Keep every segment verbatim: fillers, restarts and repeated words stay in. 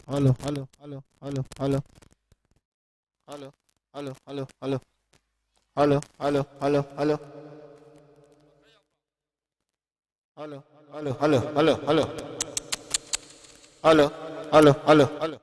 Aló, aló, aló, aló, aló. Aló, aló, aló, aló. Aló, aló, aló, aló. Aló, aló, aló, aló, aló. Aló, aló, aló, aló.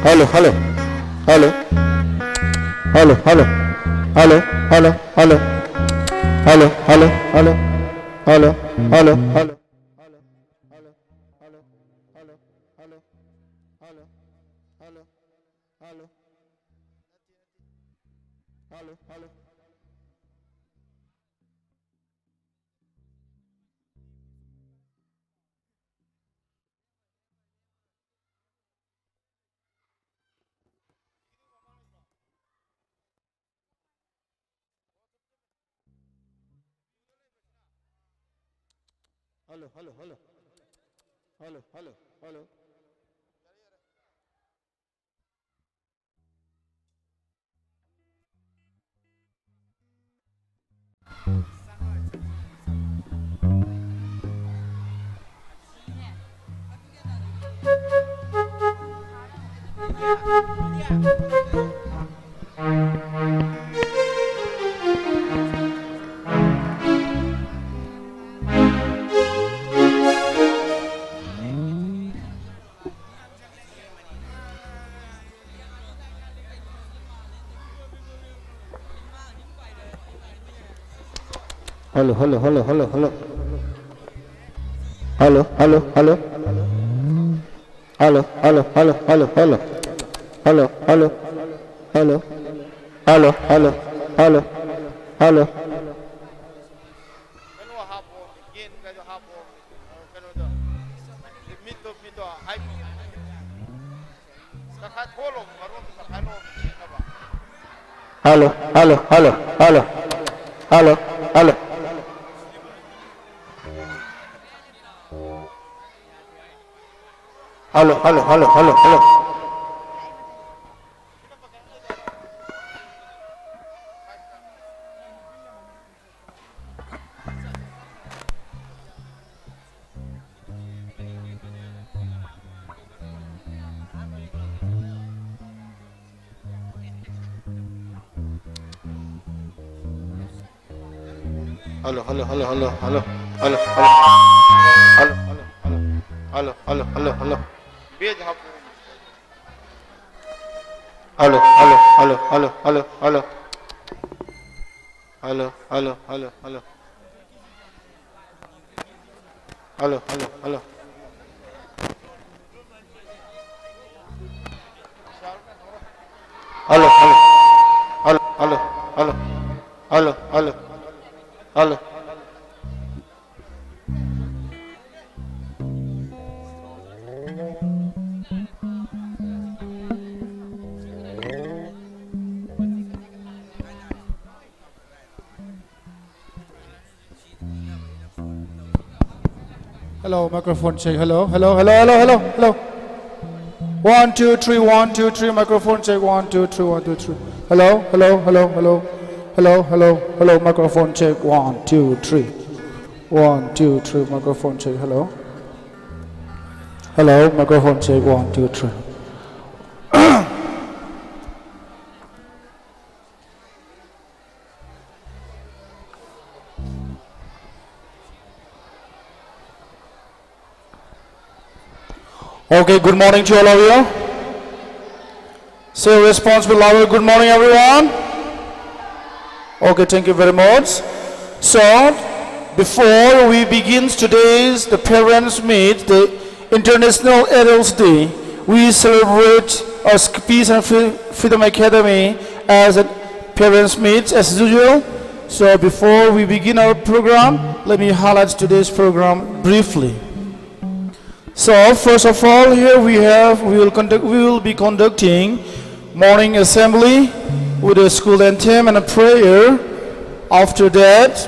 Hello, hello. Hello. Hello, hello. Hello, hello, hello. Hello, hello, hello. Hello, hello, hello. Hello, hello, hello. Hello, hello, hello. Hello, hello. Hello, hello. Hello, hello, hello. Hello, hello, hello. Hello, hello, hello, hello, hello. Hello, hello, hello. Hello, hello, hello, hello, hello. Hello, hello, hello. Hello, hello, hello, hello. ꯀꯩꯅꯣ ꯍꯥꯞꯄꯣ, ꯒꯦꯟ ꯀꯩꯗꯣ ꯍꯥꯞꯄꯣ, ꯀꯩꯅꯣꯗꯣ, ꯃꯤꯠꯇꯣ, ꯃꯤꯠꯇꯣ, ꯍꯥꯏ, ꯇꯪꯈꯥꯏ ꯊꯣꯛꯍꯜꯂꯣ, ꯃꯔꯣꯟꯗꯣ ꯇꯪꯈꯥꯏ ꯂꯧ, ꯁꯦꯡꯅꯕ꯫ Hello, hello, hello, hello. Hello, hello. Hello, hello, hello, hello, hello. Hello, hello, hello, hello, hello, hello, hello, hello, hello, hello, hello, hello, hello, hello. Hello, hello, hello, hello, hello, hello. Hello, hello, hello, hello. Hello, hello, hello. Hello, hello. Hello, hello, hello. Hello, hello. Hello. Hello, microphone check. Hello, hello, hello, hello, hello, hello. One, two, three, one, two, three. Microphone check. One, two, three, one, two, three. Hello, hello, hello, hello. Hello, hello, hello. Microphone check. One, two, three. One, two, three. Microphone check. Hello. Hello, microphone check. One, two, three. Okay, good morning to all of you. Say responsible louder, "Good morning, everyone." Okay, thank you very much. So, before we begin today's the parents meet, the International Adults Day, we celebrate as Peace and Fre- Freedom Academy as a parents meet as usual. So before we begin our program, let me highlight today's program briefly. So first of all, here we have we will conduct we will be conducting morning assembly with a school anthem and a prayer. After that,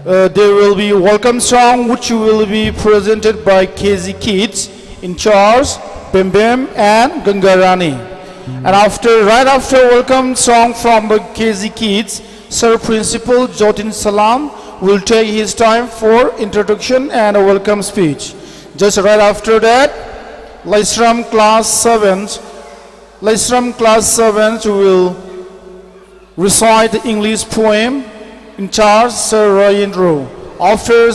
uh, there will be welcome song which will be presented by K Z Kids, in charge, Bembem and Gangarani. And after, right after welcome song from the K Z Kids, Sir Principal Jotin Salam will take his time for introduction and a welcome speech. Just right after that, Laisram class seven, Laisram class seven will recite the English poem in charge Sir Rayendro. After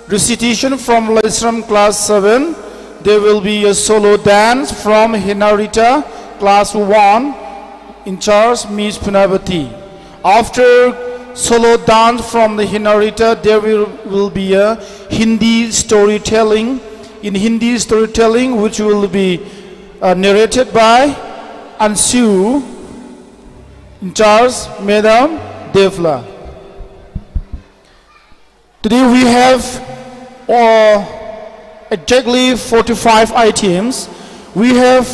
recitation from Laisram class seven, there will be a solo dance from Hinarita class one in charge Miss Punavati. After solo dance from the Hinarita, there will, will be a Hindi storytelling, in Hindi storytelling, which will be uh, narrated by Anshu, in charge Madam Devla. Today we have uh, exactly forty-five items. We have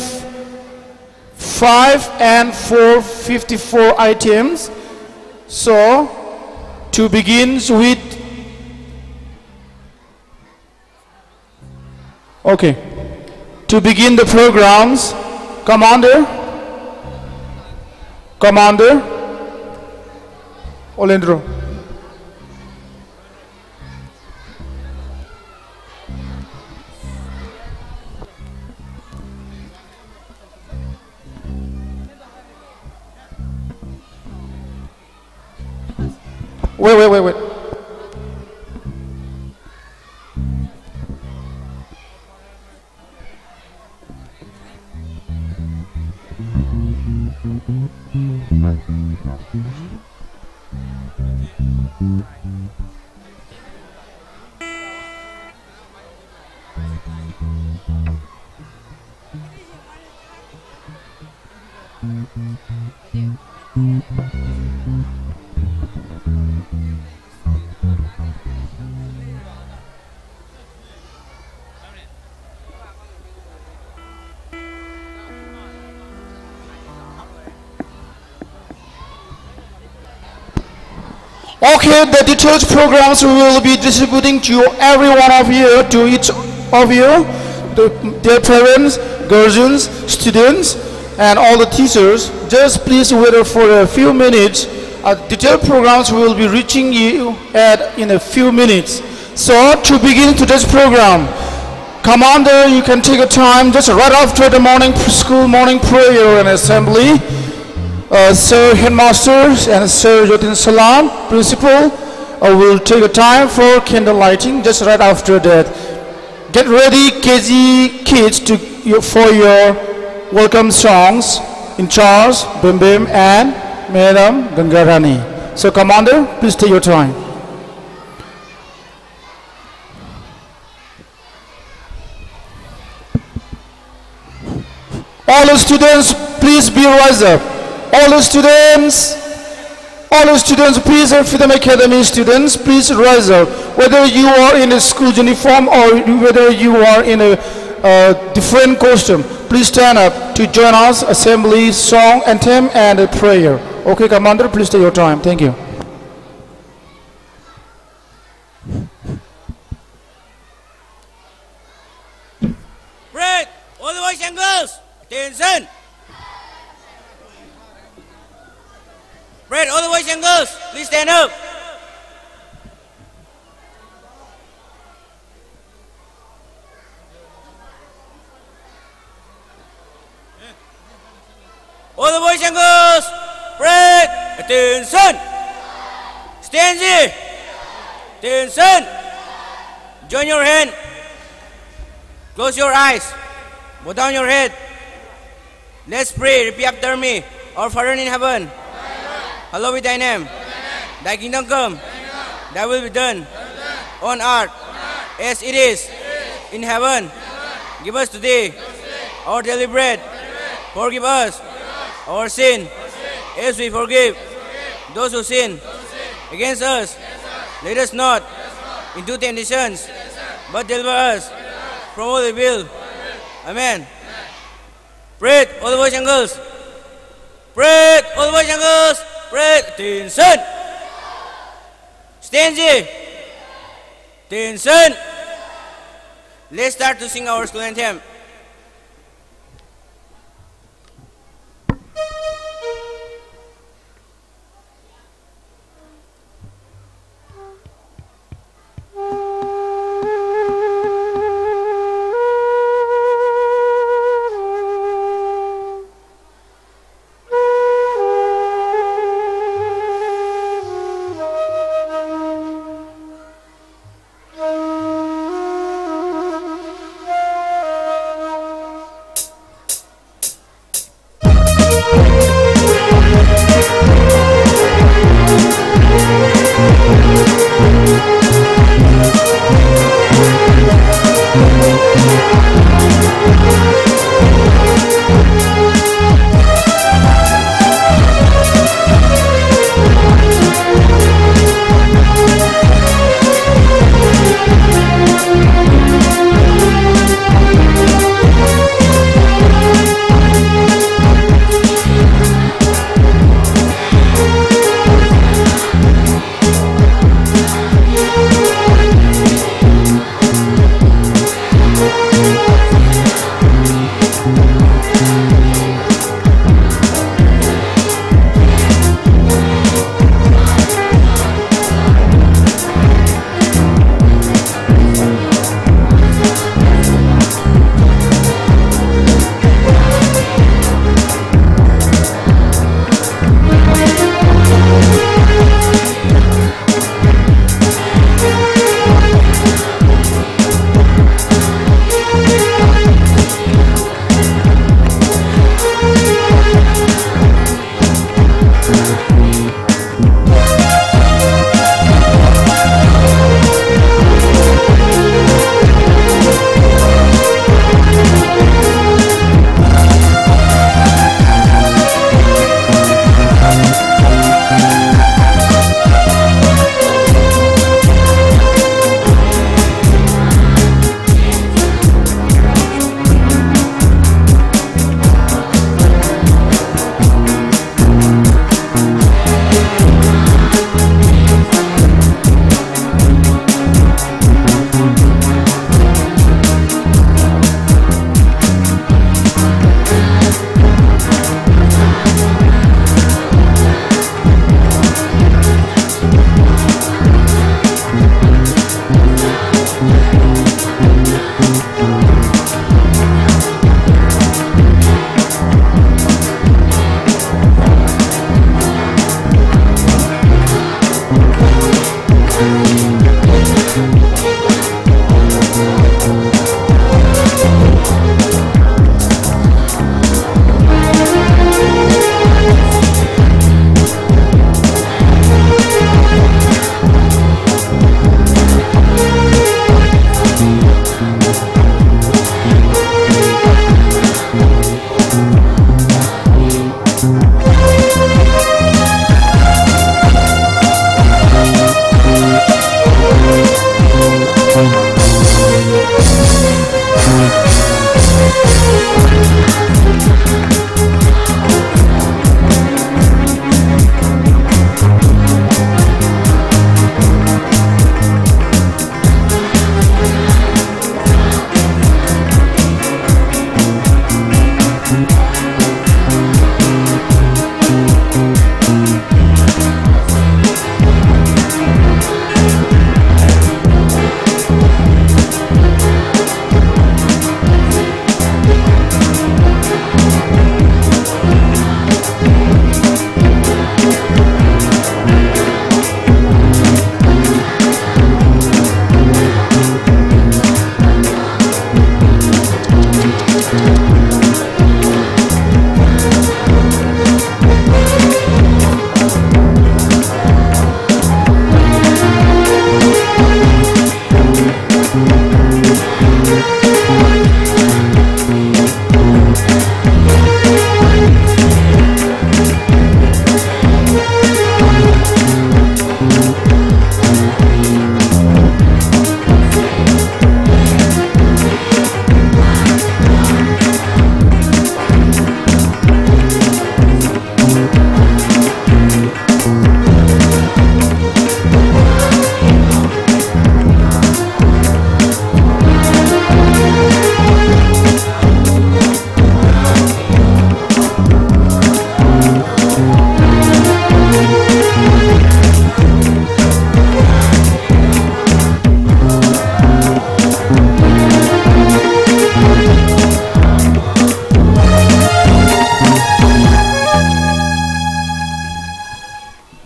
five and four, fifty-four items. So, to begin with, okay, to begin the programs, Commander, Commander Olendro. Wait, wait, wait, wait. Okay, the detailed programs we will be distributing to every one of you, to each of you. The, their parents, guardians, students, and all the teachers, just please wait for a few minutes. Uh, detailed programs will be reaching you at in a few minutes. So to begin today's program, Commander, you can take your time just right after the morning school morning prayer and assembly. Uh, Sir Headmaster and Sir Jotin Salam, Principal, uh, will take a time for candle lighting just right after that. Get ready, K G kids, to for your welcome songs in charge Bim Bim and Madam Gangarani. So, Commander, please take your time. All the students, please be rise up. All the students, all the students, please, and Freedom Academy students, please rise up. Whether you are in a school uniform or whether you are in a uh, different costume, please stand up to join us assembly, song, anthem, and a prayer. Okay, Commander, please take your time. Thank you. Break! All the boys and girls, attention! Break! All the boys and girls, please stand up! All the boys and girls, break! Attention! Stand here! Attention! Join your hand. Close your eyes. Bow down your head. Let's pray. Repeat after me. Our Father in heaven, hallowed be thy name. Thy kingdom come. Thy will be done on earth as it is in heaven. Give us today our daily bread. Forgive us our sin as we forgive those who sin against us. Lead us not into temptations, but deliver us from all evil. Amen. Pray, all the boys and girls. Pray, all the boys and girls. Pray, attention. Stand here. Attention. Let's start to sing our school anthem.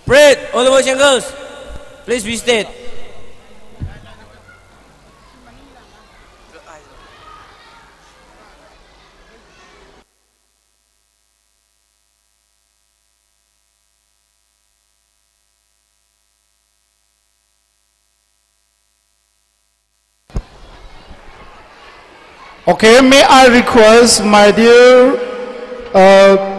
Parade, all the boys and girls, please be seated. Okay, may I request my dear uh,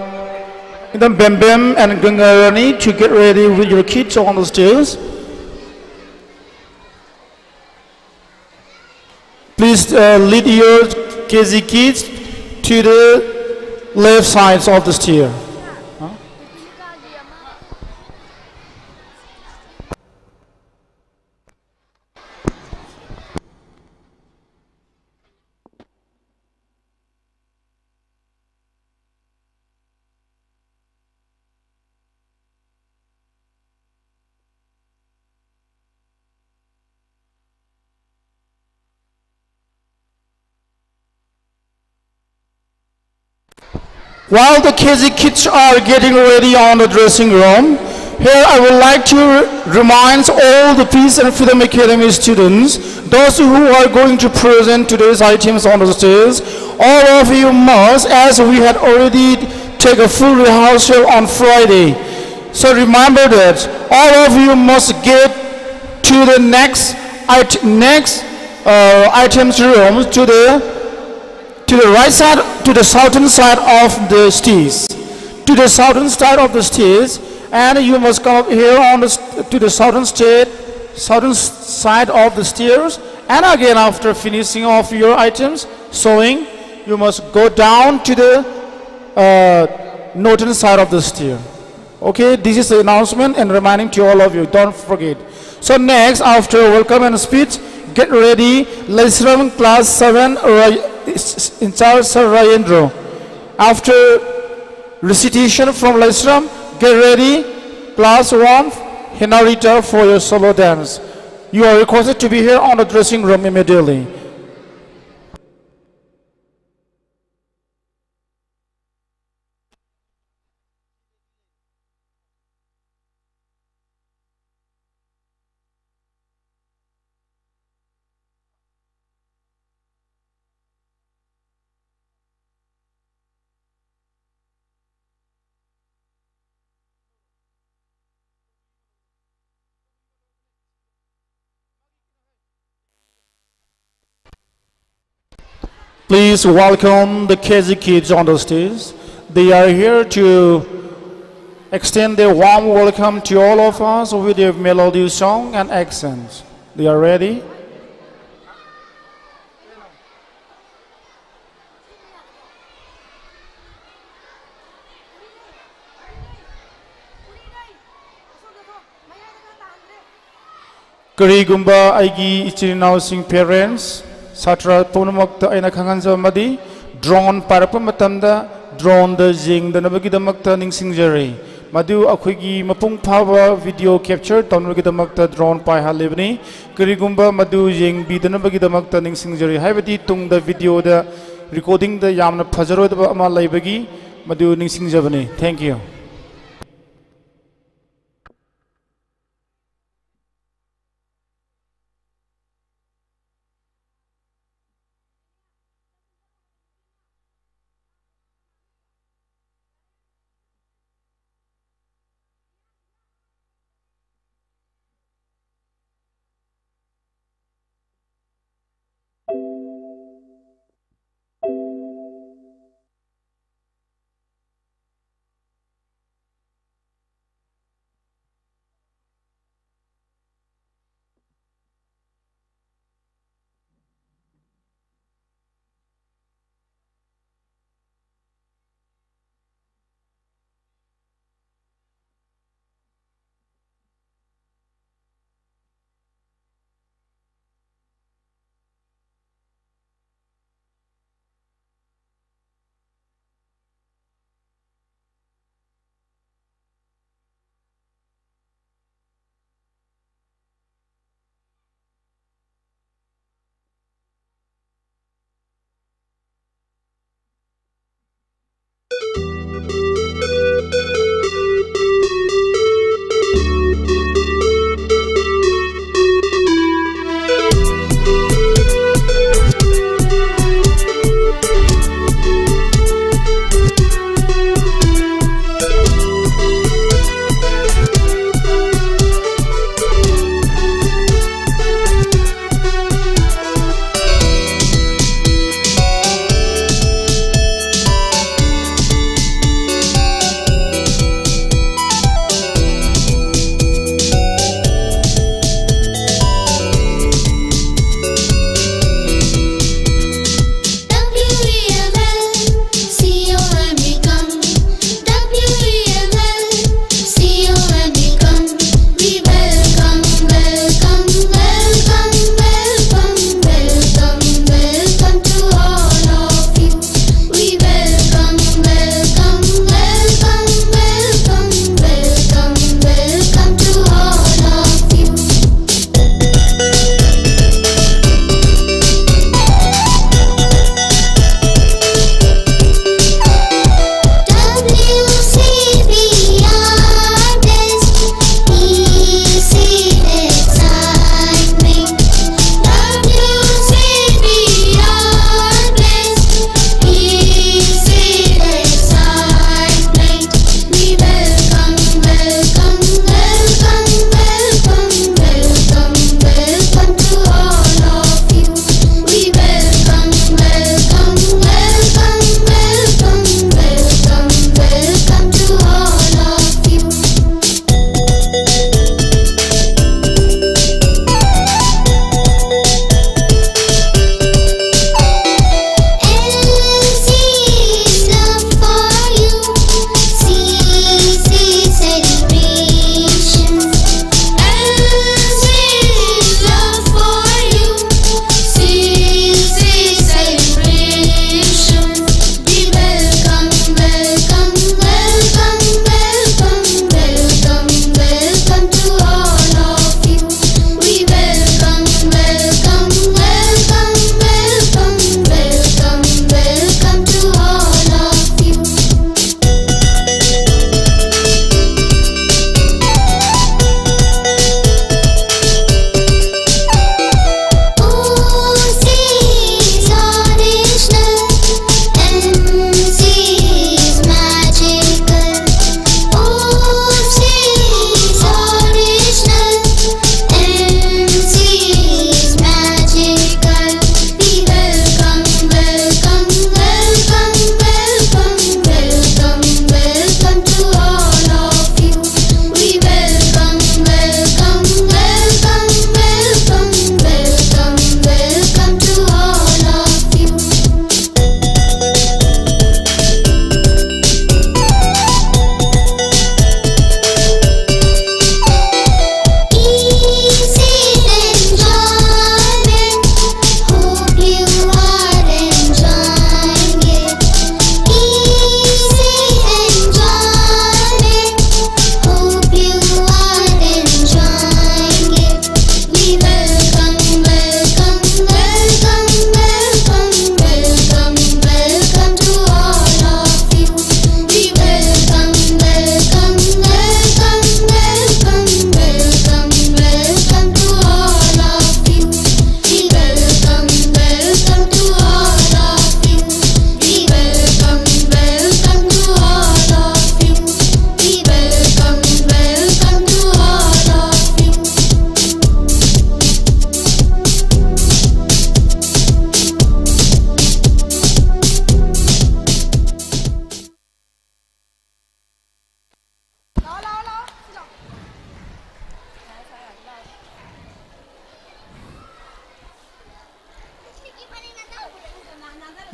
Madam Bembem and Gangarani to get ready with your kids on the stage. Please uh, lead your K G kids to the left sides of the stair. While the K G kids are getting ready on the dressing room, here I would like to remind all the Peace and Freedom Academy students, those who are going to present today's items on the stage, all of you must, as we had already take a full rehearsal on Friday. So remember that all of you must get to the next it- next uh, items room to the to the right side, to the southern side of the stairs, to the southern side of the stairs, and you must come up here on the, to the southern state, southern side of the stairs, and again, after finishing off your items, sewing, you must go down to the uh, northern side of the stair. Okay, this is the announcement and reminding to all of you. Don't forget. So next, after welcome and speech, get ready. Lesram class seven, Ray- in charge Sir Rayendro. After recitation from Lesram, get ready. Class one, Hinarita for your solo dance. You are requested to be here on the dressing room immediately. Please welcome the K Z Kids on the stage. They are here to extend their warm welcome to all of us with their melodious song and accents. They are ready? ꯀꯔꯤꯒꯨꯝꯕ ꯑꯩꯒꯤ ꯏꯆꯤꯟ ꯏꯅꯥꯎꯁꯤꯡ, parents, ꯁꯥꯇ꯭ꯔ ꯄꯨꯝꯅꯃꯛꯇ ꯑꯩꯅ ꯈꯪꯍꯟꯖꯕ ꯑꯃꯗꯤ, drone ꯄꯥꯏꯔꯛꯄ ꯃꯇꯝꯗ droneꯗ ꯌꯦꯡꯗꯅꯕꯒꯤꯗꯃꯛꯇ ꯅꯤꯡꯁꯤꯡꯖꯔꯤ꯫ ꯃꯗꯨ ꯑꯩꯈꯣꯏꯒꯤ ꯃꯄꯨꯡ ꯐꯥꯕ video capture ꯇꯧꯅꯕꯒꯤꯗꯃꯛꯇ drone ꯄꯥꯏꯍꯜꯂꯤꯕꯅꯤ꯫ ꯀꯔꯤꯒꯨꯝꯕ ꯃꯗꯨ ꯌꯦꯡꯕꯤꯗꯅꯕꯒꯤꯗꯃꯛꯇ ꯅꯤꯡꯁꯤꯡꯖꯔꯤ, ꯍꯥꯏꯕꯗꯤ ꯇꯨꯡꯗ videoꯗ, recordingꯗ ꯌꯥꯝꯅ ꯐꯖꯔꯣꯏꯗꯕ ꯑꯃ ꯂꯩꯕꯒꯤ ꯃꯗꯨ ꯅꯤꯡꯁꯤꯡꯖꯕꯅꯤ꯫ Thank you.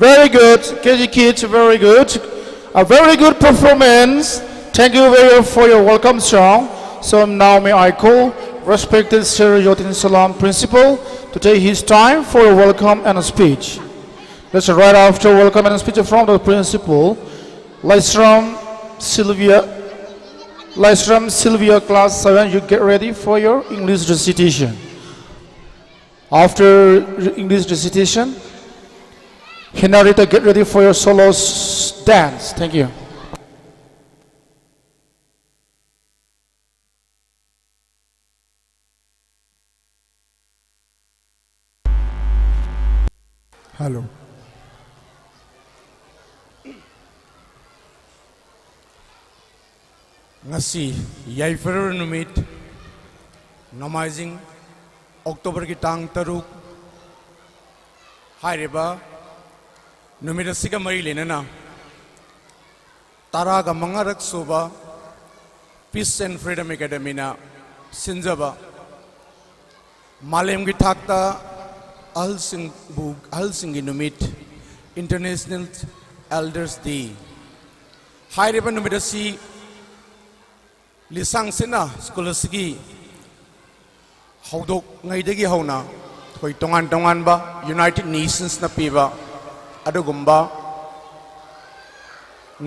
Very good, K G kids, very good. A very good performance. Thank you very much for your welcome song. So now may I call respected Sir Yotin Salam Principal to take his time for a welcome and a speech. Let's right after welcome and speech from the principal, Laisram Sylvia. Laisram Sylvia, class seven, you get ready for your English recitation. After English recitation, Hinarita, get ready for your solo s- dance. Thank you. Hello. ꯉꯁꯤ ꯌꯥꯏꯐꯔꯕ ꯅꯨꯃꯤꯠ, ꯅꯣꯡꯃꯥꯏꯖꯤꯡ, ꯑꯣꯛꯇꯣꯕꯔꯒꯤ ꯇꯥꯡ ꯇꯔꯨꯛ, ꯍꯥꯏꯔꯤꯕ ꯅꯨꯃꯤꯠ ꯑꯁꯤꯒ ꯃꯔꯤ ꯂꯩꯅꯅ ꯇꯔꯥꯒ ꯃꯉꯥꯔꯛ ꯁꯨꯕ Peace and Freedom Academyꯅ ꯁꯤꯟꯖꯕ ꯃꯥꯂꯦꯝꯒꯤ ꯊꯥꯛꯇ ꯑꯍꯜꯁꯤꯡꯕꯨ, ꯑꯍꯜꯁꯤꯡꯒꯤ ꯅꯨꯃꯤꯠ, International Elders Day ꯍꯥꯏꯔꯤꯕ ꯅꯨꯃꯤꯠ ꯑꯁꯤ ꯂꯤꯁꯥꯡꯁꯤꯠꯅ ꯁ꯭ꯀꯨꯜ ꯑꯁꯤꯒꯤ ꯍꯧꯗꯣꯛꯉꯩꯗꯒꯤ ꯍꯧꯅ ꯑꯩꯈꯣꯏ ꯇꯣꯉꯥꯟ ꯇꯣꯉꯥꯟꯕ United Nationsꯅ ꯄꯤꯕ ꯑꯗꯨꯒꯨꯝꯕ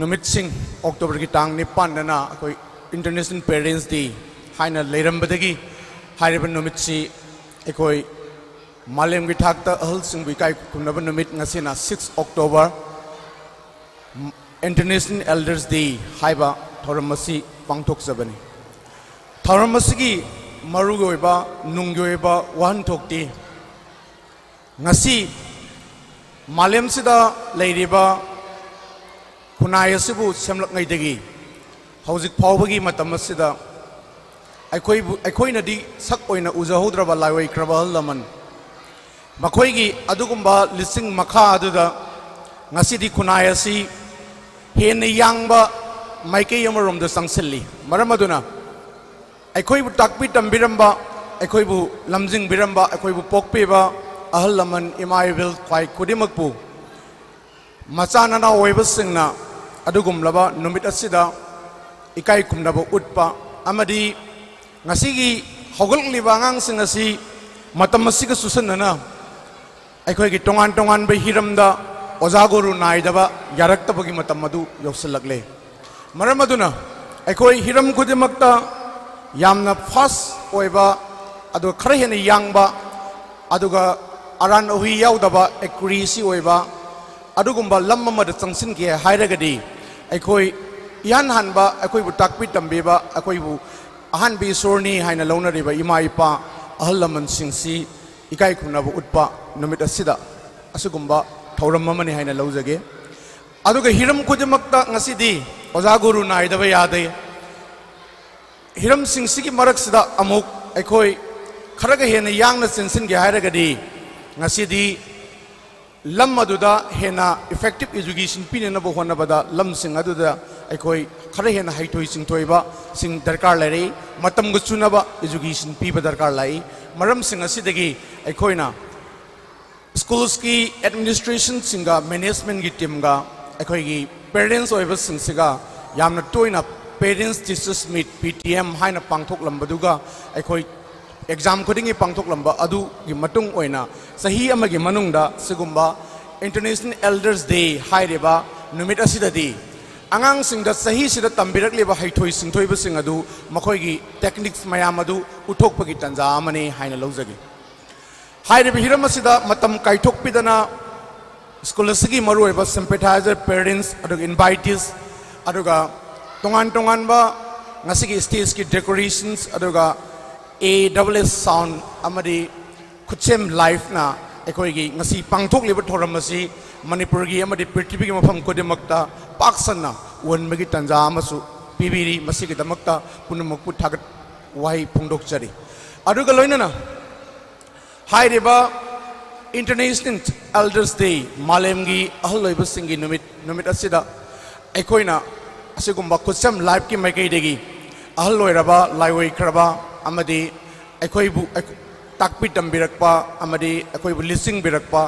ꯅꯨꯃꯤꯠꯁꯤꯡ, ꯑꯣꯛꯇꯣꯕꯔꯒꯤ ꯇꯥꯡ ꯅꯤꯄꯥꯟꯗꯅ ꯑꯩꯈꯣꯏ International Parents Day ꯍꯥꯏꯅ ꯂꯩꯔꯝꯕꯗꯒꯤ ꯍꯥꯏꯔꯤꯕ ꯅꯨꯃꯤꯠꯁꯤ ꯑꯩꯈꯣꯏ ꯃꯥꯂꯦꯝꯒꯤ ꯊꯥꯛꯇ ꯑꯍꯜꯁꯤꯡꯕꯨ ꯏꯀꯥꯏ ꯈꯨꯝꯅꯕ ꯅꯨꯃꯤꯠ, ꯉꯁꯤꯅ six October, International Elders Day ꯍꯥꯏꯕ ꯊꯧꯔꯝ ꯑꯁꯤ ꯄꯥꯡꯊꯣꯛꯆꯕꯅꯤ꯫ ꯊꯧꯔꯝ ꯑꯁꯤꯒꯤ ꯃꯔꯨꯒꯤ ꯑꯣꯏꯕ, ꯅꯨꯡꯒꯤ ꯑꯣꯏꯕ ꯋꯥꯍꯟꯊꯣꯛꯇꯤ, ꯉꯁꯤ ꯃꯥꯂꯦꯝꯁꯤꯗ ꯂꯩꯔꯤꯕ ꯈꯨꯟꯅꯥꯏ ꯑꯁꯤꯕꯨ ꯁꯦꯝꯂꯛꯉꯩꯗꯒꯤ ꯍꯧꯖꯤꯛ ꯐꯥꯎꯕꯒꯤ ꯃꯇꯝ ꯑꯁꯤꯗ ꯑꯩꯈꯣꯏꯕꯨ, ꯑꯩꯈꯣꯏꯅꯗꯤ ꯁꯛ ꯑꯣꯏꯅ ꯎꯖꯍꯧꯗ꯭ꯔꯕ ꯂꯥꯏꯑꯣꯏꯈ꯭ꯔꯕ ꯑꯍꯜ ꯂꯃꯟ, ꯃꯈꯣꯏꯒꯤ ꯑꯗꯨꯒꯨꯝꯕ ꯂꯤꯆꯤꯡ ꯃꯈꯥ ꯑꯗꯨꯗ ꯉꯁꯤꯗꯤ ꯈꯨꯟꯅꯥꯏ ꯑꯁꯤ ꯍꯦꯟꯅ ꯌꯥꯡꯕ ꯃꯥꯏꯀꯩ ꯑꯃꯔꯣꯝꯗ ꯆꯪꯁꯤꯜꯂꯤ꯫ ꯃꯔꯝ ꯑꯗꯨꯅ ꯑꯩꯈꯣꯏꯕꯨ ꯇꯥꯛꯄꯤ ꯇꯝꯕꯤꯔꯝꯕ, ꯑꯩꯈꯣꯏꯕꯨ ꯂꯝꯖꯤꯡꯕꯤꯔꯝꯕ, ꯑꯩꯈꯣꯏꯕꯨ ꯄꯣꯛꯄꯤꯕ ꯑꯍꯜ ꯂꯃꯟ, ꯏꯃꯥ ꯏꯕꯦꯜ ꯈ꯭ꯋꯥꯏ ꯈꯨꯗꯤꯡꯃꯛꯄꯨ ꯃꯆꯥ ꯅꯅꯥꯎ ꯑꯣꯏꯕꯁꯤꯡꯅ ꯑꯗꯨꯒꯨꯝꯂꯕ ꯅꯨꯃꯤꯠ ꯑꯁꯤꯗ ꯏꯀꯥꯏ ꯈꯨꯝꯅꯕ ꯎꯠꯄ ꯑꯃꯗꯤ ꯉꯁꯤꯒꯤ ꯍꯧꯒꯠꯂꯛꯂꯤꯕ ꯑꯉꯥꯡꯁꯤꯡ ꯑꯁꯤ ꯃꯇꯝ ꯑꯁꯤꯒ ꯆꯨꯁꯟꯅꯅ ꯑꯩꯈꯣꯏꯒꯤ ꯇꯣꯉꯥꯟ ꯇꯣꯉꯥꯟꯕ ꯍꯤꯔꯝꯗ ꯑꯣꯖꯥ ꯒꯨꯔꯨ ꯅꯥꯏꯗꯕ ꯌꯥꯔꯛꯇꯕꯒꯤ ꯃꯇꯝ ꯑꯗꯨ ꯌꯧꯁꯤꯜꯂꯛꯂꯦ꯫ ꯃꯔꯝ ꯑꯗꯨꯅ ꯑꯩꯈꯣꯏ ꯍꯤꯔꯝ ꯈꯨꯗꯤꯡꯃꯛꯇ ꯌꯥꯝꯅ ꯐꯥꯁ ꯑꯣꯏꯕ, ꯑꯗꯨꯒ ꯈꯔ ꯍꯦꯟꯅ ꯌꯥꯡꯕ, ꯑꯗꯨꯒ ꯑꯔꯥꯟ ꯑꯍꯨꯏ ꯌꯥꯎꯗꯕ, ꯑꯦꯀ꯭ꯌꯨꯔꯦꯁꯤ ꯑꯣꯏꯕ, ꯑꯗꯨꯒꯨꯝꯕ ꯂꯝ ꯑꯃꯗ ꯆꯪꯁꯤꯟꯒꯦ ꯍꯥꯏꯔꯒꯗꯤ, ꯑꯩꯈꯣꯏ ꯏꯍꯥꯟ ꯍꯥꯟꯕ ꯑꯩꯈꯣꯏꯕꯨ ꯇꯥꯛꯄꯤ ꯇꯝꯕꯤꯕ, ꯑꯩꯈꯣꯏꯕꯨ ꯑꯍꯥꯟꯕ ꯏꯁꯣꯔꯅꯤ ꯍꯥꯏꯅ ꯂꯧꯅꯔꯤꯕ ꯏꯃꯥ ꯏꯄꯥ, ꯑꯍꯜ ꯂꯃꯟꯁꯤꯡꯁꯤ ꯏꯀꯥꯏ ꯈꯨꯝꯅꯕ ꯎꯠꯄ ꯅꯨꯃꯤꯠ ꯑꯁꯤꯗ ꯑꯁꯤꯒꯨꯝꯕ ꯊꯧꯔꯝ ꯑꯃꯅꯤ ꯍꯥꯏꯅ ꯂꯧꯖꯒꯦ꯫ ꯑꯗꯨꯒ ꯍꯤꯔꯝ ꯈꯨꯗꯤꯡꯃꯛꯇ ꯉꯁꯤꯗꯤ ꯑꯣꯖꯥ ꯒꯨꯔꯨ ꯅꯥꯏꯗꯕ ꯌꯥꯗꯦ꯫ ꯍꯤꯔꯝꯁꯤꯡꯁꯤꯒꯤ ꯃꯔꯛꯁꯤꯗ ꯑꯃꯨꯛ ꯑꯩꯈꯣꯏ ꯈꯔꯒ ꯍꯦꯟꯅ ꯌꯥꯡꯅ ꯆꯦꯟꯁꯤꯟꯒꯦ ꯍꯥꯏꯔꯒꯗꯤ, ꯉꯁꯤꯗꯤ ꯂꯝ ꯑꯗꯨꯗ ꯍꯦꯟꯅ effective education ꯄꯤꯅꯅꯕ ꯍꯣꯠꯅꯕꯗ ꯂꯝꯁꯤꯡ ꯑꯗꯨꯗ ꯑꯩꯈꯣꯏ ꯈꯔ ꯍꯦꯟꯅ ꯍꯩꯊꯣꯏ ꯁꯤꯡꯊꯣꯏꯕꯁꯤꯡ ꯗꯔꯀꯥꯔ ꯂꯩꯔꯛꯏ, ꯃꯇꯝꯒ ꯆꯨꯅꯕ education ꯄꯤꯕ ꯗꯔꯀꯥꯔ ꯂꯥꯛꯏ꯫ ꯃꯔꯝꯁꯤꯡ ꯑꯁꯤꯗꯒꯤ ꯑꯩꯈꯣꯏꯅ ꯁ꯭ꯀꯨꯜꯁꯀꯤ ꯑꯦꯗꯃꯤꯅꯤꯁꯇ꯭ꯔꯦꯁꯟꯁꯤꯡꯒ ꯃꯦꯅꯦꯖꯃꯦꯟꯒꯤ ꯇꯤꯝꯒ ꯑꯩꯈꯣꯏꯒꯤ ꯄꯦꯔꯦꯟꯁ ꯑꯣꯏꯕꯁꯤꯡꯁꯤꯒ ꯌꯥꯝꯅ ꯇꯣꯏꯅ Parents Teachers Meet, P T M ꯍꯥꯏꯅ ꯄꯥꯡꯊꯣꯛꯂꯝꯕꯗꯨꯒ, ꯑꯩꯈꯣꯏ ꯑꯦꯛꯖꯥꯝ ꯈꯨꯗꯤꯡꯒꯤ ꯄꯥꯡꯊꯣꯛꯂꯝꯕ ꯑꯗꯨꯒꯤ ꯃꯇꯨꯡ ꯑꯣꯏꯅ ꯆꯍꯤ ꯑꯃꯒꯤ ꯃꯅꯨꯡꯗ ꯁꯤꯒꯨꯝꯕ International Elders Day ꯍꯥꯏꯔꯤꯕ ꯅꯨꯃꯤꯠ ꯑꯁꯤꯗꯗꯤ ꯑꯉꯥꯡꯁꯤꯡꯗ ꯆꯍꯤꯁꯤꯗ ꯇꯝꯕꯤꯔꯛꯂꯤꯕ ꯍꯩꯊꯣꯏ ꯁꯤꯡꯊꯣꯏꯕꯁꯤꯡ ꯑꯗꯨ ꯃꯈꯣꯏꯒꯤ techniques ꯃꯌꯥꯝ ꯑꯗꯨ ꯎꯠꯊꯣꯛꯄꯒꯤ ꯇꯥꯟꯖꯥ ꯑꯃꯅꯤ ꯍꯥꯏꯅ ꯂꯧꯖꯒꯦ꯫ ꯍꯥꯏꯔꯤꯕ ꯍꯤꯔꯝ ꯑꯁꯤꯗ ꯃꯇꯝ ꯀꯥꯏꯊꯣꯛꯄꯤꯗꯅ ꯁ꯭ꯀꯨꯜ ꯑꯁꯤꯒꯤ ꯃꯔꯨꯑꯣꯏꯕ sympathizer, parents, ꯑꯗꯨꯒ invitees, ꯑꯗꯨꯒ ꯇꯣꯉꯥꯟ ꯇꯣꯉꯥꯟꯕ ꯉꯁꯤꯒꯤ stageꯀꯤ decorations, ꯑꯗꯨꯒ A double S Sound ꯑꯃꯗꯤ ꯈꯨꯠꯁꯦꯝ Liveꯅ ꯑꯩꯈꯣꯏꯒꯤ ꯉꯁꯤ ꯄꯥꯡꯊꯣꯛꯂꯤꯕ ꯊꯧꯔꯝ ꯑꯁꯤ ꯃꯅꯤꯄꯨꯔꯒꯤ ꯑꯃꯗꯤ ꯄ꯭ꯔꯤꯊꯤꯕꯤꯒꯤ ꯃꯐꯝ ꯈꯨꯗꯤꯡꯃꯛꯇ ꯄꯥꯛ ꯁꯟꯅ ꯎꯍꯟꯕꯒꯤ ꯇꯥꯟꯖꯥ ꯑꯃꯁꯨ ꯄꯤꯕꯤꯔꯤ꯫ ꯃꯁꯤꯒꯤꯗꯃꯛꯇ ꯄꯨꯝꯅꯃꯛꯄꯨ ꯊꯥꯒꯠ ꯋꯥꯍꯩ ꯐꯣꯡꯗꯣꯛꯆꯔꯤ꯫ ꯑꯗꯨꯒ ꯂꯣꯏꯅꯅ ꯍꯥꯏꯔꯤꯕ International Elders Day, ꯃꯥꯂꯦꯝꯒꯤ ꯑꯍꯜ ꯑꯣꯏꯕꯁꯤꯡꯒꯤ ꯅꯨꯃꯤꯠ, ꯅꯨꯃꯤꯠ ꯑꯁꯤꯗ ꯑꯩꯈꯣꯏꯅ ꯑꯁꯤꯒꯨꯝꯕ ꯈꯨꯠꯁꯦꯝ Liveꯀꯤ ꯃꯥꯏꯀꯩꯗꯒꯤ ꯑꯍꯜ ꯑꯣꯏꯔꯕ, ꯂꯥꯏꯑꯣꯏꯈ꯭ꯔꯕ ꯑꯃꯗꯤ ꯑꯩꯈꯣꯏꯕꯨ ꯑꯩ-, ꯇꯥꯛꯄꯤ ꯇꯝꯕꯤꯔꯛꯄ ꯑꯃꯗꯤ ꯑꯩꯈꯣꯏꯕꯨ ꯂꯤꯆꯤꯡꯕꯤꯔꯛꯄ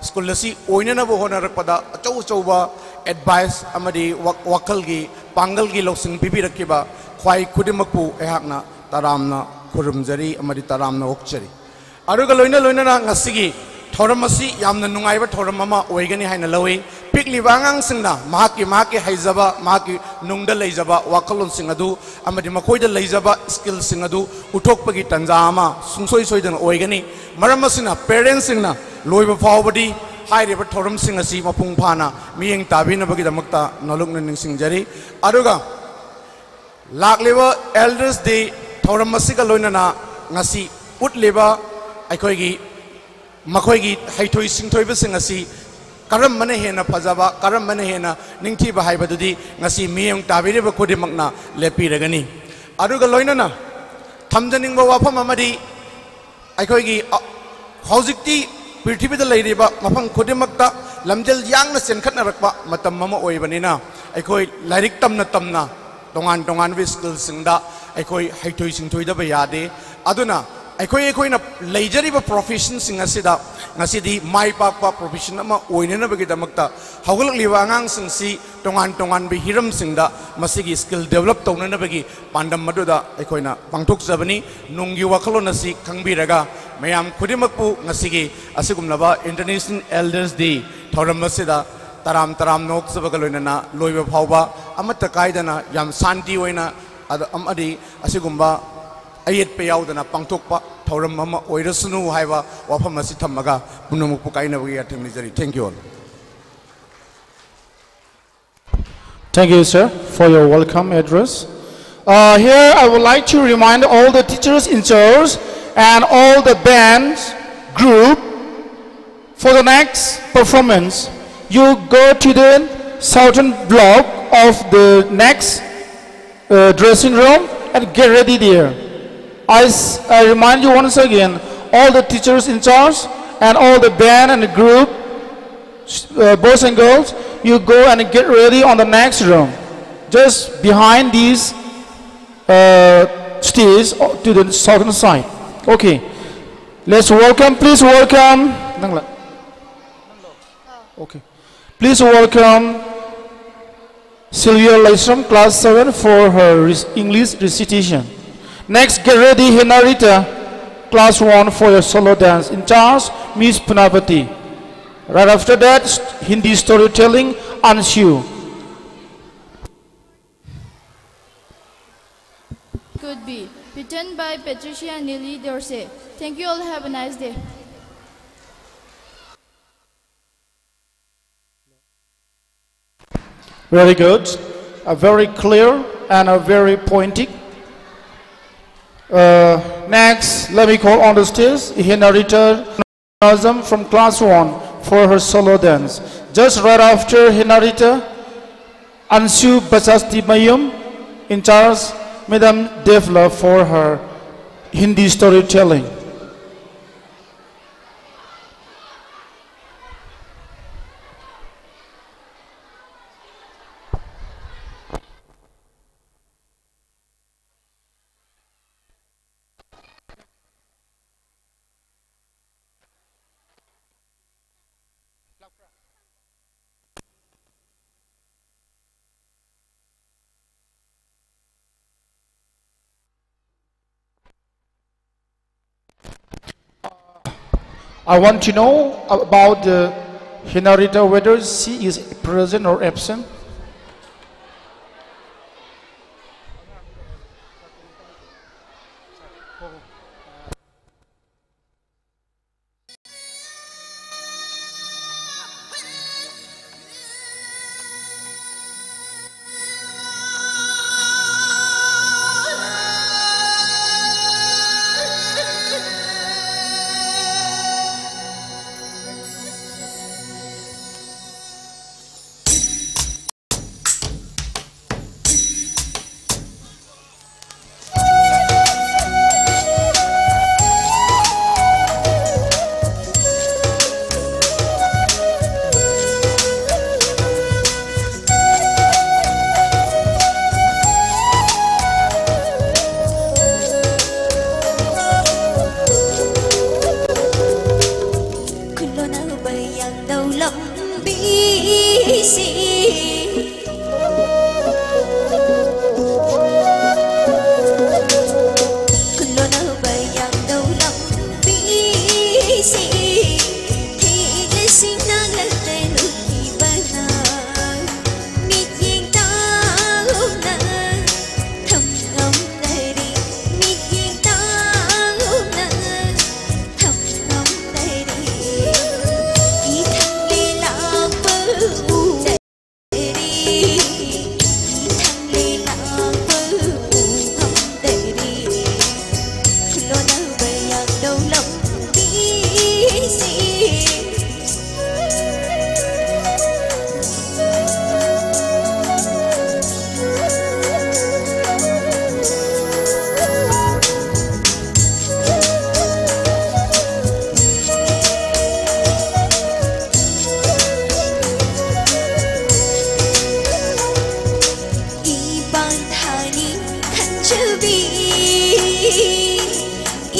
ꯁ꯭ꯀꯨꯜ ꯑꯁꯤ ꯑꯣꯏꯅꯅꯕ ꯍꯣꯠꯅꯔꯛꯄꯗ ꯑꯆꯧ ꯑꯆꯧꯕ ꯑꯦꯗꯚꯥꯏꯁ ꯑꯃꯗꯤ ꯋꯥ-, ꯋꯥꯈꯜꯒꯤ ꯄꯥꯡꯒꯜꯒꯤ ꯂꯧꯁꯤꯡ ꯄꯤꯕꯤꯔꯛꯈꯤꯕ ꯈ꯭ꯋꯥꯏ ꯈꯨꯗꯤꯡꯃꯛꯄꯨ ꯑꯩꯍꯥꯛꯅ ꯇꯔꯥꯝꯅ ꯈꯨꯔꯨꯝꯖꯔꯤ ꯑꯃꯗꯤ ꯇꯔꯥꯝꯅ ꯑꯣꯛꯆꯔꯤ꯫ ꯑꯗꯨꯒ ꯂꯣꯏꯅ ꯂꯣꯏꯅꯅ ꯉꯁꯤꯒꯤ ꯊꯧꯔꯝ ꯑꯁꯤ ꯌꯥꯝꯅ ꯅꯨꯡꯉꯥꯏꯕ ꯊꯧꯔꯝ ꯑꯃ ꯑꯣꯏꯒꯅꯤ ꯍꯥꯏꯅ ꯂꯧꯏ꯫ ꯄꯤꯛꯂꯤꯕ ꯑꯉꯥꯡꯁꯤꯡꯅ ꯃꯍꯥꯛꯀꯤ ꯃꯍꯥꯛꯀꯤ ꯍꯩꯖꯕ, ꯃꯍꯥꯛꯀꯤ ꯅꯨꯡꯗ ꯂꯩꯖꯕ ꯋꯥꯈꯜꯂꯣꯟꯁꯤꯡ ꯑꯗꯨ ꯑꯃꯗꯤ ꯃꯈꯣꯏꯗ ꯂꯩꯖꯕ ꯁ꯭ꯀꯤꯜꯁꯤꯡ ꯑꯗꯨ ꯎꯠꯊꯣꯛꯄꯒꯤ ꯇꯥꯟꯖꯥ ꯑꯃ ꯁꯨꯡꯁꯣꯏ ꯁꯣꯏꯗꯅ ꯑꯣꯏꯒꯅꯤ꯫ ꯃꯔꯝ ꯑꯁꯤꯅ ꯄꯦꯔꯦꯟꯁꯁꯤꯡꯅ ꯂꯣꯏꯕ ꯐꯥꯎꯕꯗꯤ ꯍꯥꯏꯔꯤꯕ ꯊꯧꯔꯝꯁꯤꯡ ꯑꯁꯤ ꯃꯄꯨꯡ ꯐꯥꯅ ꯃꯤꯠꯌꯦꯡ ꯇꯥꯕꯤꯅꯕꯒꯤꯗꯃꯛꯇ ꯅꯣꯂꯨꯛꯅ ꯅꯤꯡꯁꯤꯡꯖꯔꯤ꯫ ꯑꯗꯨꯒ ꯂꯥꯛꯂꯤꯕ ꯑꯦꯜꯗꯔꯁ ꯗꯦ ꯊꯧꯔꯝ ꯑꯁꯤꯒ ꯂꯣꯏꯅꯅ ꯉꯁꯤ ꯎꯠꯂꯤꯕ ꯑꯩꯈꯣꯏꯒꯤ ꯃꯈꯣꯏꯒꯤ ꯍꯩꯊꯣꯏ ꯁꯤꯡꯊꯣꯏꯕꯁꯤꯡ ꯑꯁꯤ ꯀꯔꯝꯕꯅ ꯍꯦꯟꯅ ꯐꯖꯕ, ꯀꯔꯝꯕꯅ ꯍꯦꯟꯅ ꯅꯤꯡꯊꯤꯕ ꯍꯥꯏꯕꯗꯨꯗꯤ ꯉꯁꯤ ꯃꯤꯠꯌꯦꯡ ꯇꯥꯕꯤꯔꯤꯕ ꯈꯨꯗꯤꯡꯃꯛꯅ ꯂꯦꯞꯄꯤꯔꯒꯅꯤ꯫ ꯑꯗꯨꯒ ꯂꯣꯏꯅꯅ ꯊꯝꯖꯅꯤꯡꯕ ꯋꯥꯐꯝ ꯑꯃꯗꯤ ꯑꯩꯈꯣꯏꯒꯤ, ꯑ, ꯍꯧꯖꯤꯛꯇꯤ ꯄ꯭ꯔꯤꯊꯤꯕꯤꯗ ꯂꯩꯔꯤꯕ ꯃꯐꯝ ꯈꯨꯗꯤꯡꯃꯛꯇ ꯂꯝꯖꯦꯜ ꯌꯥꯡꯅ ꯆꯦꯟꯈꯠꯅꯔꯛꯄ ꯃꯇꯝ ꯑꯃ ꯑꯣꯏꯕꯅꯤꯅ, ꯑꯩꯈꯣꯏ ꯂꯥꯏꯔꯤꯛ ꯇꯝꯅ ꯇꯝꯅ ꯇꯣꯉꯥꯟ ꯇꯣꯉꯥꯟꯕ ꯁ꯭ꯀꯤꯜꯁꯤꯡꯗ ꯑꯩꯈꯣꯏ ꯍꯩꯊꯣꯏ ꯁꯤꯡꯊꯣꯏꯗꯕ ꯌꯥꯗꯦ꯫ ꯑꯗꯨꯅ ꯑꯩꯈꯣꯏ ꯑꯩꯈꯣꯏꯅ ꯂꯩꯖꯔꯤꯕ ꯄ꯭ꯔꯣꯐꯦꯁꯟꯁꯤꯡ ꯑꯁꯤꯗ ꯉꯁꯤꯗꯤ ꯃꯥꯏ ꯄꯥꯛꯄ ꯄ꯭ꯔꯣꯐꯦꯁꯟ ꯑꯃ ꯑꯣꯏꯅꯅꯕꯒꯤꯗꯃꯛꯇ ꯍꯧꯒꯠꯂꯛꯂꯤꯕ ꯑꯉꯥꯡꯁꯤꯡꯁꯤ ꯇꯣꯉꯥꯟ ꯇꯣꯉꯥꯟꯕ ꯍꯤꯔꯝꯁꯤꯡꯗ ꯃꯁꯤꯒꯤ ꯁ꯭ꯀꯤꯜ ꯗꯦꯕꯂꯞ ꯇꯧꯅꯅꯕꯒꯤ ꯄꯥꯟꯗꯝ ꯑꯗꯨꯗ ꯑꯩꯈꯣꯏꯅ ꯄꯥꯡꯊꯣꯛꯆꯕꯅꯤ꯫ ꯅꯨꯡꯒꯤ ꯋꯥꯈꯜꯂꯣꯟ ꯑꯁꯤ ꯈꯪꯕꯤꯔꯒ ꯃꯌꯥꯝ ꯈꯨꯗꯤꯡꯃꯛꯄꯨ ꯉꯁꯤꯒꯤ ꯑꯁꯤꯒꯨꯝꯂꯕ ꯏꯟꯇꯔꯅꯦꯁꯅꯦꯜ ꯑꯦꯜꯗꯔꯁ ꯗꯦ ꯊꯧꯔꯝ ꯑꯁꯤꯗ ꯇꯔꯥꯝ ꯇꯔꯥꯝ ꯅꯣꯛꯆꯕꯒ ꯂꯣꯏꯅꯅ ꯂꯣꯏꯕ ꯐꯥꯎꯕ ꯑꯃꯠꯇ ꯀꯥꯏꯗꯅ ꯌꯥꯝ ꯁꯥꯟꯇꯤ ꯑꯣꯏꯅ ꯑꯗ-, ꯑꯃꯗꯤ ꯑꯁꯤꯒꯨꯝꯕ ꯑꯌꯦꯠꯄ ꯌꯥꯎꯗꯅ ꯄꯥꯡꯊꯣꯛꯄ ꯊꯧꯔꯝ ꯑꯃ ꯑꯣꯏꯔꯁꯅꯨ ꯍꯥꯏꯕ ꯋꯥꯐꯝ ꯑꯁꯤ ꯊꯝꯃꯒ ꯄꯨꯝꯅꯃꯛꯄꯨ ꯀꯥꯏꯅꯕꯒꯤ ꯌꯥꯊꯪ ꯅꯤꯖꯔꯤ꯫ Thank you all. Thank you, sir, for your welcome address. Uh, here I would like to remind all the teachers in charge and all the band group, for the next performance, you go to the southern block of the next, uh, dressing room and get ready there. I, s-, I remind you once again, all the teachers in charge and all the band and the group, uh, boys and girls, you go and get ready on the next room, just behind these, uh, stairs, uh, to the southern side. Okay, let's welcome, please welcome. Okay. Please welcome Sylvia Laisram, class seven, for her rec- English recitation. Next, get ready, Henarita, class one, for your solo dance. In charge, Miss Punapati. Right after that, s- Hindi storytelling, Anshu. Could be. Written by Patricia Neely Dorsey. Thank you all. Have a nice day. Very good. A very clear and a very pointed. Uh, next, let me call on the stage Hinarita Nazam from class one for her solo dance. Just right after Hinarita, Anshu Basasti Mayum, in charge, Madam Devla, for her Hindi storytelling. I want to know about the Hinarita, whether she is present or absent.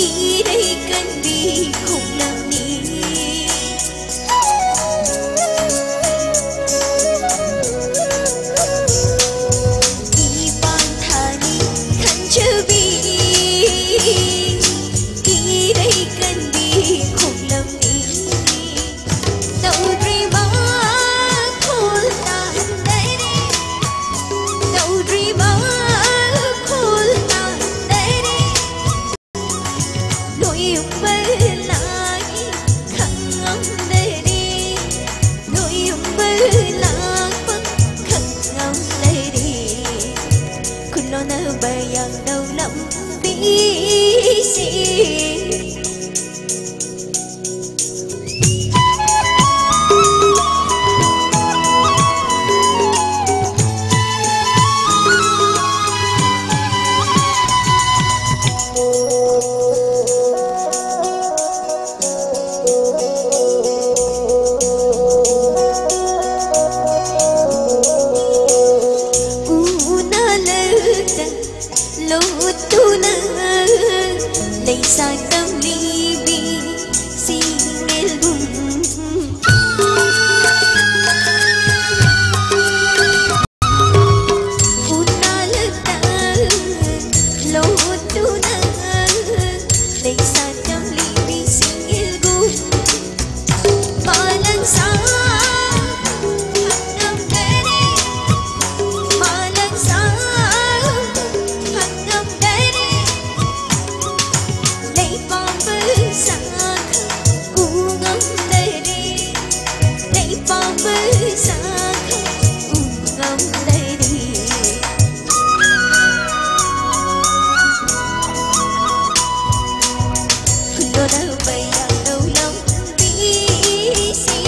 ꯏꯔꯩ ꯀꯟꯕꯤ ꯈꯣꯡꯂꯝꯅꯤ꯫ ꯏꯄꯥꯟ ꯊꯥꯅꯤ ꯈꯟꯖꯕꯤ ꯏꯔꯩ ꯀꯟꯕꯤ ꯈꯣꯡꯂꯝꯅꯤ꯫ ꯇꯧꯗ꯭ꯔꯤꯕ ꯈꯨꯜ ꯇꯥꯍꯟꯗꯔꯦ꯫ ꯇꯧꯗ꯭ꯔꯤꯕ ꯈꯨꯜ ꯇꯥꯍꯟꯗꯔꯦ꯫ ꯅꯣꯏ ꯌꯨꯝꯕ ꯂꯥꯛꯏ ꯈꯪꯉꯝꯗꯔꯦ꯫ ꯅꯣꯏ ꯌꯨꯝꯕ ꯂꯥꯛꯄ ꯈꯪꯉꯝꯗꯔꯦ꯫ ꯈꯨꯜꯂꯣꯟꯅꯕ ꯌꯥꯡꯗꯧ ꯂꯝꯕꯤꯁꯤ꯫ ꯎꯅ ꯂꯧꯇ ꯂꯣꯠꯇꯨꯅ ꯂꯩꯁꯥ ꯇꯝꯂꯤꯕꯤ ꯁꯤꯡꯉꯦꯜꯕꯨꯝ꯫ ꯎꯅ ꯂꯧꯇ ꯂꯣꯠꯇꯨꯅ ꯂꯩꯁꯥ ꯇꯝꯂꯤꯕꯤ ꯁꯤꯡꯉꯦꯜꯕꯨꯝ꯫ ꯃꯥꯂꯪ ꯁꯥ ꯐꯪꯉꯝꯗꯔꯦ꯫ ꯃꯥꯂꯪ ꯁꯥ ꯐꯪꯉꯝꯗꯔꯦ꯫ ꯂꯩꯄꯥꯝꯕ ꯁꯥꯈ ꯎ ꯉꯝꯗꯔꯦ꯫ ꯂꯩꯄꯥꯝꯕ ꯁꯥꯈ ꯎ ꯉꯝꯗꯔꯦ꯫ ꯈꯨꯜꯂꯣꯟꯅꯕ ꯌꯥꯡꯗꯧ ꯂꯝꯕꯤꯁꯤ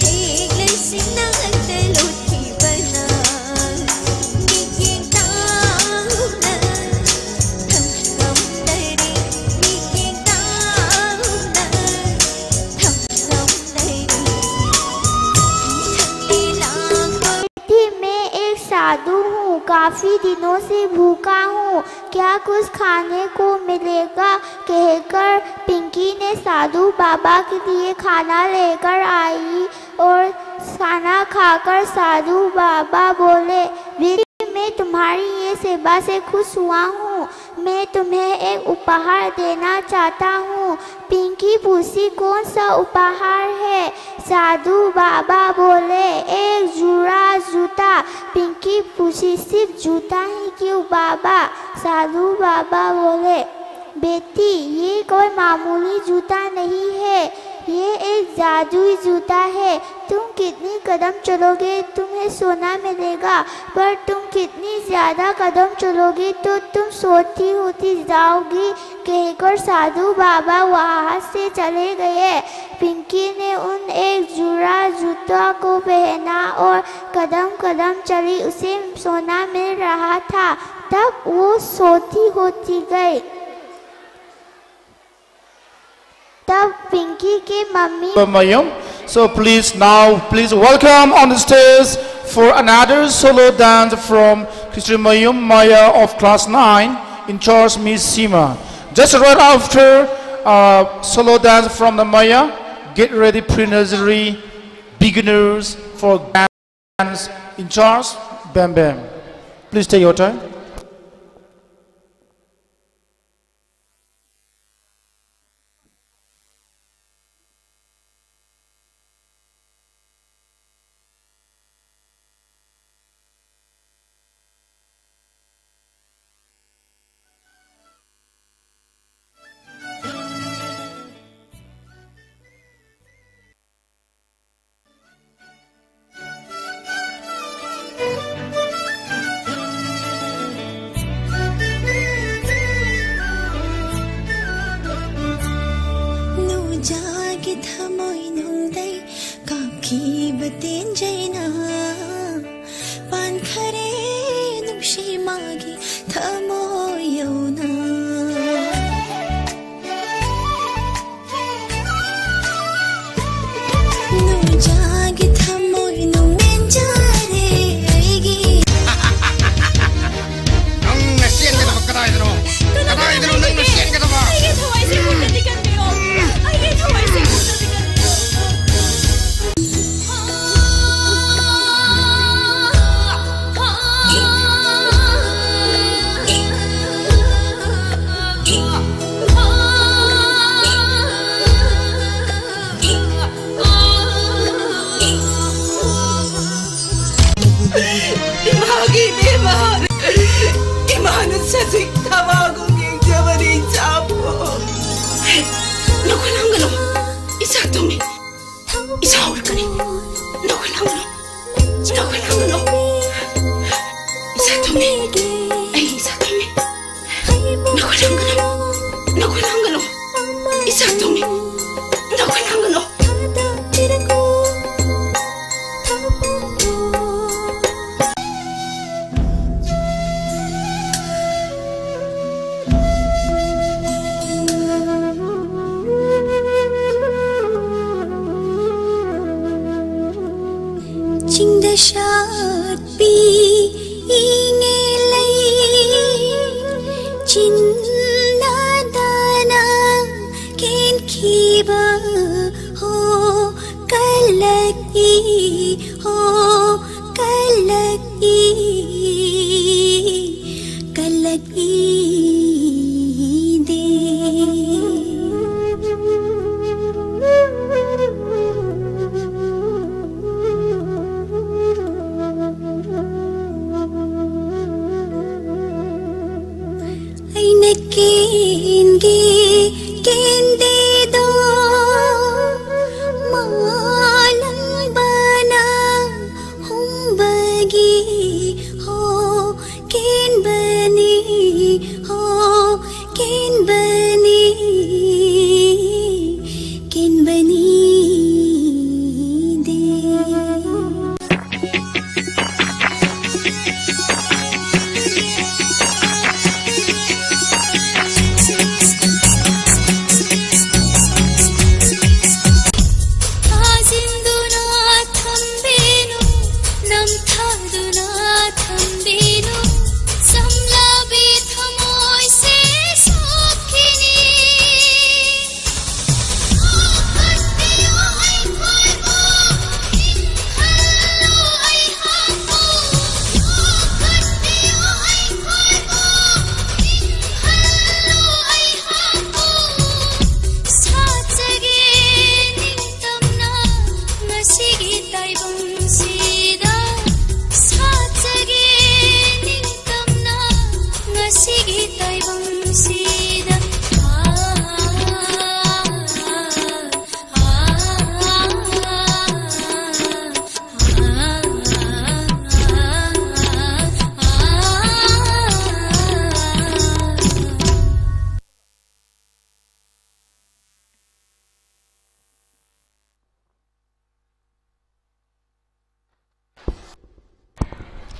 ꯊꯦꯡꯂꯁꯤ ꯅꯉꯛꯇ ꯂꯣꯠꯈꯤꯕꯅ꯫ ꯃꯤꯠꯌꯦꯡ ꯇꯥꯎꯅ ꯊꯝꯂꯝꯗꯔꯦ꯫ ꯃꯤꯠꯌꯦꯡ ꯇꯥꯎꯅ ꯊꯝꯂꯝꯗꯔꯦ꯫ ꯊꯛꯂꯤ ꯂꯥꯡꯕ ꯊꯤ ꯃꯦ ꯑꯦꯛ ꯁꯥꯙꯨ ꯍꯨ, ꯀꯥꯐꯤ ꯗꯤꯅꯣ ꯁꯦ ꯚꯨꯈꯥ ꯍꯨ꯫ क्या कुछ खाने को मिलेगा?" कहकर पिंकी ने साधु बाबा के लिए खाना लेकर आई और खाना खाकर साधु बाबा बोले, "बेटी, मैं तुम्हारी ये सेवा से खुश हुआ हूँ। मैं तुम्हें एक उपहार देना चाहता हूँ।" पिंकी पूछी, "कौन सा उपहार है?" साधु बाबा बोले, "एक जोड़ा जूता।" पिंकी पूछी, "सिर्फ जूता ही क्यों बाबा?" साधु बाबा बोले, "बेटी, ये कोई मामूली जूता नहीं है, ये एक जादुई जूता है। तुम कितनी कदम चलोगे, तुम्हें सोना मिलेगा, पर तुम कितनी ज्यादा कदम चलोगे तो तुम सोती होती जाओगी।" कहकर साधु बाबा वहाँ से चले गए। पिंकी ने उन एक जोड़ा जूता को पहना और कदम कदम चली। उसे सोना मिल रहा था, तब वो सोती होती गई। तब पिंकी के mummy Mayum. So please now, please welcome on the stage for another solo dance from Christian Mayum Maya of class nine, in charge Miss Sima. Just right after uh, solo dance from the Maya, get ready pre-nursery beginners for dance, in charge Bam Bam. Please take your time. ꯆꯥꯛ ꯊꯣꯡꯉꯦ꯫ ꯅꯈꯣꯏ ꯂꯥꯡꯒꯅꯨ꯫ ꯆꯤꯡꯗ ꯁꯥꯠꯄꯤ ꯏꯉꯦꯂꯩ, ꯆꯤꯟꯅꯗꯅ ꯀꯦꯟꯈꯤꯕ ꯍꯣ ꯀꯜꯂꯛꯏ, ꯍꯣ ꯀꯜꯂꯛꯏ, ꯀꯜꯂꯛꯏꯗꯦ꯫ ꯑꯩꯅ ꯀꯦꯟꯒꯦ ꯀꯦꯟꯗꯦꯗꯣ, ꯃꯥꯂꯪꯕꯅ ꯍꯨꯝꯕꯒꯤ ꯍꯣ ꯀꯦꯟꯕꯅꯤ, ꯍꯣ ꯀꯦꯟꯕꯅꯤ, ꯀꯦꯟꯕꯅꯤꯗꯦ꯫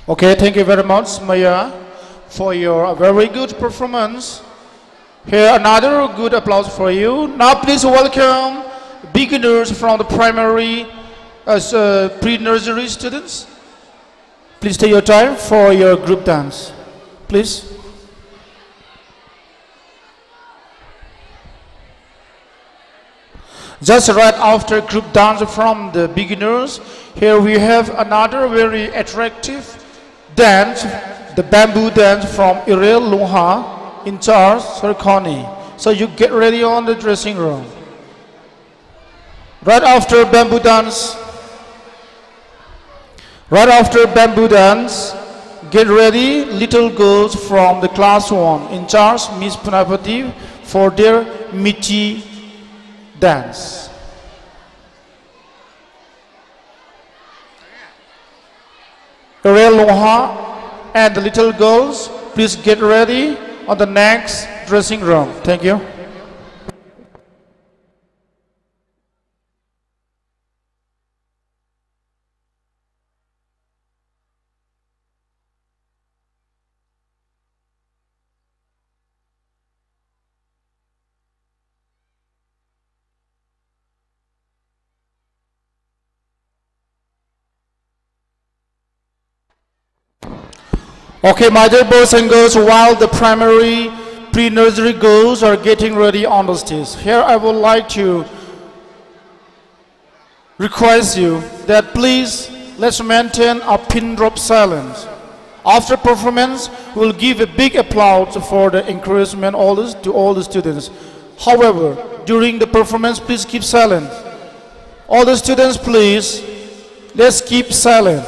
Okay, thank you very much, Maya, for your very good performance. Here, another good applause for you. Now, please welcome beginners from the primary, uh, s- uh, pre-nursery students. Please take your time for your group dance. Please. Just right after group dance from the beginners, here we have another very attractive dance, the bamboo dance from Irel Lungha, in charge, Sir Connie. So you get ready on the dressing room. Right after bamboo dance, right after bamboo dance, get ready, little girls from the class one, in charge, Miss Punapati, for their Michi dance. Ariel Longha and the little girls, please get ready on the next dressing room. Thank you. Okay, my dear boys and girls, while the primary pre-nursery girls are getting ready on the stage, here I would like to request you that please let's maintain a pin drop silence. After performance, we'll give a big applause for the encouragement all this, to all the students. However, during the performance, please keep silent. All the students, please, let's keep silent.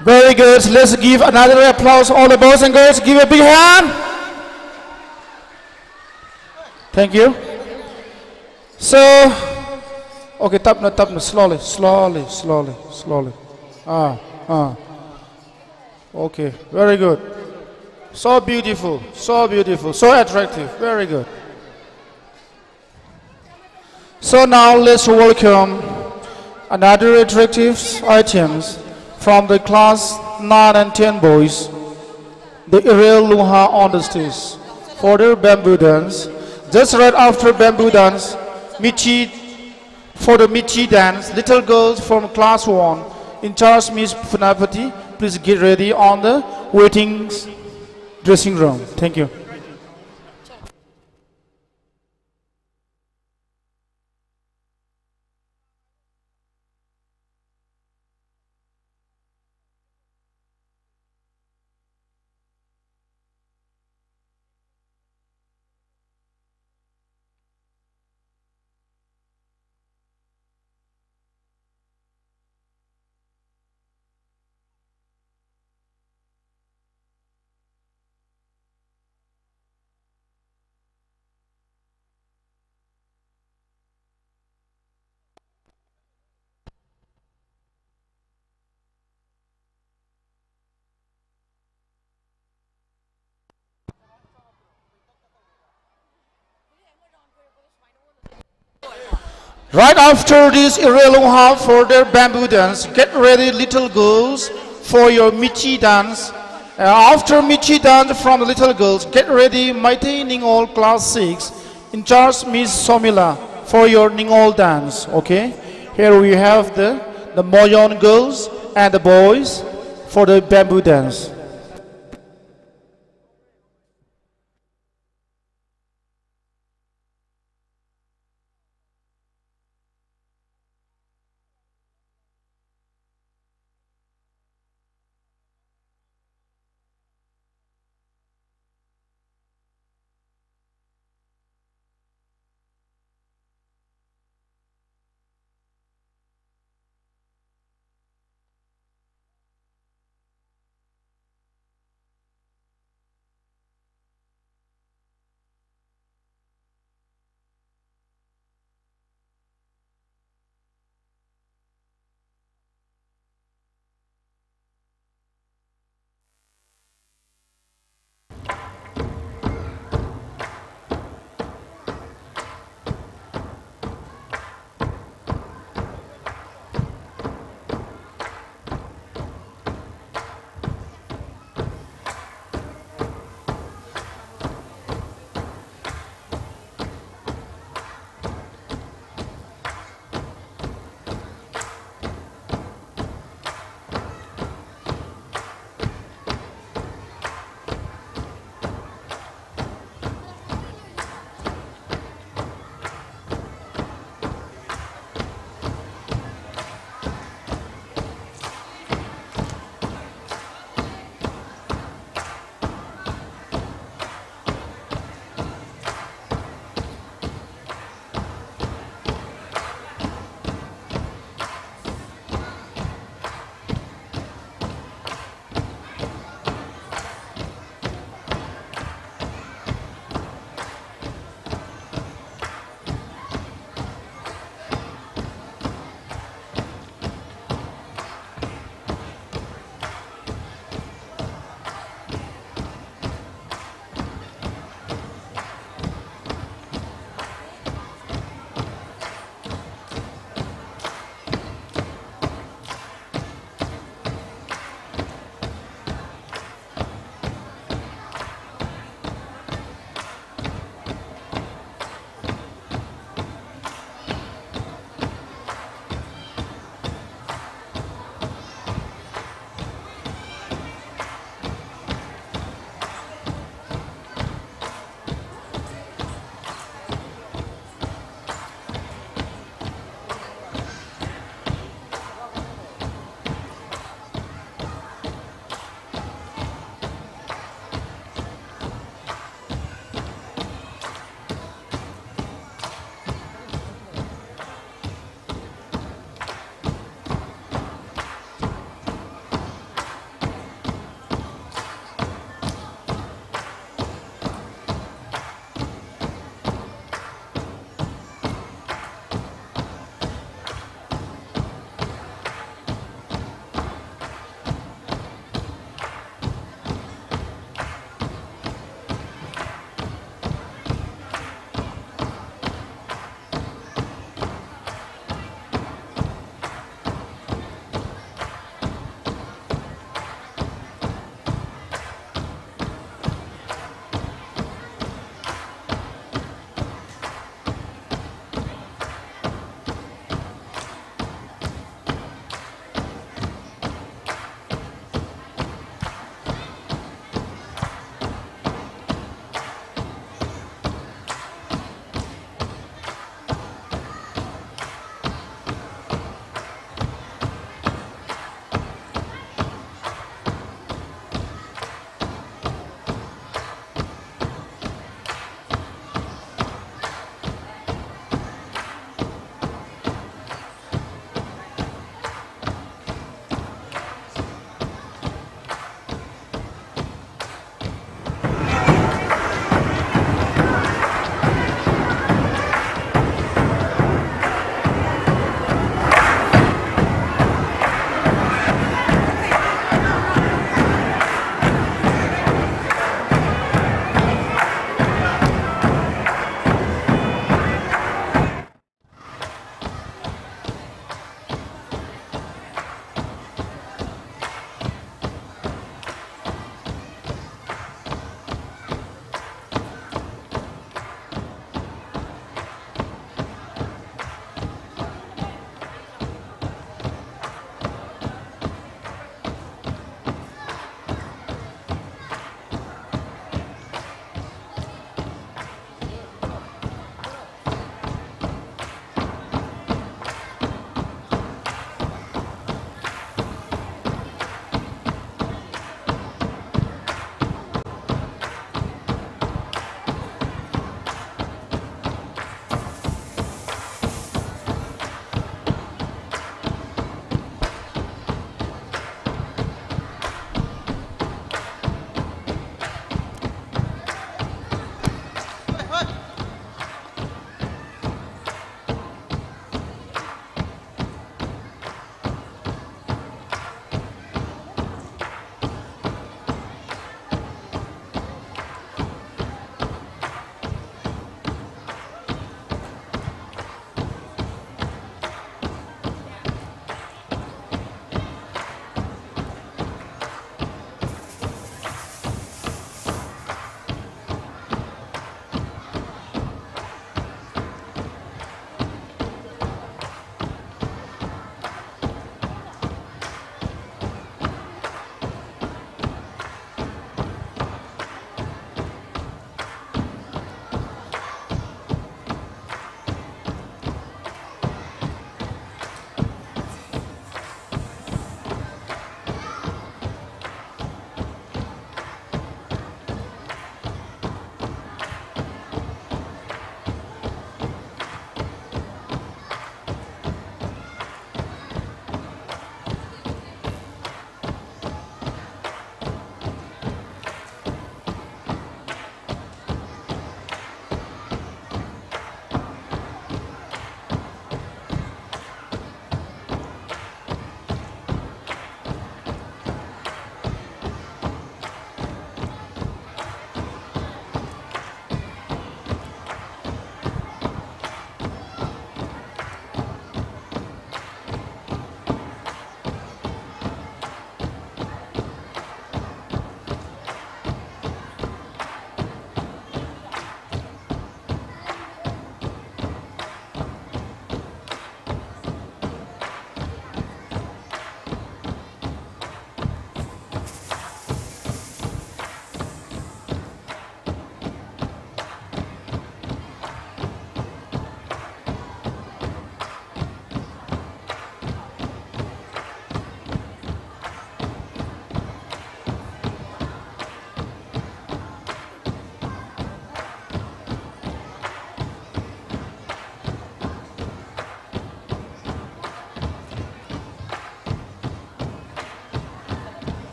Very good. Let's give another applause. All the boys and girls, give a big hand. Thank you. So, okay, tapna, tapna, slowly, slowly, slowly, slowly. Ah, ah. Okay, very good. So beautiful, so beautiful, so attractive. Very good. So now let's welcome another attractive items from the class nine and ten boys, the Irel Lungha on the stage for their bamboo dance. Just right after bamboo dance, Michi, for the Michi dance, little girls from class one, in charge Miss Funapati, please get ready on the waiting dressing room. Thank you. Right after this Irelungha for their bamboo dance, get ready, little girls, for your Michi dance. Uh, after Michi dance from the little girls, get ready, Maitei Ningol class six, in charge Miss Somila, for your Ningol dance. Okay, here we have the the Moyon girls and the boys for the bamboo dance.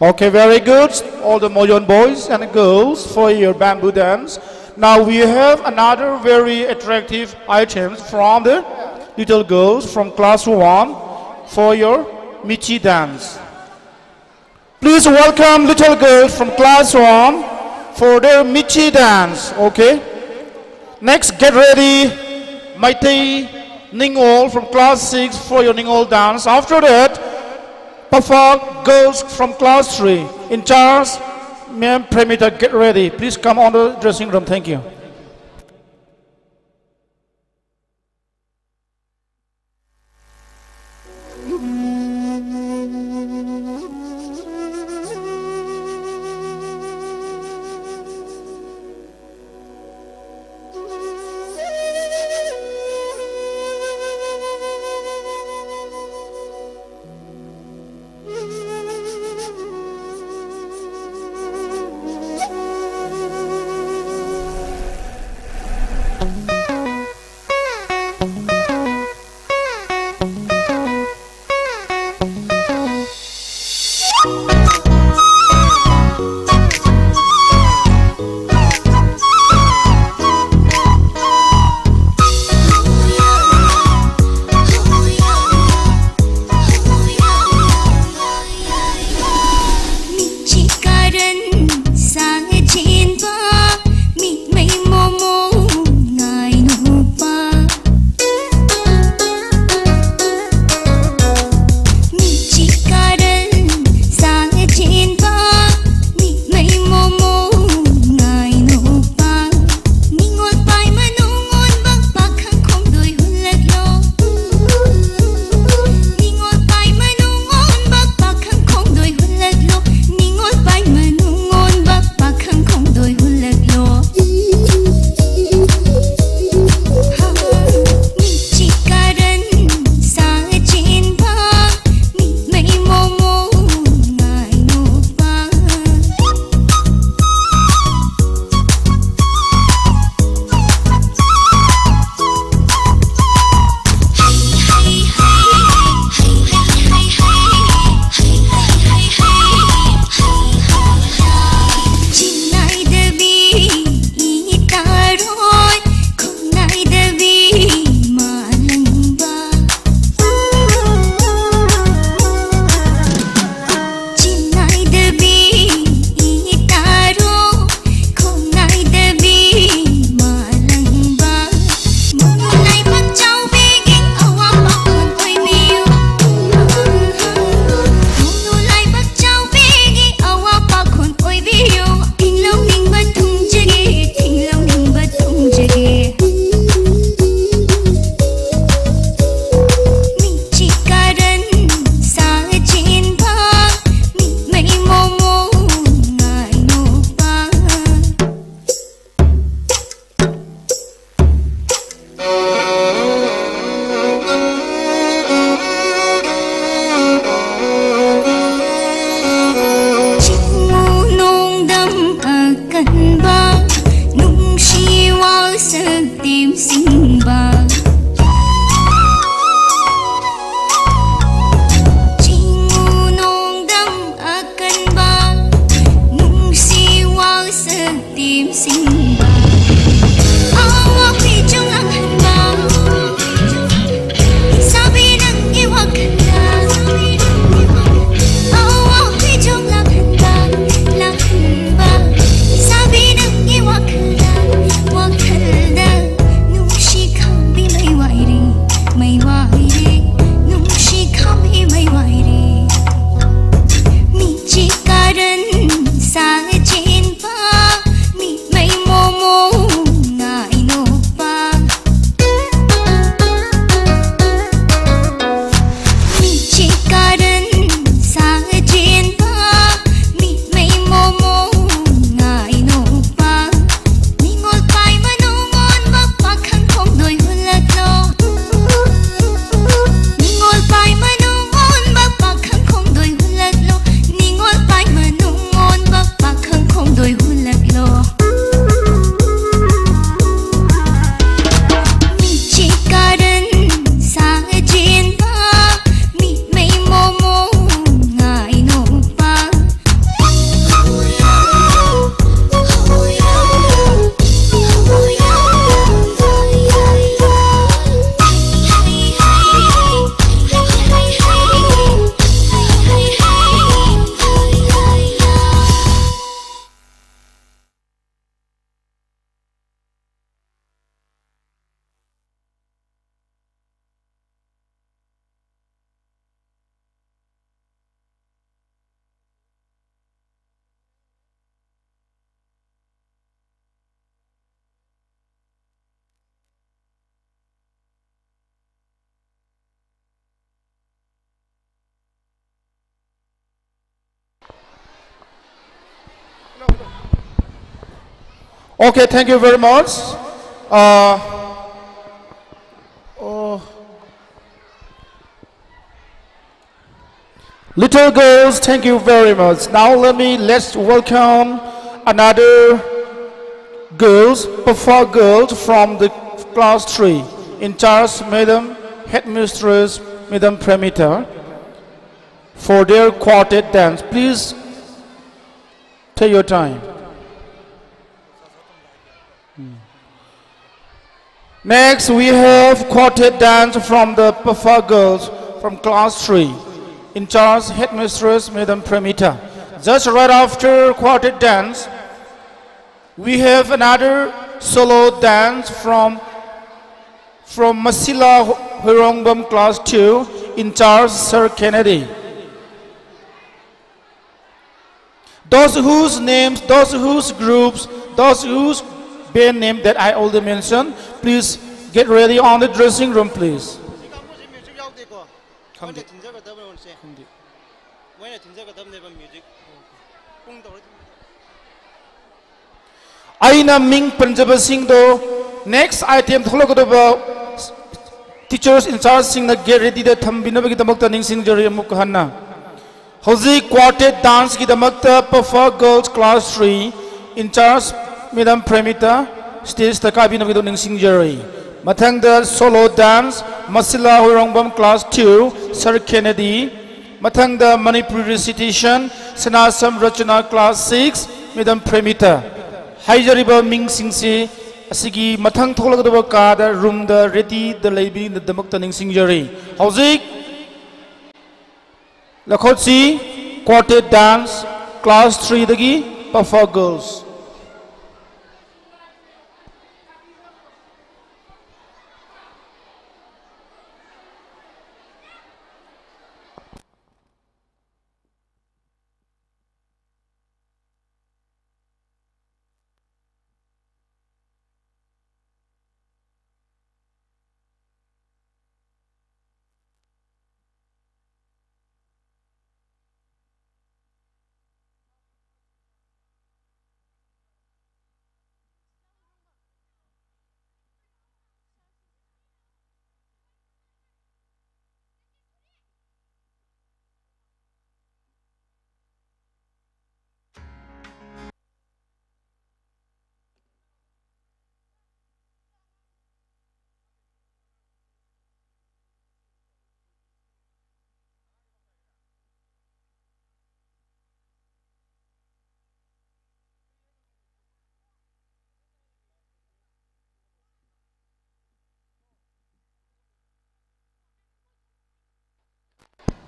Okay, very good. All the Moyon boys and girls for your bamboo dance. Now we have another very attractive items from the little girls from class one for your Michi dance. Please welcome little girls from class one for their Michi dance, okay? Next, get ready, Maitei Ningol from class six for your Ningol dance. After that, Pafak girls from class three. In charge, Ma'am Premita, get ready. Please come on the dressing room. Thank you. Okay, thank you very much. Uh, oh. Little girls, thank you very much. Now let me, let's welcome another girls, Pafa girls from the class three, in charge Madam Headmistress, Madam Premita, for their quartet dance. Please take your time. Next, we have quartet dance from the Pafa girls from class three, in charge Headmistress Madam Premita. Just right after quartet dance, we have another solo dance from, from Masila Huirongbam class two, in charge Sir Kennedy. Those whose names, those whose groups, those whose band name that I already mentioned, please get ready on the dressing room, please. ꯁꯤ ꯀꯥꯡꯕꯨꯁꯤ music ꯌꯥꯎꯗꯦꯀꯣ? ꯈꯪꯗꯦ꯫ ꯃꯣꯏꯅ ꯊꯤꯟꯖꯒꯗꯕꯅꯦ꯫ ꯈꯪꯗꯦ꯫ ꯃꯣꯏꯅ ꯊꯤꯟꯖꯒꯗꯕꯅꯦꯕ music. ꯄꯨꯡ ꯇꯧꯔ ꯊꯤꯟꯖꯒꯗꯕꯅꯦ꯫ ꯑꯩꯅ ꯃꯤꯡ ꯄꯟꯖꯕꯁꯤꯡꯗꯣ next item ꯊꯣꯛꯂꯛꯀꯗꯕ teachers in charge ꯁꯤꯡꯅ get ready ꯗ ꯊꯝꯕꯤꯅꯕꯒꯤꯗꯃꯛꯇ ꯅꯤꯡꯁꯤꯡꯖꯔꯤ ꯑꯃꯨꯛ ꯍꯟꯅ꯫ ꯍꯧꯖꯤꯛ quartet dance ꯀꯤꯗꯃꯛꯇ Pafa Girls class three in charge Madam Premita stage ꯇ ꯀꯥꯕꯤꯅꯕꯒꯤꯗꯃꯛ ꯅꯤꯡꯁꯤꯡꯖꯔꯤ꯫ ꯃꯊꯪꯗ solo dance Masila Huirongbam class two, Sir Kennedy꯫ ꯃꯊꯪꯗ Manipuri recitation, Sanasam Rachana class six, Madam Premita꯫ ꯍꯥꯏꯖꯔꯤꯕ ꯃꯤꯡꯁꯤꯡꯁꯤ ꯑꯁꯤꯒꯤ ꯃꯊꯪ ꯊꯣꯛꯂꯒꯗꯕ ꯀꯥꯗ, room ꯗ ready ꯗ ꯂꯩꯕꯤꯅꯕꯒꯤꯗꯃꯛꯇ ꯅꯤꯡꯁꯤꯡꯖꯔꯤ꯫ ꯍꯧꯖꯤꯛ ꯂꯧꯈꯠꯁꯤ, quartet dance class three ꯗꯒꯤ Pafa Girls꯫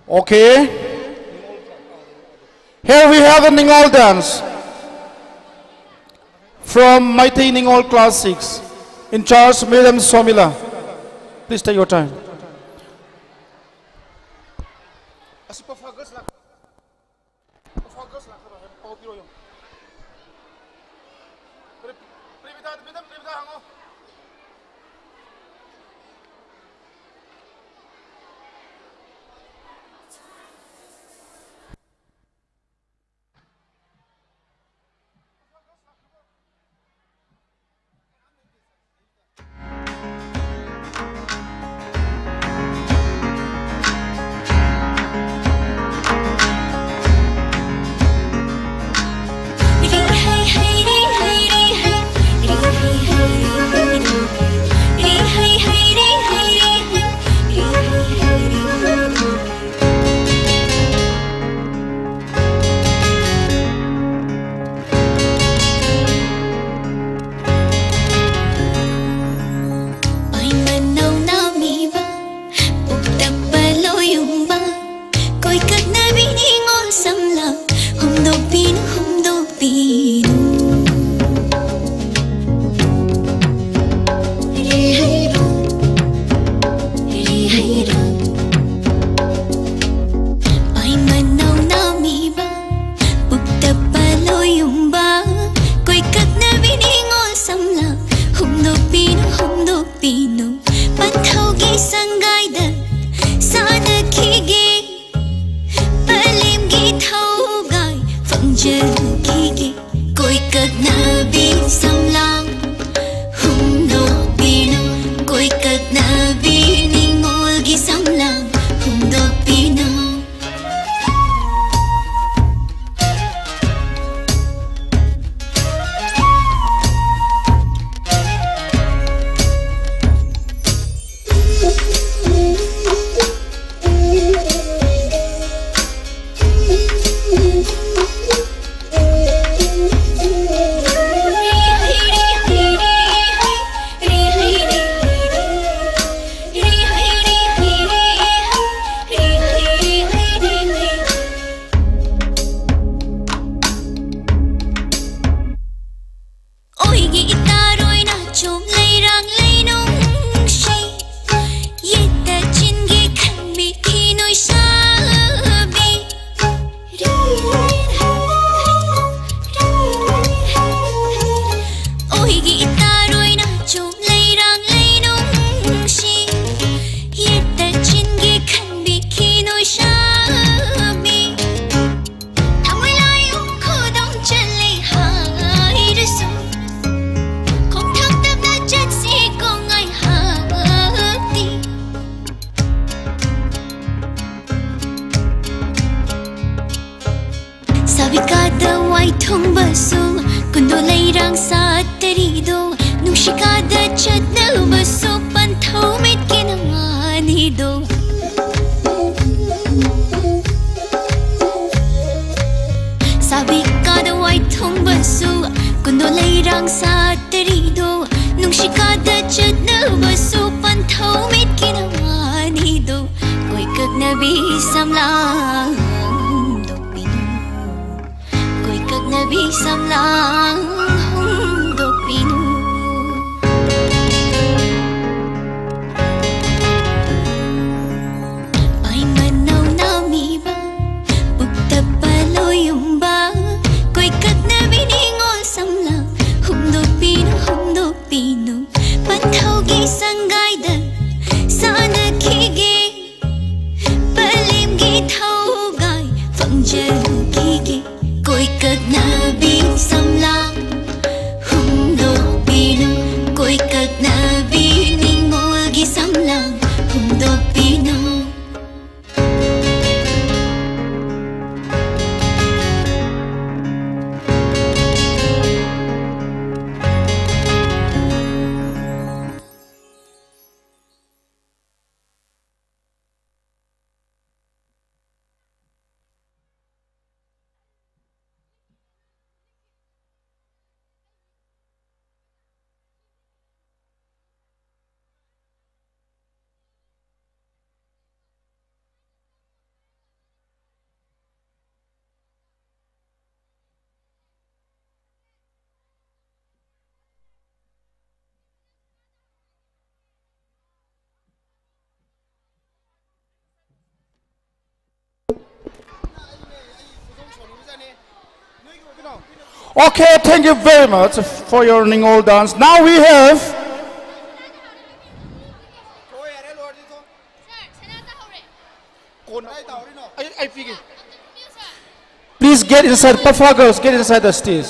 Okay. Here we have a Ningol dance from Meitei Ningol Class six, in charge Madam Somila. Please take your time. ꯕꯤꯀꯥꯗ ꯋꯥꯏꯊꯨꯡꯕꯁꯨ ꯀꯨꯟꯗꯣ ꯂꯩꯔꯥꯡ ꯁꯥꯠꯇꯔꯤꯗꯣ, ꯅꯨꯡꯁꯤꯀꯥꯗ ꯆꯠꯅꯕꯁꯨ ꯄꯟꯊꯧ ꯃꯤꯠꯀꯤ ꯅꯃꯥꯅꯤꯗꯣ꯫ ꯁꯥꯕꯤꯀꯥꯗ ꯋꯥꯏꯊꯨꯡꯕꯁꯨ ꯀꯨꯟꯗꯣ ꯂꯩꯔꯥꯡ ꯁꯥꯠꯇꯔꯤꯗꯣ, ꯅꯨꯡꯁꯤꯀꯥꯗ ꯆꯠꯅꯕꯁꯨ ꯄꯟꯊꯧ ꯃꯤꯠꯀꯤ ꯅꯃꯥꯅꯤꯗꯣ꯫ ꯀꯣꯏꯀꯛꯅꯕꯤ ꯁꯝꯂꯥꯡ ꯍꯨꯝꯗꯣꯛꯄꯤꯅꯨ, ꯀꯣꯏꯀꯛꯅꯕꯤ ꯁꯝꯂꯥꯡ ꯍꯨꯝꯗꯣꯛꯄꯤꯅꯨ꯫ ꯄꯥꯏꯃꯅꯧ ꯅꯥꯃꯤꯕ, ꯄꯨꯛꯇ ꯄꯥꯂꯣꯌꯨꯝꯕ, ꯀꯣꯏꯀꯛꯅꯕꯤ ꯅꯤꯉꯣꯜ ꯁꯝꯂꯥꯡ ꯍꯨꯝꯗꯣꯛꯄꯤꯅꯨ, ꯍꯨꯝꯗꯣꯛꯄꯤꯅꯨ꯫ ꯄꯟꯊꯧꯒꯤ ꯁꯪꯒꯥꯏꯗ ꯁꯥꯟꯅꯈꯤꯒꯦ, ꯄꯂꯦꯝꯒꯤ ꯊꯧꯒꯥꯏ ꯐꯪꯖꯔꯨꯈꯤꯒꯦ꯫ ꯀꯣꯏꯀꯛꯅꯕꯤ ꯁꯝꯂꯥꯡ ꯍꯨꯝꯗꯣꯛꯄꯤꯅꯨ, ꯀꯣꯏꯀꯛꯅꯕꯤ ꯅꯤꯉꯣꯜꯒꯤ ꯁꯝꯂꯥꯡ ꯍꯨꯝꯗꯣꯛꯄꯤꯅꯨ꯫ Okay, thank you very much for your Ningol dance. Now we have Please get inside, Pafa girls, get inside the stage.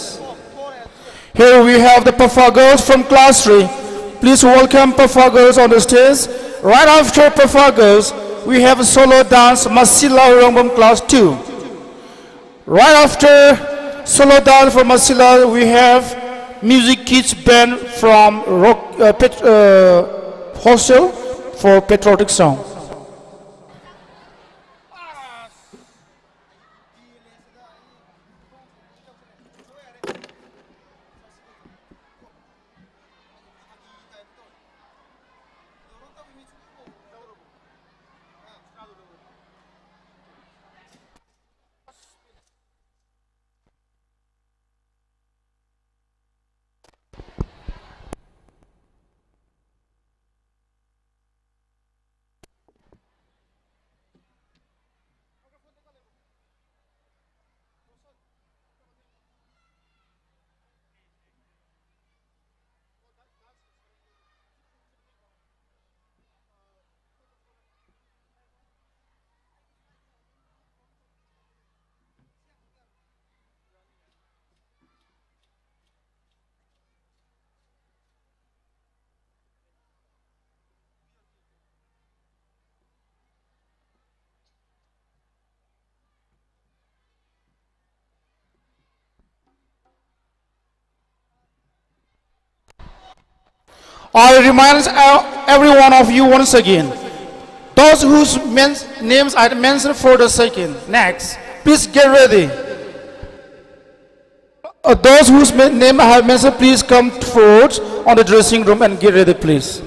Here we have the Pafa girls from class three. Please welcome Pafa girls on the stage. Right after Pafa girls, we have a solo dance, Masila Rongbam class two. Right after Solo Dal from Masila, we have Music Kids Band from Rock, uh, Pet, uh, Hostel for patriotic song. I remind uh, every one of you once again, those whose men- names I mentioned for the second, next, please get ready. Uh, those whose men- name I have mentioned, please come forward on the dressing room and get ready, please.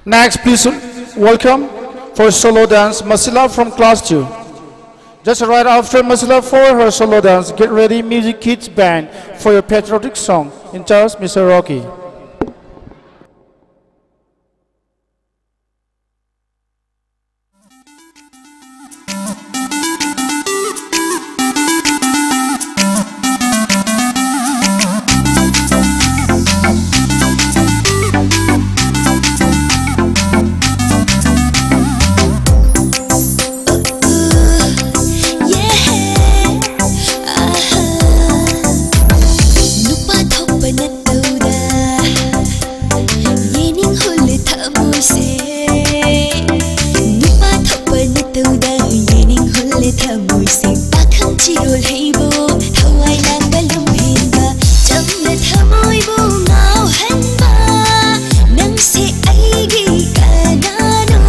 Next, please welcome for solo dance Masila from class two. Just right after Masila for her solo dance, get ready, music kids band, for your patriotic song. In charge, Mister Rocky. ꯅꯨꯄꯥ ꯊꯣꯛꯄꯅ ꯇꯧꯗ ꯌꯦꯅꯤꯡ ꯍꯨꯜꯂꯦ ꯊꯃꯣꯏꯁꯦ꯫ ꯅꯨꯄꯥ ꯊꯣꯛꯄꯅ ꯇꯧꯗ ꯌꯦꯅꯤꯡ ꯍꯨꯜꯂꯦ ꯊꯃꯣꯏꯁꯦ꯫ ꯄꯥꯈꯪ ꯆꯤꯔꯣꯜ ꯍꯩꯕꯣ, ꯊꯋꯥꯏ ꯂꯥꯛꯄ ꯂꯝꯍꯦꯟꯕ, ꯆꯝꯅ ꯊꯃꯣꯏꯕꯨ ꯉꯥꯎꯍꯟꯕ, ꯅꯪꯁꯦ ꯑꯩꯒꯤ ꯀꯅꯥꯅꯣ?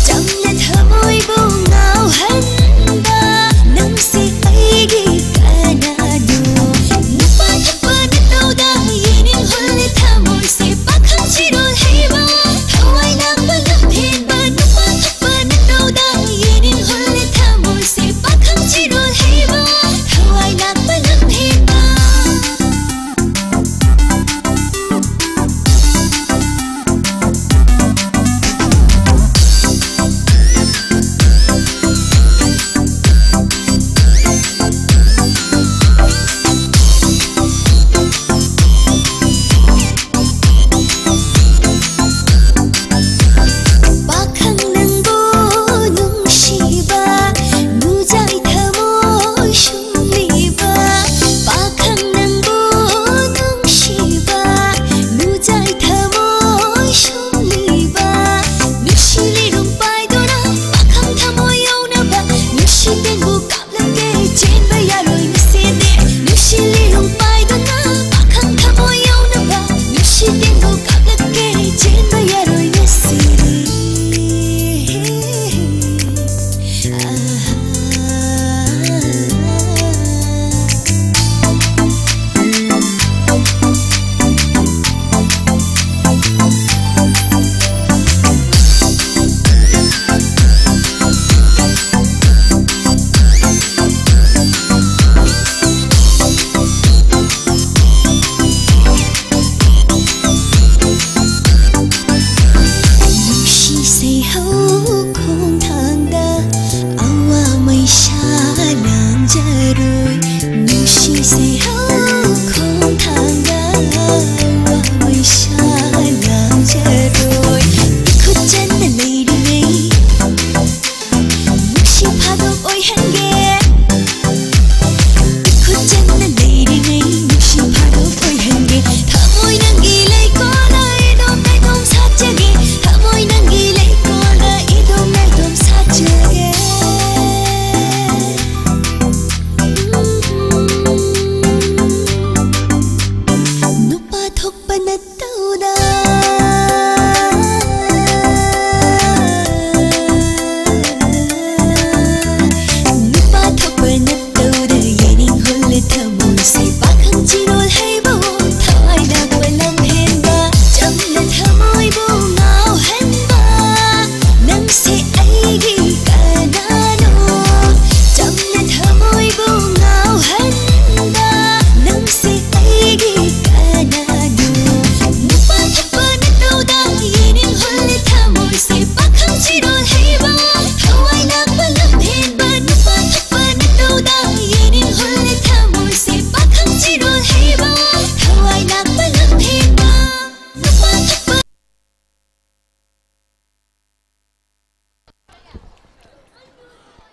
ꯆꯝꯅ ꯊꯃꯣꯏꯕꯨ ꯉꯥꯎꯍꯟꯕ, ꯅꯪꯁꯦ ꯑꯩꯒꯤ ꯀꯅꯥꯅꯣ? ꯅꯨꯄꯥ ꯊꯣꯛꯄꯅ ꯇꯧꯗ ꯌꯦꯅꯤꯡ ꯍꯨꯜꯂꯦ ꯊꯃꯣꯏꯁꯦ꯫ ꯄꯥꯈꯪ ꯆꯤꯔꯣꯜ ꯍꯩꯕ, ꯊꯋꯥꯏ ꯂꯥꯛꯄ ꯂꯝꯍꯦꯟꯕ, ꯅꯨꯄꯥ ꯊꯣꯛꯄꯅ ꯇꯧꯗ ꯌꯦꯅꯤꯡ ꯍꯨꯜꯂꯦ ꯊꯃꯣꯏꯁꯦ꯫ ꯄꯥꯈꯪ ꯆꯤꯔꯣꯜ ꯍꯩꯕ, ꯊꯋꯥꯏ ꯂꯥꯛꯄ ꯂꯝꯍꯦꯟꯕ꯫ ꯄꯥꯈꯪ ꯅꯪꯕꯨ ꯅꯨꯡꯁꯤꯕ, ꯅꯨꯖꯥꯏ ꯊꯃꯣꯏ ꯁꯨꯝꯂꯤꯕ꯫ ꯄꯥꯈꯪ ꯅꯪꯕꯨ ꯅꯨꯡꯁꯤꯕ, ꯅꯨꯖꯥꯏ ꯊꯃꯣꯏ ꯁꯨꯝꯂꯤꯕ꯫ ꯅꯨꯡꯁꯤ ꯂꯤꯔꯨꯡ ꯄꯥꯏꯗꯨꯅ ꯄꯥꯈꯪ ꯊꯃꯣꯏ ꯌꯧꯅꯕ, ꯅꯨꯡꯁꯤ ꯇꯦꯡꯕꯨ ꯀꯥꯞꯂꯒꯦ ꯆꯦꯟꯕ ꯌꯥꯔꯣꯏ ꯉꯁꯤꯗꯤ꯫ ꯅꯨꯡꯁꯤ ꯂꯤꯔꯨꯡ ꯄꯥꯏꯗꯨꯅ ꯄꯥꯈꯪ ꯊꯃꯣꯏ ꯌꯧꯅꯕ, ꯅꯨꯡꯁꯤ ꯇꯦꯡꯕꯨ ꯀꯥꯞꯂꯒꯦ ꯆꯦꯟꯕ ꯌꯥꯔꯣꯏ ꯉꯁꯤꯗꯤ꯫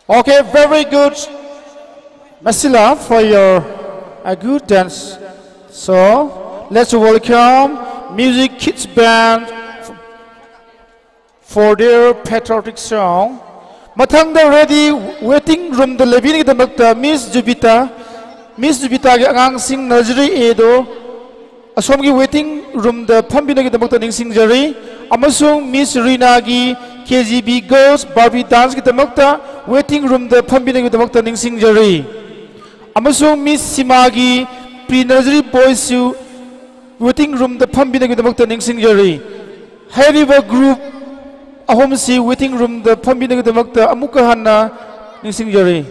Okay, very good, Masila, for your a good dance. So let's welcome Music Kids Band for their patriotic song. ꯃꯊꯪꯗ ready waiting roomꯗ ꯂꯩꯕꯤꯅꯕꯒꯤꯗꯃꯛꯇ Miss Jupiter, Miss Jupiterꯒꯤ ꯑꯉꯥꯡꯁꯤꯡ nursery Aꯗꯣ ꯑꯁꯣꯝꯒꯤ waiting roomꯗ ꯐꯝꯕꯤꯅꯕꯒꯤꯗꯃꯛꯇ ꯅꯤꯡꯁꯤꯡꯖꯔꯤ꯫ ꯑꯃꯁꯨꯡ Miss Rinaꯒꯤ KGB Girls Barbie Danceꯒꯤꯗꯃꯛꯇ waiting roomꯗ ꯐꯝꯕꯤꯅꯕꯒꯤꯗꯃꯛꯇ ꯅꯤꯡꯁꯤꯡꯖꯔꯤ꯫ ꯑꯃꯁꯨꯡ Miss Simaꯒꯤ Pre Nursery Boysꯁꯨ waiting roomꯗ ꯐꯝꯕꯤꯅꯕꯒꯤꯗꯃꯛꯇ ꯅꯤꯡꯁꯤꯡꯖꯔꯤ꯫ ꯍꯥꯏꯔꯤꯕ group ꯑꯍꯨꯝꯁꯤ waiting roomꯗ ꯐꯝꯕꯤꯅꯕꯒꯤꯗꯃꯛꯇ ꯑꯃꯨꯛꯀ ꯍꯟꯅ ꯅꯤꯡꯁꯤꯡꯖꯔꯤ꯫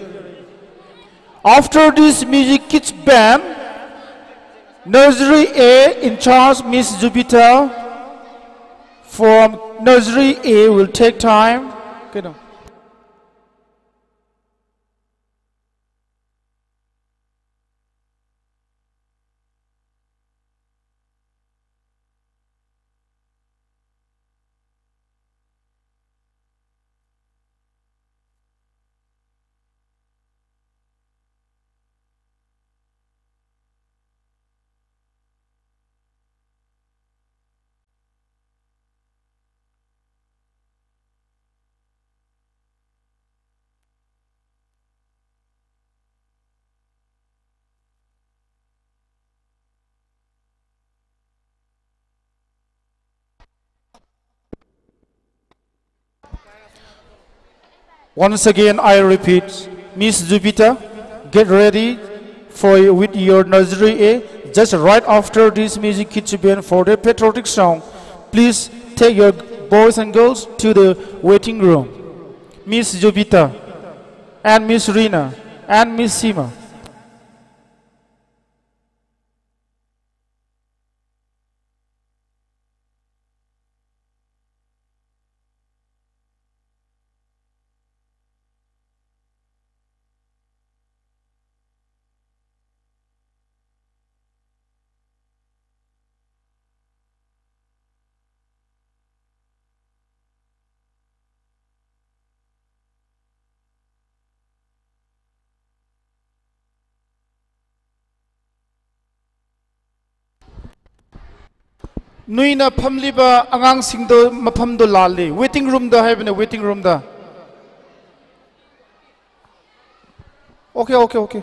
After this Music Kids Band, nursery A in charge Miss Jupiter from nursery A will take time. Okay, no. Once again, I repeat, Miss Jupiter, get ready for with your nursery A. Just right after this Music Kids Band for the patriotic song, please take your boys and girls to the waiting room. Miss Jupiter and Miss Rina and Miss Sima. ꯅꯣꯏꯅ ꯐꯝꯂꯤꯕ ꯑꯉꯥꯡꯁꯤꯡꯗꯣ ꯃꯐꯝꯗꯣ ꯂꯥꯜꯂꯤ꯫ Waiting roomꯗ ꯍꯥꯏꯕꯅꯦ, waiting roomꯗ꯫ Okay, okay, okay.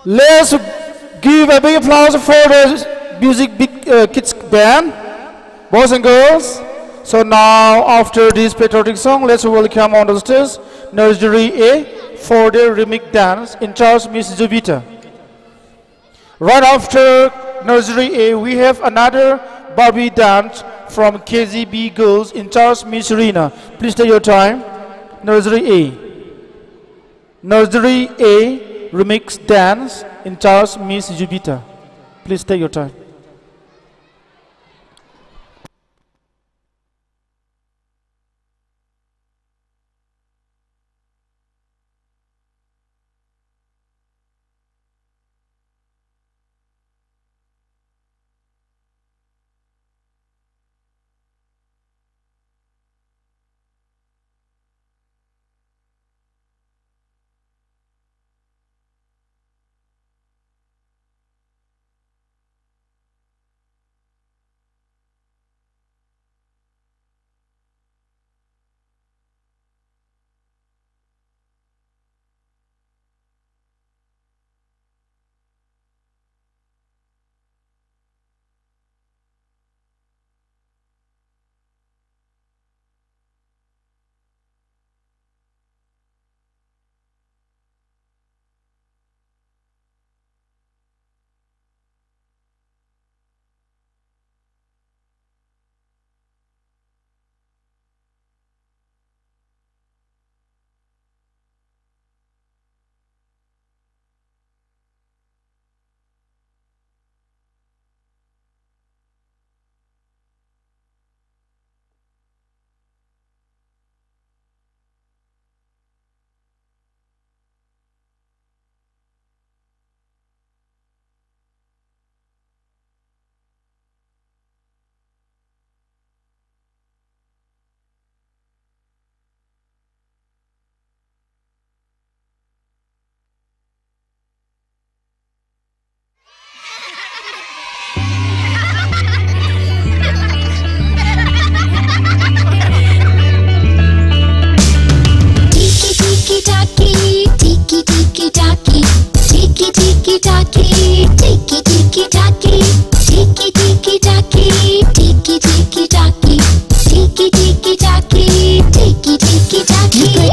Let's give a big applause for the music big, uh, kids band, boys and girls. So now, after this patriotic song, let's welcome on the stage Nursery A for their remix dance in charge Miss Jovita. Right after Nursery A, we have another Barbie dance from K Z B Girls in charge Miss Rina. Please take your time. Nursery A. Nursery A remix dance in charge Miss Jupiter. Please take your time.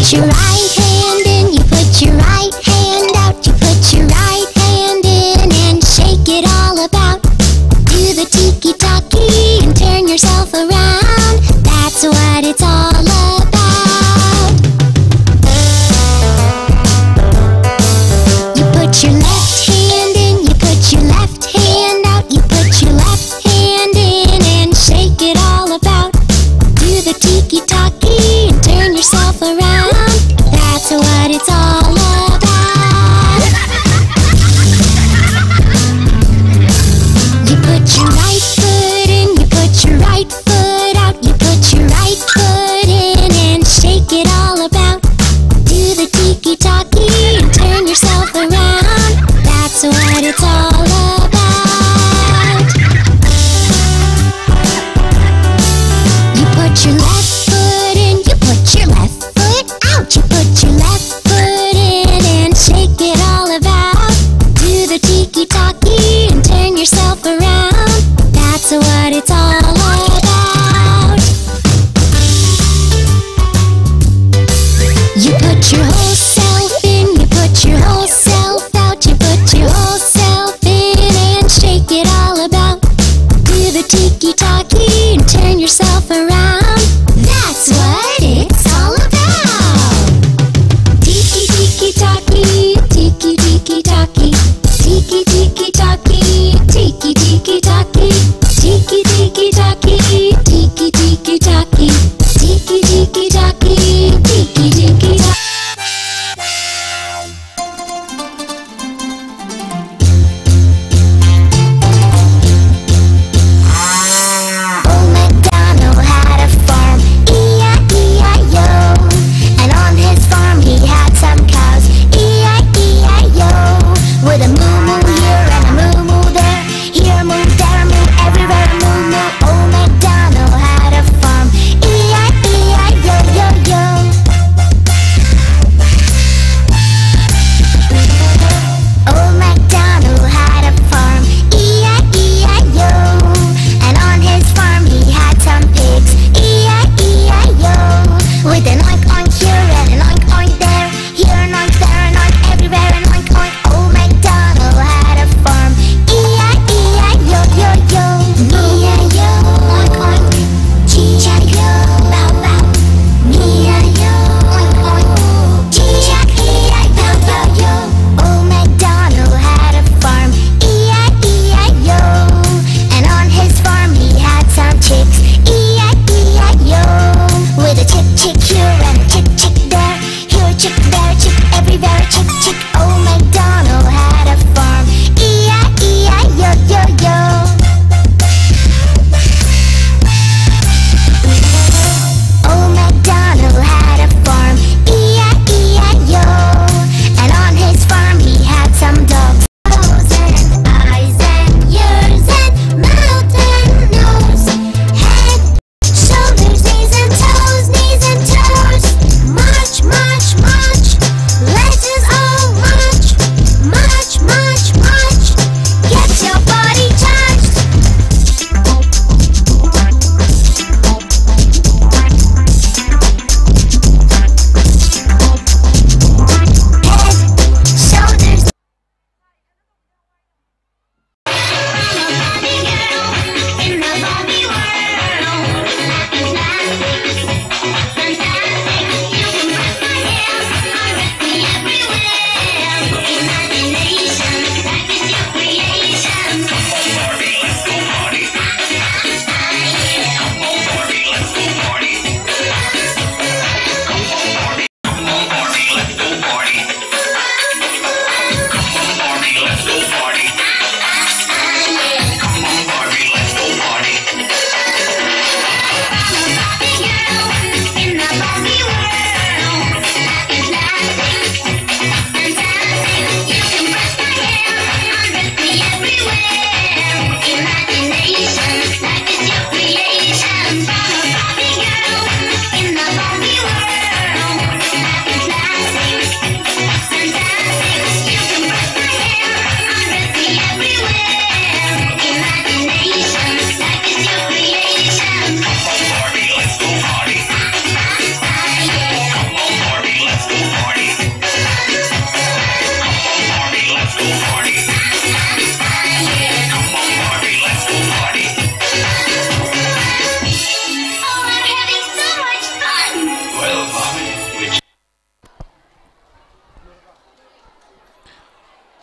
Put your right hand in, you put your right hand out, you put your right hand in and shake it all about. Do the tiki taki and turn yourself around. That's what it's all about. You put your left hand in, you put your left hand out, you put your left hand in and shake it all about. Do the tiki taki and turn yourself around.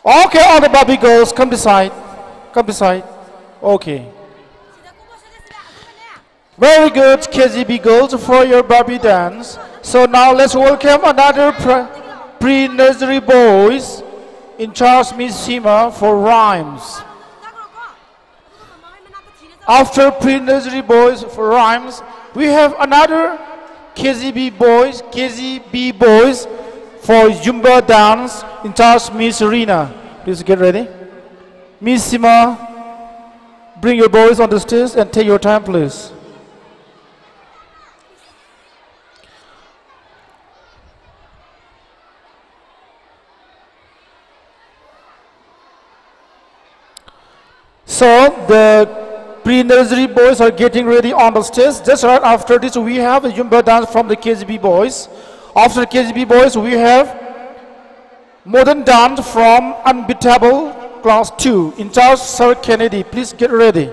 Okay, all the Barbie girls, come beside. Come beside. Okay. Very good, K Z B girls, for your Barbie dance. So now let's welcome another pre-nursery boys in charge Miss Sima for rhymes. After pre-nursery boys for rhymes, we have another K Z B boys, K Z B boys for Zumba dance in charge Miss Rina. Please get ready. Miss Sima, bring your boys on the stage and take your time, please. So the pre-nursery boys are getting ready on the stage. Just right after this, we have a Zumba dance from the K Z B boys. After K Z B boys, we have modern dance from Unbeatable Class two. In charge, Sir Kennedy. Please get ready.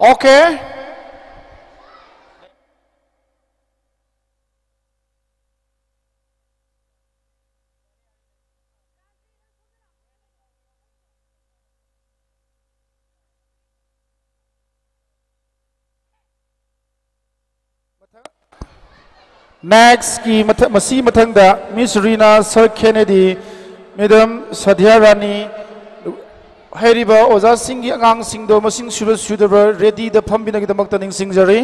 Okay. Next ꯀꯤ ꯃꯊ-, ꯃꯁꯤ ꯃꯊꯪꯗ Miss Rina, Sir Kennedy, Madam Sadhya Rani, ꯍꯥꯏꯔꯤꯕ ꯑꯣꯖꯥꯁꯤꯡꯒꯤ ꯑꯉꯥꯡꯁꯤꯡꯗꯣ ꯃꯁꯤꯡ ꯁꯨꯔ ꯁꯨꯗꯕ꯭ꯔꯥ ready ꯗ ꯐꯝꯕꯤꯅꯕꯒꯤꯗꯃꯛꯇ ꯅꯤꯡꯁꯤꯡꯖꯔꯤ꯫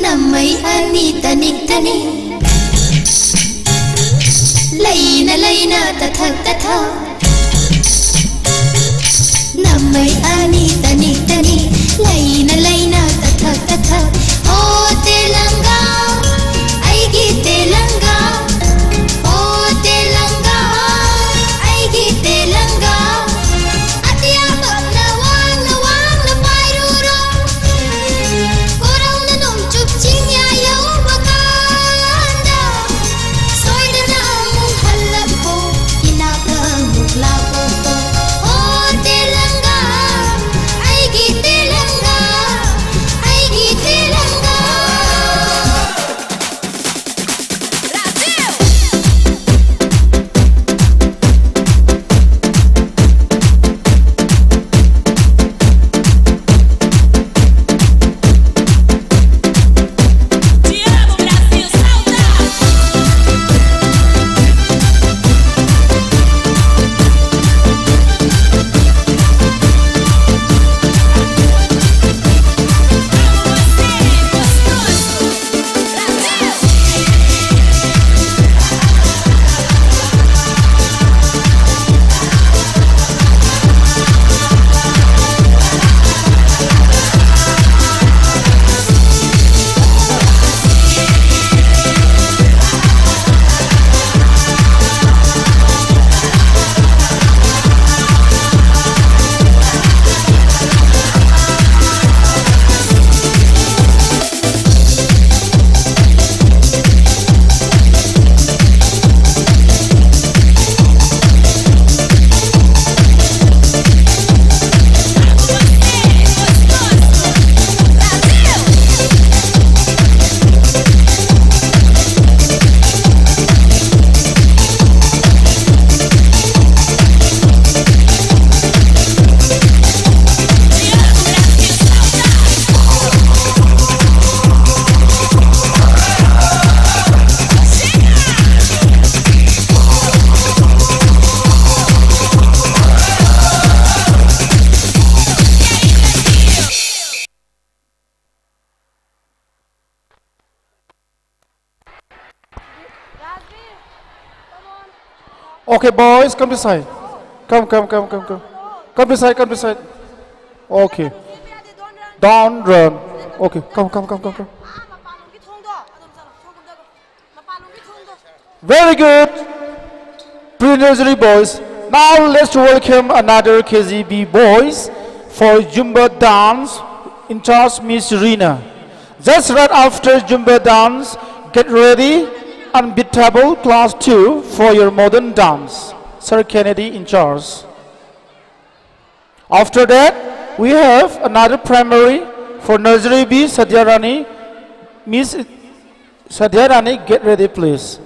ꯅꯝꯃꯩ ꯑꯅꯤ ꯇꯅꯤꯛ ꯇꯅꯤꯛ, ꯂꯩꯅ ꯂꯩꯅ ꯇꯊꯛ ꯇꯊꯛ꯫ ꯅꯝꯃꯩ ꯑꯅꯤ ꯇꯅꯤꯛ ꯇꯅꯤꯛ, ꯂꯩꯅ ꯂꯩꯅ ꯇꯊꯛ ꯇꯊꯛ꯫ ꯑꯣ ꯇꯦꯂꯪꯒꯥ, ꯑꯩꯒꯤ ꯇꯦꯂꯪꯒꯥ꯫ ꯑꯣ ꯇꯦꯂꯪꯒꯥ, ꯑꯩꯒꯤ ꯇꯦꯂꯪꯒꯥ꯫ ꯑꯇꯤꯌꯥ ꯄꯛꯅ ꯋꯥꯡꯅ ꯋꯥꯡꯅ ꯄꯥꯏꯔꯨꯔꯣ꯫ ꯀꯣꯔꯧꯅ ꯅꯣꯡꯆꯨꯞ ꯆꯤꯡꯌꯥ ꯌꯧꯕ ꯀꯥꯟꯗ, ꯁꯣꯏꯗꯅ ꯑꯃꯨꯛ ꯍꯜꯂꯛꯈꯣ, ꯏꯅꯥꯛꯇ ꯑꯃꯨꯛ ꯂꯥꯛꯈꯣ꯫ ꯑꯣ ꯇꯦꯂꯪꯒꯥ, ꯑꯩꯒꯤ ꯇꯦꯂꯪꯒꯥ, ꯑꯩꯒꯤ ꯇꯦꯂꯪꯒꯥ꯫ Okay, boys, come this side. Come, come, come, come, come. Come this side, come this side. Okay. Don't run. Okay, come, come, come, come, come. Very good. Pre-nursery boys. Now let's welcome another K Z B boys for Zumba dance in charge Miss Rina. Just right after Zumba dance, get ready, unbeatable class two for your modern dance. Sir Kennedy in charge. After that, we have another primary for nursery B, Sadyarani. Miss Sadyarani, get ready, please.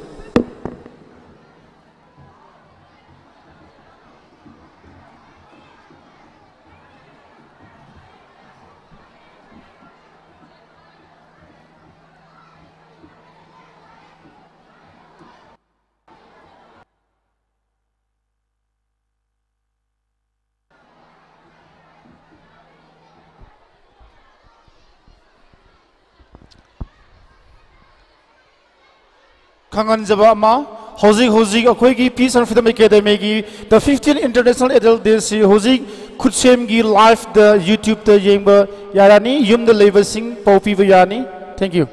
ꯈꯪꯍꯟꯖꯕ ꯑꯃ, ꯍꯧꯖꯤꯛ ꯍꯧꯖꯤꯛ ꯑꯩꯈꯣꯏꯒꯤ Peace and Freedom Academyꯒꯤ The fifteen International Adult Dayꯁꯤ ꯍꯧꯖꯤꯛ ꯈꯨꯠꯁꯦꯝꯒꯤ liveꯇ YouTubeꯇ ꯌꯦꯡꯕ ꯌꯥꯔꯅꯤ꯫ ꯌꯨꯝꯗ ꯂꯩꯕꯁꯤꯡ ꯄꯥꯎ ꯄꯤꯕ ꯌꯥꯅꯤ꯫ Thank you.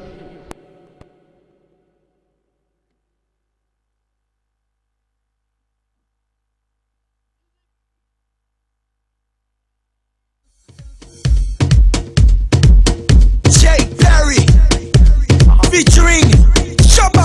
Jay Perry featuring Shabba.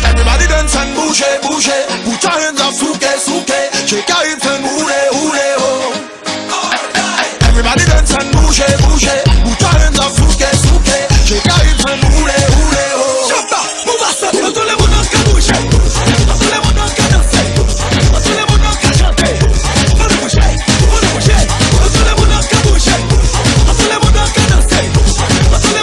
Everybody dance and bouge, bouge. Put your hands up, souke, souke. Shake your hips and hule, hule, ho. Everybody dance and bouge, bouge. Put your hands up, souke, souke. Shake your hips and hule, hule, ho. Shabba, move us up, tout le monde en bouge. Tout le monde en danse. Tout le monde en chanter. Tout le monde bouger, tout le monde bouger. Tout le monde en bouger. Tout le monde en danser. Tout le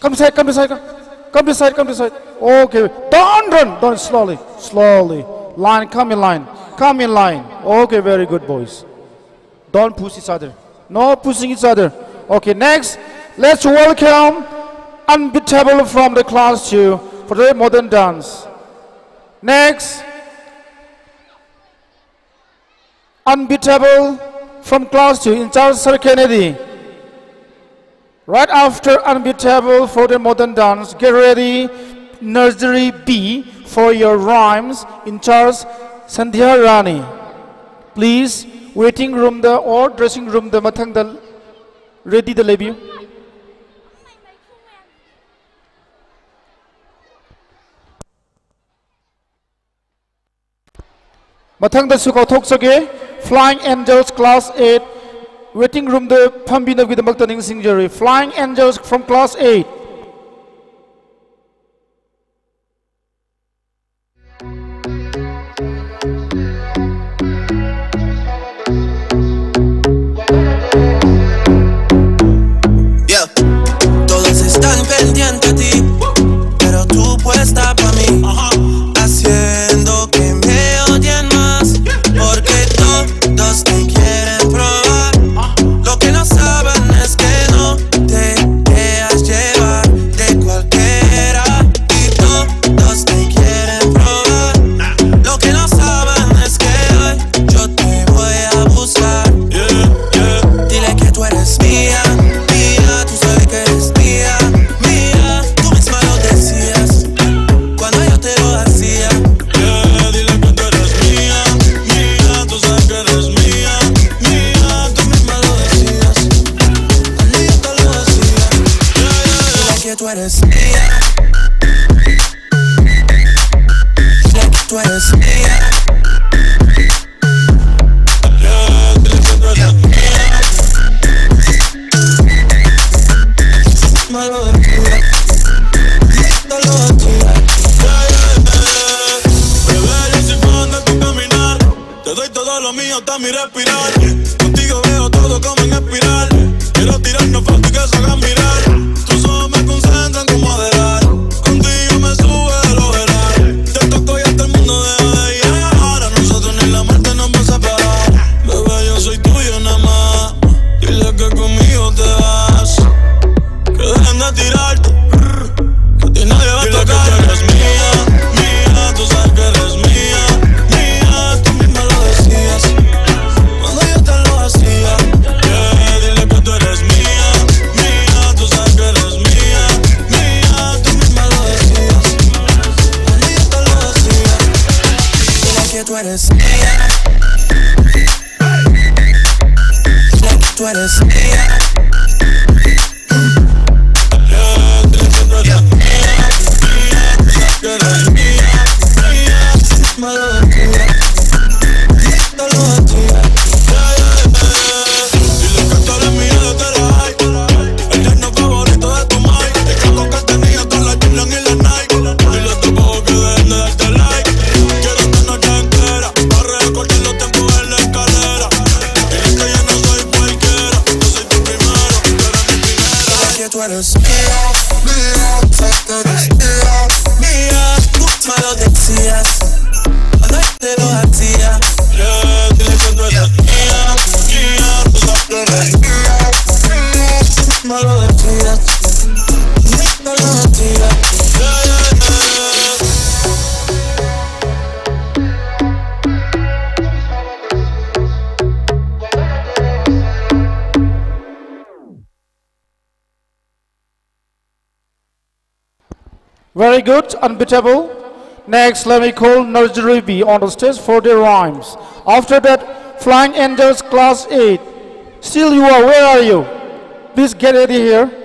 Come this side, come this side, come this side, come this side. Okay, don't run, don't, slowly, slowly. Line, come in line, come in line. Okay, very good, boys. Don't push each other. No pushing each other. Okay, next, let's welcome Unbeatable from the class two for the modern dance. Next, Unbeatable from class two, in charge Sir Kennedy. Right after Unbeatable for the modern dance, get ready. Nursery B for your rhymes, in charge Sandhya Rani. Please, waiting room the or dressing room ꯗ ꯃꯊꯪꯗ ready ꯗ ꯂꯩꯕꯤꯌꯨ꯫ ꯃꯊꯪꯗꯁꯨ ꯀꯧꯊꯣꯛꯆꯒꯦ, Flying Angels class eight, waiting room ꯗ ꯐꯝꯕꯤꯅꯕꯒꯤꯗꯃꯛꯇ ꯅꯤꯡꯁꯤꯡꯖꯔꯤ꯫ Flying Angels from class eight. Yeah. Todos están pendientes a ti, pero tú puesta pa' mí, haciendo que me odien más, porque todos te quieren probar. Lo que no saben es que no te dejas llevar de cualquiera, y todos te quieren probar. Lo que no saben es que hoy yo te voy a buscar. Yeah, yeah. Dile que tú eres mía, mía, tú sabes que eres mía, mía, tú misma lo decías cuando yo te lo hacía. Yeah, dile que tú eres mía, mía, tú sabes que eres mía, mía, tú misma lo decías cuando yo te lo hacía. Yeah, yeah, yeah. Dile que tú eres mía. Dile que tú eres mía. Te doy todo lo mío, está mi respirar. Contigo veo todo como en espiral. Quiero tirarnos fotos y que se hagan viral. Tus ojos me concentran como adelar. Contigo me sube el overall. Te toco y hasta el mundo deja de ir. Ahora nosotros ni la muerte nos va a separar. Bebé, yo soy tuyo nada más. Dile que conmigo te vas. Que dejen de tirarte. Que a ti nadie va a tocar. Dile que tú eres mía, mía, tú sabes que eres mía, mía, tú misma lo decías. Cuando yo Very good, unbeatable. Next, let me call Nazribi on the stage for the rhymes. After that, Flying Angels Class eight. Still you are, where are you? Please get ready here.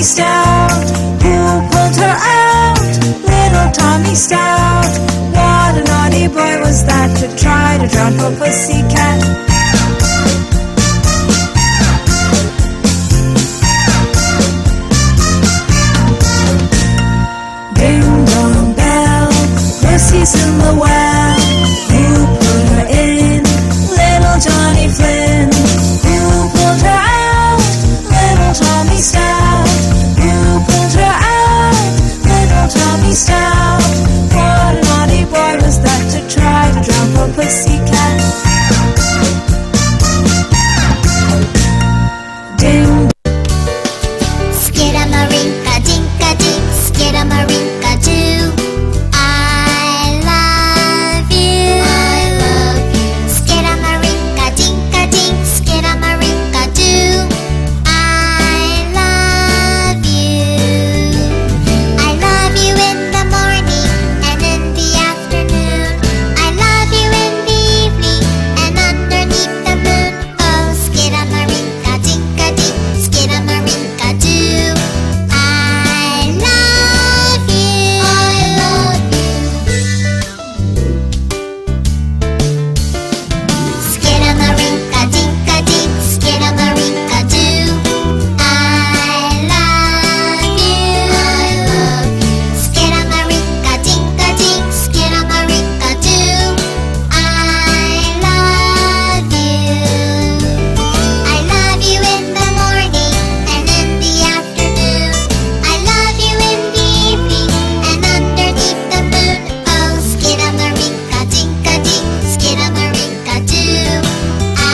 Stout. Who pulled her out? Little Tommy Stout. What a naughty boy was that to try to drown poor Pussycat. Ding dong bell, Pussy's in the well. Who put her in? Little Johnny Flynn. Who pulled her out? Little Tommy Stout. Who pulled her out? Little Tommy Stout. What a naughty boy was that to try to drown poor Pussycat. Ding. Skidamarinka dinka ding, skidamarinka doo. I love you. I love you. Skidamarinka dinka ding, skidamarinka doo. I love you. I love you in the morning and in the afternoon. I love you in the evening and underneath the moon. Oh, skidamarinka dinka ding, skidamarinka doo. I love you. I love you. Skidamarinka dinka ding, skidamarinka doo. I love you. I love you. Skidamarinka dinka ding, skidamarinka doo. I love you. I love you in the morning and in the afternoon. I love you in the evening and underneath the moon. Oh, skidamarinka dinka ding, skidamarinka doo. I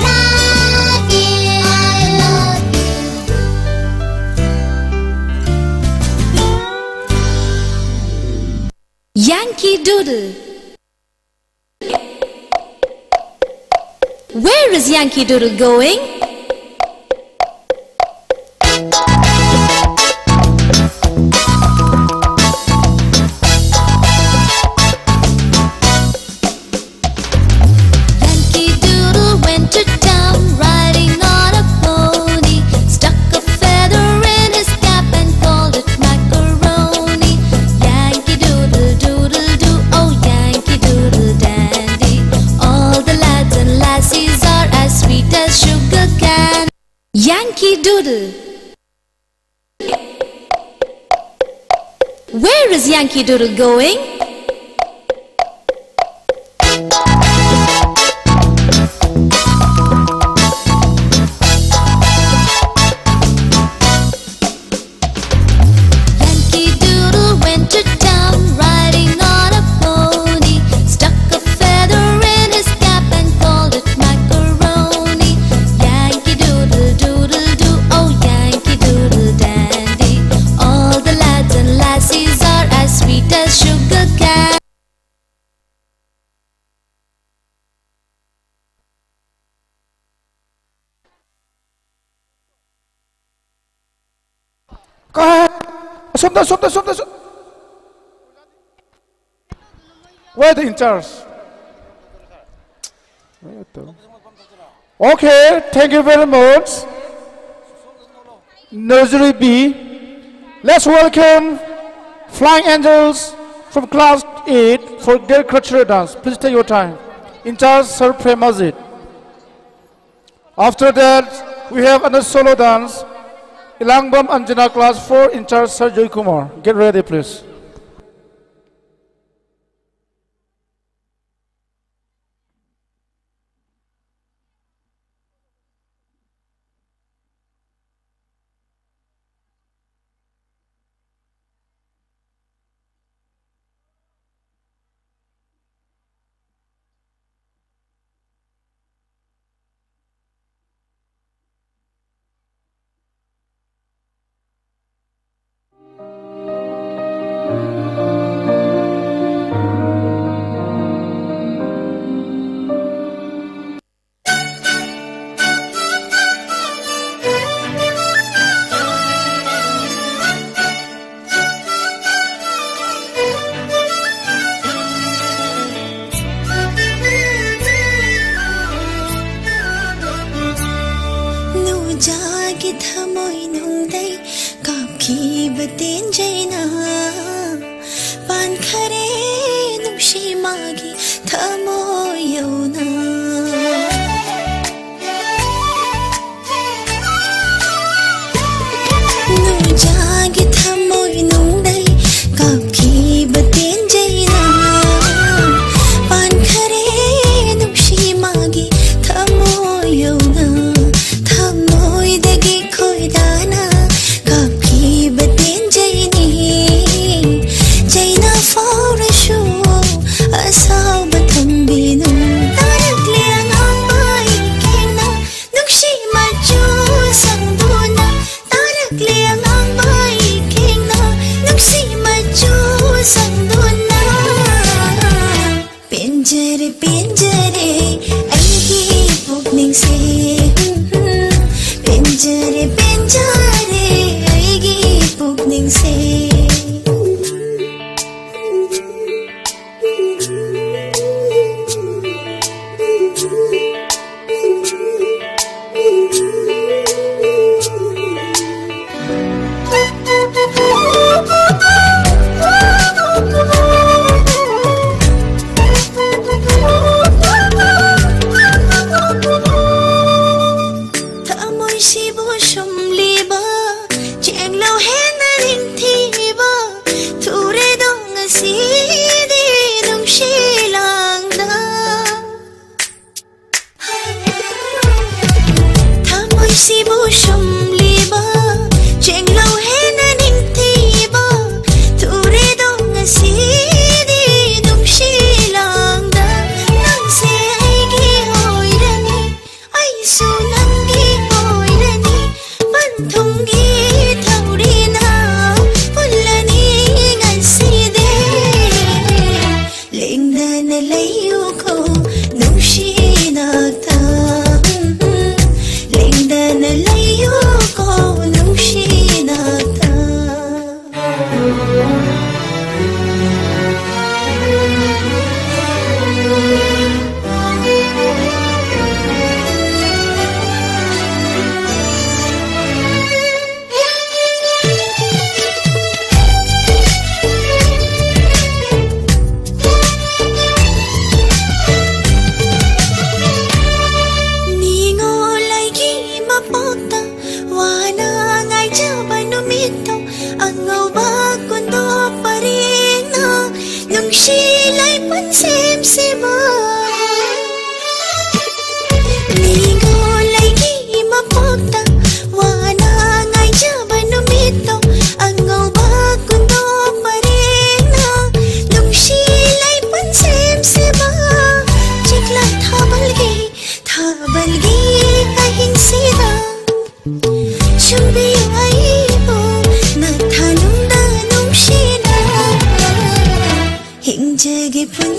love you. I love you. Yankee Doodle. Where is Yankee Doodle going? Yankee Doodle went to town riding on a pony. Stuck a feather Where is Yankee Doodle going? Yankee Doodle went to town riding on a pony. Stuck a feather in his cap and called it macaroni. Yankee Doodle Doodle Doo, oh Yankee Doodle Dandy. All the lads and lassies are as sweet as sugar candy. ꯀꯥꯏ? ꯑꯁꯣꯝꯗ, ꯑꯁꯣꯝꯗ, ꯑꯁꯣꯝꯗ, ꯑꯁꯣꯝ-, Where the in charge? Okay, thank you very much. Nursery B. Let's welcome Flying Angels from class eight for their cultural dance. Please take your time. In charge, Sir Prem Azit. After that, we have another solo dance. Ilangbam Anjana class four, in charge, Sir Joy Kumar. Get ready, please. ꯅꯨꯡꯖꯥꯒꯤ ꯊꯃꯣꯏꯅꯨꯡꯗꯩ ꯀꯥꯞꯈꯤꯕ ꯇꯦꯟꯖꯩꯅ ꯄꯥꯟꯈꯔꯦ ꯅꯨꯡꯁꯤ ꯃꯥꯒꯤ ꯊꯃꯣꯏ ꯌꯧꯅ꯫ ꯂꯦꯡꯉꯥꯡꯕ ꯏꯈꯦꯡꯅ ꯅꯨꯡꯁꯤ ꯃꯆꯨ ꯁꯪꯗꯨꯅ꯫ ꯄꯦꯟꯖꯔꯦ, ꯄꯦꯟꯖꯔꯦ, ꯑꯩꯒꯤ ꯄꯨꯛꯅꯤꯡꯁꯦ꯫ ꯄꯦꯟꯖꯔꯦ, ꯄꯦꯟꯖꯔꯦ, ꯑꯩꯒꯤ ꯄꯨꯛꯅꯤꯡꯁꯦ꯫ ꯊꯃꯣꯏꯁꯤꯕꯨ ꯁꯨꯝꯂꯤꯕ ꯆꯦꯡꯂꯧ ꯍꯦꯟꯅ ꯅꯤꯡꯊꯤ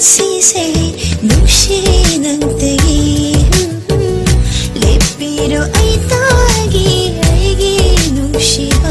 ꯁꯤꯁꯦ ꯅꯨꯡꯁꯤ ꯅꯪꯇꯒꯤ ꯂꯦꯞꯄꯤꯔꯣ ꯑꯩꯇꯒꯤ ꯑꯩꯒꯤ ꯅꯨꯡꯁꯤꯕ꯫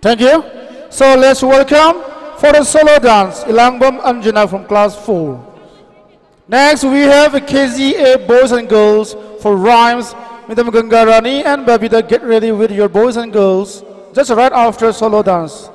Thank you. So let's welcome for the solo dance, Ilangbam Anjana from class four. Next, we have K Z A boys and girls for rhymes. Madam Gangarani and Babita, get ready with your boys and girls. Just right after solo dance.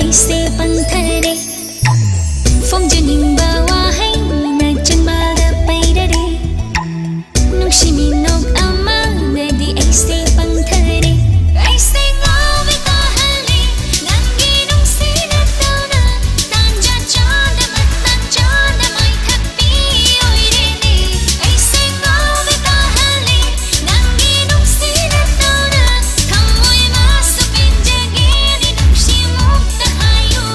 ꯑꯩꯁꯦ ꯄꯪꯊꯔꯦ꯫ ꯐꯣꯡꯖꯅꯤꯡꯕ ꯋꯥꯍꯩꯅ ꯆꯤꯟꯕꯥꯜꯗ ꯄꯩꯔꯔꯦ꯫ ꯅꯨꯡꯁꯤ ꯃꯤꯅꯣꯛ ꯑꯃꯅꯗꯤ ꯑꯩꯁꯦ ꯄꯪꯊꯔꯦ꯫ ꯑꯩꯁꯦ ꯉꯥꯎꯕ ꯇꯥꯍꯜꯂꯦ꯫ ꯅꯪꯒꯤ ꯅꯨꯡꯁꯤꯅ ꯇꯧꯅ ꯇꯥꯟꯖꯥ ꯆꯥꯅ ꯃꯇꯝ ꯆꯥꯅ ꯃꯥꯏꯊꯛ ꯄꯤ ꯑꯣꯏꯔꯦꯅꯦ꯫ ꯑꯩꯁꯦ ꯉꯥꯎꯕ ꯇꯥꯍꯜꯂꯦ꯫ ꯅꯪꯒꯤ ꯅꯨꯡꯁꯤꯅ ꯇꯧꯅ ꯊꯃꯣꯏ ꯃꯥꯁꯨ ꯄꯦꯟꯖꯒꯦꯅꯦ꯫ ꯅꯨꯡꯁꯤ ꯃꯨꯛꯇ ꯍꯥꯏꯌꯨ꯫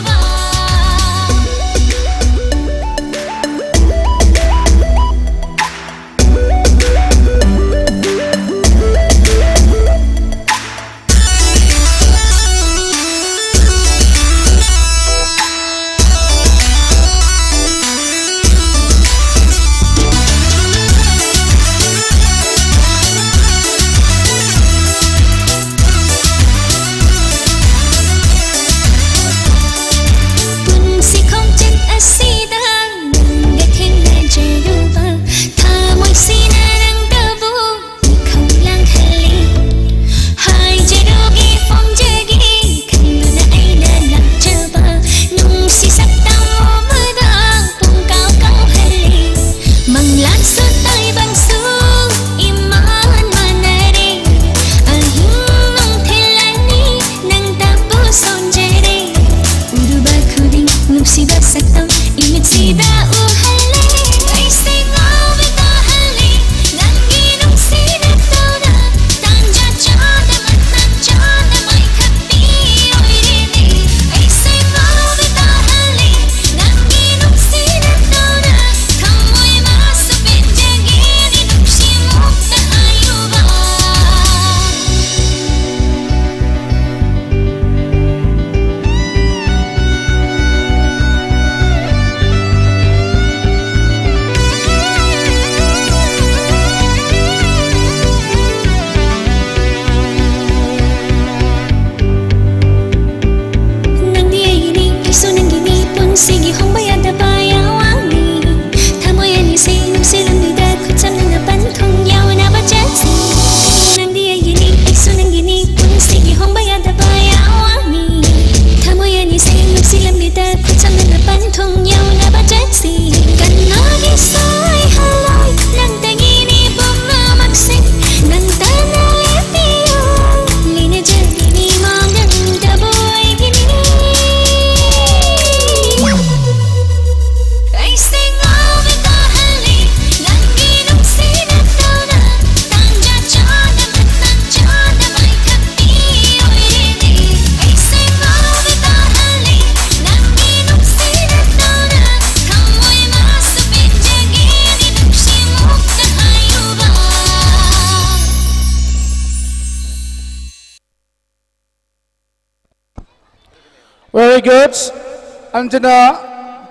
Very good. Anjana.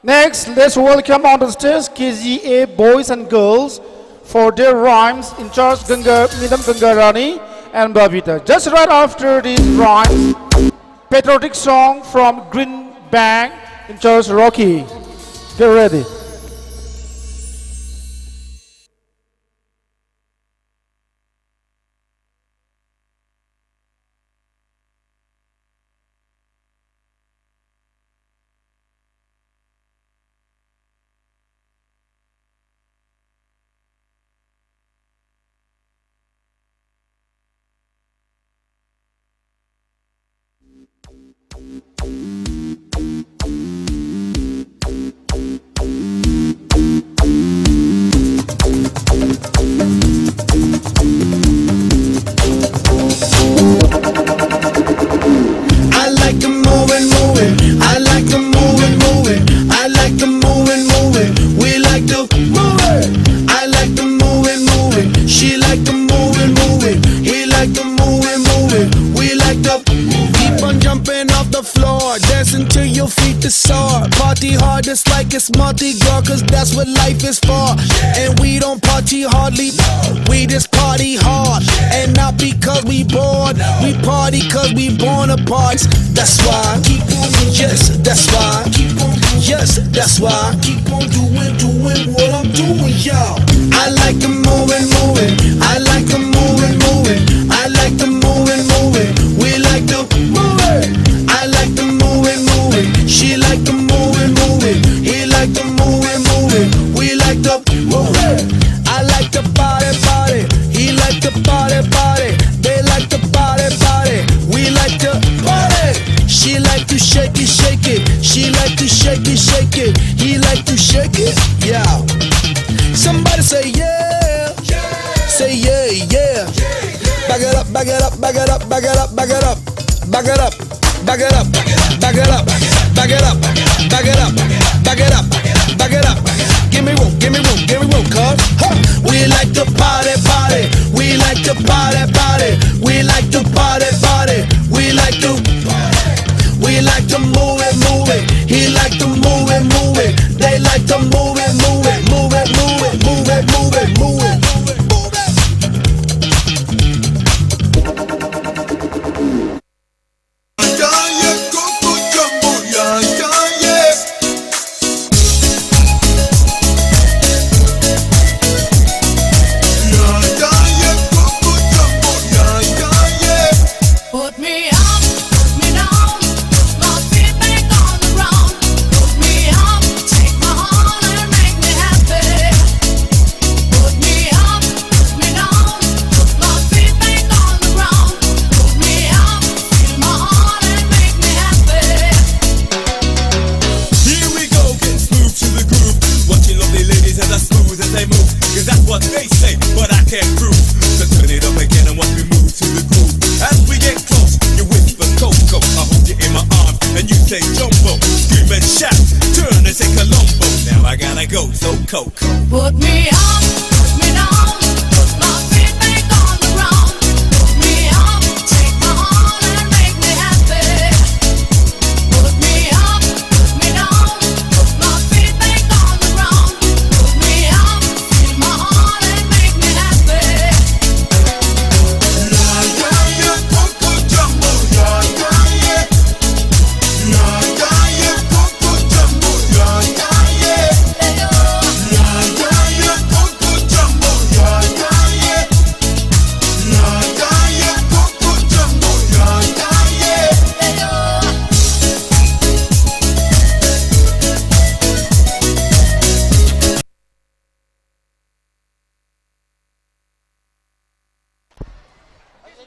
Next, let's welcome onto the stage K G A boys and girls for their rhymes, in charge Ganga, Madam Ganga Rani and Babita. Just right after these rhymes, patriotic song from Green Bank, in charge Rocky. Get ready. I like to move it, move it. I like to move it, move it. We like to move it. I like to move it, move it. She like to move it, move it. He like to move it, move it. We like to keep on jumping off the floor, dancing till your feet are sore. Party hard, it's like it's Mardi Gras, cause that's what life is for. And we don't party hardly, we just party hard. And not because we bored, we party cause we born apart. That's why I keep on, yes, that's why I keep on, yes, that's why I keep on doing, doing what I'm doing, y'all. I like to move it, move it. I like to move it, move it. I like to move it, move it. We like to move it. I like to move it, move it. She like to move it, move it. He like to move it, move it. We like to move it. I like to party, party. He like to party, party. They like to party, party. We like to party. She like to shake it, shake it. She like to shake it, shake it. He like to shake it, yeah. Somebody say yeah. Say yeah, yeah. Back it up, back it up, back it up, back it up, back it up, back it up. Back it up, back it up, back it up, back it up, back it up, back it up, back it up. Give me room, give me room, give me room, cuz. Huh. We like to party, party. We like to party, party. We like to party, party. We like to party. Go so coco. Put me up, put me down, put my feet back on the ground. Put me up, take my heart and make me happy. Put me up, put me down, put my feet back on the ground. Put me up, take my heart and make me happy.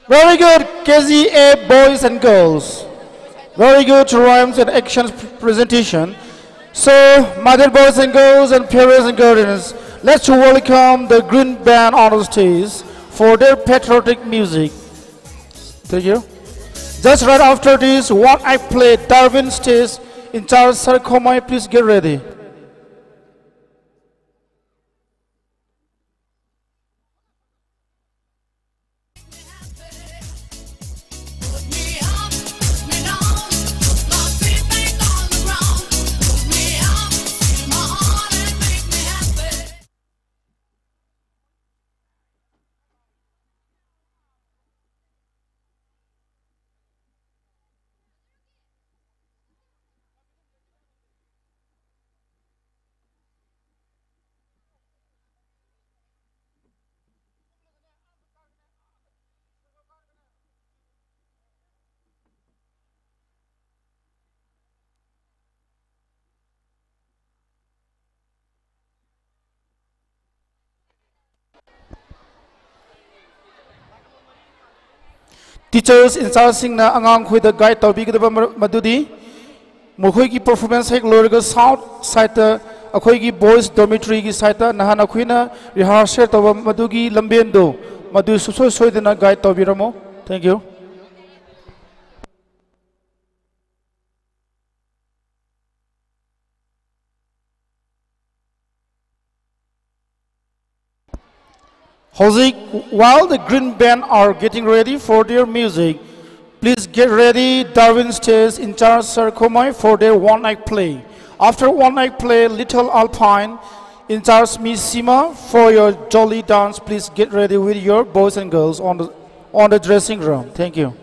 Very good, K Z A boys and girls. Very good rhymes and actions presentation. So, my dear boys and girls and parents and guardians, let's welcome the Green Band on the stage for their patriotic music. Thank you. Just right after this, what I play, Darwin stage in charge, Sir Khomai, please get ready. Teachers in chargeꯁꯤꯡꯅ ꯑꯉꯥꯡꯈꯣꯏꯗ guide ꯇꯧꯕꯤꯒꯗꯕ ꯃꯔ-, ꯃꯗꯨꯗꯤ ꯃꯈꯣꯏꯒꯤ performance ꯍꯦꯛ ꯂꯣꯏꯔꯒ south sideꯇ ꯑꯩꯈꯣꯏꯒꯤ boys dormitoryꯒꯤ sideꯇ ꯅꯍꯥꯟ ꯑꯩꯈꯣꯏꯅ rehearsal ꯇꯧꯕ ꯃꯗꯨꯒꯤ ꯂꯝꯕꯦꯟꯗꯣ ꯃꯗꯨ ꯁꯨꯡꯁꯣꯏ ꯁꯣꯏꯗꯅ guide ꯇꯧꯕꯤꯔꯝꯃꯣ꯫ Thank you. Hozik, while the green band are getting ready for their music, please get ready Darwin Stage in charge Sir Khomai for their one act play. After one act play, Little Alpine in charge Miss Sima for your jolly dance. Please get ready with your boys and girls on the, on the dressing room. Thank you.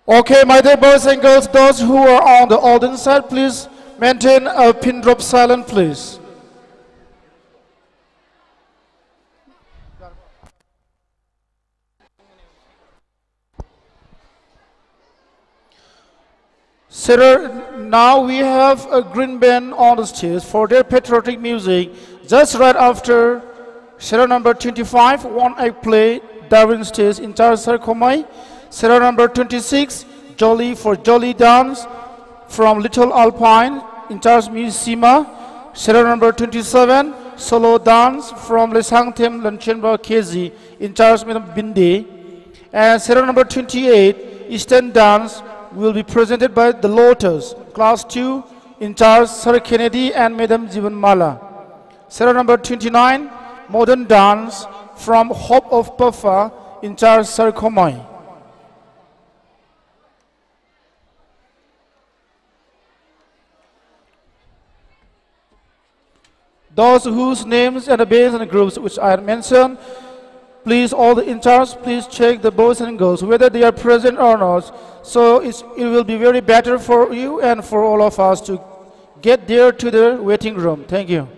Okay, my dear boys and girls, those who are on the audience side, please maintain a pin drop silence, please. Sir, now we have a green band on the stage for their patriotic music. Just right after serial number twenty-five, One Act Play, Darwin Stage, in charge Sir Khomai. Serial number twenty-six, Jolly for Jolly Dance from Little Alpine, in charge Miss Sima. Serial number twenty-seven, Solo Dance from Lesangthem Lanchenba K Z, in charge Madam Bindi. And serial number twenty-eight, Eastern Dance, will be presented by the Lotus, class two, in charge Sir Kennedy and Madam Jivanmala. Serial number twenty-nine, Modern Dance from Hope of Pafa, in charge Sir Khomai. Those whose names and the bands and groups which I had mentioned, please, all the in charge, please check the boys and girls, whether they are present or not. So it's, it will be very better for you and for all of us to get there to the waiting room. Thank you.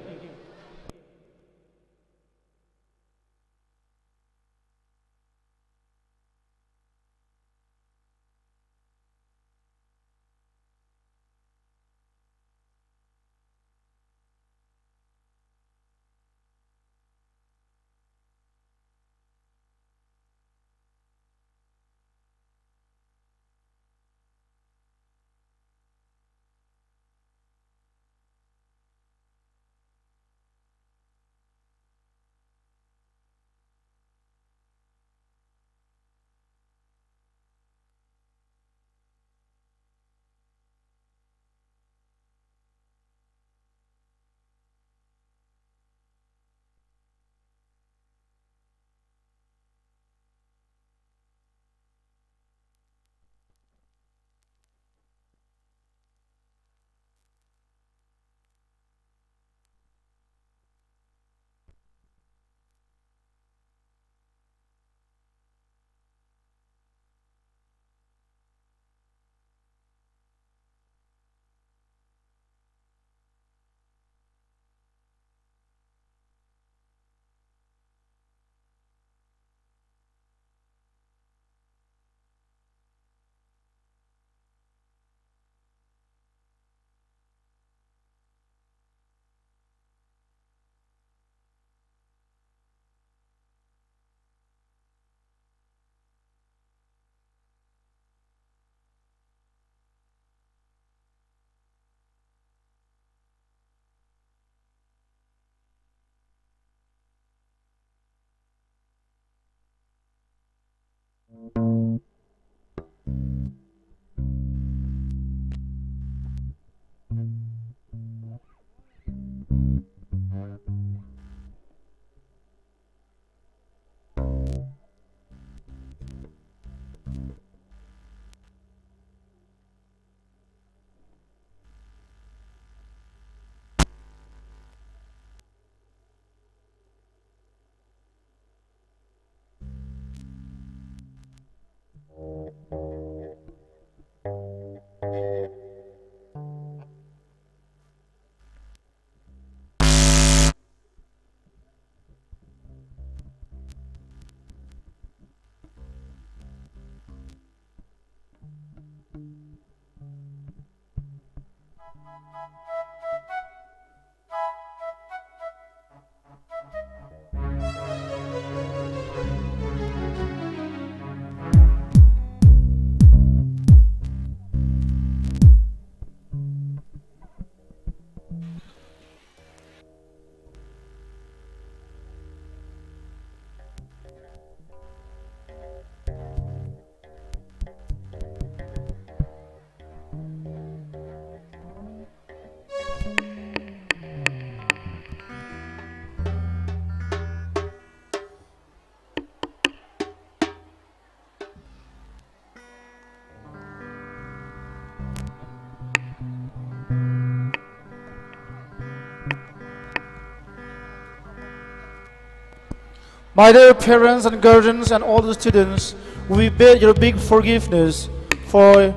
My dear parents and guardians and all the students, we beg your big forgiveness for,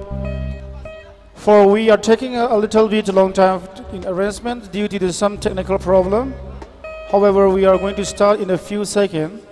for we are taking a, a little bit long time in arrangement due to the, some technical problem. However, we are going to start in a few seconds.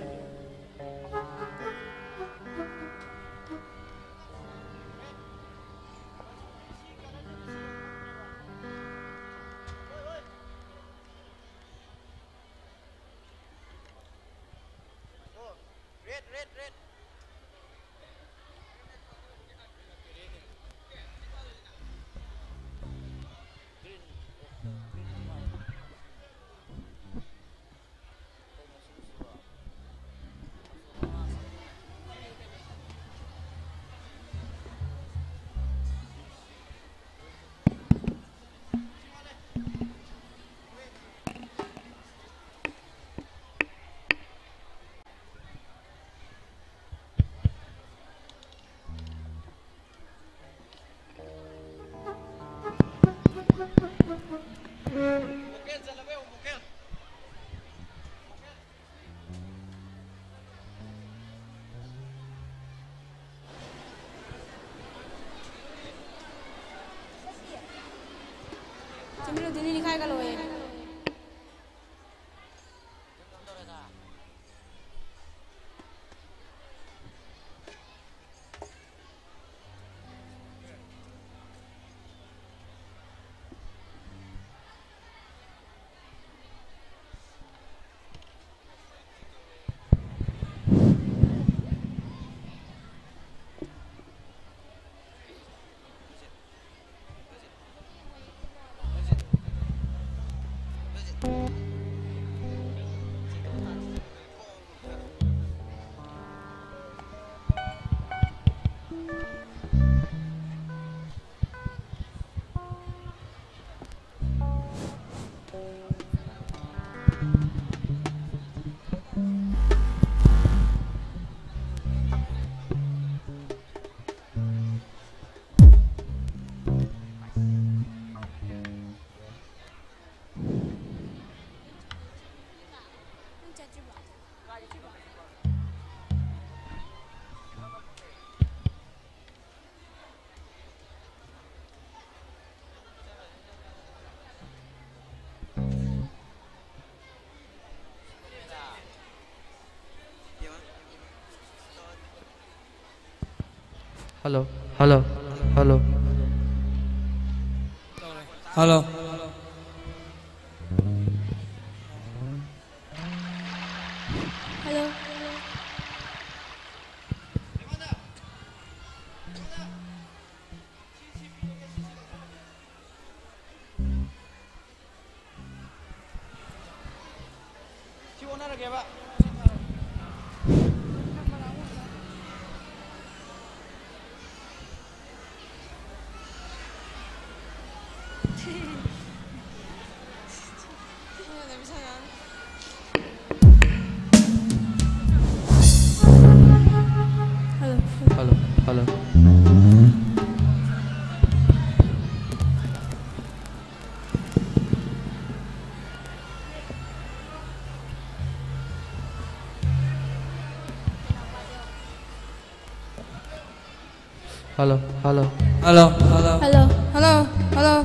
Hello, hello, hello. Hello. Hello. ꯁꯤ ꯑꯣꯟꯅꯔꯒꯦꯕ꯫ Hello, hello. Hello, hello. Hello, hello. Hello, hello, hello.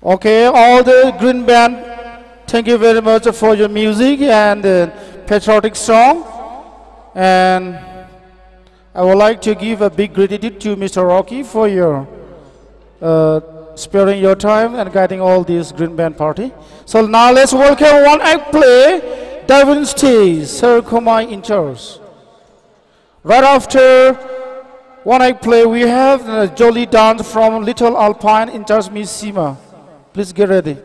Okay, all the green band, thank you very much for your music and uh, patriotic song. And I would like to give a big gratitude to Mister Rocky for your uh, sparing your time and guiding all this green band party. So now let's welcome one act play, Diving Stage, Sir Kumai in charge. Right after one act play, we have a jolly dance from Little Alpine in charge, Miss Sima. Please get ready.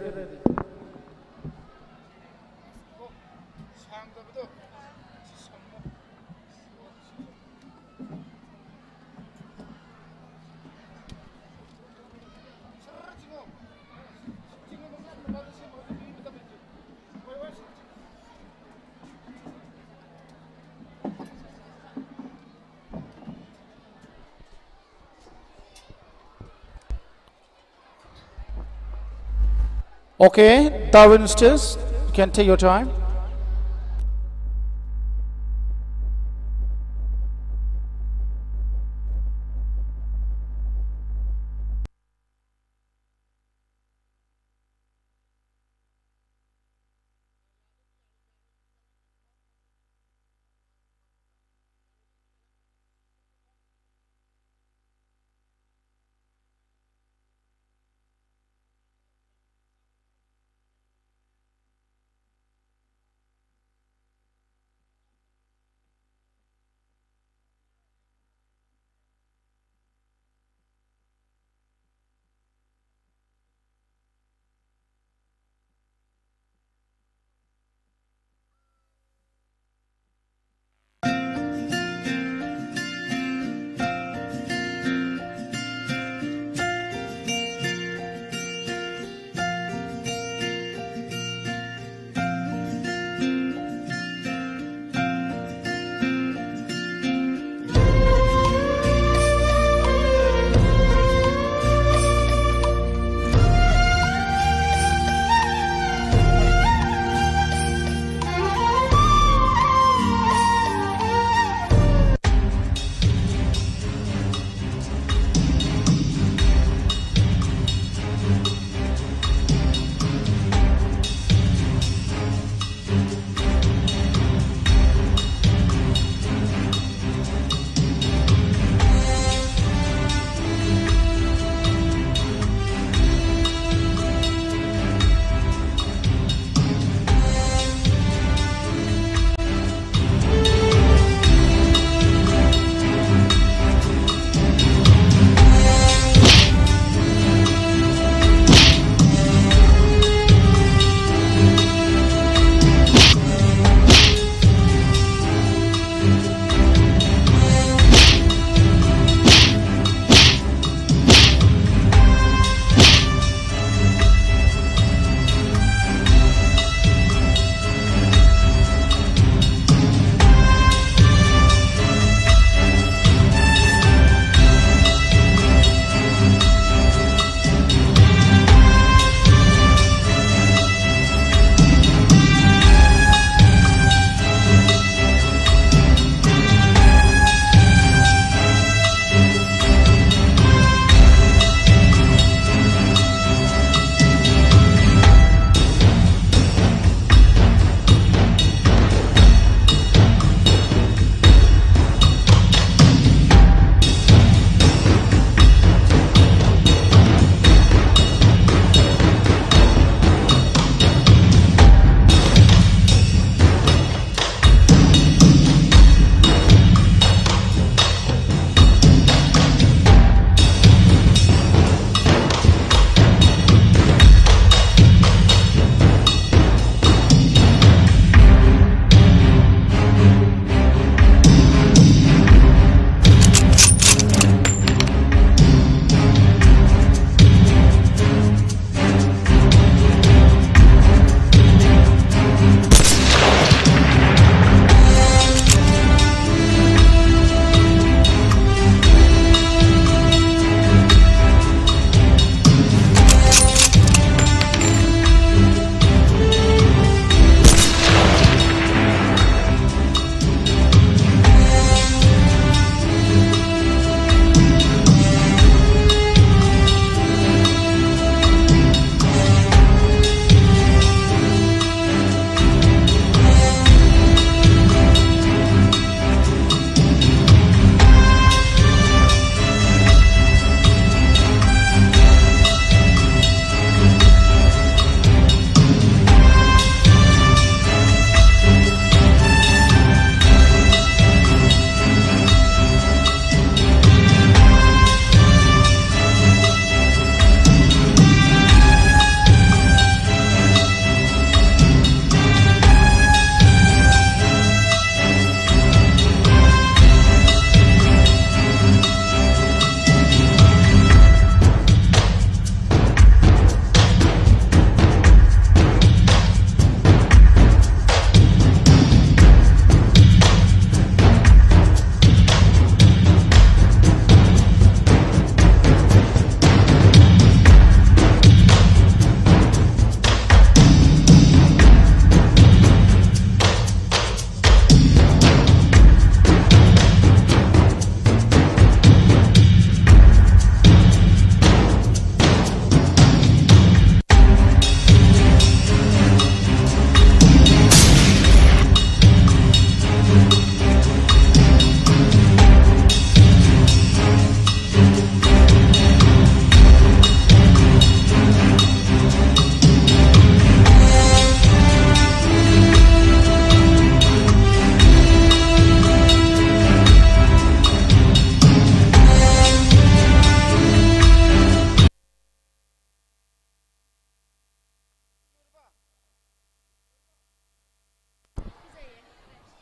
Okay, Darwin Stills, you can take your time.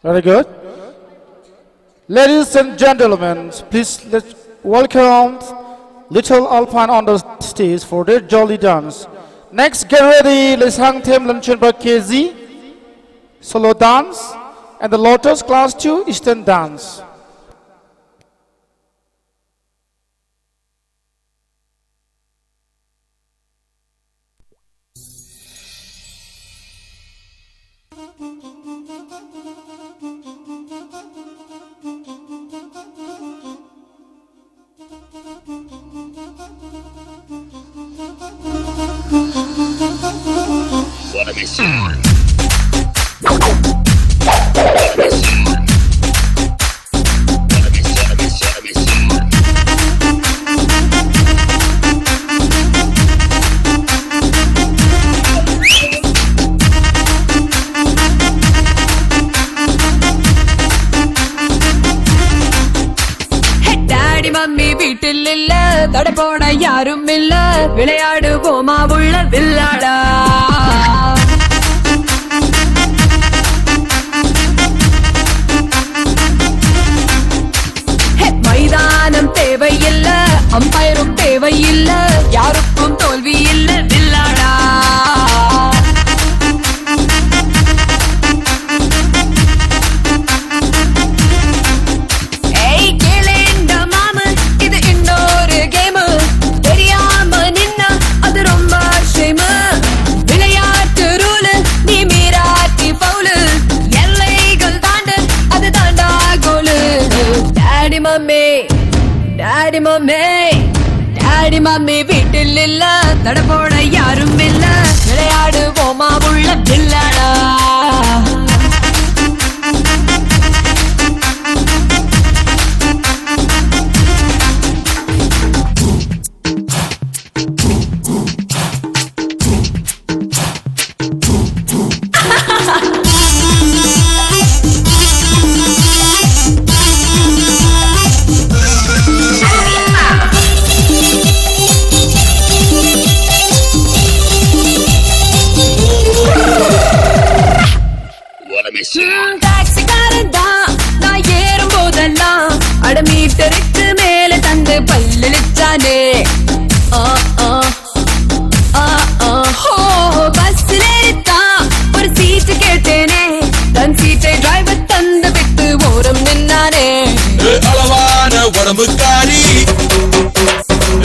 Very good. Ladies and gentlemen, please let's welcome Little Alpine on the stage for their jolly dance. Next, get ready, Lesangthem Lamchunba K Z, solo dance, and the Lotus Class two Eastern dance. Daddy mummy வீட்டில் இல்ல, தடை போட யாரும் இல்ல, விளையாடுவோமா உள்ள வில்லாடா. ஹே, மைதானம் தேவையில்ல, அம்பயரும் தேவையில்ல, யாருக்கும் தோல்வி இல்ல வில்லாடா. ஏய், கேளேண்டா மாமு, இது இன்னொரு கேமு. தெரியாம நின்னா அது ரொம்ப ஷேமு. விளையாட்டு ரூலு, நீ மீராட்டி ஃபவுலு. எல்லைகள் தாண்டு, அது தாண்டா கோலு. Daddy mummy, daddy mummy, daddy mummy வீட்டில் இல்ல, தடை போட யாரும் இல்ல, விளையாடுவோமா உள்ள வில்லாடா. அனே, ஆ, ஆ, ஆ, ஆ. ஹோ, பஸ்ல ஏறித்தான் ஒரு சீட்டு கேட்டேனே. தன் சீட்டை டிரைவர் தந்து விட்டு ஓரம் நின்னானே. ஏ, அளவான உடம்புக்காரி,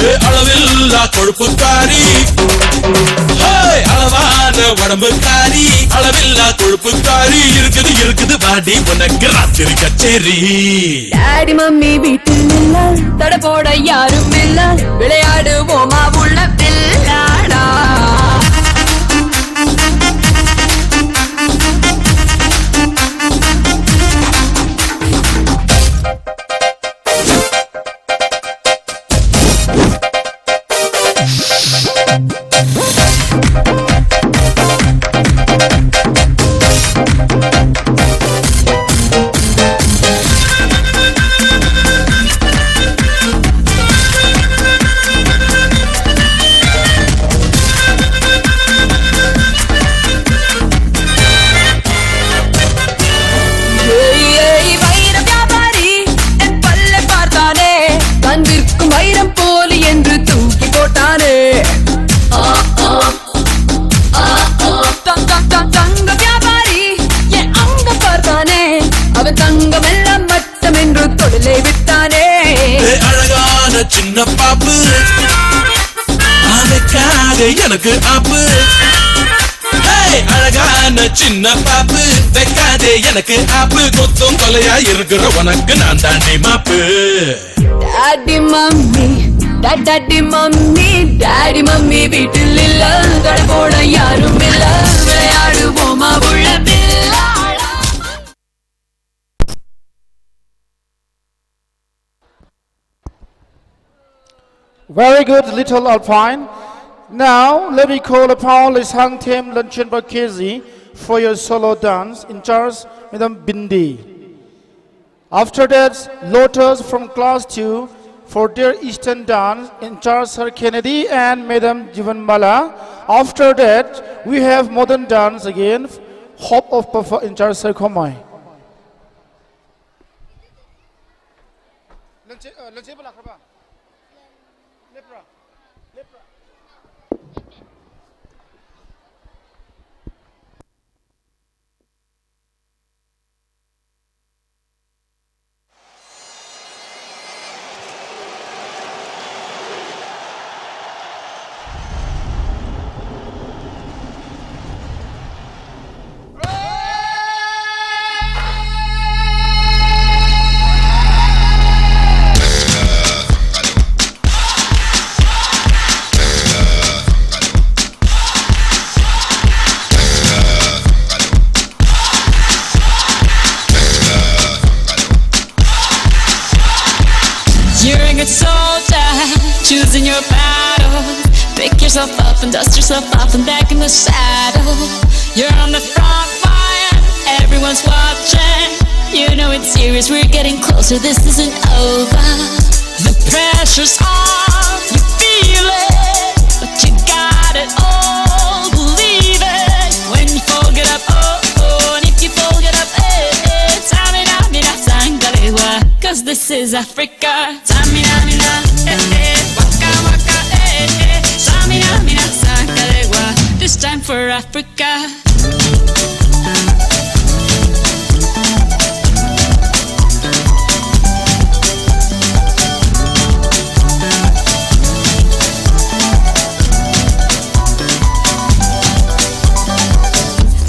ஏ, அளவில்லா கொழுப்புக்காரி. ஹே, அளவான உடம்புக்காரி, அளவில்லா கொழுப்புக்காரி. இருக்குது, இருக்குது, வாடி உனக்கு ராத்திரி கச்சேரி. டாடி மம்மி வீட்டில் இல்ல, தடை போட யாரும் இல்ல, விளையாடுவோமா உள்ள பில்லாடா. ஏய், ஏய், வைர வியாபாரி என் பல்லை பார்த்தானே, தன் விற்கும் வைரம் போலி என்று தூக்கி போட்டானே. ஆ, ஆ, ஆ, ஆ. த-, த-, த-, தங்க வியாபாரி என் அங்க பார்த்தானே, அவன் தங்கமெல்லாம் மட்டம் என்று தொழிலை விட்டானே. ஏ, அழகான சின்ன பாப்பு, அதுக்காக எனக்கு ஆப்பு. ஹே, அழகான சின்ன பாப்பு, வைக்காதே எனக்கு ஆப்பு. கொத்தும் கொலையா இருக்கிற உனக்கு நான் தாண்டி மாப்பு. டாடி மம்மி, டா-, டாடி மம்மி, டாடி மம்மி வீட்டில் இல்ல, தடை போட யாரும் இல்ல, விளையாடுவோமா உள்ள பில்லாடா. Very good, little Alpine. Now, let me call upon Lisang Them Lanchin Bakezi for your solo dance, in charge, Madam Bindi. After that, Lotus from class two for their Eastern dance, in charge, Sir Kennedy and Madam Jivanmala. After that, we have modern dance again, Hope of Perfor-, in charge, Sir Khomai. ꯂꯟꯆꯦ-, ꯑ, ꯂꯟꯆꯦꯟꯕ ꯂꯥꯛꯈ꯭ꯔꯕ? You're a good soldier, choosing your battle. Pick yourself up and dust yourself off and back in the saddle. You're on the front line, everyone's watching. You know it's serious, we're getting closer, this isn't over. The pressure's on, you feel it, but you got it all, believe it. When you fold it up, oh, oh, and if you fold it up, eh, eh, Samina, mina, sangalewa, cause this is Africa. Samina, mina, eh, eh, waka, waka, eh, eh, Samina, mina, sangalewa. This time for Africa.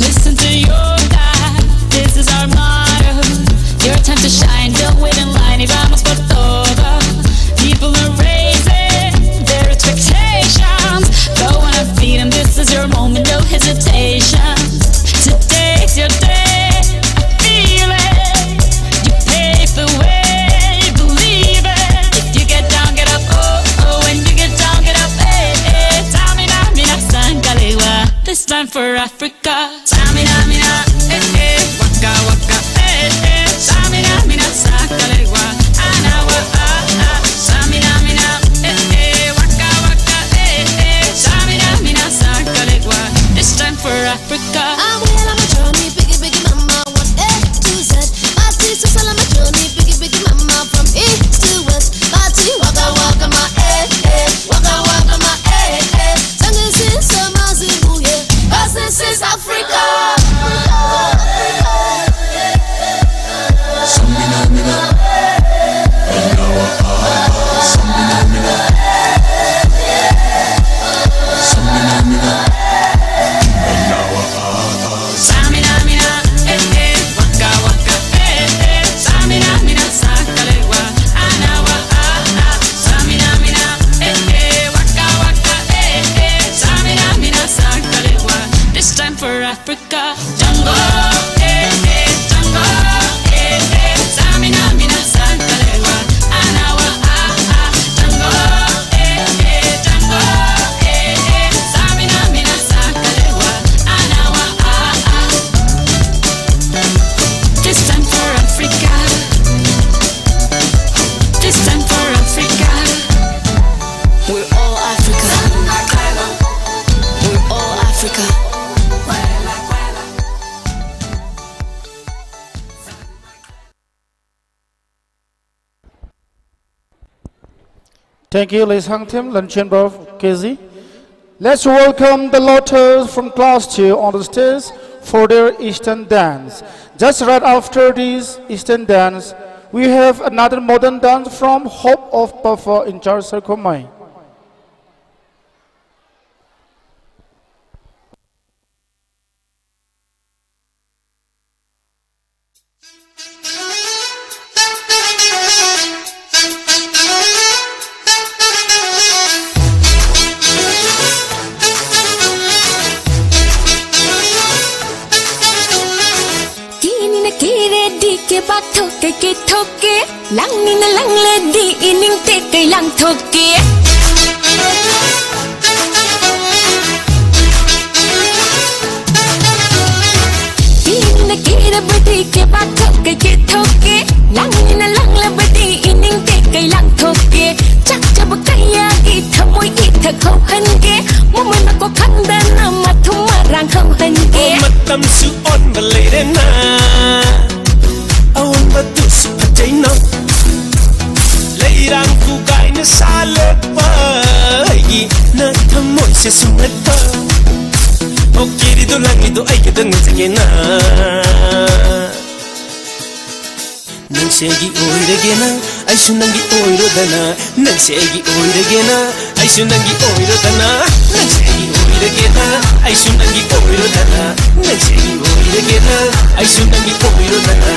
Listen to your God, this is our motto. Your time to shine, don't wait in line, y vamos por todo. People are raising their expectations. Go on and feed 'em, this is your moment, no hesitation. Today's your day, I feel it. You pave the way, believe it. If you get down, get up, oh, oh, when you get down, get up, eh, eh. Samina, mina, sangalewa. This time for Africa. Samina, mina, eh, eh, waka, waka, eh, eh. Samina, mina, sangalewa. Anawa, ah, ah. Samina, mina, eh, eh, waka, waka, eh, eh. Samina, mina, sangalewa. This time for Africa. I'm well on my journey, biggie, biggie, mama, one A to Z. Party, so sell my journey, biggie, biggie, mama, from east to west. Party, waka, waka, my, eh, eh. Africa, Jungle, eh, eh, Jungle, eh, eh, Samina, Mina, Santalewa, Anawa, ah, ah, Jungle, eh, eh, Jungle, eh, eh, Samina, Mina, Santalewa, Anawa, ah, ah. This time for Africa. This time for Africa. We're all Africa. We're all Africa. Thank you, Lei Sangthim, Lanchenbov K Z. Let's welcome the Lotus from class two on the stage for their Eastern dance. Just right after this Eastern dance, we have another modern dance from Hope of Buffer in Charles Sarkomai. Kini na kere di ke bato ke ke toke. Langni na langle di ining te kei lang thoke. Kini na kira badi ke ba thoke ke thoke. Langni na langle badi ining te kei lang thoke. Chak chab kaya gi thamoi itha khau han ge. Mumai ma ko khang da na ma thum ma rang khau han ge. Matam su on ba lei re na. Awan ba tu su pa chai na. Leirang ku gai na sa le pa. Ai gi na thamoi se su na ta. O kiri do lang ni do ai ke dang se ke na. Nang se gi oi re ge na, ai su nang gi oi ro da na. Nang se gi oi re ge na, ai su nang gi oi ro da na. Nang se gi oi re ge na, ai su nang gi oi ro da na. Nang se gi oi re ge na, ai su nang gi oi ro da na.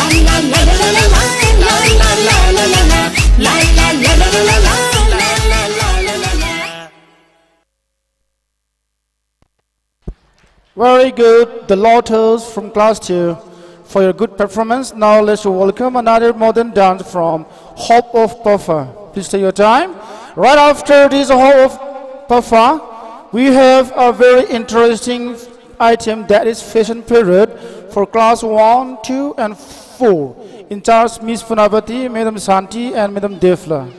Very good, the Lotus from class two, for your good performance. Now let's welcome another modern dance from Hope of Paffa. Please take your time. Right after this Hope of Paffa, we have a very interesting item, that is fashion parade for class one, two, and four. In charge, Miss Funabati, Madam Santi, and Madam Devla.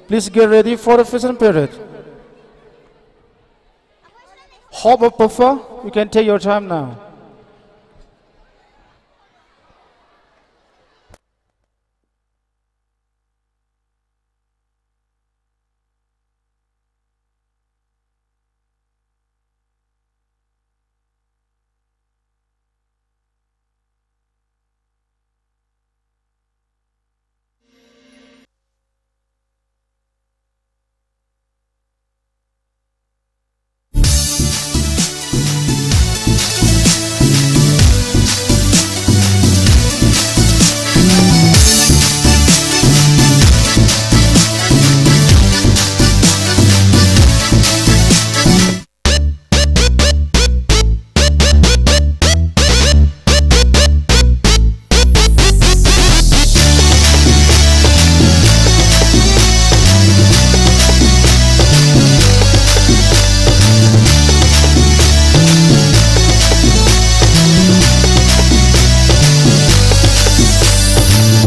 Please get ready for the fashion parade. Hop up, Puffer. You can take your time now.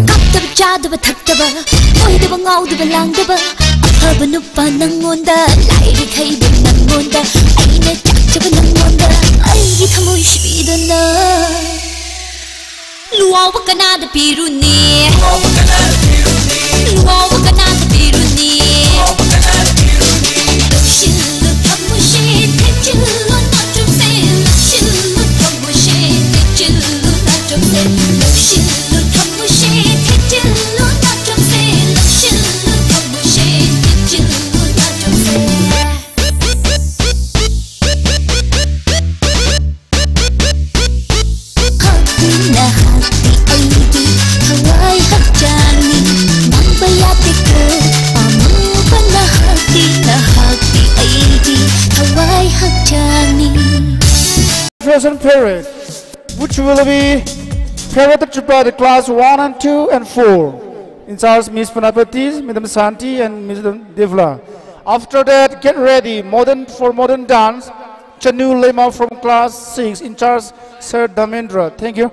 ꯀꯥꯞꯇꯕ ꯆꯥꯗꯕ ꯊꯛꯇꯕ, ꯀꯣꯏꯗꯕ ꯉꯥꯎꯗꯕ ꯂꯥꯡꯗꯕ, ꯑꯐꯕ ꯅꯨꯄꯥ ꯅꯪꯉꯣꯟꯗ, ꯂꯥꯏꯔꯤꯛ ꯍꯩꯕ ꯅꯪꯉꯣꯟꯗ, ꯑꯩꯅ ꯆꯥꯛꯆꯕ ꯅꯪꯉꯣꯟꯗ, ꯑꯩꯒꯤ ꯊꯃꯣꯏ ꯁꯤꯕꯤꯗꯅ꯫ ꯂꯨꯋꯥꯎꯕ ꯀꯅꯥꯗ ꯄꯤꯔꯨꯅꯤ? ꯂꯨꯋꯥꯎꯕ ꯀꯅꯥꯗ ꯄꯤꯔꯨꯅꯤ? ꯂꯧꯁꯤꯜꯂꯨ ꯊꯃꯣꯏꯁꯦ, ꯊꯦꯛꯆꯤꯜꯂꯨ ꯅꯥꯆꯣꯝꯁꯦ, ꯂꯧꯁꯤꯜꯂꯨ ꯊꯃꯣꯏꯁꯦ, ꯊꯦꯛꯆꯤꯜꯂꯨ ꯅꯥꯆꯣꯝꯁꯦ, ꯂꯧꯁꯤꯜꯂꯨ ꯊꯃꯣꯏꯁꯦ, ꯊꯦꯛꯆꯤꯜꯂꯨ ꯅꯥꯆꯣꯝꯁꯦ, ꯂꯧꯁꯤꯜꯂꯨ ꯊꯃꯣꯏꯁꯦ, ꯊꯦꯛꯆꯤꯜꯂꯨ ꯅꯥꯆꯣꯝꯁꯦ꯫ ꯍꯛꯇꯤ ꯅꯍꯥꯛꯇꯤ ꯑꯩꯒꯤ ꯊꯋꯥꯏ ꯍꯛꯆꯥꯡꯅꯤ, ꯃꯥꯡꯕ ꯌꯥꯗꯦꯀꯣ ꯑꯃꯨꯕ ꯅꯍꯥꯛꯇꯤ, ꯅꯍꯥꯛꯇꯤ ꯑꯩꯒꯤ ꯊꯋꯥꯏ ꯍꯛꯆꯥꯡꯅꯤ꯫ First and favorite, which will be presented by the class one and two and four, in charge Miss Panapati, Madam Santi, and Miss Devla. After that, get ready, modern, for modern dance, Chanu Lema from class six, in charge Sir Dharmendra. Thank you.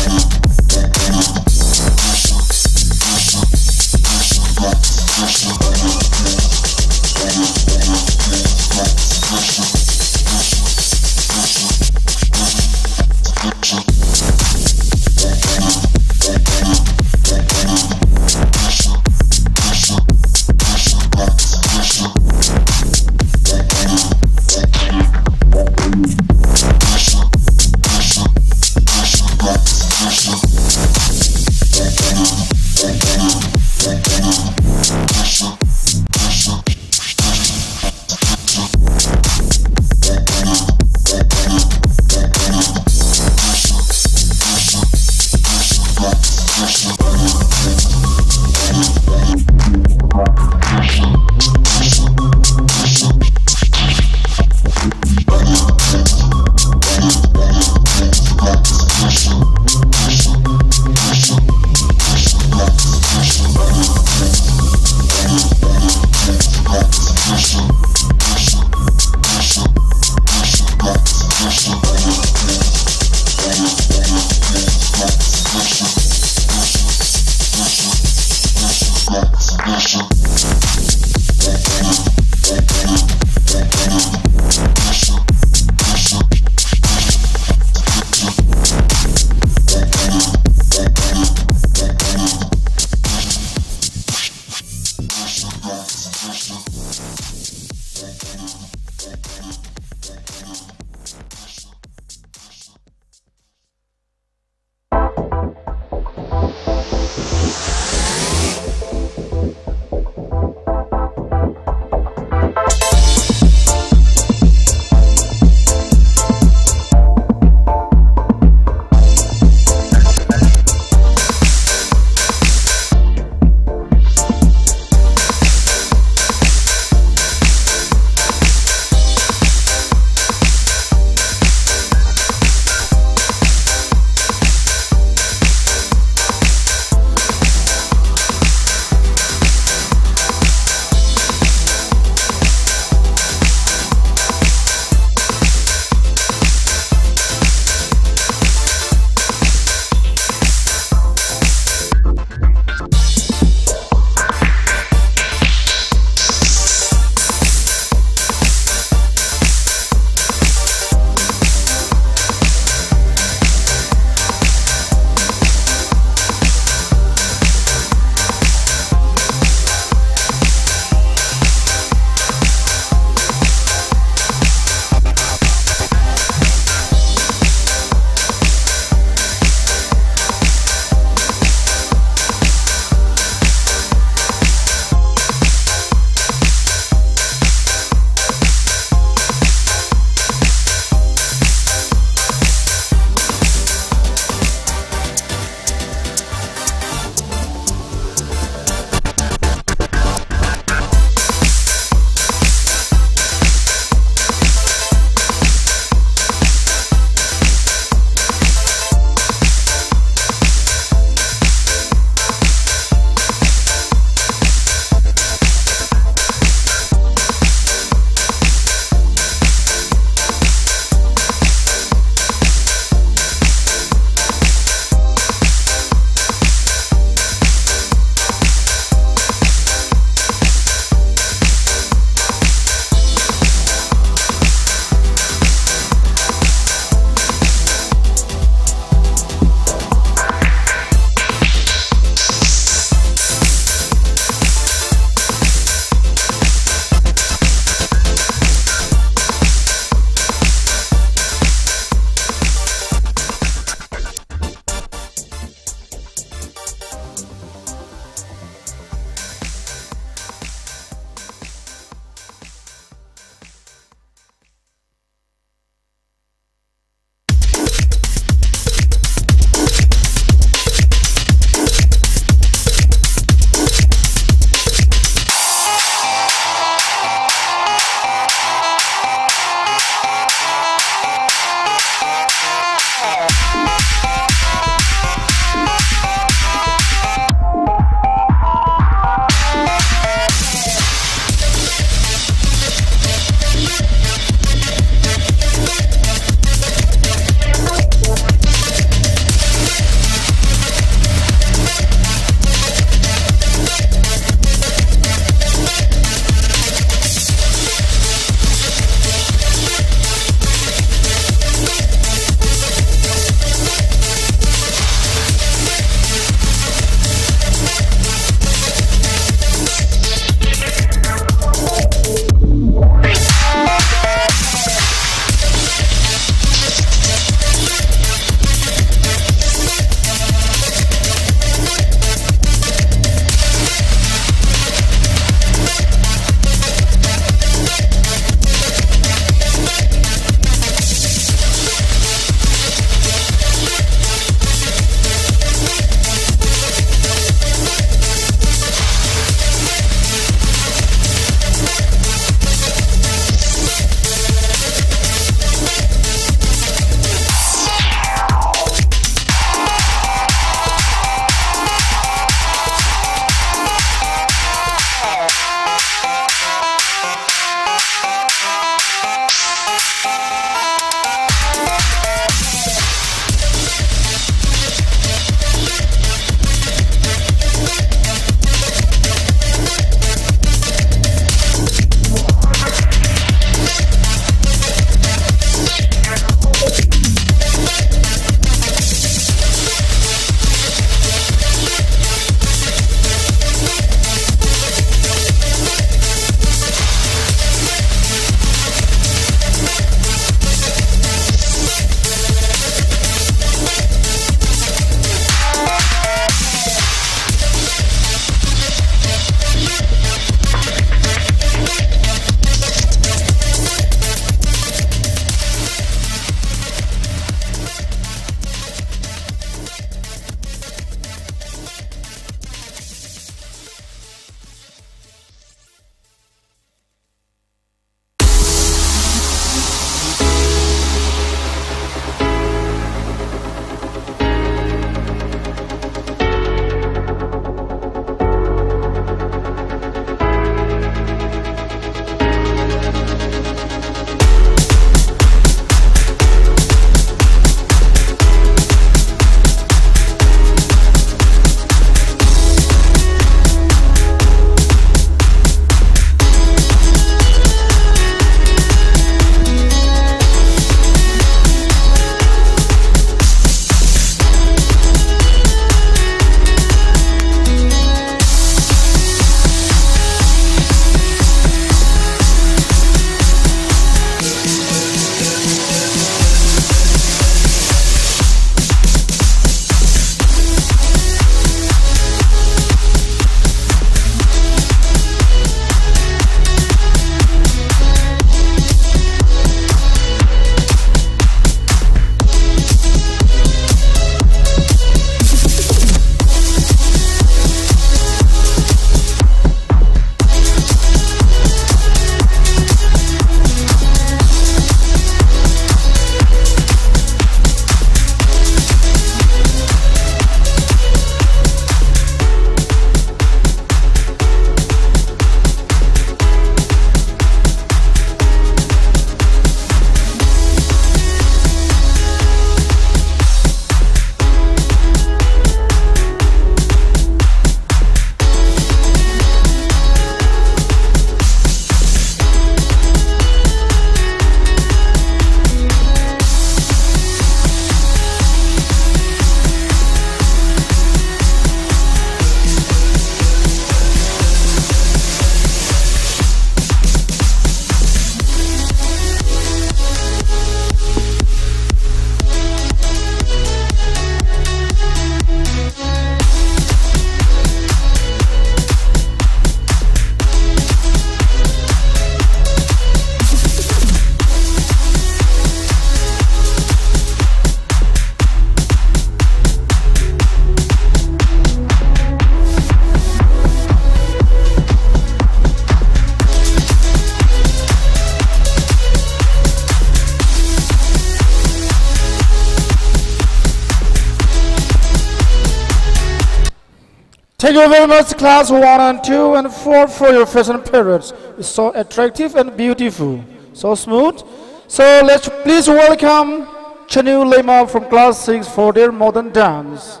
Thank you very much, class one and two and four, for your fashion parade. It's so attractive and beautiful, so smooth. So let's please welcome Chanu Lema from class six for their modern dance.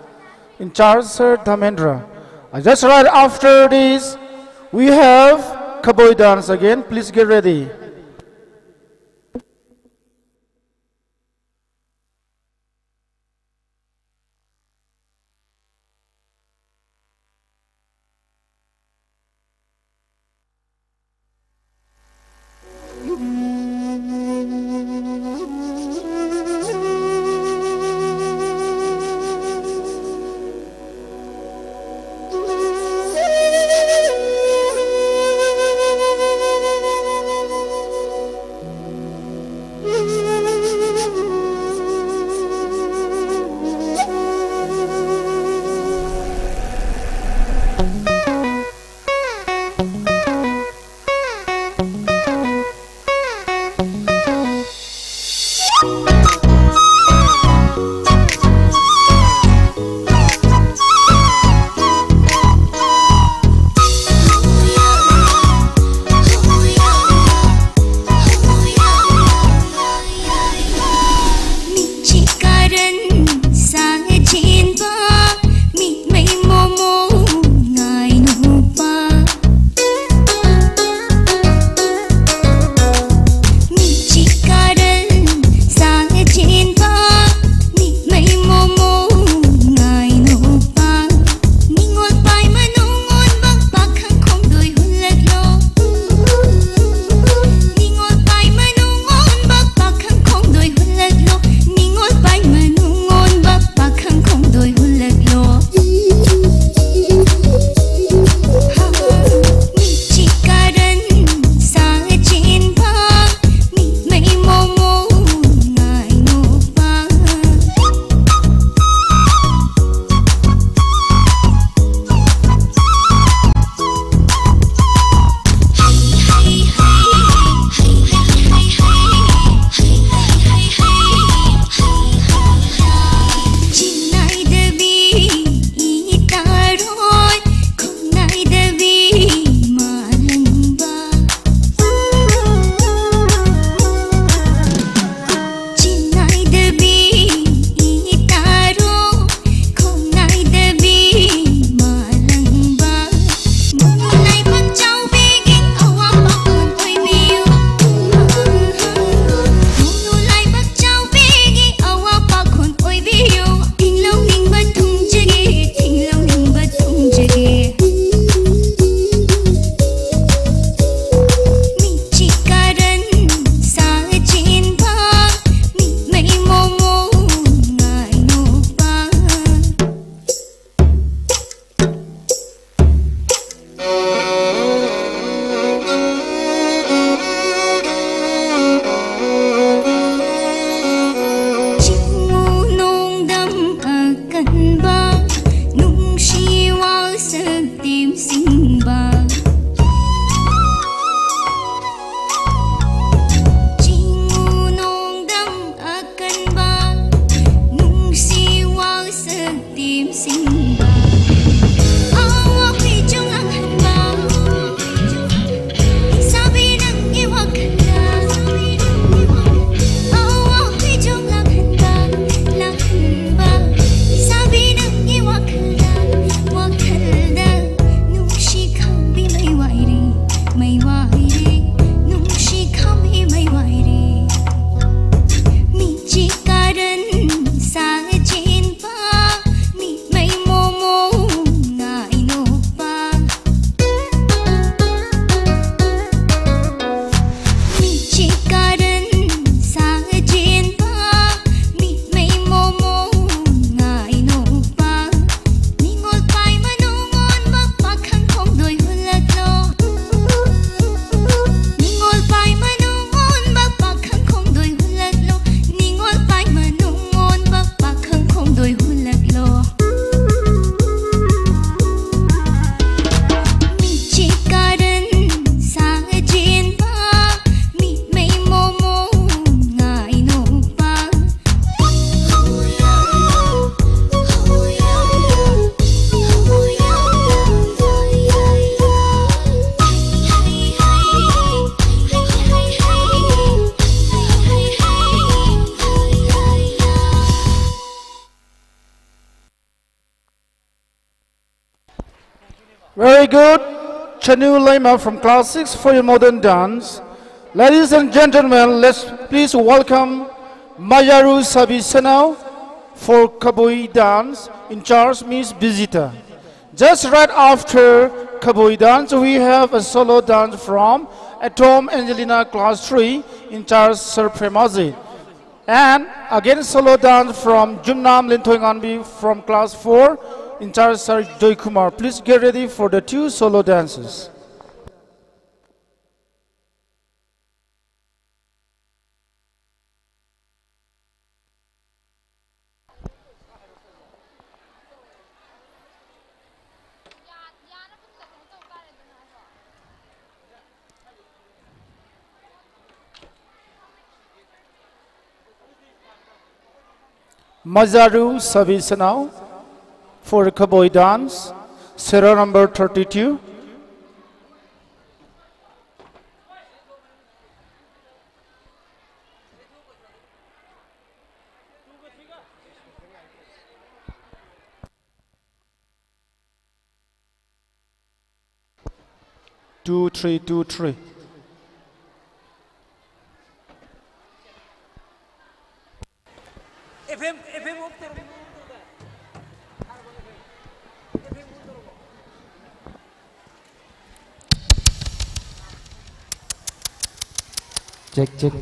In charge, Sir Dhamendra. Uh, just right after this, we have Kaboi dance again. Please get ready. Very good. Chanu Lema from class six for your modern dance. Ladies and gentlemen, let's please welcome Mayaru Sabi Senao for Kabui dance, in charge Miss Visita. Just right after Kabui dance, we have a solo dance from Atom Angelina class three, in charge Sir Premaji. And again, solo dance from Jumnam Linthoinganbi from class four, in charge Sir Joy Kumar. Please get ready for the two solo dances. Mazaru Sabi Senao for Kabui dance, serial number thirty-two. Two, three, two, three. Check, check.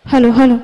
Hello, hello.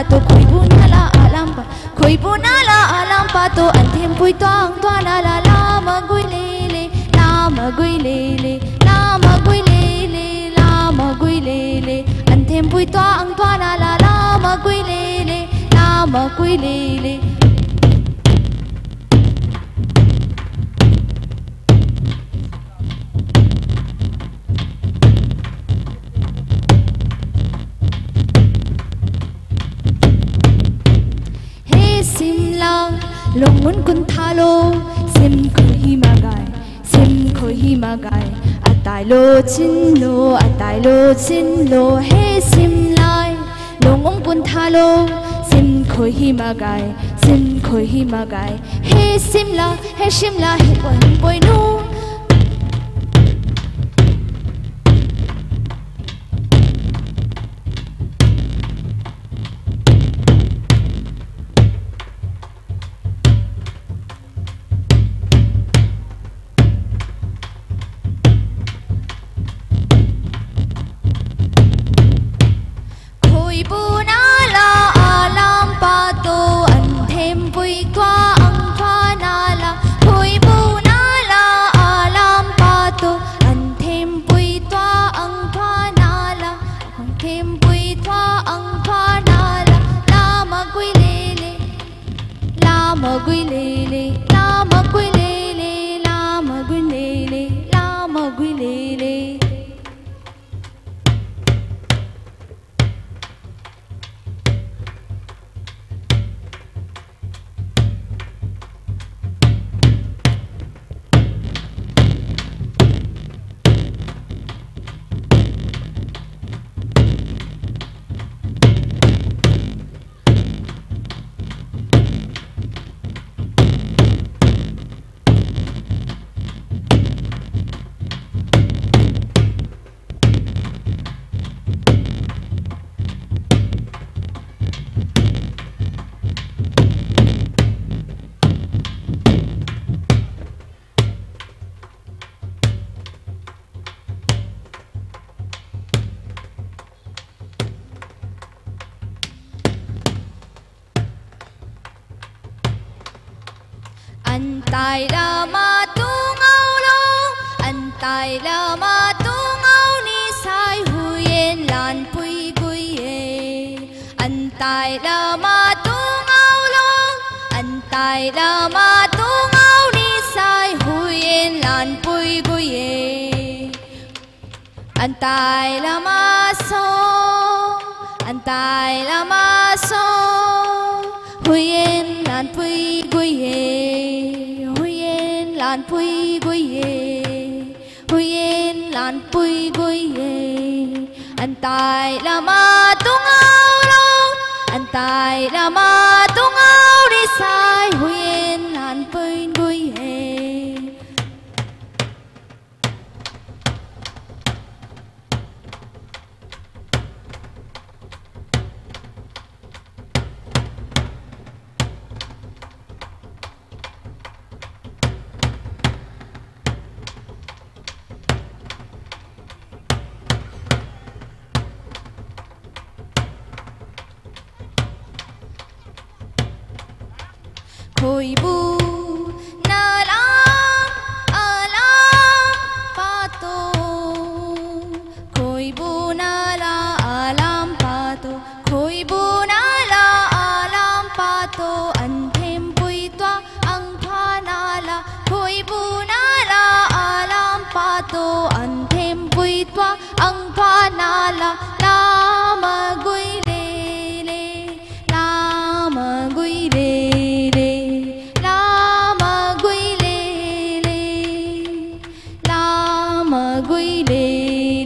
to khoibu nala alampa, khoibu nala alampa to anthem pui tuang tuana la lama gui lele, lama gui lele, lama gui lele, lama gui lele, anthem pui tuang tuana la lama gui lele, lama gui lele. He simla, longun kun thalo, sim khui hi magai, sim khui hi magai, atai lo chin lo, atai lo chin lo, he simlai, longun kun thalo, sim khui hi magai, sim khui hi magai, he simla, he simla, he poi, poi nu. Khoibu nala alampa to anthem pui tuang tuana la, khoibu nala Antai lama tungau lo, antai lama tungau ni sai huyen lan pui guye. Antai lama so, antai lama so, huyen lan pui guye, huyen lan pui guye. Huyen lan pui guye, antai lama tungau lo, antai lama tungau ni sai huyen lan pui guye. Khoibu nala alam pato, khoibu nala alam pato, khoibu nala alam pato, an them pui tua ang thua nala, khoibu nala alam pato, an them pui tua ang thua nala, lama gui le le, lama gui le le, lama gui le le, lama gui le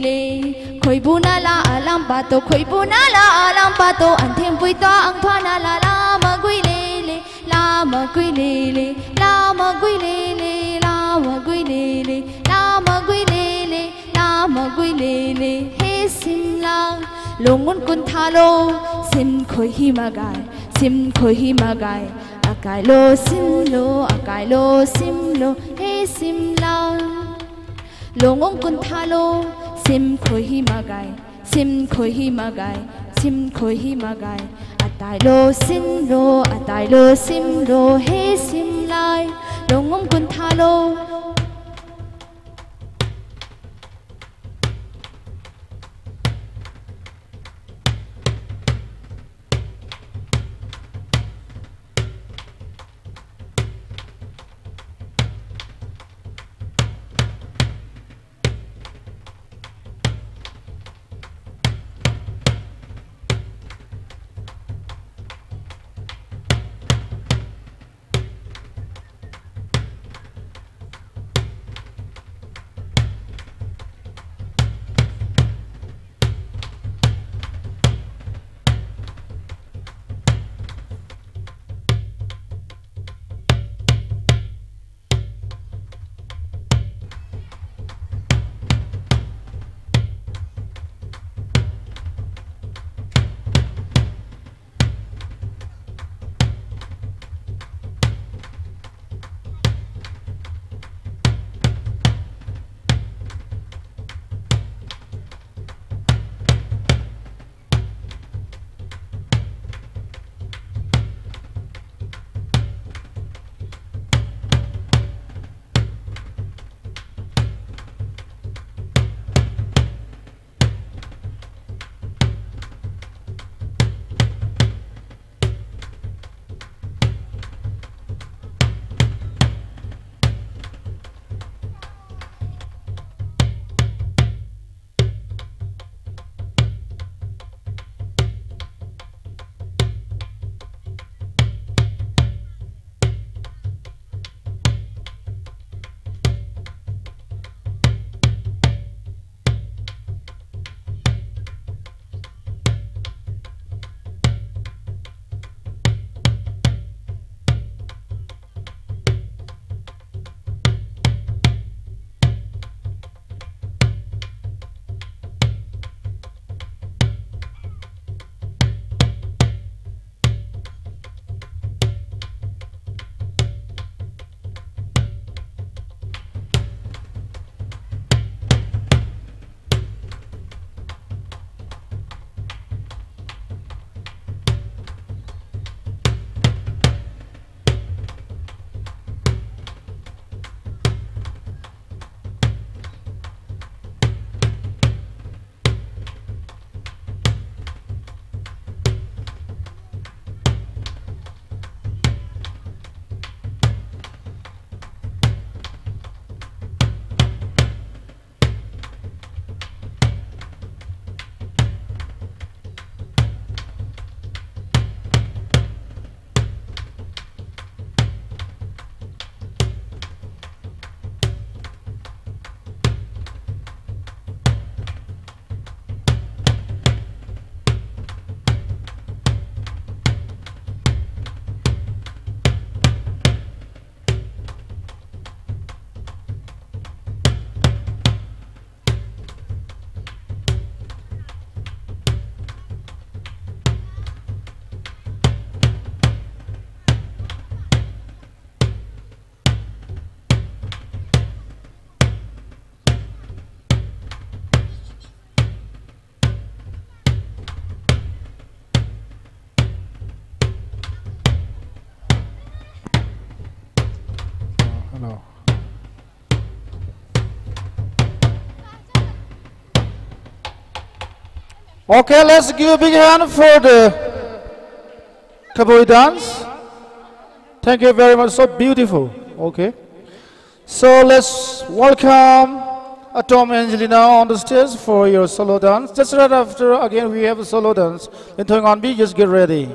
le. Khoibu nala alam pato, khoibu nala alam pato, an them pui tua ang thua nala, lama gui le le, lama gui le le, lama gui le le, lama gui le le, lama gui le le, lama gui le le. He sim la, longun kun tha lo, sim khoi hi magai, sim khoi hi magai. Akai lo sim lo, akai lo sim lo, he sim la. Longun kun tha lo, sim khoi hi magai, sim khoi hi magai, sim khoi hi magai. Atai lo sim lo, atai lo sim lo, he sim lai. Longun kun tha lo. Okay, let's give a big hand for the Kabui dance. Thank you very much. So beautiful. Okay. So let's welcome Atom Angelina on the stage for your solo dance. Just right after, again, we have a solo dance. Linthoi Nganbi, just get ready.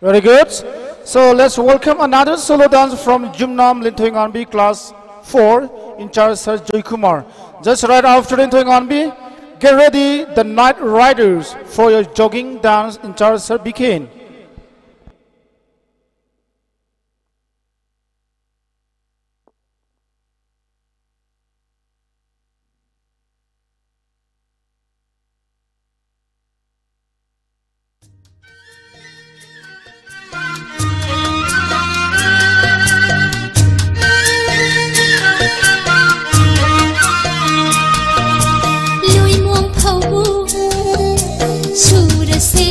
Very good. So let's welcome another solo dance from Jumnam Linthoi Nganbi, class four, in charge Sir Joy Kumar. Just right after Linthoi Nganbi, get ready the Night Riders for your jogging dance in charge Sir Bikhen. ꯂꯣꯏꯃꯣꯡ ꯐꯧꯕꯨ ꯁꯨꯔꯁꯦ꯫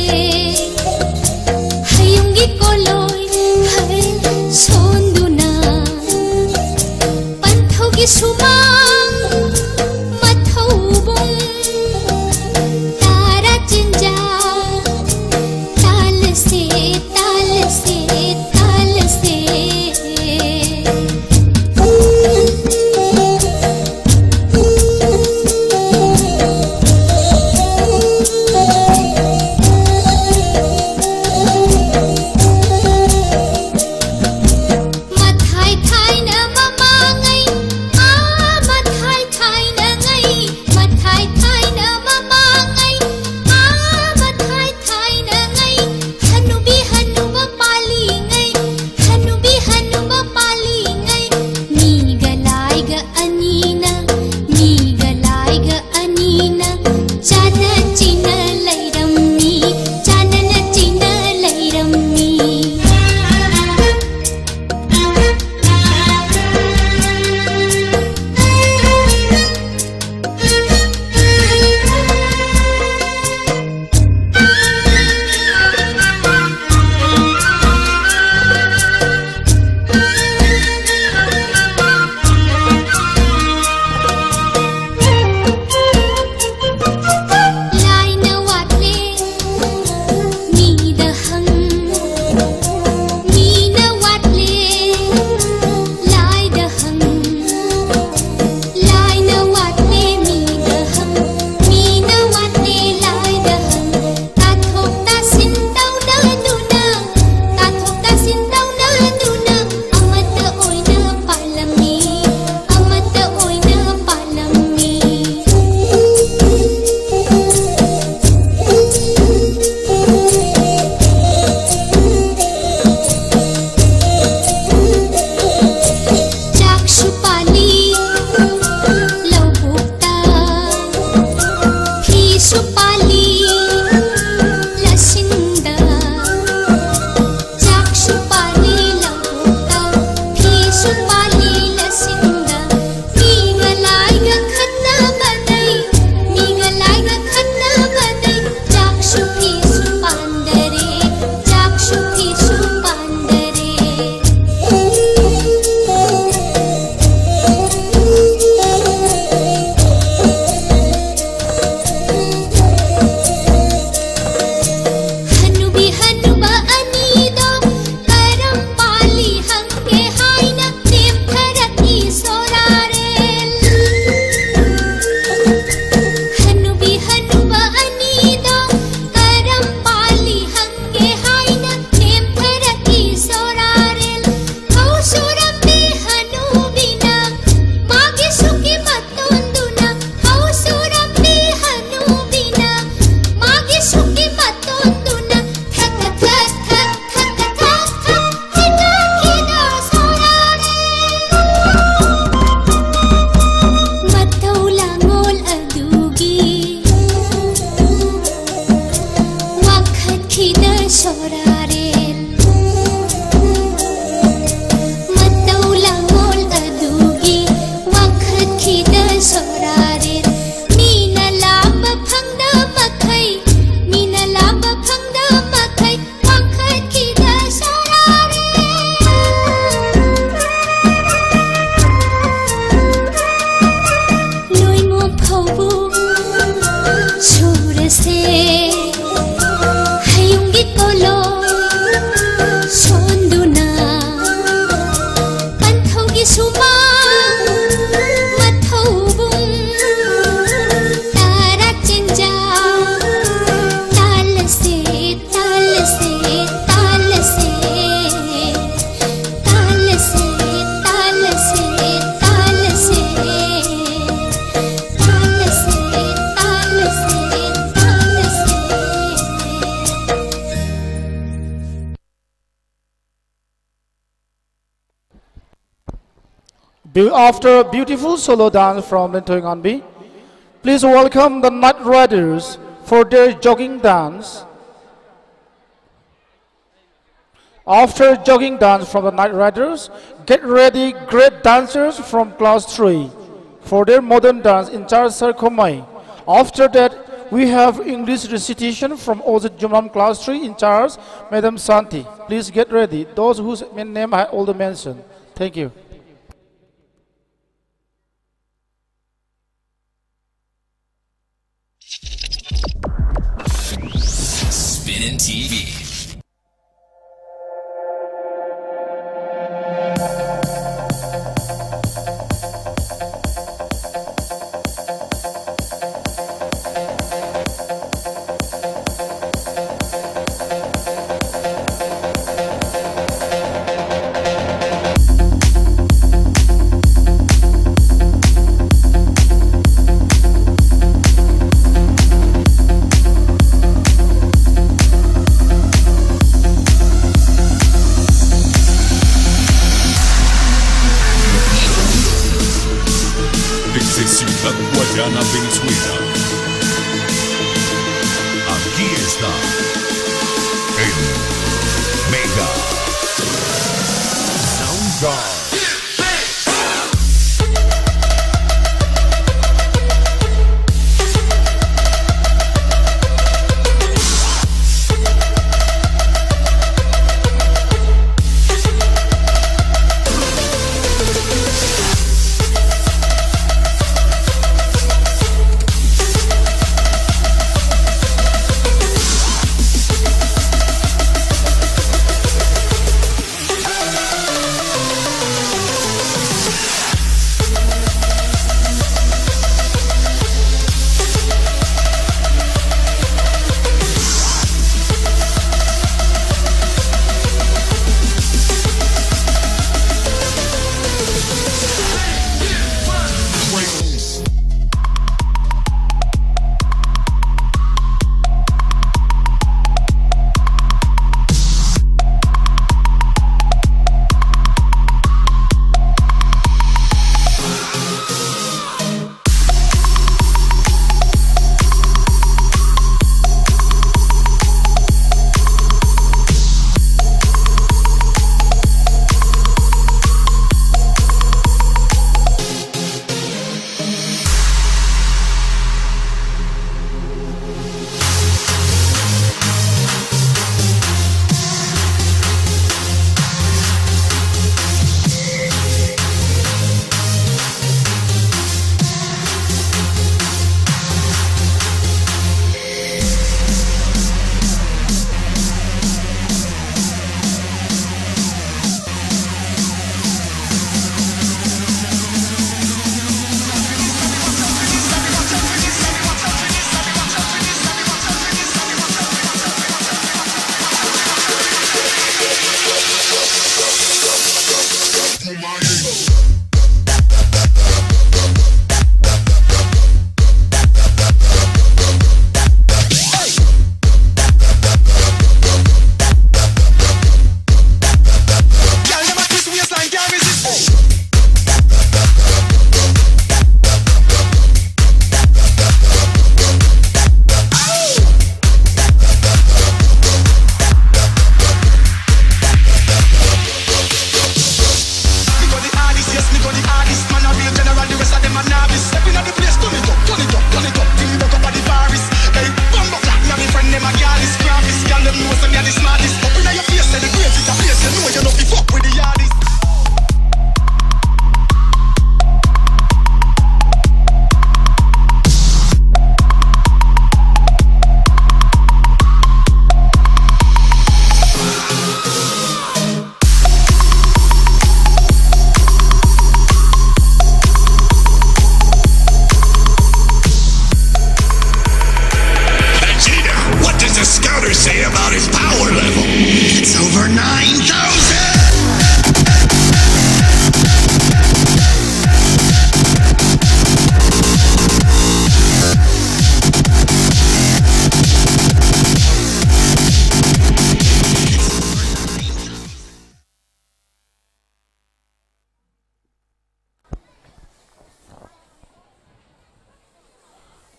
Be- After a beautiful solo dance from Linthoy Nganbi, please welcome the Night Riders for their jogging dance. After jogging dance from the Night Riders, get ready great dancers from class three for their modern dance in charge Sir Khomai. After that, we have English recitation from Ozit Jumlam class three in charge Madam Santi. Please get ready. Those whose men- name I already mentioned. Thank you. Spinning T V. Desde Ciudad Guayana, Venezuela. Aquí está el Mega Sound Guy.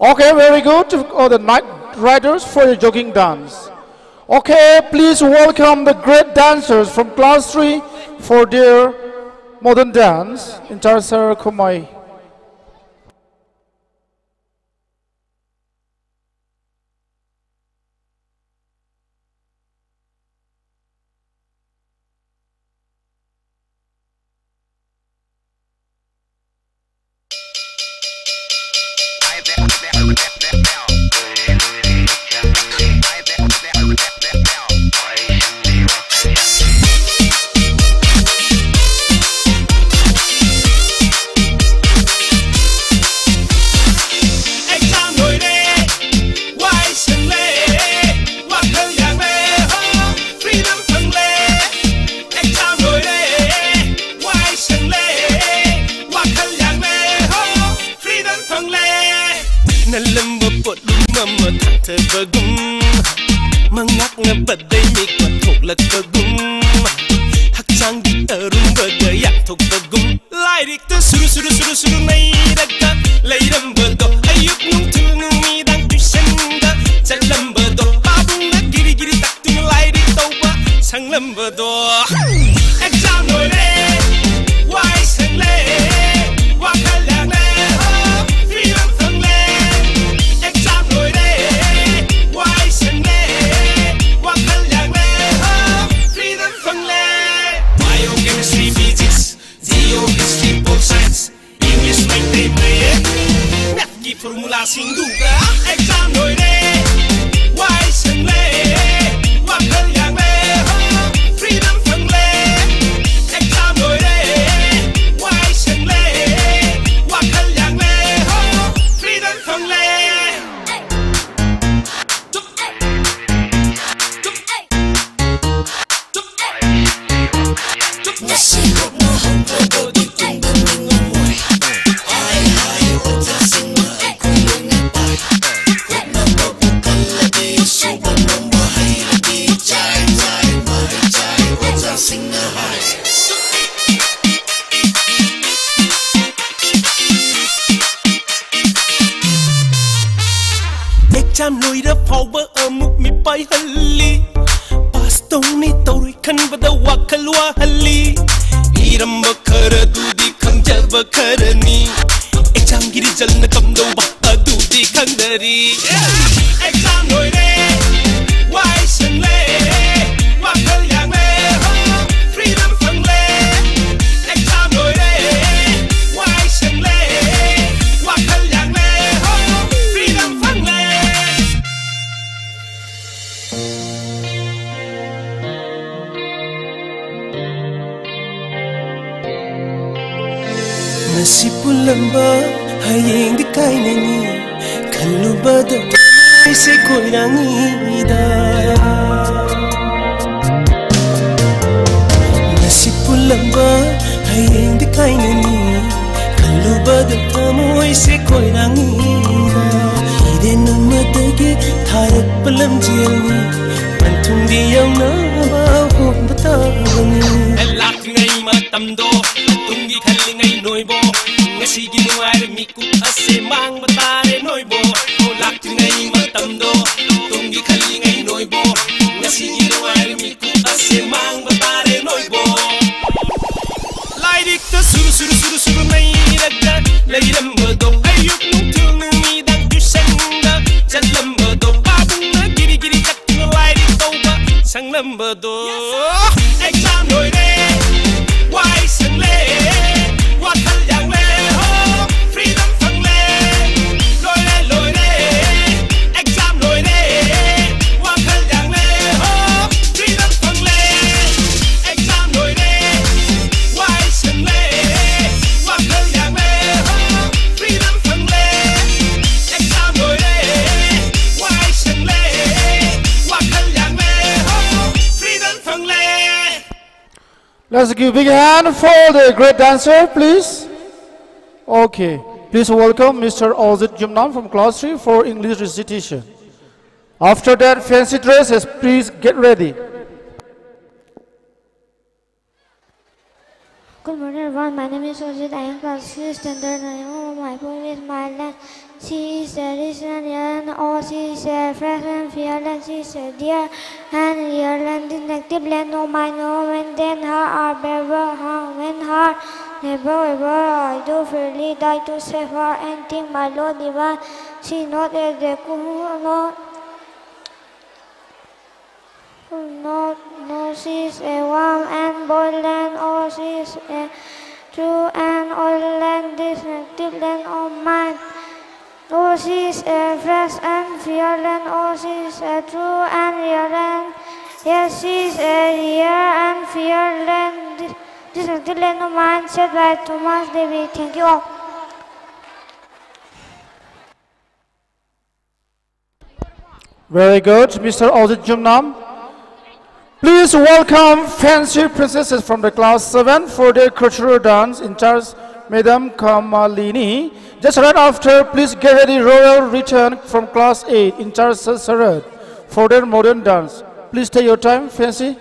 Okay, very good. All the Knight Riders for your jogging dance. Okay, please welcome the great dancers from class three for their modern dance in Tarasara Khumai. ꯅꯜꯂꯝꯕ ꯄꯣꯠꯂꯨꯝ ꯑꯃ ꯊꯥꯊꯕꯒꯨꯝ, ꯃꯉꯥꯛꯅꯕꯗꯩ ꯃꯤꯀꯞ ꯊꯣꯛꯂꯛꯄꯒꯨꯝ, ꯍꯛꯆꯥꯡꯒꯤ ꯑꯔꯨꯝꯕꯗ ꯌꯥꯟꯊꯣꯛꯄꯒꯨꯝ, ꯂꯥꯏꯔꯤꯛꯇ ꯁꯨꯔꯨ ꯁꯨꯔꯨ ꯁꯨꯔꯨ ꯁꯨꯔꯨ ꯅꯩꯔꯒ ꯂꯩꯔꯝꯕꯗꯣ, ꯑꯌꯨꯛ ꯅꯨꯡꯊꯤꯜ ꯅꯨꯃꯤꯗꯥꯡ tuitionꯗ ꯆꯠꯂꯝꯕꯗꯣ, ꯄꯥꯕꯨꯡꯅ ꯒꯤꯔꯤ ꯒꯤꯔꯤ ꯇꯥꯛꯇꯨꯅ ꯂꯥꯏꯔꯤꯛ ꯇꯧꯕ ꯁꯪꯂꯝꯕꯗꯣ꯫ Exam ꯂꯣꯏꯔꯦ, ꯋꯥꯏ ꯁꯪꯂꯦ, ꯋꯥꯈꯜ ꯌꯥꯡꯂꯦ, ꯍꯣ, freedom ꯐꯪꯂꯦ꯫ Exam ꯂꯣꯏꯔꯦ, ꯋꯥꯏ ꯁꯪꯂꯦ, ꯋꯥꯈꯜ ꯌꯥꯡꯂꯦ, ꯍꯣ, freedom ꯐꯪꯂꯦ꯫ Biochemistry, physics, geo history, pol science, English, Meitei ꯃꯌꯦꯛ, mathꯀꯤ formulaꯁꯤꯡꯗꯨꯒ꯫ Exam ꯂꯣꯏꯔꯦ, ꯋꯥꯏ ꯁꯪꯂꯦ, ꯋꯥꯈꯜ ꯌꯥꯡꯂꯦ, ꯍꯣ, freedom ꯐꯪꯂꯦ꯫ Exam ꯂꯣꯏꯔꯦ, ꯋꯥꯏ ꯁꯪꯂꯦ, ꯋꯥꯈꯜ ꯌꯥꯡꯂꯦ, ꯍꯣ, freedom ꯐꯪꯂꯦ꯫ ꯐꯥꯎꯕ ꯑꯃꯨꯛ ꯃꯤꯄꯥꯏꯍꯜꯂꯤ꯫ ꯄꯥꯁ ꯇꯧꯅꯤ ꯇꯧꯔꯣꯏ ꯈꯟꯕꯗ ꯋꯥꯈꯜ ꯋꯥꯍꯜꯂꯤ꯫ ꯏꯔꯝꯕ ꯈꯔꯗꯨꯗꯤ ꯈꯪꯖꯕ ꯈꯔꯅꯤ꯫ ꯑꯦꯛꯖꯥꯝꯒꯤ ꯔꯤꯖꯜꯅ ꯀꯝꯗꯧꯕ ꯑꯗꯨꯗꯤ ꯈꯪꯗꯔꯤ꯫ ꯑꯦꯛꯖꯥꯝ ꯂꯣꯏꯔꯦ, ꯋꯥꯏ ꯁꯪꯂꯦ, ꯋꯥꯈꯜ ꯌꯥꯡꯂꯦ, ꯍꯣ, ꯐ꯭ꯔꯤꯗꯝ ꯐꯪꯂꯦ꯫ ꯑꯦꯛꯖꯥꯝ ꯂꯣꯏꯔꯦ, ꯋꯥꯏ ꯁꯪꯂꯦ, ꯋꯥꯈꯜ ꯌꯥꯡꯂꯦ, ꯍꯣ, ꯐ꯭ꯔꯤꯗꯝ ꯐꯪꯂꯦ꯫ ꯉꯁꯤ ꯄꯨꯜꯂꯝꯕ ꯍꯌꯦꯡꯗꯤ ꯀꯥꯏꯅꯅꯤ ꯈꯜꯂꯨꯕꯗ ꯑꯩꯁꯦ ꯀꯣꯏꯔꯥꯡꯉꯤꯗ꯫ ꯉꯁꯤ ꯄꯨꯜꯂꯝꯕ ꯍꯌꯦꯡꯗꯤ ꯀꯥꯏꯅꯅꯤ ꯈꯜꯂꯨꯕꯗ ꯊꯃꯣꯏꯁꯦ ꯀꯣꯏꯔꯥꯡꯉꯤꯗ꯫ ꯏꯔꯦꯟ ꯑꯃꯗꯒꯤ ꯊꯥꯔꯛꯄ ꯂꯝꯖꯦꯜꯅꯤ ꯄꯟꯊꯨꯡꯗꯤ ꯌꯧꯅꯕ ꯍꯣꯠꯅꯕ ꯇꯥꯕꯅꯤ꯫ ꯂꯥꯛꯂꯤꯉꯩ ꯃꯇꯝꯗꯣ ꯇꯨꯡꯒꯤ ꯈꯜꯂꯤꯉꯩ ꯅꯣꯏꯕꯣ꯫ ꯉꯁꯤꯒꯤ ꯅꯨꯡꯉꯥꯏꯔ ꯃꯤꯀꯨꯞ ꯑꯁꯦ ꯃꯥꯡꯕ ꯇꯥꯔꯦ ꯅꯣꯏꯕꯣ꯫ ꯂꯥꯛꯂꯤꯉꯩ ꯃꯇꯝꯗꯣ ꯇꯨꯡꯒꯤ ꯈꯜꯂꯤꯉꯩ ꯅꯣꯏꯕꯣ꯫ ꯉꯁꯤꯒꯤ ꯅꯨꯡꯉꯥꯏꯔ ꯃꯤꯀꯨꯞ ꯑꯁꯦ ꯃꯥꯡꯕ ꯇꯥꯔꯦ ꯅꯣꯏꯕꯣ꯫ ꯂꯥꯏꯔꯤꯛꯇ ꯁꯨꯔꯨ ꯁꯨꯔꯨ ꯁꯨꯔꯨ ꯁꯨꯔꯨ ꯅꯩꯔꯒ ꯂꯩꯔꯝꯕꯗꯣ꯫ ꯑꯌꯨꯛ ꯅꯨꯡꯊꯤꯜ ꯅꯨꯃꯤꯗꯥꯡ ꯇ꯭ꯌꯨꯁꯟꯗ ꯆꯠꯂꯝꯕꯗꯣ꯫ ꯄꯥꯕꯨꯡꯅ ꯒꯤꯔꯤ ꯒꯤꯔꯤ ꯆꯠꯇꯨꯅ ꯂꯥꯏꯔꯤꯛ ꯇꯧꯕ ꯁꯪꯂꯝꯕꯗꯣ꯫ ꯑꯦꯛꯖꯥꯝ ꯂꯣꯏꯔꯦ, ꯋꯥꯏ ꯁꯪꯂꯦ, ꯋꯥꯈꯜ ꯌꯥꯡꯂꯦ, ꯍꯣ, ꯐ꯭ꯔꯤꯗꯝ ꯐꯪꯂꯦ꯫ ꯂꯣꯏꯔꯦ, ꯂꯣꯏꯔꯦ, ꯑꯦꯛꯖꯥꯝ ꯂꯣꯏꯔꯦ, ꯋꯥꯈꯜ ꯌꯥꯡꯂꯦ, ꯍꯣ, ꯐ꯭ꯔꯤꯗꯝ ꯐꯪꯂꯦ꯫ ꯑꯦꯛꯖꯥꯝ ꯂꯣꯏꯔꯦ, ꯋꯥꯏ ꯁꯪꯂꯦ, ꯋꯥꯈꯜ ꯌꯥꯡꯂꯦ, ꯍꯣ, ꯐ꯭ꯔꯤꯗꯝ ꯐꯪꯂꯦ꯫ ꯑꯦꯛꯖꯥꯝ ꯂꯣꯏꯔꯦ, ꯋꯥꯏ ꯁꯪꯂꯦ, ꯋꯥꯈꯜ ꯌꯥꯡꯂꯦ, ꯍꯣ, ꯐ꯭ꯔꯤꯗꯝ ꯐꯪꯂꯦ꯫ Let's give big hand for the great dancer, please. Okay, please welcome Mister Ozit Jumnam from class three for English recitation. After that, fancy dresses, please get ready. Good morning, everyone. My name is Ojit. I am class six standard nine. Oh, my poem is My Land. She is a rich and young. Oh, she is a fresh and fearless. She is a dear and real and distinctive land of mine. No man than her are better, her when her never ever. I do freely die to save her and think my Lord divine. She not a deku, not North, North is a warm and boiling land. North is a true and old land, distinctive land of mine. North is a fresh and pure land. North is a true and real land. Yes, is a real and pure land, dis- distinctive land of mine, said by Thomas David. Thank you all. Very good, Mister Ojit Jumnam. Please welcome fancy princesses from the class seven for their cultural dance in charge Madam Kamalini. Just right after, please get ready royal return from class eight in charge Sarat for their modern dance. Please take your time, fancy.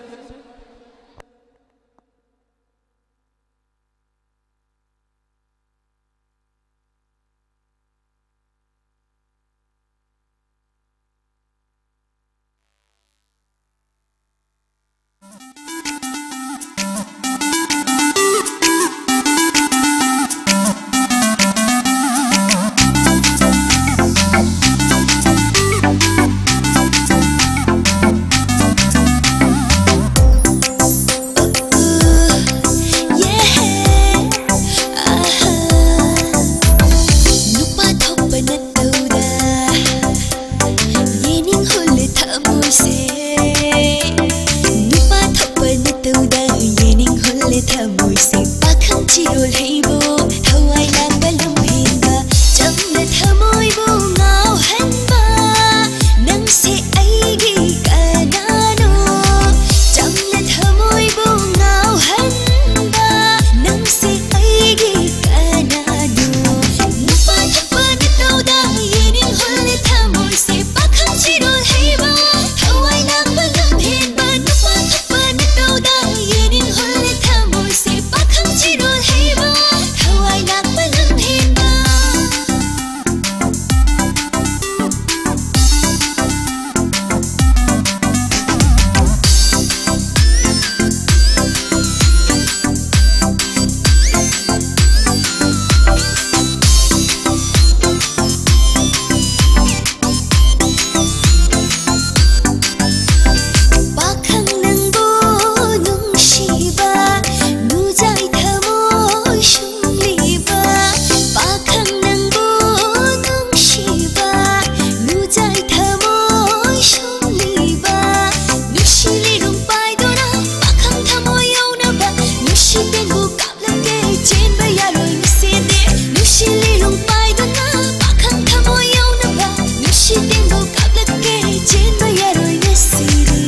ꯇꯦꯡꯕꯨ ꯀꯥꯞꯂꯛꯀꯦ, ꯆꯦꯟꯕ ꯌꯥꯔꯣꯏ ꯉꯁꯤꯗꯤ꯫ ꯅꯨꯡꯁꯤ ꯂꯤꯔꯨꯡ ꯄꯥꯏꯗꯨꯅ ꯄꯥꯈꯪ ꯊꯃꯣꯏ ꯌꯧꯅꯕ꯫ ꯅꯨꯡꯁꯤ ꯇꯦꯡꯕꯨ ꯀꯥꯞꯂꯛꯀꯦ, ꯆꯦꯟꯕ ꯌꯥꯔꯣꯏ ꯉꯁꯤꯗꯤ꯫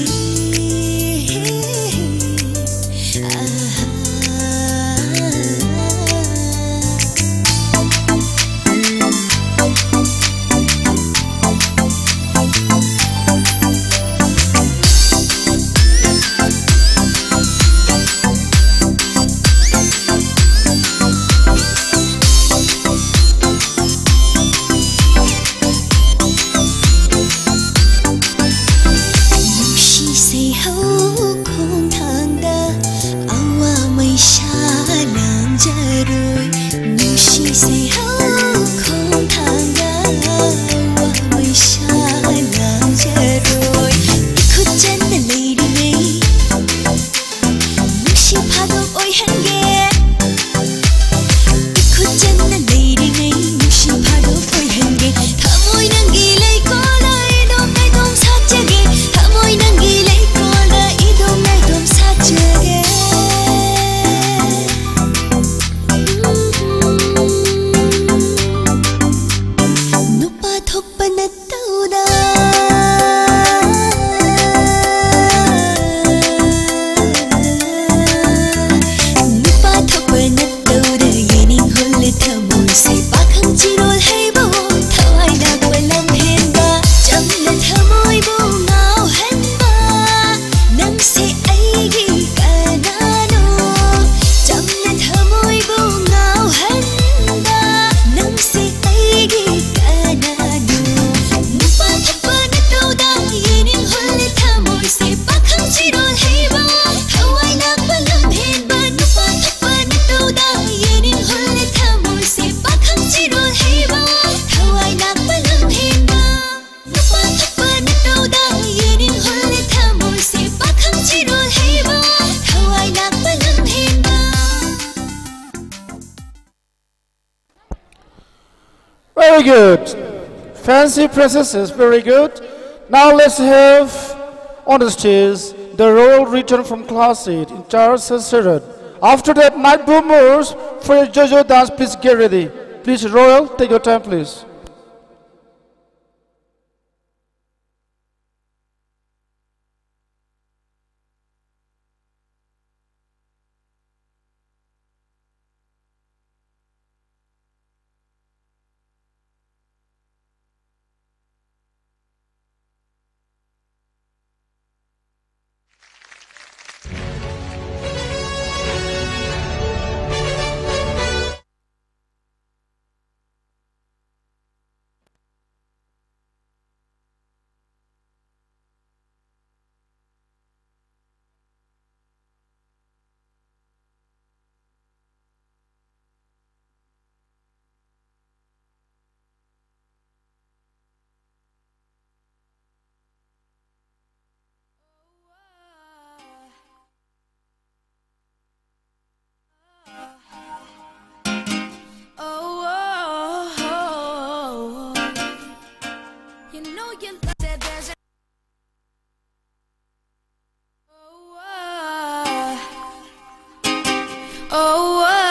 ꯅꯨꯡꯁꯤ ꯁꯩꯍꯧ ꯈꯣꯡꯊꯥꯡꯗ ꯑꯋꯥ ꯃꯩꯁꯥ ꯂꯥꯡꯖꯔꯣꯏ꯫ ꯅꯨꯡꯁꯤ ꯁꯩꯍꯧ ꯈꯣꯡꯊꯥꯡꯗ ꯑꯋꯥ ꯃꯩꯁꯥ ꯂꯥꯡꯖꯔꯣꯏ꯫ ꯏꯈꯨꯠ ꯆꯟꯅ ꯂꯩꯔꯤꯉꯩ ꯅꯨꯡꯁꯤ ꯐꯥꯗꯣꯛ ꯑꯣꯏꯍꯟꯒꯦ꯫ ꯏꯈꯨꯠ ꯆꯟꯅ ꯂꯩꯔꯤꯉꯩ ꯅꯨꯡꯁꯤ ꯐꯥꯗꯣꯛ ꯑꯣꯏꯍꯟꯒꯦ꯫ ꯊꯃꯣꯏ ꯅꯪꯒꯤ ꯂꯩꯀꯣꯜꯗ ꯏꯗꯣꯝ ꯅꯥꯏꯗꯣꯝ ꯁꯥꯠꯆꯒꯦ꯫ ꯊꯃꯣꯏ ꯅꯪꯒꯤ ꯂꯩꯀꯣꯜꯗ ꯏꯗꯣꯝ ꯅꯥꯏꯗꯣꯝ ꯁꯥꯠꯆꯒꯦ꯫ ꯅꯨꯄꯥ ꯊꯣꯛꯄ ꯅꯠꯇꯧꯗ, ꯅꯨꯄꯥ ꯊꯣꯛꯄ ꯅꯠꯇꯧꯗ ꯌꯦꯅꯤꯡ ꯍꯨꯜꯂꯦ ꯊꯃꯣꯏꯁꯦ꯫ ꯄꯥꯈꯪ ꯆꯤꯔꯣꯜ ꯍꯩꯕ, ꯊꯋꯥꯏ ꯂꯥꯛꯄ ꯂꯝꯍꯦꯟꯕ, ꯆꯝꯅ ꯊꯃꯣꯏꯕꯨ ꯉꯥꯎꯍꯟꯕ꯫ ꯅꯪꯁꯦ ꯑꯩꯒꯤ ꯀꯅꯥꯅꯣ? ꯆꯝꯅ ꯊꯃꯣꯏꯕꯨ ꯉꯥꯎꯍꯟꯕ꯫ ꯅꯪꯁꯦ ꯑꯩꯒꯤ ꯀꯅꯥꯅꯣ? ꯅꯨꯄꯥ ꯊꯣꯛꯄ ꯅꯠꯇꯧꯗ ꯌꯦꯅꯤꯡ ꯍꯨꯜꯂꯦ ꯊꯃꯣꯏꯁꯦ꯫ ꯄꯥꯈꯪ ꯆꯤꯔꯣꯜ ꯍꯩꯕ, ꯊꯋꯥꯏ ꯂꯥꯛꯄ ꯂꯝꯍꯦꯟꯕ꯫ ꯅꯨꯄꯥ ꯊꯣꯛꯄ ꯅꯠꯇꯧꯗ ꯌꯦꯅꯤꯡ ꯍꯨꯜꯂꯦ ꯊꯃꯣꯏꯁꯦ꯫ ꯄꯥꯈꯪ ꯆꯤꯔꯣꯜ ꯍꯩꯕ, ꯊꯋꯥꯏ ꯂꯥꯛꯄ ꯂꯝꯍꯦꯟꯕ꯫ ꯅꯨꯄꯥ ꯊꯣꯛꯄ ꯅꯠꯇꯧꯗ ꯌꯦꯅꯤꯡ ꯍꯨꯜꯂꯦ ꯊꯃꯣꯏꯁꯦ꯫ ꯄꯥꯈꯪ ꯆꯤꯔꯣꯜ ꯍꯩꯕ, ꯊꯋꯥꯏ ꯂꯥꯛꯄ ꯂꯝꯍꯦꯟꯕ꯫ Very good. Fancy princesses, very good. Now let's have on the stage the royal return from class eight in charge Sir Sharon. After that, Night Boomers for your JoJo dance, please get ready. Please, Royal, take your time, please. Oh, oh, oh, oh. You know you love that there's a Oh, oh, oh, oh.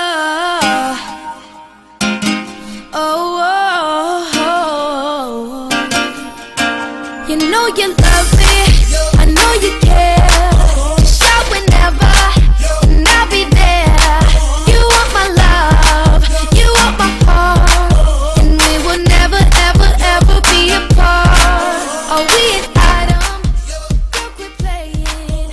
Oh, oh, oh, oh. You know you love me, I know you care. Just shout whenever, and I'll be there. You want my love, you want my heart, and we will never, ever, ever be apart. Are we an item? Look, we're playing.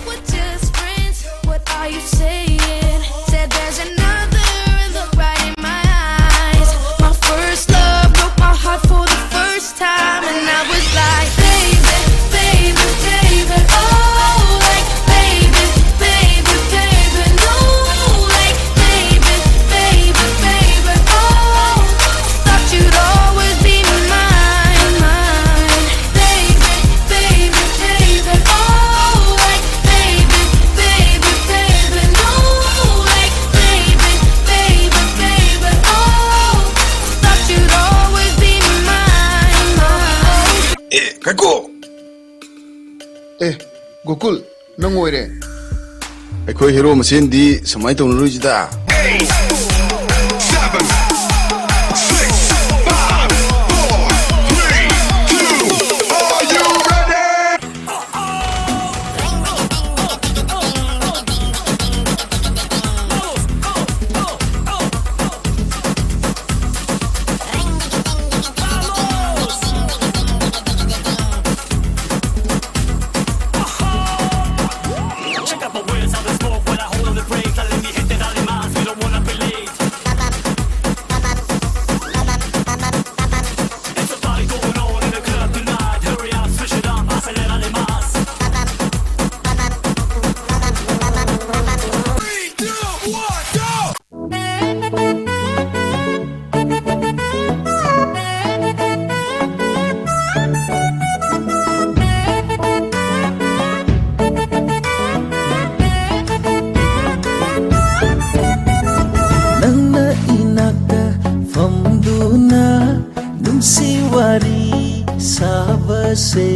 We're just friends. What are you saying? Said there's another look right in my eyes. My first love broke my heart for the first time, and I was like, baby, baby, baby, oh, like, baby, baby, baby, no, like, baby, baby, baby, oh, thought you'd always be mine, mine, baby, baby, baby, oh, like, baby, baby, baby, no, like, baby, baby, baby, oh, thought you'd always be mine, mine. ꯑꯦ, ꯉꯥꯏꯈꯣ꯫ ꯑꯦ, ꯒꯣꯀꯨꯜ, ꯅꯪ ꯑꯣꯏꯔꯦ꯫ ꯑꯩꯈꯣꯏ hero ꯃꯁꯦꯟꯗꯤ ꯁꯨꯃꯥꯏꯅ ꯇꯧꯅꯔꯣꯏꯁꯤꯗ꯫ Seven, six, five, four, three, two, are you ready? Check out my words, how they smoke when I hold on the brake. Let me hit the dolly mines, we don't wanna be late. It's a party going on in the club tonight. Hurry up, switch it up, acelérale más. Three, two, one, go! ꯅꯪꯅ ꯏꯅꯥꯛꯇ ꯐꯝꯗꯨꯅ ꯅꯨꯡꯁꯤ ꯋꯥꯔꯤ ꯁꯥꯕꯁꯦ,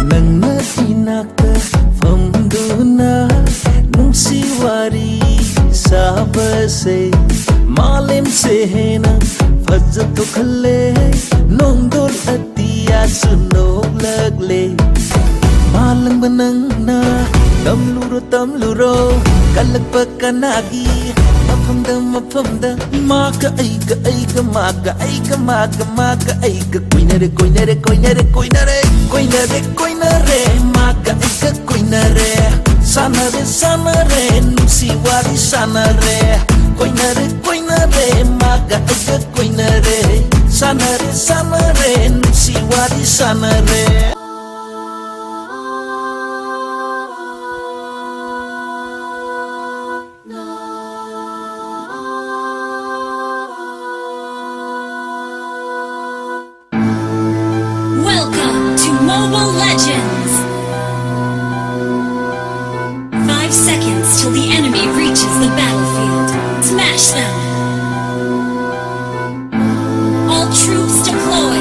ꯅꯪꯅ ꯏꯅꯥꯛꯇ ꯐꯝꯗꯨꯅ ꯅꯨꯡꯁꯤ ꯋꯥꯔꯤ ꯁꯥꯕꯁꯦ, ꯃꯥꯂꯦꯝꯁꯦ ꯍꯦꯟꯅ ꯐꯖꯊꯣꯛꯍꯜꯂꯦ꯫ ꯅꯣꯡꯗꯣꯜ ꯑꯇꯤꯌꯥꯁꯨ ꯅꯣꯛꯂꯛꯂꯦ꯫ ꯃꯥꯂꯪꯕ ꯅꯪꯅ ꯇꯝꯂꯨꯔꯣ, ꯇꯝꯂꯨꯔꯣ, ꯀꯜꯂꯛꯄ ꯀꯅꯥꯒꯤ ꯃꯐꯝꯗ, ꯃꯐꯝꯗ꯫ ꯃꯥꯒ ꯑꯩꯒ, ꯑꯩꯒ ꯃꯥꯒ, ꯑꯩꯒ ꯃꯥꯒ, ꯃꯥꯒ ꯑꯩꯒ ꯀꯣꯏꯅꯔꯦ, ꯀꯣꯏꯅꯔꯦ, ꯀꯣꯏꯅꯔꯦ, ꯀꯣꯏꯅꯔꯦ, ꯀꯣꯏꯅꯔꯦ, ꯀꯣꯏꯅꯔꯦ꯫ ꯃꯥꯒ ꯑꯩꯒ ꯀꯣꯏꯅꯔꯦ, ꯁꯥꯟꯅꯔꯦ, ꯁꯥꯟꯅꯔꯦ, ꯅꯨꯡꯁꯤ ꯋꯥꯔꯤ ꯁꯥꯟꯅꯔꯦ꯫ ꯀꯣꯏꯅꯔꯦ, ꯀꯣꯏꯅꯔꯦ, ꯃꯥꯒ ꯑꯩꯒ ꯀꯣꯏꯅꯔꯦ, ꯁꯥꯟꯅꯔꯦ, ꯁꯥꯟꯅꯔꯦ, ꯅꯨꯡꯁꯤ ꯋꯥꯔꯤ ꯁꯥꯟꯅꯔꯦ꯫ Welcome to Mobile Legends! Five seconds till the enemy reaches the battlefield. Smash them! All troops deploy!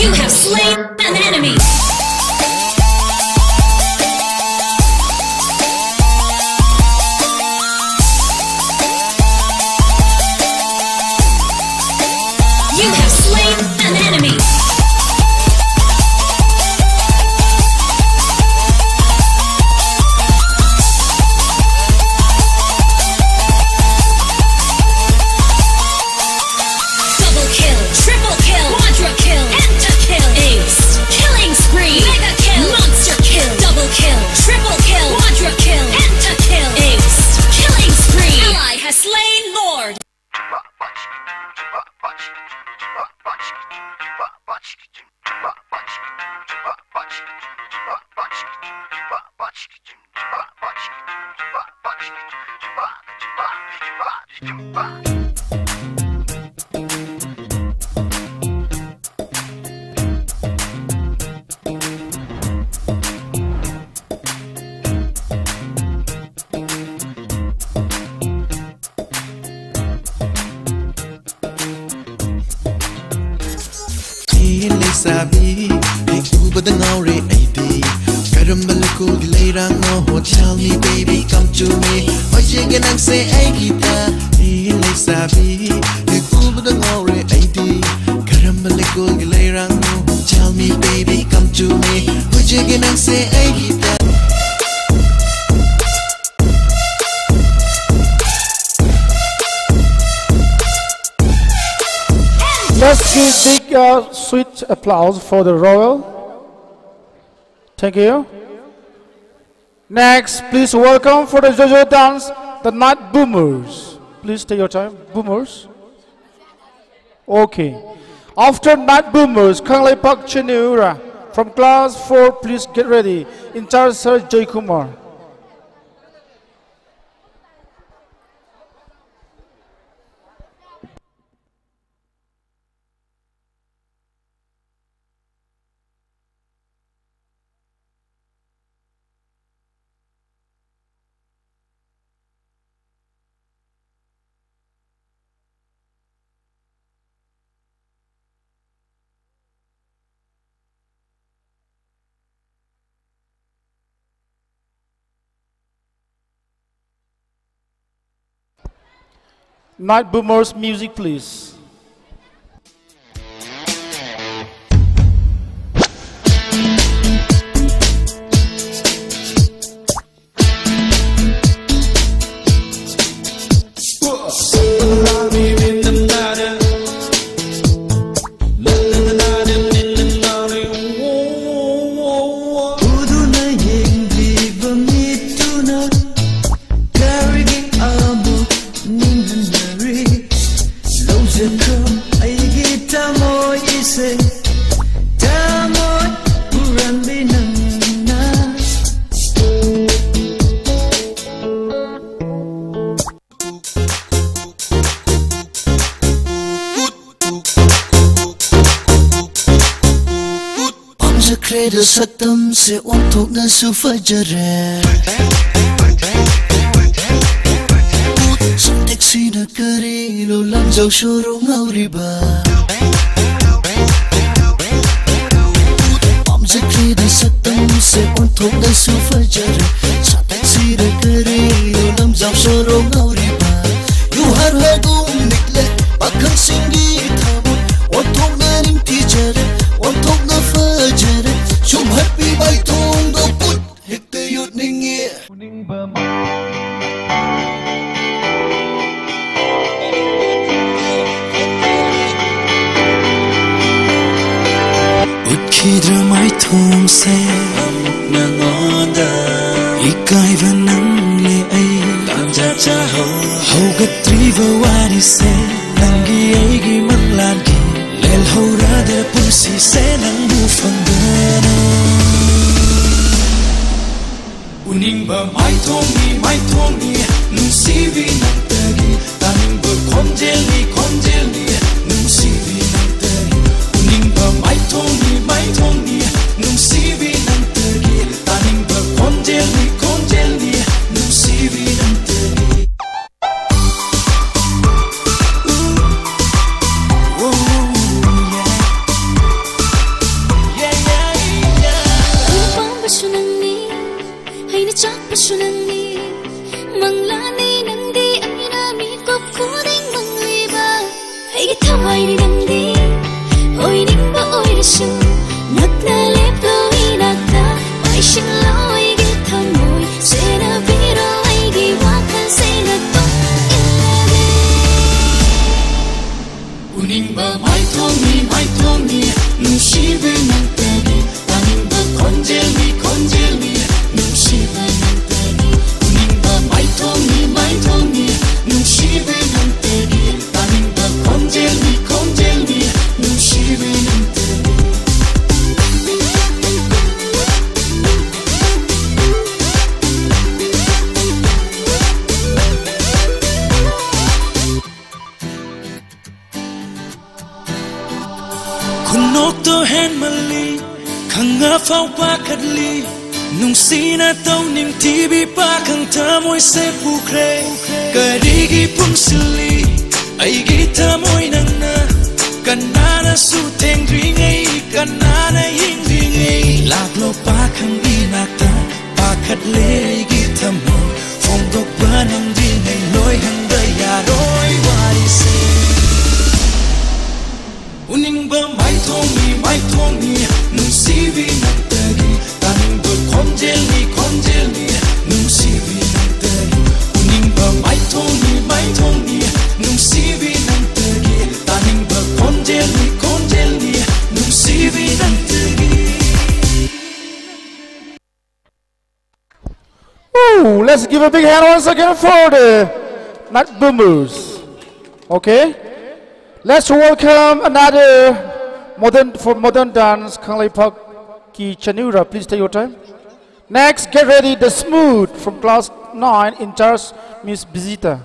You have slain an enemy. You have slain an enemy. Double kill, triple kill, quadra kill, penta kill, ace, killing spree, mega kill, monster kill, double kill, triple kill, quadra kill, penta kill, ace, killing spree. Ally has slain Lord. ꯂꯩꯁꯥꯕꯤ, ꯍꯦꯛ ꯎꯕꯗ ꯉꯥꯎꯔꯦ ꯑꯩꯗꯤ꯫ ꯀꯔꯝꯕ ꯂꯩꯀꯣꯜꯒꯤ ꯂꯩꯔꯥꯡꯅꯣ? Tell me, baby, come to me. ꯍꯧꯖꯤꯛ ꯅꯪꯁꯦ ꯑꯩꯒꯤꯗ꯫ ꯂꯩꯁꯥꯕꯤ, ꯍꯦꯛ ꯎꯕꯗ ꯉꯥꯎꯔꯦ ꯑꯩꯗꯤ꯫ ꯀꯔꯝꯕ ꯂꯩꯀꯣꯜꯒꯤ ꯂꯩꯔꯥꯡꯅꯣ? Tell me, baby, come to me. ꯍꯧꯖꯤꯛ ꯅꯪꯁꯦ ꯑꯩꯒꯤꯗ꯫ Let's give big, uh, sweet applause for the royal. Thank you. Next, please welcome for the Jojo dance, the Night Boomers. Please take your time, Boomers. Okay. After Night Boomers, Kangleipak Chinura from class four, please get ready. In charge, Sir Jay Kumar. Night Boomers music, please. ꯄꯥꯝꯖꯈ꯭ꯔꯦꯗ ꯁꯛꯇꯝꯁꯦ ꯑꯣꯟꯊꯣꯛꯅꯁꯨ ꯐꯖꯔꯦ꯫ ꯁꯛꯇꯦꯛꯁꯤꯅ ꯀꯔꯤꯅꯣ ꯂꯝꯖꯥꯎ ꯁꯣꯔꯣ ꯉꯥꯎꯔꯤꯕ? ꯄꯥꯝꯖꯈ꯭ꯔꯦꯗ ꯁꯛꯇꯝꯁꯦ ꯑꯣꯟꯊꯣꯛꯅꯁꯨ ꯐꯖꯔꯦ꯫ ꯁꯛꯇꯦꯛꯁꯤꯅ ꯀꯔꯤꯅꯣ ꯂꯝꯖꯥꯎ ꯁꯣꯔꯣ ꯉꯥꯎꯔꯤꯕ? ꯌꯨꯍꯥꯔ ꯍꯥꯏꯒꯨꯝ ꯅꯤꯛꯂꯦ ꯄꯥꯈꯪꯁꯤꯡꯒꯤ ꯊꯃꯣꯏ ꯑꯣꯟꯊꯣꯛꯅ ꯅꯤꯡꯊꯤꯖꯔꯦ꯫ ꯑꯣꯟꯊꯣꯛꯅ ꯐꯖꯔꯦ꯫ ꯁꯨꯝꯍꯠꯄꯤ ꯃꯥꯏꯊꯣꯡꯗꯣ ꯀꯨꯠ ꯍꯦꯛꯇ ꯌꯣꯠꯅꯤꯡꯉꯤ꯫ ꯎꯅꯤꯡꯕ ꯎꯠꯈꯤꯗ꯭ꯔ ꯃꯥꯏꯊꯣꯡꯁꯦ ꯑꯃꯨꯛ ꯅꯉꯣꯟꯗ? ꯏꯀꯥꯏꯕ ꯅꯪꯂꯦ ꯑꯩ ꯇꯥꯟꯖꯥ ꯆꯥꯍꯧ꯫ ꯍꯧꯒꯠꯇ꯭ꯔꯤꯕ ꯋꯥꯔꯤꯁꯦ ꯅꯪꯒꯤ ꯑꯩꯒꯤ ꯃꯪꯂꯥꯟꯒꯤ ꯂꯦꯜꯍꯧꯔꯗ꯭ꯔ ꯄꯨꯟꯁꯤꯁꯦ ꯅꯪꯕꯨ ꯐꯪꯗꯅ? ꯎꯅꯤꯡꯕ ꯃꯥꯏꯊꯣꯡꯅꯤ ꯃꯥꯏꯊꯣꯡꯅꯤ ꯅꯨꯡꯁꯤꯕꯤ ꯅꯪꯇꯒꯤ꯫ ꯇꯥꯅꯤꯡꯕ ꯈꯣꯟꯖꯦꯜꯅꯤ ꯈꯣꯟꯖꯦꯜꯅꯤ ꯅꯨꯡꯁꯤꯕꯤ ꯅꯪꯇꯒꯤ꯫ ꯎꯅꯤꯡꯕ ꯃꯥꯏꯊꯣꯡꯅꯤ ꯃꯥꯏꯊꯣꯡꯅꯤ ꯅꯨꯡꯁꯤꯕꯤ ꯅꯪꯇꯒꯤ꯫ ꯇꯥꯅꯤꯡꯕ ꯈꯣꯟꯖꯦꯜꯅꯤ ꯈꯣꯟꯖꯦꯜꯅꯤ ꯅꯨꯡꯁꯤꯕꯤ ꯅꯪꯇꯒꯤ꯫ ꯄꯥꯝꯕꯁꯨ ꯅꯪꯅꯤ, ꯑꯩꯅ ꯆꯥꯛꯄꯁꯨ ꯅꯪꯅꯤ, ꯃꯪꯂꯥꯅꯤ ꯅꯪꯗꯤ ꯑꯩꯅ ꯃꯤꯀꯞ ꯈꯨꯗꯤꯡ ꯊꯋꯥꯏꯅꯤ ꯅꯪꯗꯤ ꯑꯣꯏꯅꯤꯡꯕ ꯑꯣꯏꯔꯁꯨ ꯅꯛꯅ ꯂꯦꯞꯂꯣ ꯏꯅꯥꯛꯇ ꯄꯥꯏꯁꯤꯜꯂꯣ ꯑꯩꯒꯤ ꯊꯃꯣꯏ ꯁꯦꯟꯅꯕꯤꯔꯣ ꯑꯩꯒꯤ ꯋꯥꯈꯜꯁꯦ ꯅꯇꯨꯡ ꯏꯜꯂꯒꯦ ꯎꯅꯤꯡꯕ ꯃꯥꯏꯊꯣꯡꯅꯤ ꯃꯥꯏꯊꯣꯡꯅꯤ ꯅꯨꯡꯁꯤꯕꯤ ꯅꯪꯇꯒꯤ ꯇꯥꯅꯤꯡꯕ ꯈꯣꯟꯖꯦꯜꯅꯤ ꯈꯣꯟꯖꯦꯜꯅꯤ ꯅꯨꯡꯁꯤꯕ ꯅꯪꯇꯒꯤ ꯎꯅꯤꯡꯕ ꯃꯥꯏꯊꯣꯡꯅꯤ ꯃꯥꯏꯊꯣꯡꯅꯤ ꯅꯨꯡꯁꯤꯕ ꯅꯪꯇꯒꯤ ꯇꯥꯅꯤꯡꯕ ꯈꯣꯟꯖꯦꯜꯅꯤ ꯈꯣꯟꯖꯦꯜꯅꯤ ꯅꯨꯡꯁꯤꯕ ꯅꯪꯇꯒꯤ ꯈꯨꯅꯣꯛꯇꯣ ꯍꯦꯟꯃꯜꯂꯤ ꯈꯪꯉꯐꯥꯎ ꯄꯥꯈꯠꯂꯤ ꯅꯨꯡꯁꯤꯅ ꯇꯧꯅꯤꯡꯊꯤꯕꯤ ꯄꯥꯈꯪ ꯊꯃꯣꯏꯁꯦ ꯄꯨꯈ꯭ꯔꯦ ꯀꯔꯤꯒꯤ ꯄꯨꯟꯁꯤꯜꯂꯤ ꯑꯩꯒꯤ ꯊꯃꯣꯏ ꯅꯪꯅ ꯀꯅꯥꯅꯁꯨ ꯊꯦꯡꯗ꯭ꯔꯤꯉꯩ ꯀꯅꯥꯅ ꯌꯦꯡꯗ꯭ꯔꯤꯉꯩ ꯂꯥꯛꯂꯣ ꯄꯥꯈꯪꯒꯤ ꯅꯥꯛꯇ ꯄꯥꯈꯠꯂꯦ ꯑꯩꯒꯤ ꯊꯃꯣꯏ ꯐꯣꯡꯗꯣꯛꯄ ꯅꯪꯗ꯭ꯔꯤꯉꯩ ꯂꯣꯏꯍꯟꯕ ꯌꯥꯔꯣꯏ ꯋꯥꯔꯤꯁꯦ ꯎꯅꯤꯡꯕ ꯃꯥꯏꯊꯣꯡꯅꯤ ꯃꯥꯏꯊꯣꯡꯅꯤ ꯅꯨꯡꯁꯤꯕꯤ ꯅꯪꯇꯒꯤ ꯇꯥꯅꯤꯡꯕ ꯈꯣꯟꯖꯦꯜꯅꯤ ꯈꯣꯟꯖꯦꯜꯅꯤ ꯅꯨꯡꯁꯤꯕꯤ ꯅꯪꯇꯒꯤ ꯎꯅꯤꯡꯕ ꯃꯥꯏꯊꯣꯡꯅꯤ ꯃꯥꯏꯊꯣꯡꯅꯤ ꯅꯨꯡꯁꯤꯕꯤ ꯅꯪꯇꯒꯤ ꯇꯥꯅꯤꯡꯕ ꯈꯣꯟꯖꯦꯜꯅꯤ ꯈꯣꯟꯖꯦꯜꯅꯤ ꯅꯨꯡꯁꯤꯕꯤ ꯅꯪꯇꯒꯤ Ooh, let's give a big hand once again for the Night Boomers. Okay? Let's welcome another modern for modern dance, Kangleiphak Ki Chanura. Please take your time. Next, get ready, the smooth from class nine in charge, Miss Bizita.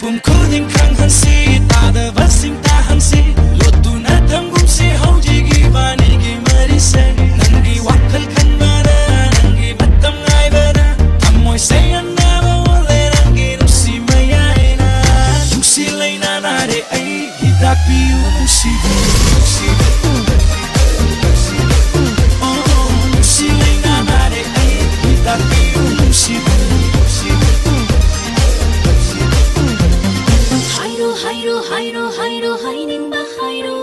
ꯄꯨꯝ ꯈꯨꯗꯤꯡ ꯈꯪꯍꯟꯁꯤ, ꯇꯥꯗꯕꯁꯤꯡ ꯇꯥꯍꯟꯁꯤ, ꯂꯣꯠꯇꯨꯅ ꯊꯝꯒꯨꯝꯁꯤ ꯍꯧꯖꯤꯛ ꯏꯕꯥꯅꯤꯒꯤ ꯃꯔꯤꯁꯦ꯫ ꯅꯪꯒꯤ ꯋꯥꯈꯜ ꯈꯟꯕꯗ, ꯅꯪꯒꯤ ꯃꯇꯝ ꯉꯥꯏꯕꯗ, ꯊꯃꯣꯏꯁꯦ ꯑꯅꯥꯕ ꯑꯣꯜꯂꯦ ꯅꯪꯒꯤ ꯅꯨꯡꯁꯤ ꯃꯌꯥꯏꯅ꯫ ꯅꯨꯡꯁꯤ ꯂꯩꯅꯥ ꯅꯥꯔꯦ ꯑꯩ, ꯍꯤꯗꯥꯛ ꯄꯤꯌꯨ ꯅꯨꯡꯁꯤꯕ, ꯅꯨꯡꯁꯤꯕ꯫ ꯑꯣ, ꯅꯨꯡꯁꯤ ꯂꯩꯅꯥ ꯅꯥꯔꯦ ꯑꯩ, ꯍꯤꯗꯥꯛ ꯄꯤꯌꯨ ꯅꯨꯡꯁꯤꯕ, ꯅꯨꯡꯁꯤꯕ꯫ ꯍꯥꯏꯔꯣ, ꯍꯥꯏꯔꯣ, ꯍꯥꯏꯔꯣ, ꯍꯥꯏꯔꯣ, ꯍꯥꯏꯅꯤꯡꯕ ꯍꯥꯏꯔꯣ꯫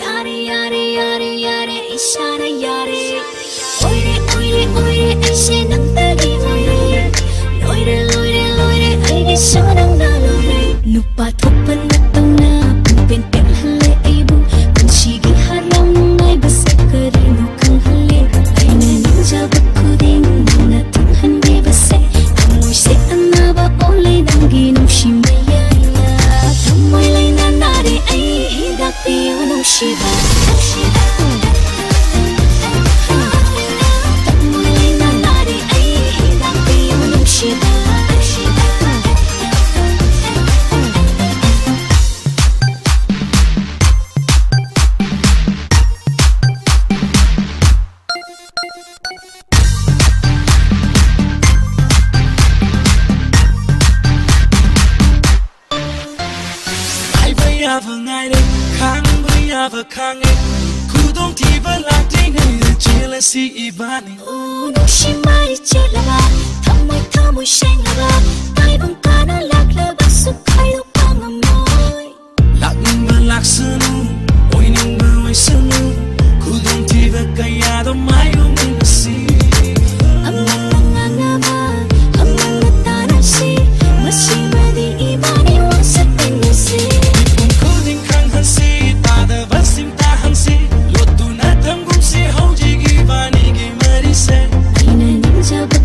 ꯌꯥꯔꯦ, ꯌꯥꯔꯦ, ꯌꯥꯔꯦ, ꯌꯥꯔꯦ, ꯏꯁꯥꯅ ꯌꯥꯔꯦ꯫ ꯑꯣꯏꯔꯦ, ꯑꯣꯏꯔꯦ, ꯑꯣꯏꯔꯦ, ꯑꯩꯁꯦ ꯅꯪꯗꯒꯤ ꯑꯣꯏꯔꯦ꯫ ꯂꯣꯏꯔꯦ, ꯂꯣꯏꯔꯦ, ꯂꯣꯏꯔꯦ, ꯑꯩꯒꯤꯁꯨ ꯅꯪꯅ ꯂꯣꯏꯔꯦ꯫ ꯅꯨꯄꯥ ꯊꯣꯛꯄ ꯅꯠꯇꯧꯅ ꯄꯨꯡꯄꯦꯟ ꯄꯦꯜꯍꯜꯂꯦ ꯑꯩꯕꯨ꯫ ꯄꯨꯟꯁꯤꯒꯤ ꯍꯔꯥꯎ ꯅꯨꯡꯉꯥꯏꯕꯁꯦ ꯀꯔꯤꯅꯣ ꯈꯪꯍꯜꯂꯦ꯫ ꯑꯩꯅ ꯅꯤꯡꯖꯕ ꯈꯨꯗꯤꯡ ꯅꯪꯅ ꯊꯨꯡꯍꯟꯕꯤꯕꯁꯦ꯫ ꯊꯃꯣꯏꯁꯦ ꯑꯅꯥꯕ ꯑꯣꯜꯂꯦ ꯅꯪꯒꯤ ꯅꯨꯡꯁꯤ ꯃꯌꯥꯏꯅ꯫ ꯊꯃꯣꯏ ꯂꯩꯅꯥ ꯅꯥꯔꯦ ꯑꯩ, ꯍꯤꯗꯥꯛ ꯄꯤꯌꯨ ꯅꯨꯡꯁꯤꯕ, ꯅꯨꯡꯁꯤꯕ꯫ ꯊꯃꯣꯏ ꯂꯩꯅꯥ ꯅꯥꯔꯦ ꯑꯩ, ꯍꯤꯗꯥꯛ ꯄꯤꯌꯨ ꯅꯨꯡꯁꯤꯕ, ꯅꯨꯡꯁꯤꯕ꯫ ꯉꯥꯏꯕ ꯌꯥꯕ ꯉꯥꯏꯔꯦ, ꯈꯥꯡꯕ ꯌꯥꯕ ꯈꯥꯡꯉꯦ꯫ ꯈꯨꯗꯣꯡꯊꯤꯕ ꯂꯥꯛꯇ꯭ꯔꯤꯉꯩꯗ ꯆꯦꯜꯂꯁꯤ ꯏꯕꯥꯅꯤ꯫ ꯑꯣ, ꯅꯨꯡꯁꯤ ꯃꯔꯤ ꯆꯦꯠꯂꯕ, ꯊꯃꯣꯏ ꯊꯃꯣꯏ ꯁꯦꯡꯂꯕ, ꯇꯥꯏꯕꯪ ꯀꯥꯅ ꯂꯥꯛꯂꯕꯁꯨ ꯈꯥꯏꯗꯣꯛꯄ ꯉꯝꯃꯣꯏ꯫ ꯂꯥꯛꯅꯤꯡꯕ ꯂꯥꯛꯁꯅꯨ, ꯑꯣꯏꯅꯤꯡꯕ ꯑꯣꯏꯁꯅꯨ, ꯈꯨꯗꯣꯡꯊꯤꯕ ꯀꯌꯥꯗꯣ ꯃꯥꯌꯣꯛꯃꯤꯟꯅꯁꯤ꯫ ꯑꯃꯅ ꯉꯥꯡꯅꯕ, ꯑꯃꯅ ꯇꯥꯟꯅꯁꯤ, ꯃꯁꯤꯃꯗꯤ ꯏꯕꯥꯅꯤ ꯋꯥꯁꯛꯃꯤꯟꯅꯁꯤ꯫ ꯃꯤꯄꯨꯝ ꯈꯨꯗꯤꯡ ꯈꯪꯍꯟꯁꯤ, ꯇꯥꯗꯕꯁꯤꯡ ꯇꯥꯍꯟꯁꯤ, ꯂꯣꯠꯇꯨꯅ ꯊꯝꯒꯨꯝꯁꯤ ꯍꯧꯖꯤꯛ ꯏꯕꯥꯅꯤꯒꯤ ꯃꯔꯤꯁꯦ꯫ ꯑꯩꯅ ꯅꯤꯡꯖꯕ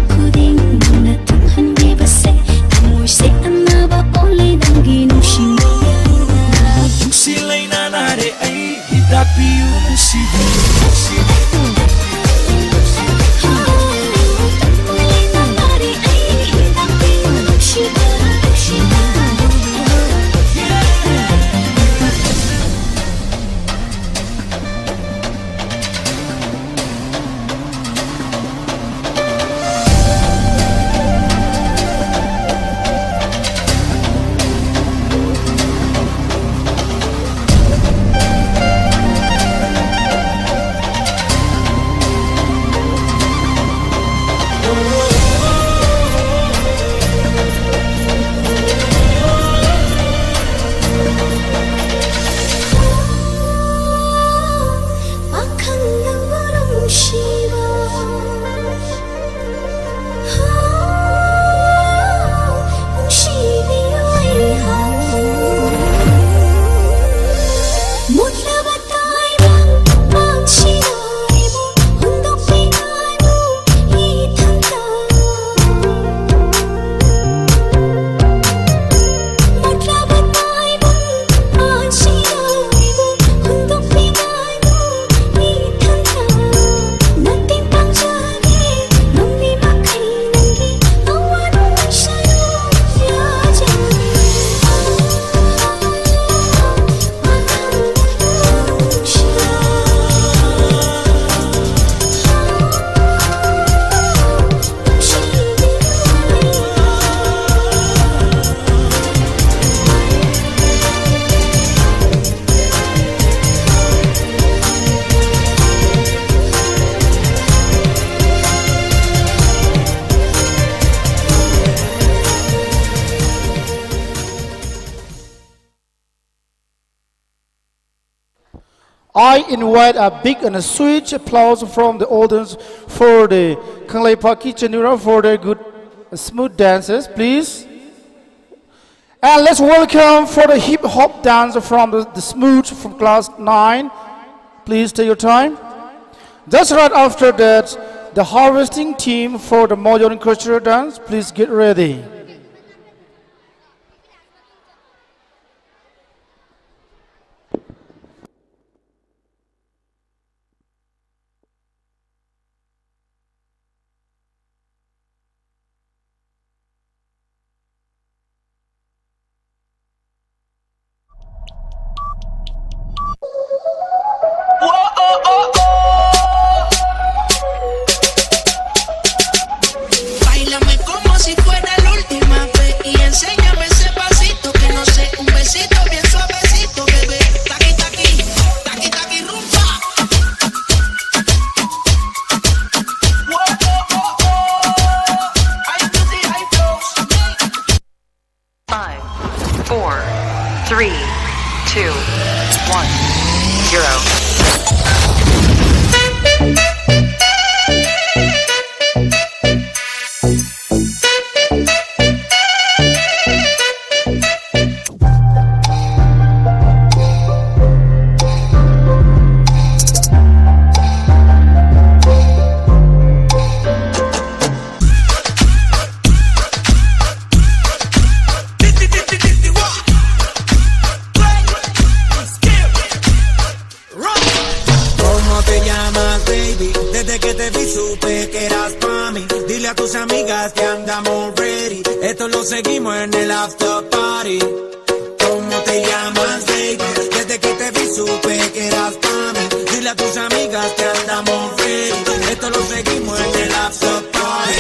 I invite a big and a sweet applause from the audience for the Kangleiphak Ki Chanura for their good, smooth dances, please. And let's welcome for the hip hop dance from the, the Smooth from class nine. Please take your time. Just right after that, the harvesting team for the modern cultural dance, please get ready. Báilame como si fuera la última vez y enséñame ese pasito que no sé, un besito bien suavecito, bebé. Taqui, taqui, taqui, taqui, rumba. Whoa, oh, oh, oh. Ay, Dizzy, ay, Flow. Five, four, three, two, one, zero. ¿Cómo te llamas, baby? Desde que te vi supe que eras pa' mí. Dile a tus amigas que andamos ready. Esto lo seguimos en el after party. ¿Cómo te llamas, baby? Desde que te vi supe que eras pa' mí. Dile a tus amigas que andamos ready. Esto lo seguimos en el after party.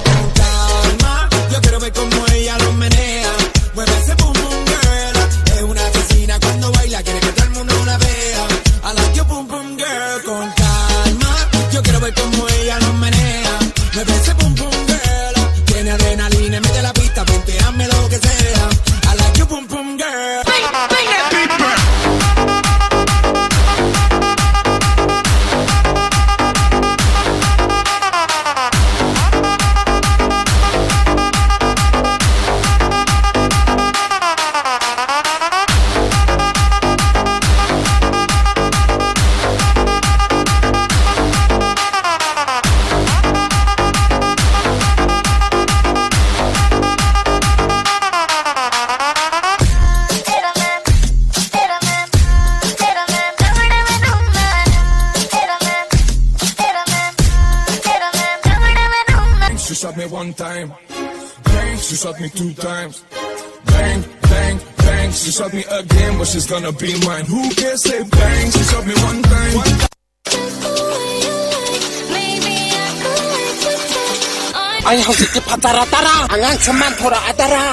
Con calma, yo quiero ver cómo ella lo menea. Mueve ese boom boom girl. Es una asesina cuando baila, quiere que todo el mundo la vea. I like your boom boom girl. Con calma, yo quiero ver cómo ella lo menea. Mueve ese boom boom girl. Tiene adrenalina, mete la pista, ponteame lo que sea. I like your boom boom girl. Bring, bring that beat back. She shot me one time. Bang, she shot me two times. Bang, bang, bang, she shot me again, but she's gonna be mine. Who can say bang? She shot me one time. One time. ꯑꯩ ꯍꯧꯖꯤꯛꯇꯤ ꯐꯠꯇꯔꯥ ꯇꯔꯥ ꯑꯉꯥꯡꯁꯨ ꯃꯥꯟꯊꯣꯔꯛꯑꯗꯔꯥ꯫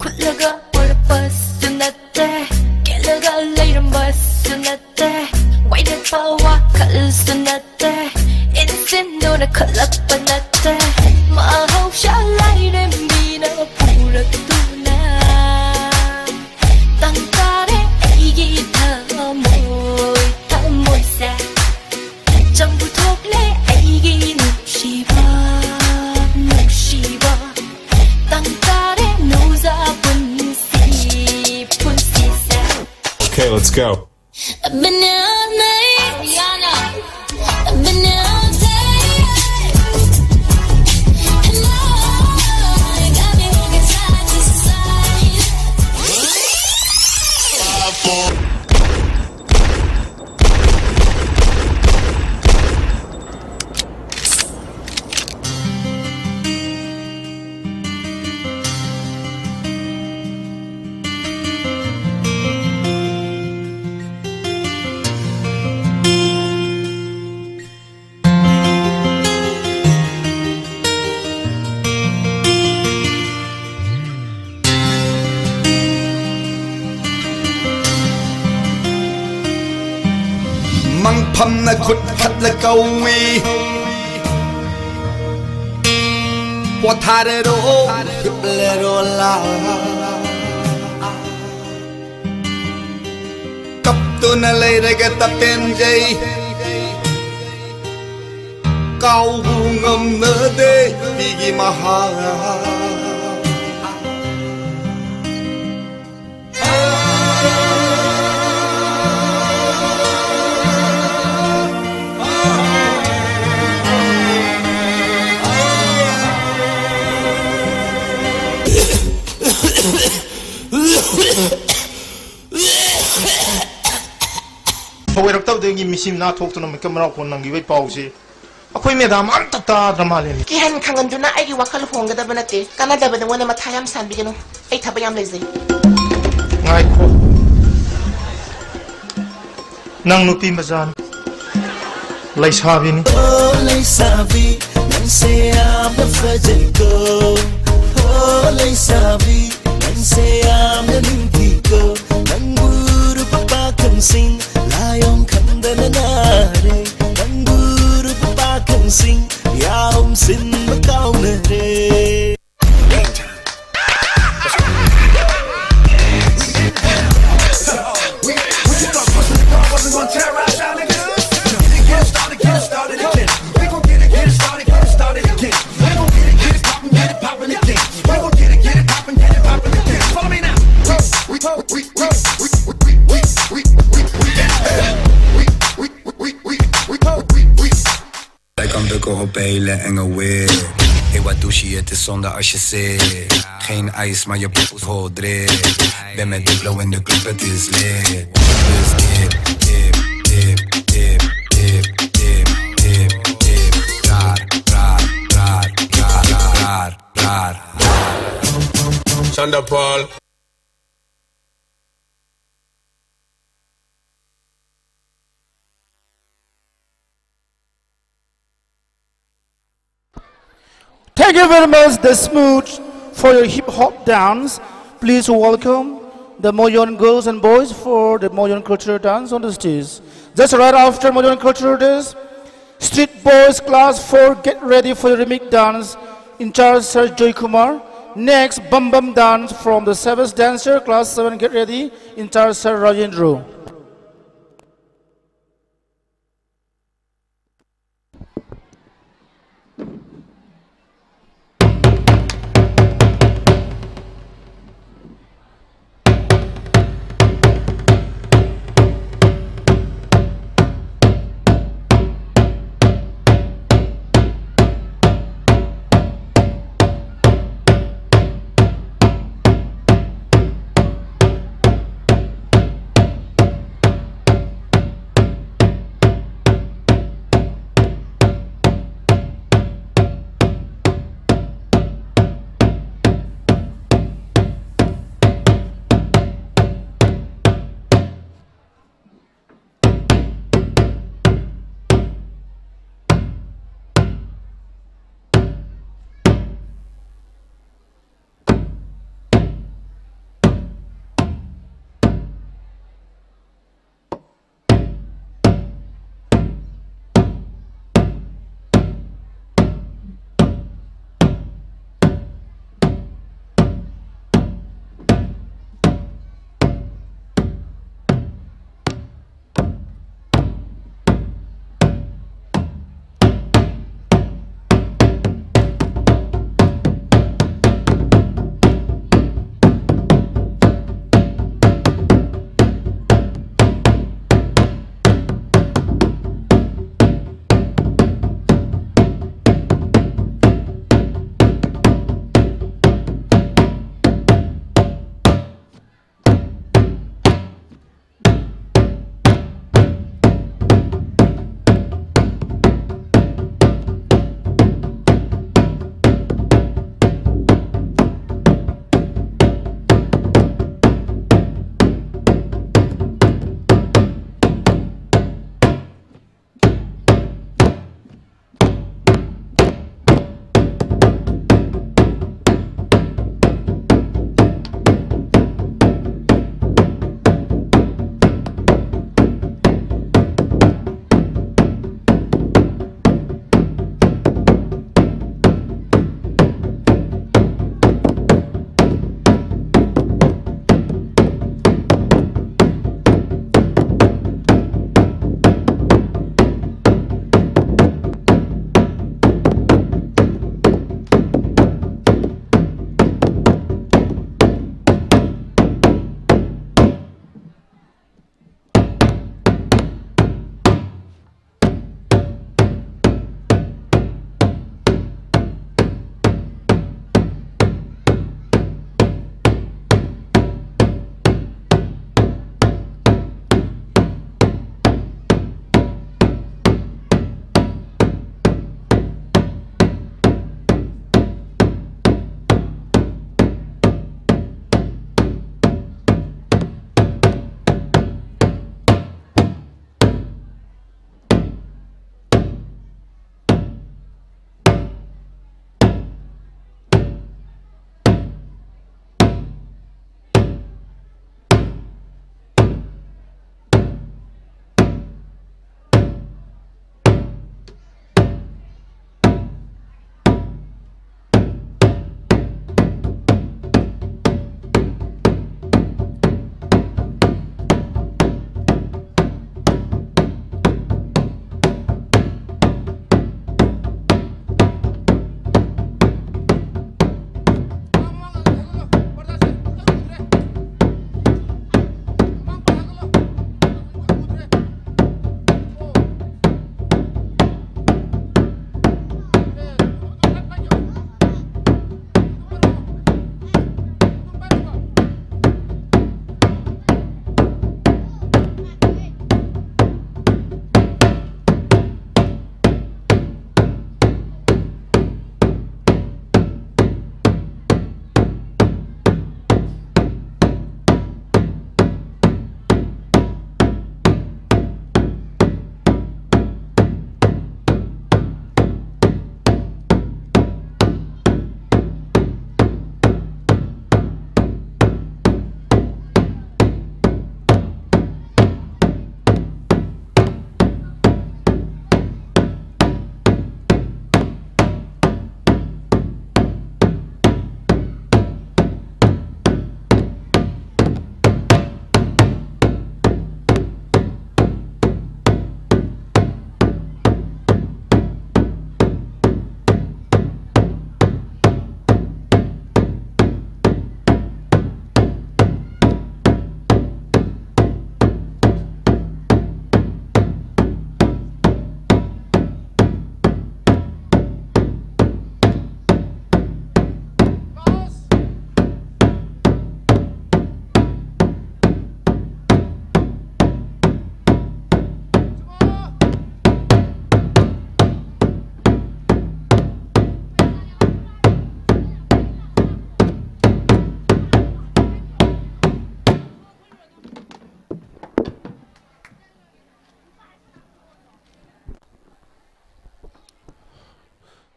ꯈꯨꯠꯂꯒ ꯄꯨꯔꯛꯄꯁꯨ ꯅꯠꯇꯦ, ꯀꯦꯜꯂꯒ ꯂꯩꯔꯝꯕꯁꯨ ꯅꯠꯇꯦ, ꯋꯥꯏꯔꯛꯄ ꯋꯥꯈꯜꯁꯨ ꯅꯠꯇꯦ, ꯏꯟꯁꯤꯟꯗꯨꯅ ꯈꯜꯂꯛꯄ ꯅꯠꯇꯦ, ꯃꯍꯧꯁꯥ ꯂꯥꯏꯔꯦꯝꯕꯤꯅ ꯄꯨꯔꯛꯇꯨꯅ ꯇꯪ ꯇꯥꯔꯦ ꯑꯩꯒꯤ ꯊꯃꯣꯏ, ꯊꯃꯣꯏꯁꯦ꯫ ꯆꯪꯕꯨ ꯊꯣꯛꯂꯦ ꯑꯩꯒꯤ ꯅꯨꯡꯁꯤꯕ, ꯅꯨꯡꯁꯤꯕ꯫ ꯇꯪ ꯇꯥꯔꯦ ꯅꯨꯡꯖꯥ ꯄꯨꯟꯁꯤ, ꯄꯨꯟꯁꯤꯁꯦ꯫ Okay, let's go. I've been here all night. Rihanna. I've been here all day. And I got me walking side to side. ꯃꯪꯐꯝꯅ ꯈꯨꯠ ꯈꯠꯂ ꯀꯧꯏ꯫ ꯄꯣꯊꯥꯔꯦꯔꯣ, ꯍꯤꯞꯂꯦꯔꯣ ꯂꯥ? ꯀꯞꯇꯨꯅ ꯂꯩꯔꯒ ꯇꯄꯦꯟꯖꯩ꯫ ꯀꯥꯎꯕꯨ ꯉꯝꯅꯗꯦ ꯄꯤꯒꯤ ꯃꯍꯥ꯫ ꯊꯧꯑꯣꯏꯔꯛꯇꯕꯗꯒꯤ ꯃꯤꯁꯤ ꯃꯤꯅꯥ ꯊꯣꯛꯇꯨꯅ ꯃꯤꯀꯞ ꯃꯔꯥꯎ ꯈꯣꯟ ꯅꯪꯈꯤꯕꯒꯤ ꯄꯥꯎꯁꯤ ꯑꯩꯈꯣꯏ ꯃꯦꯗꯥꯝ ꯑꯝꯇ ꯇꯥꯗ꯭ꯔ ꯃꯥꯜꯂꯦꯅꯦ꯫ ꯀꯤꯍꯟ ꯈꯪꯍꯟꯗꯨꯅ ꯑꯩꯒꯤ ꯋꯥꯈꯜ ꯍꯣꯡꯒꯗꯕ ꯅꯠꯇꯦ꯫ ꯀꯥꯟꯅꯗꯕ ꯅꯉꯣꯟꯗ ꯃꯊꯥ ꯌꯥꯝ ꯁꯥꯟꯕꯤꯒꯅꯨ꯫ ꯑꯩ ꯊꯕꯛ ꯌꯥꯝ ꯂꯩꯖꯩ꯫ ꯉꯥꯏꯈꯣ꯫ ꯅꯪ ꯅꯨꯄꯤ ꯃꯆꯥꯅꯤ꯫ ꯂꯩꯁꯥꯕꯤꯅꯤ꯫ ꯑꯣ ꯂꯩꯁꯥꯕꯤ, ꯅꯪꯁꯦ ꯌꯥꯝꯅ ꯐꯖꯩꯀꯣ꯫ ꯑꯣ ꯂꯩꯁꯥꯕꯤ, ꯅꯪꯁꯦ ꯌꯥꯝꯅ ꯅꯤꯡꯊꯤꯀꯣ꯫ ꯅꯪꯕꯨ ꯎꯔꯨꯕ ꯄꯥꯈꯪꯁꯤꯡ ꯂꯥꯏꯑꯣꯡ ꯈꯪꯗꯅ ꯅꯥꯔꯦ꯫ ꯅꯪꯕꯨ ꯎꯔꯨꯕ ꯄꯥꯈꯪꯁꯤꯡ ꯌꯥꯎꯁꯤꯟꯕ ꯀꯥꯎꯅꯔꯦ꯫ Lijkt amper op hele enge weer. Hey, wat doe je? Het is zonde als je zit. Geen ijs, maar je poep is hol drip. Ben met Diplo in de club, het is lit. Dus dip, dip, dip, dip, dip, dip, dip, dip. Raar, raar, raar, raar, raar, raar, raar. Sander Paul. Thank you very much, the Smooth, for your hip hop dance. Please welcome the Moyon girls and boys for the Moyon cultural dance on the stage. Just right after Moyon cultural dance, Street Boys Class four, get ready for your remix dance. In charge, Sir Joy Kumar. Next, Bam Bam dance from the Savage Dancer, class seven. Get ready. In charge, Sir Rajendra.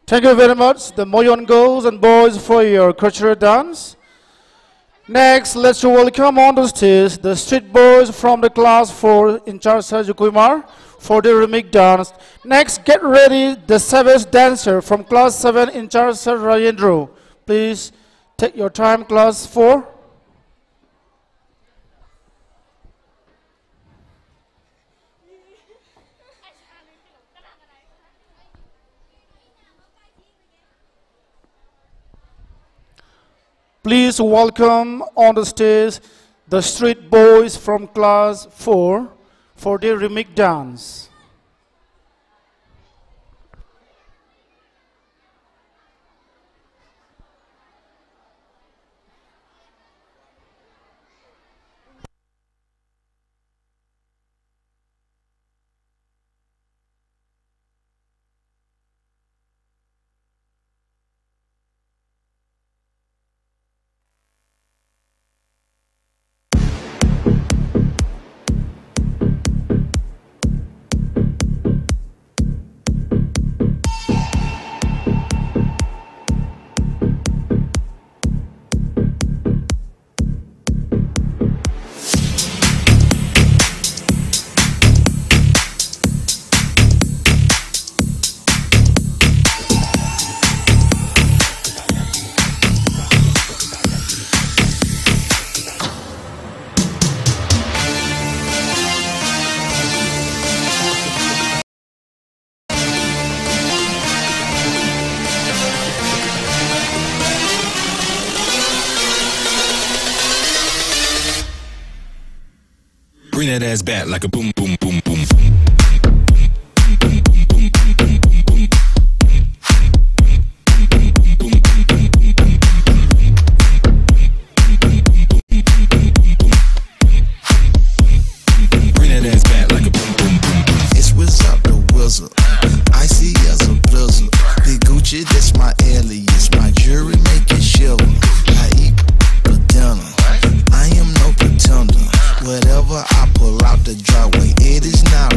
Thank you very much, the Moyon girls and boys, for your cultural dance. Next, let's welcome on the stage the street boys from the class four in charge Sir Jukuimar for the rhythmic dance. Next, get ready, the savage dancer from class seven in charge Sir Rajendra. Please take your time, class four. Please welcome on the stage the street boys from class four for their rhythmic dance. Bring that ass back like a boom, boom, boom, boom, boom. Bring that ass back like a boom, boom, boom, boom. It's Wiz up the wizard. Icy as a blizzard. Big Gucci, that's my alias. My jewelry make it shiver. I eat for dinner. I am no pretender. Whatever I pull out the driveway, it is not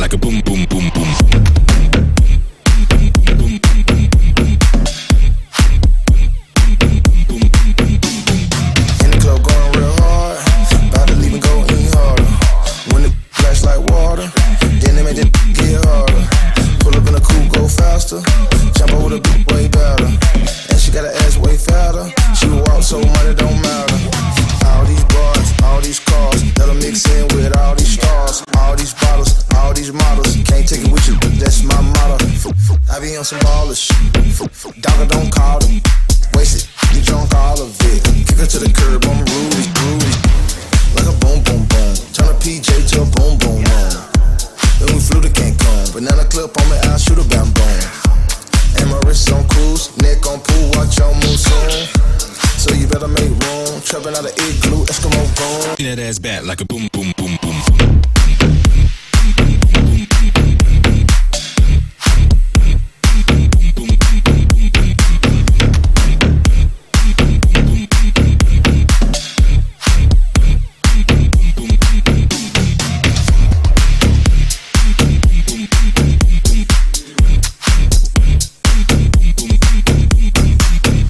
Like a boom, boom, boom, boom. In the club going real hard, about to leave and go in harder. When the flash like water, then they make that get harder. Pull up in a coupe, go faster, jump over the beat way better. And she got her ass way fatter, she walk so much it don't matter. All these bars, all these cars, that'll mix in with all these stars. All these bottles, all these models, can't take it with you, that's my motto. I be on some baller shit. Dogger don't call them. Waste it, you drunk all of it. Kick her to the curb, I'm rude, rude. Like a boom, boom, boom. Turn a P J to a boom, boom, boom. Then we flew to Cancun. Banana clip on me, I shoot a bam, boom. And my wrist on cruise, neck on pool, watch on monsoon. So you better make room. Trapping out of igloo, Eskimo boom. That ass back like a boom, boom, boom, boom.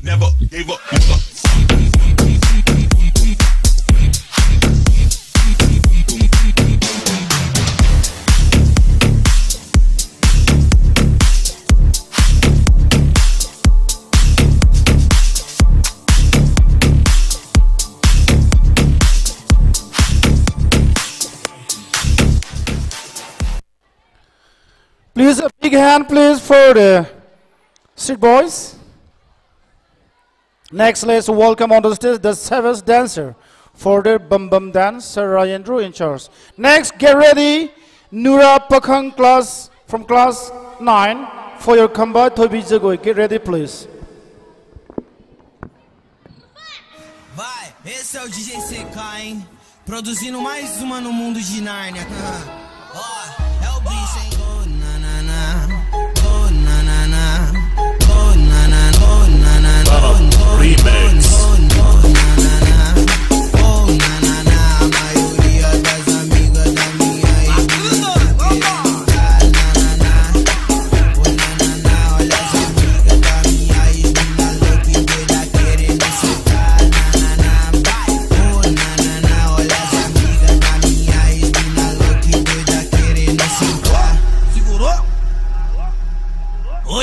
Never gave up, never. Please, a big hand, please, for the Street Boys. Next, let's welcome on the stage the seventh dancer for the Bum Bum Dance, Sir Rajendra in charge. Next, get ready, Nura Pakhang class from class nine for your Khamba Thoibi Jagoi. Get ready, please. Vai, esse é o D J C K, hein? Produzindo mais uma no mundo de Nárnia. Ó, é o bicho, hein? Oh, na, na, na. Oh, na, na, na. Oh, na, na, na. Oh, na, na, na. Oh, na, na, na. Oh, na, na, na. Oh, na, na, na. A maioria das amigas da minha ex-mina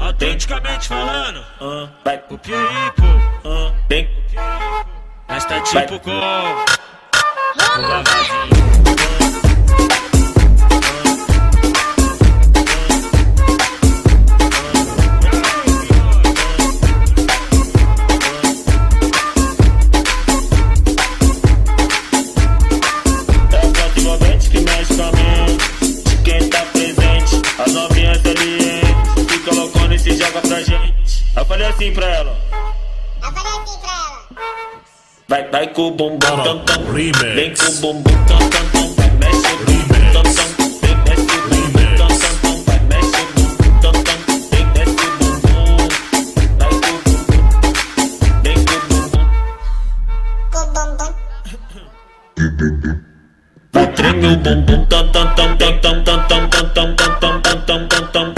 Autenticamente falando, o Pioripo. Mas tá tipo com. Assim pra ela. Vai, vai com o bumbum tam tam. Remix. Vem com o bumbum tam tam tam. Vai, mexe o bumbum tam tam. Vem, mexe o bumbum tam tam tam. Vai, mexe o bumbum tam tam. Vem, mexe o bumbum. Vai com o bumbum. Vem com o bumbum. Treme o bumbum tam tam tam tam tam tam tam tam tam tam tam tam tam tam.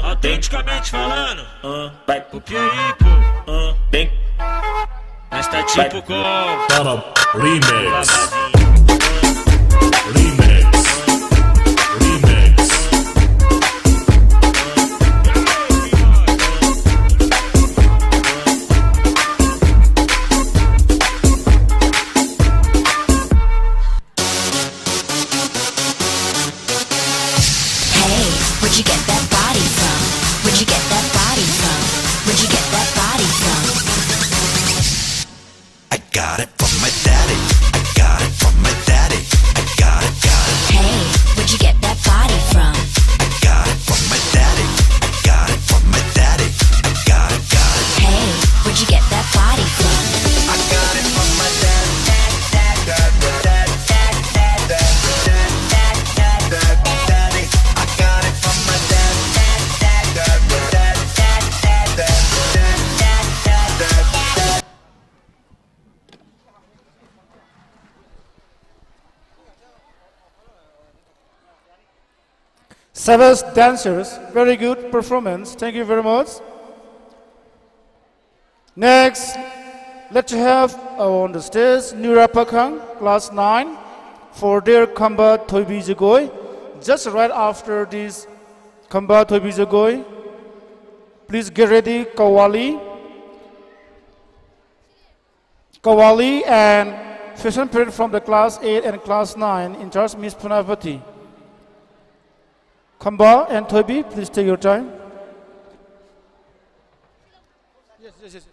Autenticamente falando, vai pro Piauí, pô. Bem. Mas tá tipo com Para Remix. Remix. Remix. Hey, where'd you get that body from? Where'd you get that body from? Where'd you get that body from? I got it from my daddy. I got it from my daddy. I got it, got it. Hey, where'd you get that body from? I got it from my daddy. I got it from my daddy. I got it, got it. Hey, where'd you get that body from? I got it from my daddy. Seven dancers, very good performance. Thank you very much. Next, let's have on the stage Nura Pakhang, class nine, for their Khamba Thoibi Jagoi. Just right after this Khamba Thoibi Jagoi, please get ready, Kawali. Kawali and fashion parade from the class eight and class nine in charge Miss Punavati. Khamba and Thoibi, please take your time. Yes, yes, yes.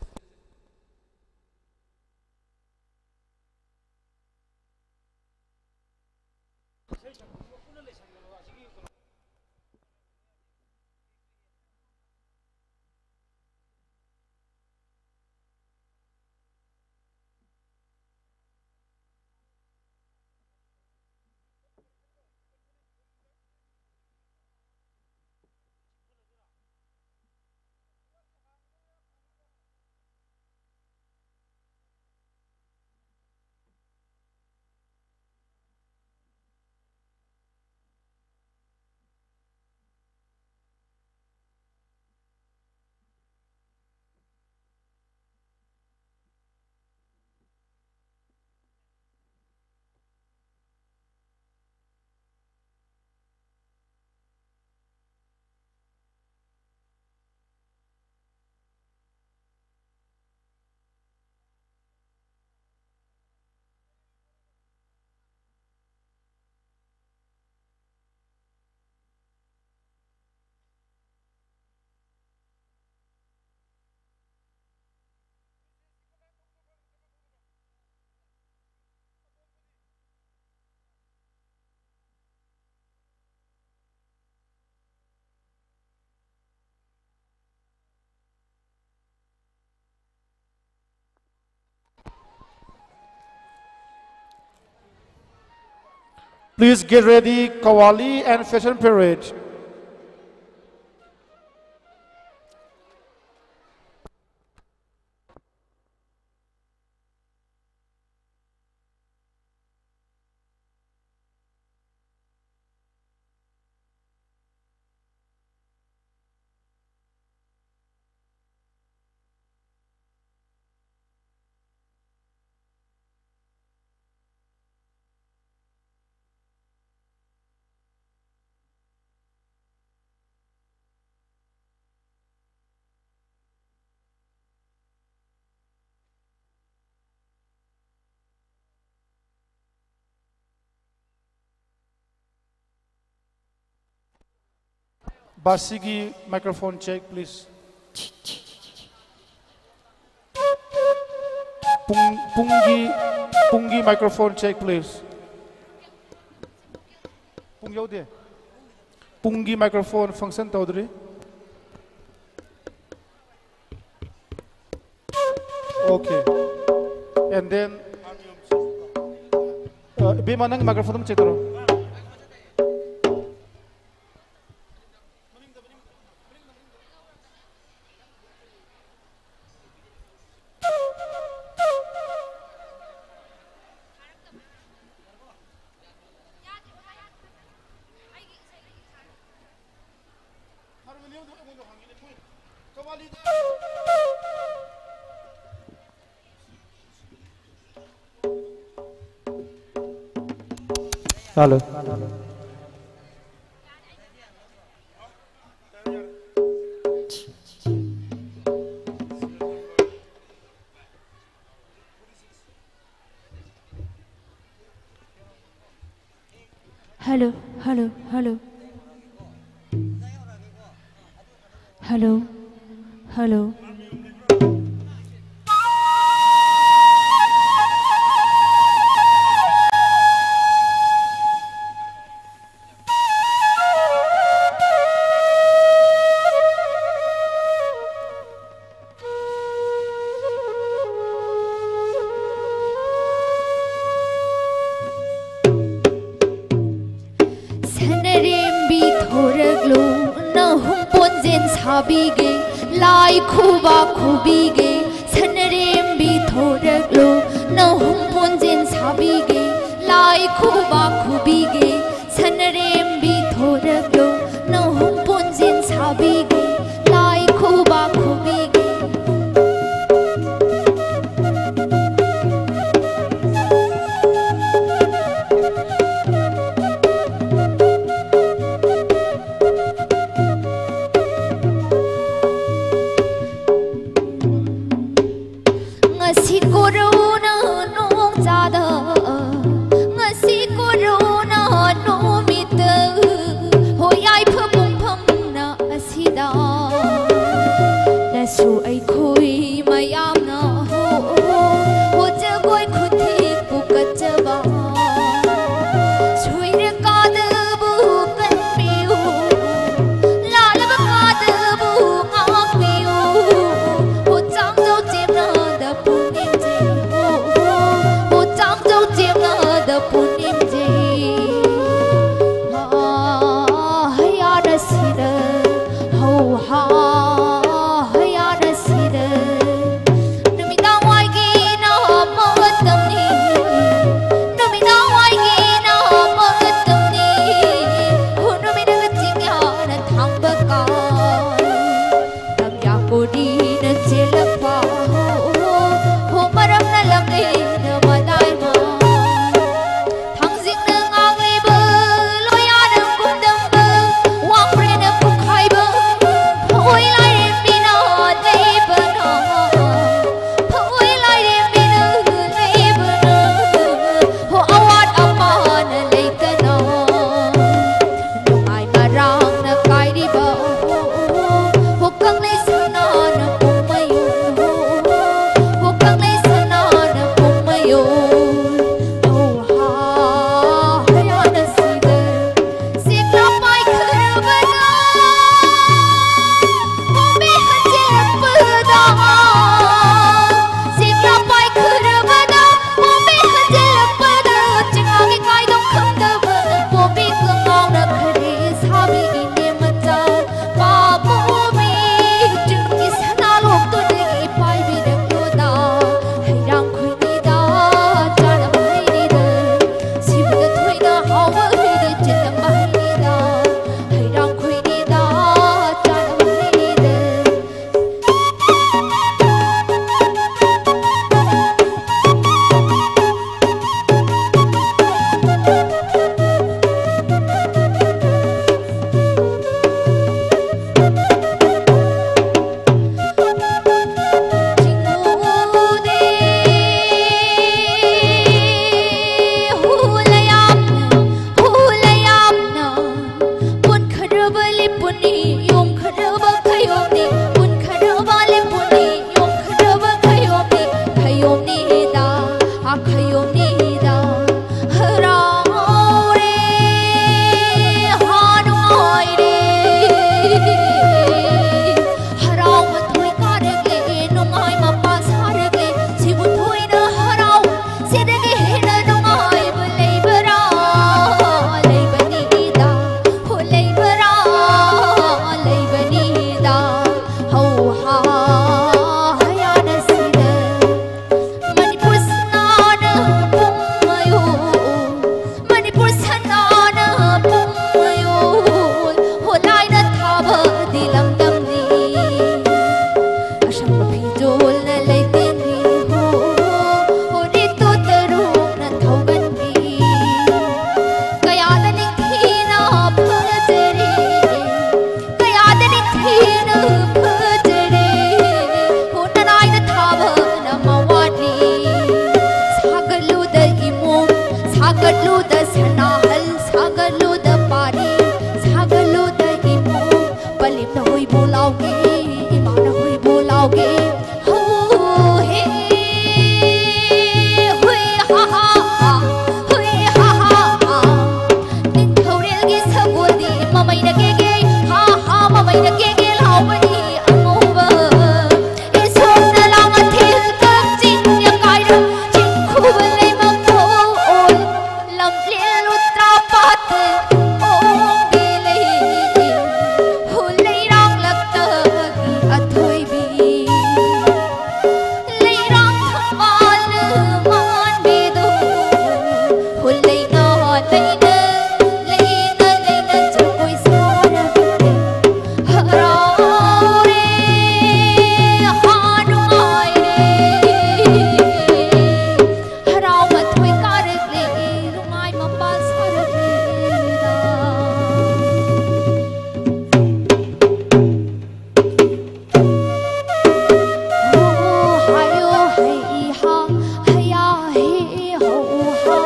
Please get ready, Kawali and Fashion Parade. ꯕꯥꯁꯤꯒꯤ microphone check, please. ꯄꯨꯡ, ꯄꯨꯡꯒꯤ, ꯄꯨꯡꯒꯤ microphone check, please. ꯄꯨꯡ ꯌꯧꯗꯦ꯫ ꯄꯨꯡꯒꯤ microphone function ꯇꯧꯗ꯭ꯔꯤ꯫ Okay. And then, uh, ꯏꯕꯦꯝꯃ, ꯅꯪ microphone ꯑꯃ check ꯇꯧꯔꯣ꯫ Hello. Hello, hello, hello. Hello, hello. ꯁꯥꯕꯤꯒꯦ, ꯂꯥꯏ ꯈꯨꯕꯥꯛ ꯈꯨꯕꯤꯒꯦ, ꯁꯅꯔꯦꯝꯕꯤ ꯊꯣꯔꯛꯂꯣ, ꯅꯍꯨꯝ ꯄꯨꯟꯖꯦꯟ ꯁꯥꯕꯤꯒꯦ, ꯂꯥꯏ ꯈꯨꯕꯥꯛ ꯈꯨꯕꯤꯒꯦ, ꯁꯅꯔꯦꯝꯕꯤ ꯊꯣꯔꯛꯂꯣ, ꯅꯍꯨꯝ ꯄꯨꯟꯖꯦꯟ ꯁꯥꯕꯤꯒꯦ, ꯂꯥꯏ ꯈꯨꯕꯥꯛ ꯈꯨꯕꯤꯒꯦ꯫ ꯉꯁꯤ ꯀꯣꯔꯧꯅ ꯅꯣꯡꯖꯥꯗ, ꯉꯁꯤ ꯀꯣꯔꯧꯅ ꯅꯨꯃꯤꯠꯇ, ꯍꯣ ꯌꯥꯏꯐ ꯄꯨꯡꯐꯝꯅ ꯑꯁꯤꯗ ꯅꯁꯨ ꯑꯩꯈꯣꯏ ꯃꯌꯥꯝꯅ ꯍꯣ, ꯍꯣ ꯖꯒꯣꯏ ꯈꯨꯊꯦꯛꯄꯨ ꯀꯠꯆꯕ꯫ ꯁꯣꯏꯔꯀꯥꯗꯕꯨ ꯀꯟꯕꯤꯌꯨ, ꯂꯥꯜꯂꯕ ꯀꯥꯗꯕꯨ ꯉꯥꯛꯄꯤꯌꯨ꯫ ꯍꯣ ꯆꯥꯡꯖꯧ ꯆꯦꯝꯅꯗ ꯄꯨꯛꯅꯤꯡꯁꯦ, ꯍꯣ, ꯍꯣ, ꯍꯣ ꯆꯥꯡꯖꯧ ꯆꯦꯝꯅꯗ ꯄꯨꯛꯅꯤꯡꯁꯦ꯫ ꯍꯥ, ꯍꯌꯥꯅ ꯁꯤꯗ, ꯍꯧ, ꯍꯥ, ꯍꯌꯥꯅ ꯁꯤꯗ꯫ ꯅꯨꯃꯤꯗꯥꯡ ꯋꯥꯏꯒꯤ ꯅꯍꯥ ꯃꯇꯝꯅꯤ꯫ ꯍꯨꯏ ꯍꯥ ꯍꯥ ꯍꯥ, ꯍꯨꯏ ꯍꯥ ꯍꯥ ꯍꯥ꯫ ꯅꯤꯡꯊꯧꯔꯦꯜꯒꯤ ꯁꯒꯣꯜꯗꯤ ꯃꯃꯩꯗ ꯀꯦ ꯀꯦ ꯍꯥ ꯍꯥ, ꯃꯃꯩꯗ ꯀꯦ ꯀꯦ ꯂꯥꯎꯕꯅꯤ ꯑꯉꯧꯕ꯫ ꯏꯁꯣꯔꯅ ꯂꯥꯡ ꯑꯊꯦꯜ ꯀꯛꯆꯤꯡ ꯌꯥꯀꯥꯏꯔꯨ, ꯆꯤꯡꯈꯨꯕ ꯂꯩꯃꯈꯧ ꯑꯣꯜ꯫ ꯂꯝꯂꯦꯟ ꯂꯨꯇ꯭ꯔꯥ ꯄꯥꯠꯇ ꯑꯣꯡꯕꯤ ꯂꯩ, ꯍꯨ ꯂꯩꯔꯥꯡ ꯂꯛꯇꯒꯤ ꯑꯊꯣꯏꯕꯤ꯫ ꯂꯩꯔꯥꯡ ꯊꯝꯕꯥꯜ ꯃꯥꯟꯕꯤꯗꯨ, ꯍꯨ ꯂꯩꯅ ꯂꯩꯅ, ꯂꯩꯅ ꯂꯩꯅ ꯖꯒꯣꯏ ꯁꯥꯔꯕꯤ꯫ ꯍꯔꯥꯎꯔꯦ, ꯍꯥ ꯅꯨꯡꯉꯥꯏꯔꯦ꯫ ꯍꯔꯥꯎ ꯃꯊꯣꯏ ꯀꯥꯔꯛꯂꯦ, ꯅꯨꯡꯉꯥꯏ ꯃꯄꯥ ꯁꯥꯔꯛꯂꯦꯗ꯫ ꯍꯣ ꯍꯥꯏꯌꯣ ꯍꯩ ꯍꯥ, ꯍꯌꯥ ꯍꯦ ꯍꯧ ꯍꯥ꯫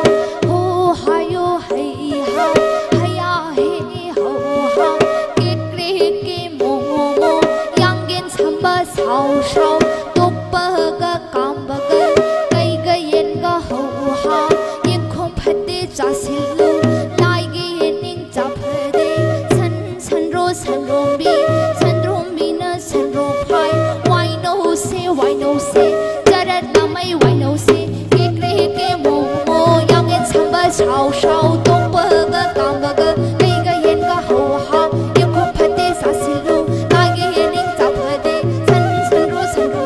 ꯍꯣ ꯍꯥꯏꯌꯣ ꯍꯩ ꯍꯥ, ꯍꯌꯥ ꯍꯦ ꯍꯧ ꯍꯥ꯫ ꯀꯦ ꯀ꯭ꯔꯦ ꯀꯦ ꯃꯣ ꯃꯣ ꯃꯣ, ꯌꯥꯡꯒꯦꯟ ꯁꯝꯕ ꯁꯥꯎ ꯁꯥꯎ꯫ ꯇꯣꯛꯄꯒ ꯀꯥꯝꯕꯒ, ꯀꯩꯒ ꯌꯦꯟꯒ ꯍꯧ ꯍꯥ꯫ ꯌꯦꯡꯈꯣꯝ ꯐꯠꯇꯦ ꯆꯥꯁꯤꯜꯂꯨ, ꯂꯥꯏꯒꯤ ꯌꯦꯅꯤꯡ ꯆꯥꯐꯗꯦ꯫ ꯁꯟ ꯁꯟꯗ꯭ꯔꯣ ꯁꯟꯗ꯭ꯔꯣꯝꯕꯤ, ꯁꯟꯗ꯭ꯔꯣꯝꯕꯤꯅ ꯁꯟꯗ꯭ꯔꯣ ꯐꯥꯏ꯫ ꯋꯥꯏꯅꯧꯁꯦ ꯋꯥꯏꯅꯧꯁꯦ, ꯆꯔꯠ ꯂꯥꯃꯩ ꯋꯥꯏꯅꯧꯁꯦ꯫ ꯀꯦ ꯀ꯭ꯔꯦ ꯀꯦ ꯃꯣ ꯃꯣ, ꯌꯥꯡꯒꯦꯟ ꯁꯝꯕ ꯁꯥꯎ ꯁꯥꯎ꯫ ꯇꯣꯛꯄꯒ ꯀꯥꯝꯕꯒ, ꯀꯩꯒ ꯌꯦꯟꯒ ꯍꯧ ꯍꯥ꯫ ꯌꯦꯡꯈꯣꯝ ꯐꯠꯇꯦ ꯆꯥꯁꯤꯜꯂꯨ, ꯂꯥꯏꯒꯤ ꯌꯦꯅꯤꯡ ꯆꯥꯐꯗꯦ꯫ ꯁꯟ ꯁꯟꯗ꯭ꯔꯣ ꯁꯟꯗ꯭ꯔꯣ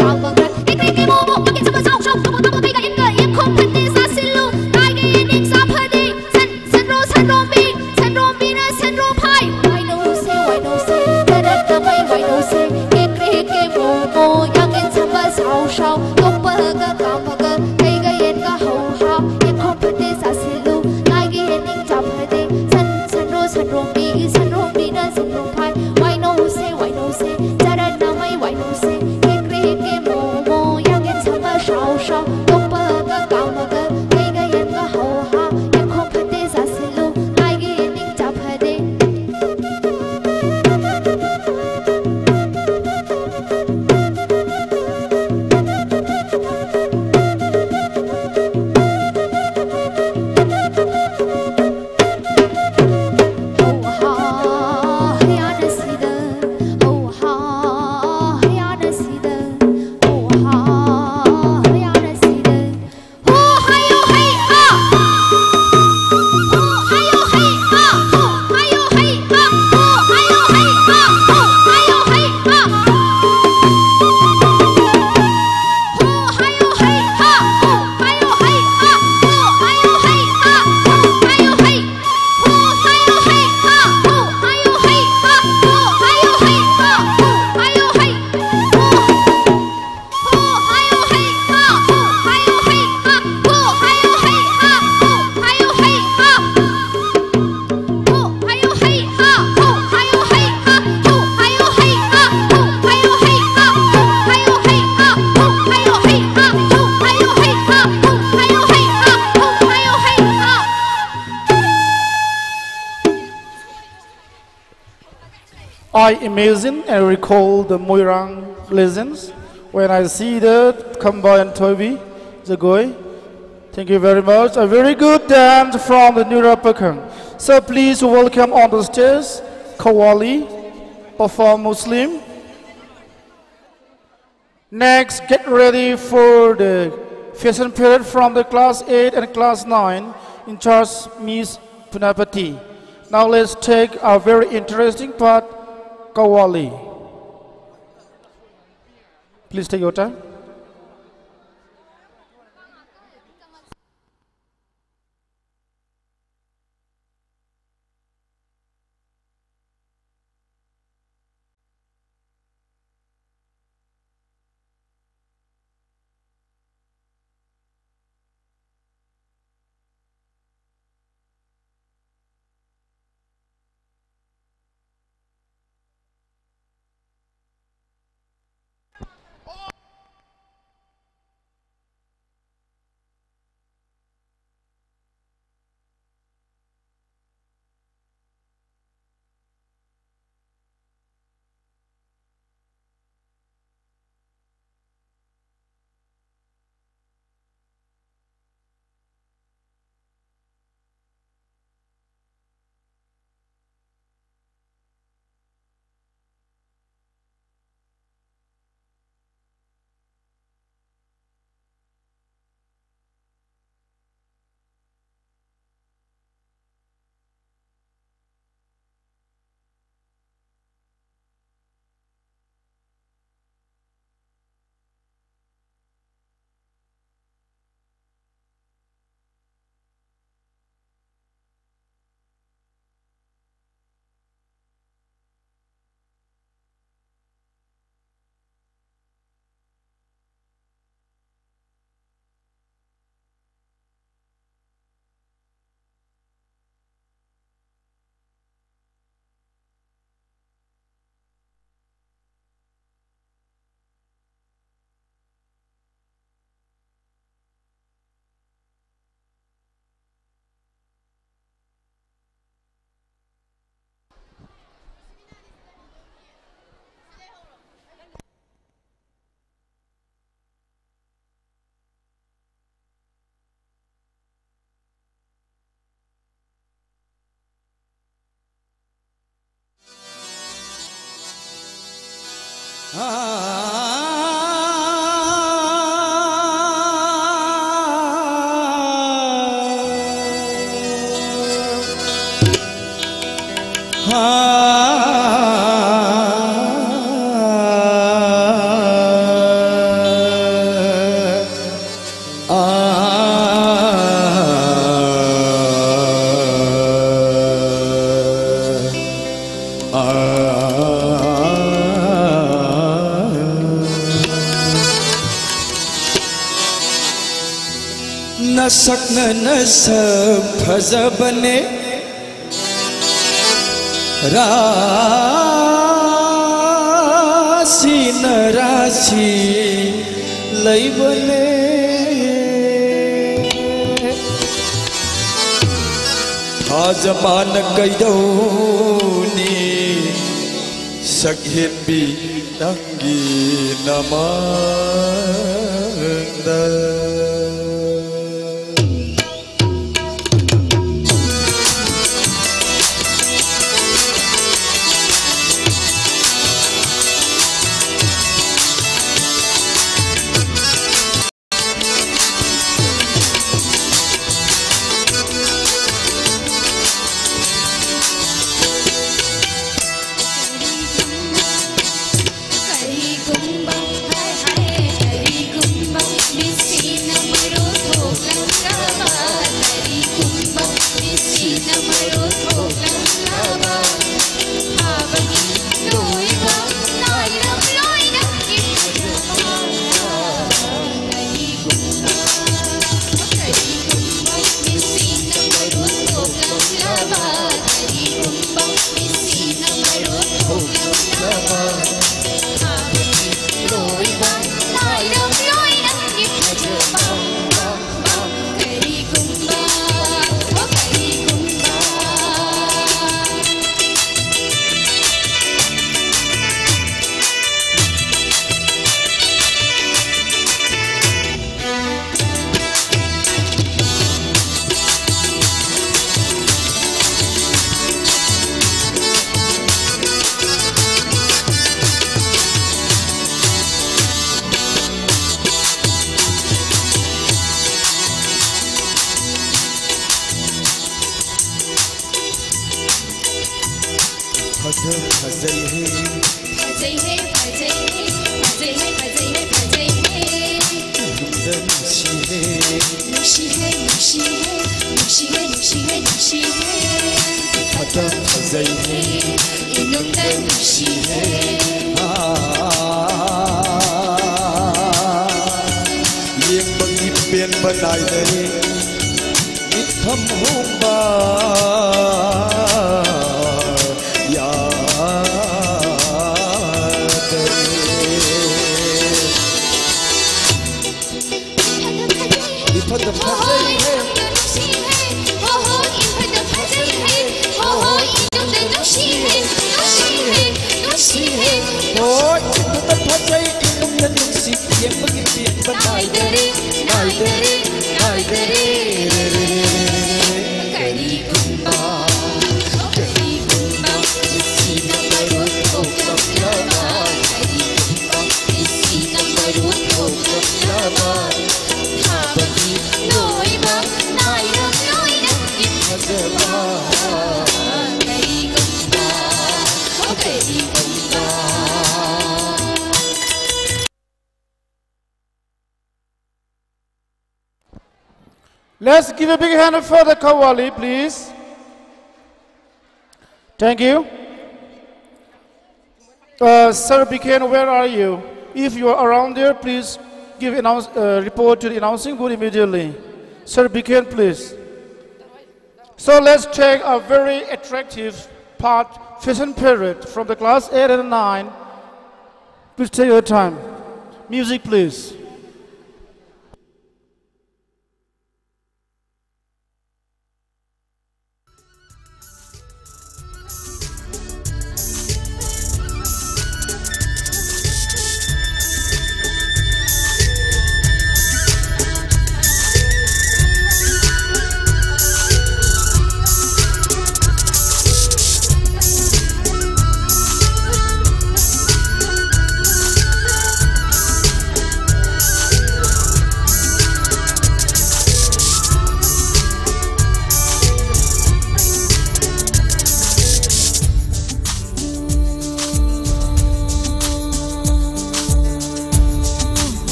ꯀꯥꯡꯃꯒ ꯀ꯭ꯔꯤꯛ ꯀ꯭ꯔꯤꯛ ꯀ꯭ꯔꯤꯛ ꯃꯣ ꯃꯣ, ꯏꯪꯒꯦ ꯁꯕ ꯁꯥꯎ ꯁꯥꯎ, ꯇꯧꯕ ꯇꯧꯕ ꯀꯩꯒ ꯏꯪꯒ ꯏꯪꯈꯣꯝ ꯐꯠꯇꯦ ꯆꯥꯁꯤꯜꯂꯨ꯫ ꯂꯥꯏꯒꯤ ꯌꯦꯅꯤꯡ ꯆꯥ ꯐꯗꯦ, ꯁꯟ ꯁꯟꯗ꯭ꯔꯣ ꯁꯟꯗ꯭ꯔꯣꯝꯕꯤ, ꯁꯟꯗ꯭ꯔꯣꯝꯕꯤꯅ ꯁꯟꯗ꯭ꯔꯣꯝ ꯐꯥꯏ꯫ ꯋꯥꯏꯅꯧꯁꯦ ꯋꯥꯏꯅꯧꯁꯦ, ꯇꯔꯠ ꯀꯃꯩ ꯋꯥꯏꯅꯧꯁꯦ꯫ ꯀꯦ ꯀ꯭ꯔꯦ ꯀꯦ ꯃꯣ ꯃꯣ, ꯌꯥꯡꯉꯦꯟ ꯁꯝꯕ ꯁꯥꯎ ꯁꯥꯎ꯫ ꯇꯣꯛꯄꯒ ꯀꯥꯝꯃꯒ, ꯀꯩꯒ ꯌꯦꯟꯒ ꯍꯧ ꯍꯥꯎ꯫ ꯌꯦꯡꯈꯣꯝ ꯐꯠꯇꯦ ꯆꯥꯁꯤꯜꯂꯨ, ꯂꯥꯏꯒꯤ ꯌꯦꯅꯤꯡ ꯆꯥ ꯐꯗꯦ꯫ ꯁꯟ ꯁꯟꯗ꯭ꯔꯣ ꯁꯟꯗ꯭ꯔꯣꯝꯕꯤ, ꯁꯟꯗ꯭ꯔꯣꯝꯕꯤꯅ ꯁꯟꯗ꯭ꯔꯣꯝ ꯐꯥꯏ꯫ ꯋꯥꯏꯅꯧꯁꯦ ꯋꯥꯏꯅꯧꯁꯦ, ꯆꯔꯠ ꯅꯥꯃꯩ ꯋꯥꯏꯅꯧꯁꯦ꯫ ꯀꯦ ꯀ꯭ꯔꯦ ꯀꯦ ꯃꯣ ꯃꯣ, ꯌꯥꯡꯉꯦꯟ ꯁꯝꯕ ꯁꯥꯎ ꯁꯥꯎ꯫ ꯇꯣꯛꯄꯒ ꯀꯥꯝꯃꯒ, ꯀꯩꯒ ꯌꯦꯟꯒ ꯍꯧ ꯍꯥꯎ꯫ ꯌꯦꯡꯈꯣꯝ ꯐꯠꯇꯦ ꯆꯥꯁꯤꯜꯂꯨ, ꯂꯥꯏꯒꯤ ꯌꯦꯅꯤꯡ ꯆꯥ ꯐꯗꯦ꯫ I imagine and recall the Moirang legends when I see the Khamba and Thoibi Jagoi. Thank you very much. A very good dance from the Nura Pakhang. So please welcome on the stage Kawali, perform Muslim. Next, get ready for the fashion parade from the class eight and class nine, in charge Miss Punapati. Now let's take a very interesting part, Kawali. Please take your time. ꯁꯛꯅ ꯅꯁꯛ ꯐꯖꯕꯅꯦ, ꯔꯥꯁꯤꯅ ꯔꯥꯁꯤ ꯂꯩꯕꯅꯦ꯫ ꯊꯥꯖ ꯃꯥꯅ ꯀꯩꯗꯧꯅꯤ ꯁꯛꯍꯦꯟꯕꯤ ꯅꯪꯒꯤ ꯅꯃꯥꯡꯗ꯫ ꯐꯖ ꯐꯖꯩꯍꯦ꯫ ꯐꯖꯩꯍꯦ, ꯐꯖꯩꯍꯦ, ꯐꯖꯩꯍꯦ, ꯐꯖꯩꯍꯦ, ꯐꯖꯩꯍꯦ꯫ ꯏꯅꯨꯡꯗ ꯅꯨꯡꯁꯤꯍꯦ꯫ ꯅꯨꯡꯁꯤꯍꯦ, ꯅꯨꯡꯁꯤꯍꯦ, ꯅꯨꯡꯁꯤꯍꯦ, ꯅꯨꯡꯁꯤꯍꯦ, ꯅꯨꯡꯁꯤꯍꯦ꯫ ꯐꯖ ꯐꯖꯩꯍꯦ꯫ ꯏꯅꯨꯡꯗ ꯅꯨꯡꯁꯤꯍꯦ꯫ ꯑꯥ, ꯌꯦꯡꯕꯒꯤ ꯄꯦꯟ ꯅꯥꯏꯗꯔꯦ꯫ ꯃꯤꯠꯐꯝ ꯍꯣꯡꯕ ꯌꯥꯗꯔꯦ꯫ ꯏꯐꯗ ꯐꯖꯩꯍꯦ꯫ ꯍꯣꯏ, ꯏꯐꯗ ꯐꯖꯩ, ꯏꯃꯨꯡꯗ ꯅꯨꯡꯁꯤ, ꯌꯦꯡꯕꯒꯤ ꯄꯦꯟꯕ ꯅꯥꯏꯗꯔꯦ, ꯅꯥꯏꯗꯔꯦ, ꯅꯥꯏꯗꯔꯦ꯫ ꯀꯔꯤꯒꯨꯝꯕ, ꯀꯔꯤꯒꯨꯝꯕ, ꯅꯨꯡꯁꯤꯅ ꯃꯔꯨ ꯊꯣꯛꯂꯛꯂꯕ, ꯀꯔꯤꯒꯨꯝꯕ, ꯅꯨꯡꯁꯤꯅ ꯃꯔꯨ ꯊꯣꯛꯂꯛꯂꯕ, ꯊꯥꯕꯒꯤ ꯂꯣꯏꯕ ꯅꯥꯏꯔꯝꯂꯣꯏ ꯅꯪꯒꯤ ꯐꯖꯕ꯫ ꯀꯔꯤꯒꯨꯝꯕ, ꯀꯔꯤꯒꯨꯝꯕ꯫ Let's give a big hand for the Qawwali, please. Thank you. Uh, Sir Biken, where are you? If you are around there, please give announce, uh, report to the announcing booth immediately. Sir Biken, please. So let's take a very attractive part, fashion parade from the class eight and nine. Please take your time. Music, please.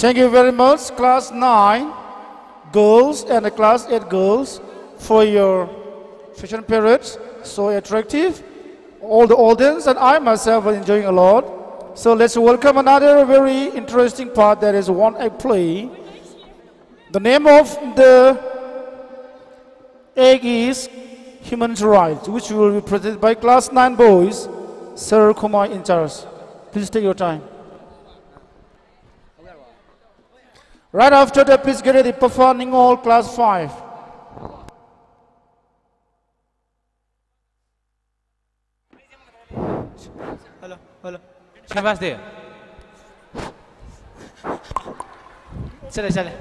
Thank you very much, class nine girls and the class eight girls, for your fashion parade. So attractive. All the audience and I myself are enjoying a lot. So let's welcome another very interesting part, that is one act play. The name of the act is Human Rights, which will be presented by class nine boys, Sir Kumar in charge. Please take your time. Right after that, please get ready, Papa Ningol, class five. Hello, hello. Shabas de. Chale, chale.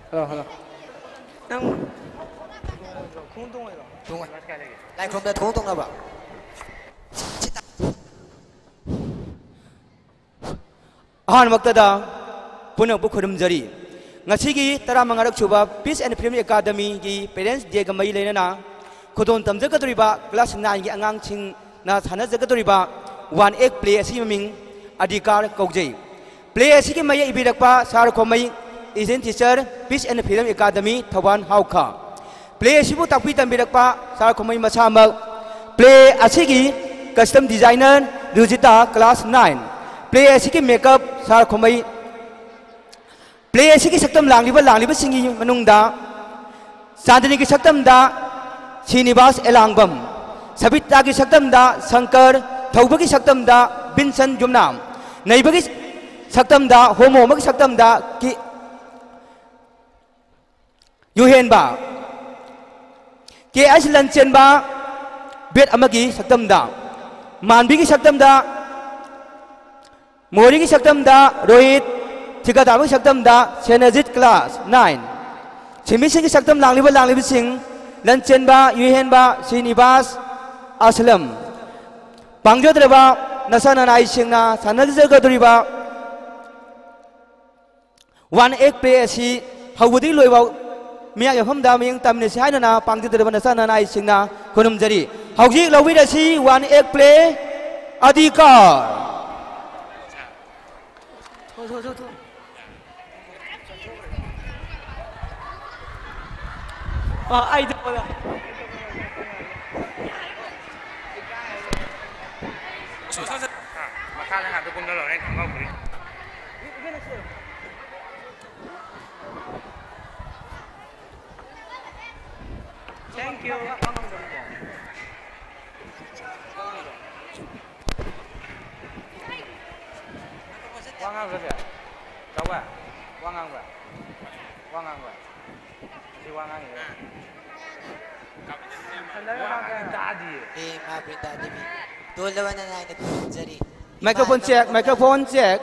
Hello, hello. ꯅꯪ ꯈꯣꯡꯎꯞ ꯇꯣꯡꯉꯣꯏꯗ꯭ꯔꯣ? ꯇꯣꯡꯉꯣꯏ꯫ ꯂꯥꯏ ꯈꯨꯔꯨꯝꯕꯗ ꯈꯣꯡꯎꯞ ꯇꯣꯡꯅꯕ꯭ꯔꯣ? ꯑꯍꯥꯟꯕꯃꯛꯇꯗ ꯄꯨꯝꯅꯃꯛꯄꯨ ꯈꯨꯔꯨꯝꯖꯔꯤ꯫ ꯉꯁꯤꯒꯤ ꯇꯔꯥꯃꯉꯥꯔꯛ ꯁꯨꯕ Peace and Freedom Academyꯒꯤ Parents Dayꯒ ꯃꯔꯤ ꯂꯩꯅꯅ ꯈꯨꯗꯣꯜ ꯇꯝꯖꯒꯗꯧꯔꯤꯕ class nineꯒꯤ ꯑꯉꯥꯡꯁꯤꯡꯅ ꯁꯥꯟꯅꯖꯒꯗꯧꯔꯤꯕ one act play ꯑꯁꯤꯒꯤ ꯃꯃꯤꯡ ꯑꯙꯤꯀꯥꯔ ꯀꯧꯖꯩ꯫ Play ꯑꯁꯤꯒꯤ ꯃꯌꯦꯛ ꯏꯕꯤꯔꯛꯄ Sir ꯈꯣꯃꯩ, Assistant Teacher, Peace and Freedom Academy, Thoubal ꯍꯥꯎꯈꯥ꯫ Play ꯑꯁꯤꯕꯨ ꯇꯥꯛꯄꯤ ꯇꯝꯕꯤꯔꯛꯄ Sir ꯈꯣꯃꯩ ꯃꯁꯥꯃꯛ꯫ Play ꯑꯁꯤꯒꯤ costume designer ꯔꯨꯖꯤꯇꯥ, class nine꯫ Play ꯑꯁꯤꯒꯤ makeup Sir ꯈꯣꯃꯩ꯫ Play ꯑꯁꯤꯒꯤ ꯁꯛꯇꯝ ꯂꯥꯡꯂꯤꯕ ꯂꯥꯡꯂꯤꯕꯁꯤꯡꯒꯤ ꯃꯅꯨꯡꯗ ꯆꯥꯟꯗꯅꯤꯒꯤ ꯁꯛꯇꯝꯗ ꯁ꯭ꯔꯤꯅꯤꯕꯥꯁ ꯑꯦꯂꯥꯡꯕꯝ, ꯁꯕꯤꯇꯥꯒꯤ ꯁꯛꯇꯝꯗ ꯁꯪꯀꯔ, ꯊꯧꯕꯒꯤ ꯁꯛꯇꯝꯗ ꯕꯤꯟꯁꯟ ꯌꯨꯝꯅꯥꯝ, ꯅꯩꯕꯒꯤ ꯁꯛꯇꯝꯗ ꯍꯣꯃꯣ ꯑꯃꯒꯤ ꯁꯛꯇꯝꯗ ꯀꯤ-, ꯌꯨꯍꯦꯟꯕ, ꯀꯦ ꯑꯩꯆ ꯂꯟꯆꯦꯟꯕ, ꯕꯦꯠ ꯑꯃꯒꯤ ꯁꯛꯇꯝꯗ, ꯃꯥꯟꯕꯤꯒꯤ ꯁꯛꯇꯝꯗ ꯃꯣꯔꯤꯒꯤ ꯁꯛꯇꯝꯗ ꯔꯣꯍꯤꯠ, ꯊꯤꯀꯥꯗꯥꯔꯒꯤ ꯁꯛꯇꯝꯗ ꯁꯦꯅꯖꯤꯠ, class nine꯫ ꯁꯤꯟꯃꯤꯁꯤꯡꯒꯤ ꯁꯛꯇꯝ ꯂꯥꯡꯂꯤꯕ ꯂꯥꯡꯂꯤꯕꯁꯤꯡ ꯂꯟꯆꯦꯟꯕ, ꯌꯨꯍꯦꯟꯕ, ꯁ꯭ꯔꯤꯅꯤꯕꯥꯁ, ꯑꯁꯂꯝ꯫ ꯄꯥꯡꯖꯗ꯭ꯔꯕ ꯅꯁꯥ ꯅꯅꯥꯏꯁꯤꯡꯅ ꯁꯥꯟꯅꯖꯒꯗꯧꯔꯤꯕ one act play ꯑꯁꯤ ꯍꯧꯕꯗꯒꯤ ꯂꯣꯏꯕ ꯃꯤꯌꯥꯝꯒꯤ ꯃꯐꯝꯗ ꯃꯤꯠꯌꯦꯡ ꯇꯝꯃꯤꯟꯅꯁꯤ ꯍꯥꯏꯗꯨꯅ ꯄꯥꯡꯖꯗ꯭ꯔꯕ ꯅꯆꯥ ꯅꯅꯥꯏꯁꯤꯡꯅ ꯈꯨꯔꯨꯝꯖꯔꯤ꯫ ꯍꯧꯖꯤꯛ ꯂꯧꯕꯤꯔꯁꯤ one act play ꯑꯙꯤꯀꯥꯔ꯫ ꯑ, ꯑꯩꯗꯣ ꯃꯈꯥꯗ ꯉꯥꯛꯇ ꯀꯨꯝꯗ ꯂꯣꯏꯔꯦ, ꯈꯪꯍꯧꯗ꯭ꯔꯤ꯫ Thank you. ꯋꯥ ꯉꯥꯡꯕ꯭ꯔꯥ ꯁꯦ? ꯆꯥꯎꯕ? ꯋꯥ ꯉꯥꯡꯕ꯭ꯔꯥ? ꯋꯥ ꯉꯥꯡꯕ꯭ꯔꯥ? ꯑꯁꯤ ꯋꯥ ꯉꯥꯡꯉꯤꯔꯣ? ꯋꯥ ꯇꯥꯗꯤꯌꯦ꯫ ꯑꯦ, ꯃꯥ ꯕ꯭ꯔꯤꯟꯗꯥ Devi. ꯇꯣꯜꯂꯕ ꯅꯅꯥꯏꯅ ꯈꯨꯔꯨꯝꯖꯔꯤ꯫ Microphone check, microphone check꯫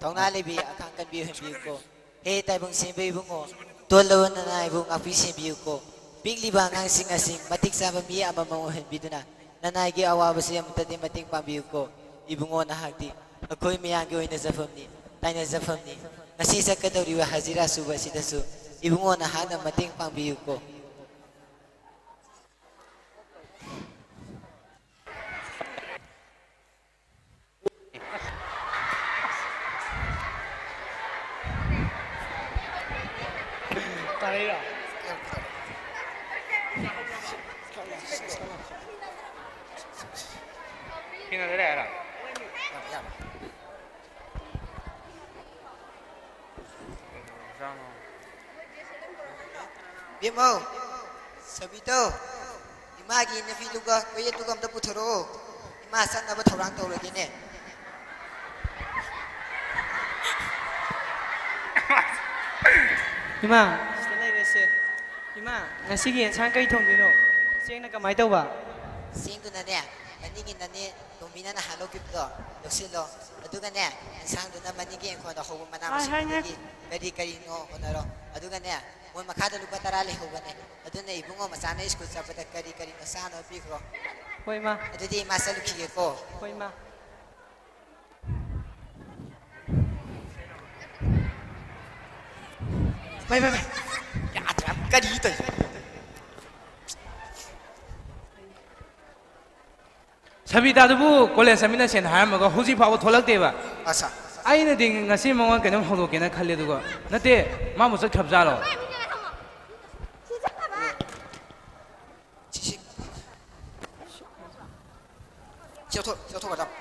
ꯊꯧꯅꯥ ꯂꯩꯕꯤ, ꯑꯈꯥꯡ ꯀꯟꯕꯤ ꯑꯣꯏꯍꯟꯕꯤꯌꯨꯀꯣ꯫ ꯍꯦ ꯇꯥꯏꯕꯪ ꯁꯦꯝꯕ ꯏꯕꯨꯡꯉꯣ, ꯇꯣꯜꯂꯕ ꯅꯅꯥꯏꯕꯨ ꯉꯥꯛꯄꯤ ꯁꯦꯟꯕꯤꯌꯨꯀꯣ꯫ ꯄꯤꯛꯂꯤꯕ ꯑꯉꯥꯡꯁꯤꯡ ꯑꯁꯤ ꯃꯇꯤꯛ ꯆꯥꯕ ꯃꯤ ꯑꯃꯃꯝ ꯑꯣꯏꯍꯟꯕꯤꯗꯨꯅ ꯅꯅꯥꯏꯒꯤ ꯑꯋꯥꯕꯁꯤ ꯑꯃꯠꯇꯗꯤ ꯃꯇꯦꯡ ꯄꯥꯡꯕꯤꯌꯨꯀꯣ꯫ ꯏꯕꯨꯡꯉꯣ ꯅꯍꯥꯛꯇꯤ ꯑꯩꯈꯣꯏ ꯃꯌꯥꯝꯒꯤ ꯑꯣꯏꯅ ꯖꯐꯝꯅꯤ, ꯇꯥꯏꯅꯖꯐꯝꯅꯤ꯫ ꯉꯁꯤ ꯆꯠꯀꯗꯧꯔꯤꯕ ꯍꯖꯤꯔꯥ ꯁꯨꯕ ꯑꯁꯤꯗꯁꯨ ꯏꯕꯨꯡꯉꯣ ꯅꯍꯥꯛꯅ ꯃꯇꯦꯡ ꯄꯥꯡꯕꯤꯌꯨꯀꯣ꯫ ꯕꯦꯝꯃꯧ, ꯁꯕꯤꯇꯧ, ꯏꯃꯥꯒꯤ ꯅꯐꯤꯗꯨꯒ ꯀꯣꯌꯦꯠꯇꯨꯒ ꯑꯝꯇ ꯄꯨꯊꯣꯔꯛꯑꯣ꯫ ꯏꯃꯥ ꯆꯠꯅꯕ ꯊꯧꯔꯥꯡ ꯇꯧꯔꯒꯦꯅꯦ꯫ ꯏꯃꯥ, ꯁꯤꯗ ꯂꯩꯔꯦꯁꯦ꯫ ꯏꯃꯥ, ꯉꯁꯤꯒꯤ ꯑꯦꯟꯁꯥꯡ ꯀꯩ ꯊꯣꯡꯗꯣꯏꯅꯣ? ꯆꯦꯡꯅ ꯀꯃꯥꯏ ꯇꯧꯕ? ꯆꯦꯡꯗꯨꯅꯅꯦ, ꯃꯅꯤꯡꯒꯤ ꯅꯅꯦ ꯇꯣꯝꯕꯤꯅ ꯅꯍꯥꯟ ꯂꯧꯈꯤꯕꯗꯣ ꯂꯧꯁꯤꯜꯂꯣ꯫ ꯑꯗꯨꯒꯅꯦ, ꯑꯦꯟꯁꯥꯡꯗꯨꯅ ꯃꯅꯤꯡꯒꯤ ꯏꯪꯈꯣꯜꯗ ꯍꯧꯕ ꯃꯅꯥ ꯍꯥꯏ, ꯍꯥꯏ, ꯍꯥꯏ꯫ ꯃꯁꯤꯡꯗꯒꯤ ꯀꯔꯤ ꯀꯔꯤꯅꯣ ꯍꯣꯠꯅꯔꯣ꯫ ꯑꯗꯨꯒꯅꯦ, ꯃꯣꯏ ꯃꯈꯥꯗ ꯂꯨꯄꯥ ꯇꯔꯥ ꯂꯩꯍꯧꯕꯅꯦ꯫ ꯑꯗꯨꯅ ꯏꯕꯨꯡꯉꯣ ꯃꯆꯥꯅ ꯁ꯭ꯀꯨꯜ ꯆꯠꯄꯗ ꯀꯔꯤ ꯀꯔꯤꯅꯣ ꯆꯥꯅꯕ ꯄꯤꯈ꯭ꯔꯣ꯫ ꯍꯣꯏ, ꯏꯃꯥ꯫ ꯑꯗꯨꯗꯤ ꯏꯃꯥ ꯆꯠꯂꯨꯈꯤꯒꯦꯀꯣ꯫ ꯍꯣꯏ, ꯏꯃꯥ꯫ ꯚꯥꯏ, ꯚꯥꯏ, ꯚꯥꯏ꯫ ꯀꯔꯤ ꯇꯧꯔꯤꯁꯦ? ꯁꯕꯤꯇꯥꯗꯨꯕꯨ ꯀꯣꯂꯦꯖ ꯆꯠꯃꯤꯟꯅꯁꯦꯅ ꯍꯥꯏꯔꯝꯃꯒ ꯍꯧꯖꯤꯛ ꯐꯥꯎꯕ ꯊꯣꯛꯂꯛꯇꯦꯕ꯫ ꯑꯁꯥ꯫ ꯑꯩꯅꯗꯤ ꯉꯁꯤ ꯃꯉꯣꯟꯗ ꯀꯩꯅꯣꯝ ꯍꯧꯗꯣꯛꯀꯦꯅ ꯈꯜꯂꯦ, ꯑꯗꯨꯒ ꯅꯠꯇꯦ, ꯃꯥꯕꯨ ꯆꯠꯈ꯭ꯔꯕ ꯖꯥꯠꯂꯣ? ꯁꯤ, ꯁꯤ꯫ ꯁꯤ ꯂꯧꯊꯣꯛ-, ꯂꯧꯊꯣꯛꯈ꯭ꯔꯗꯕ꯫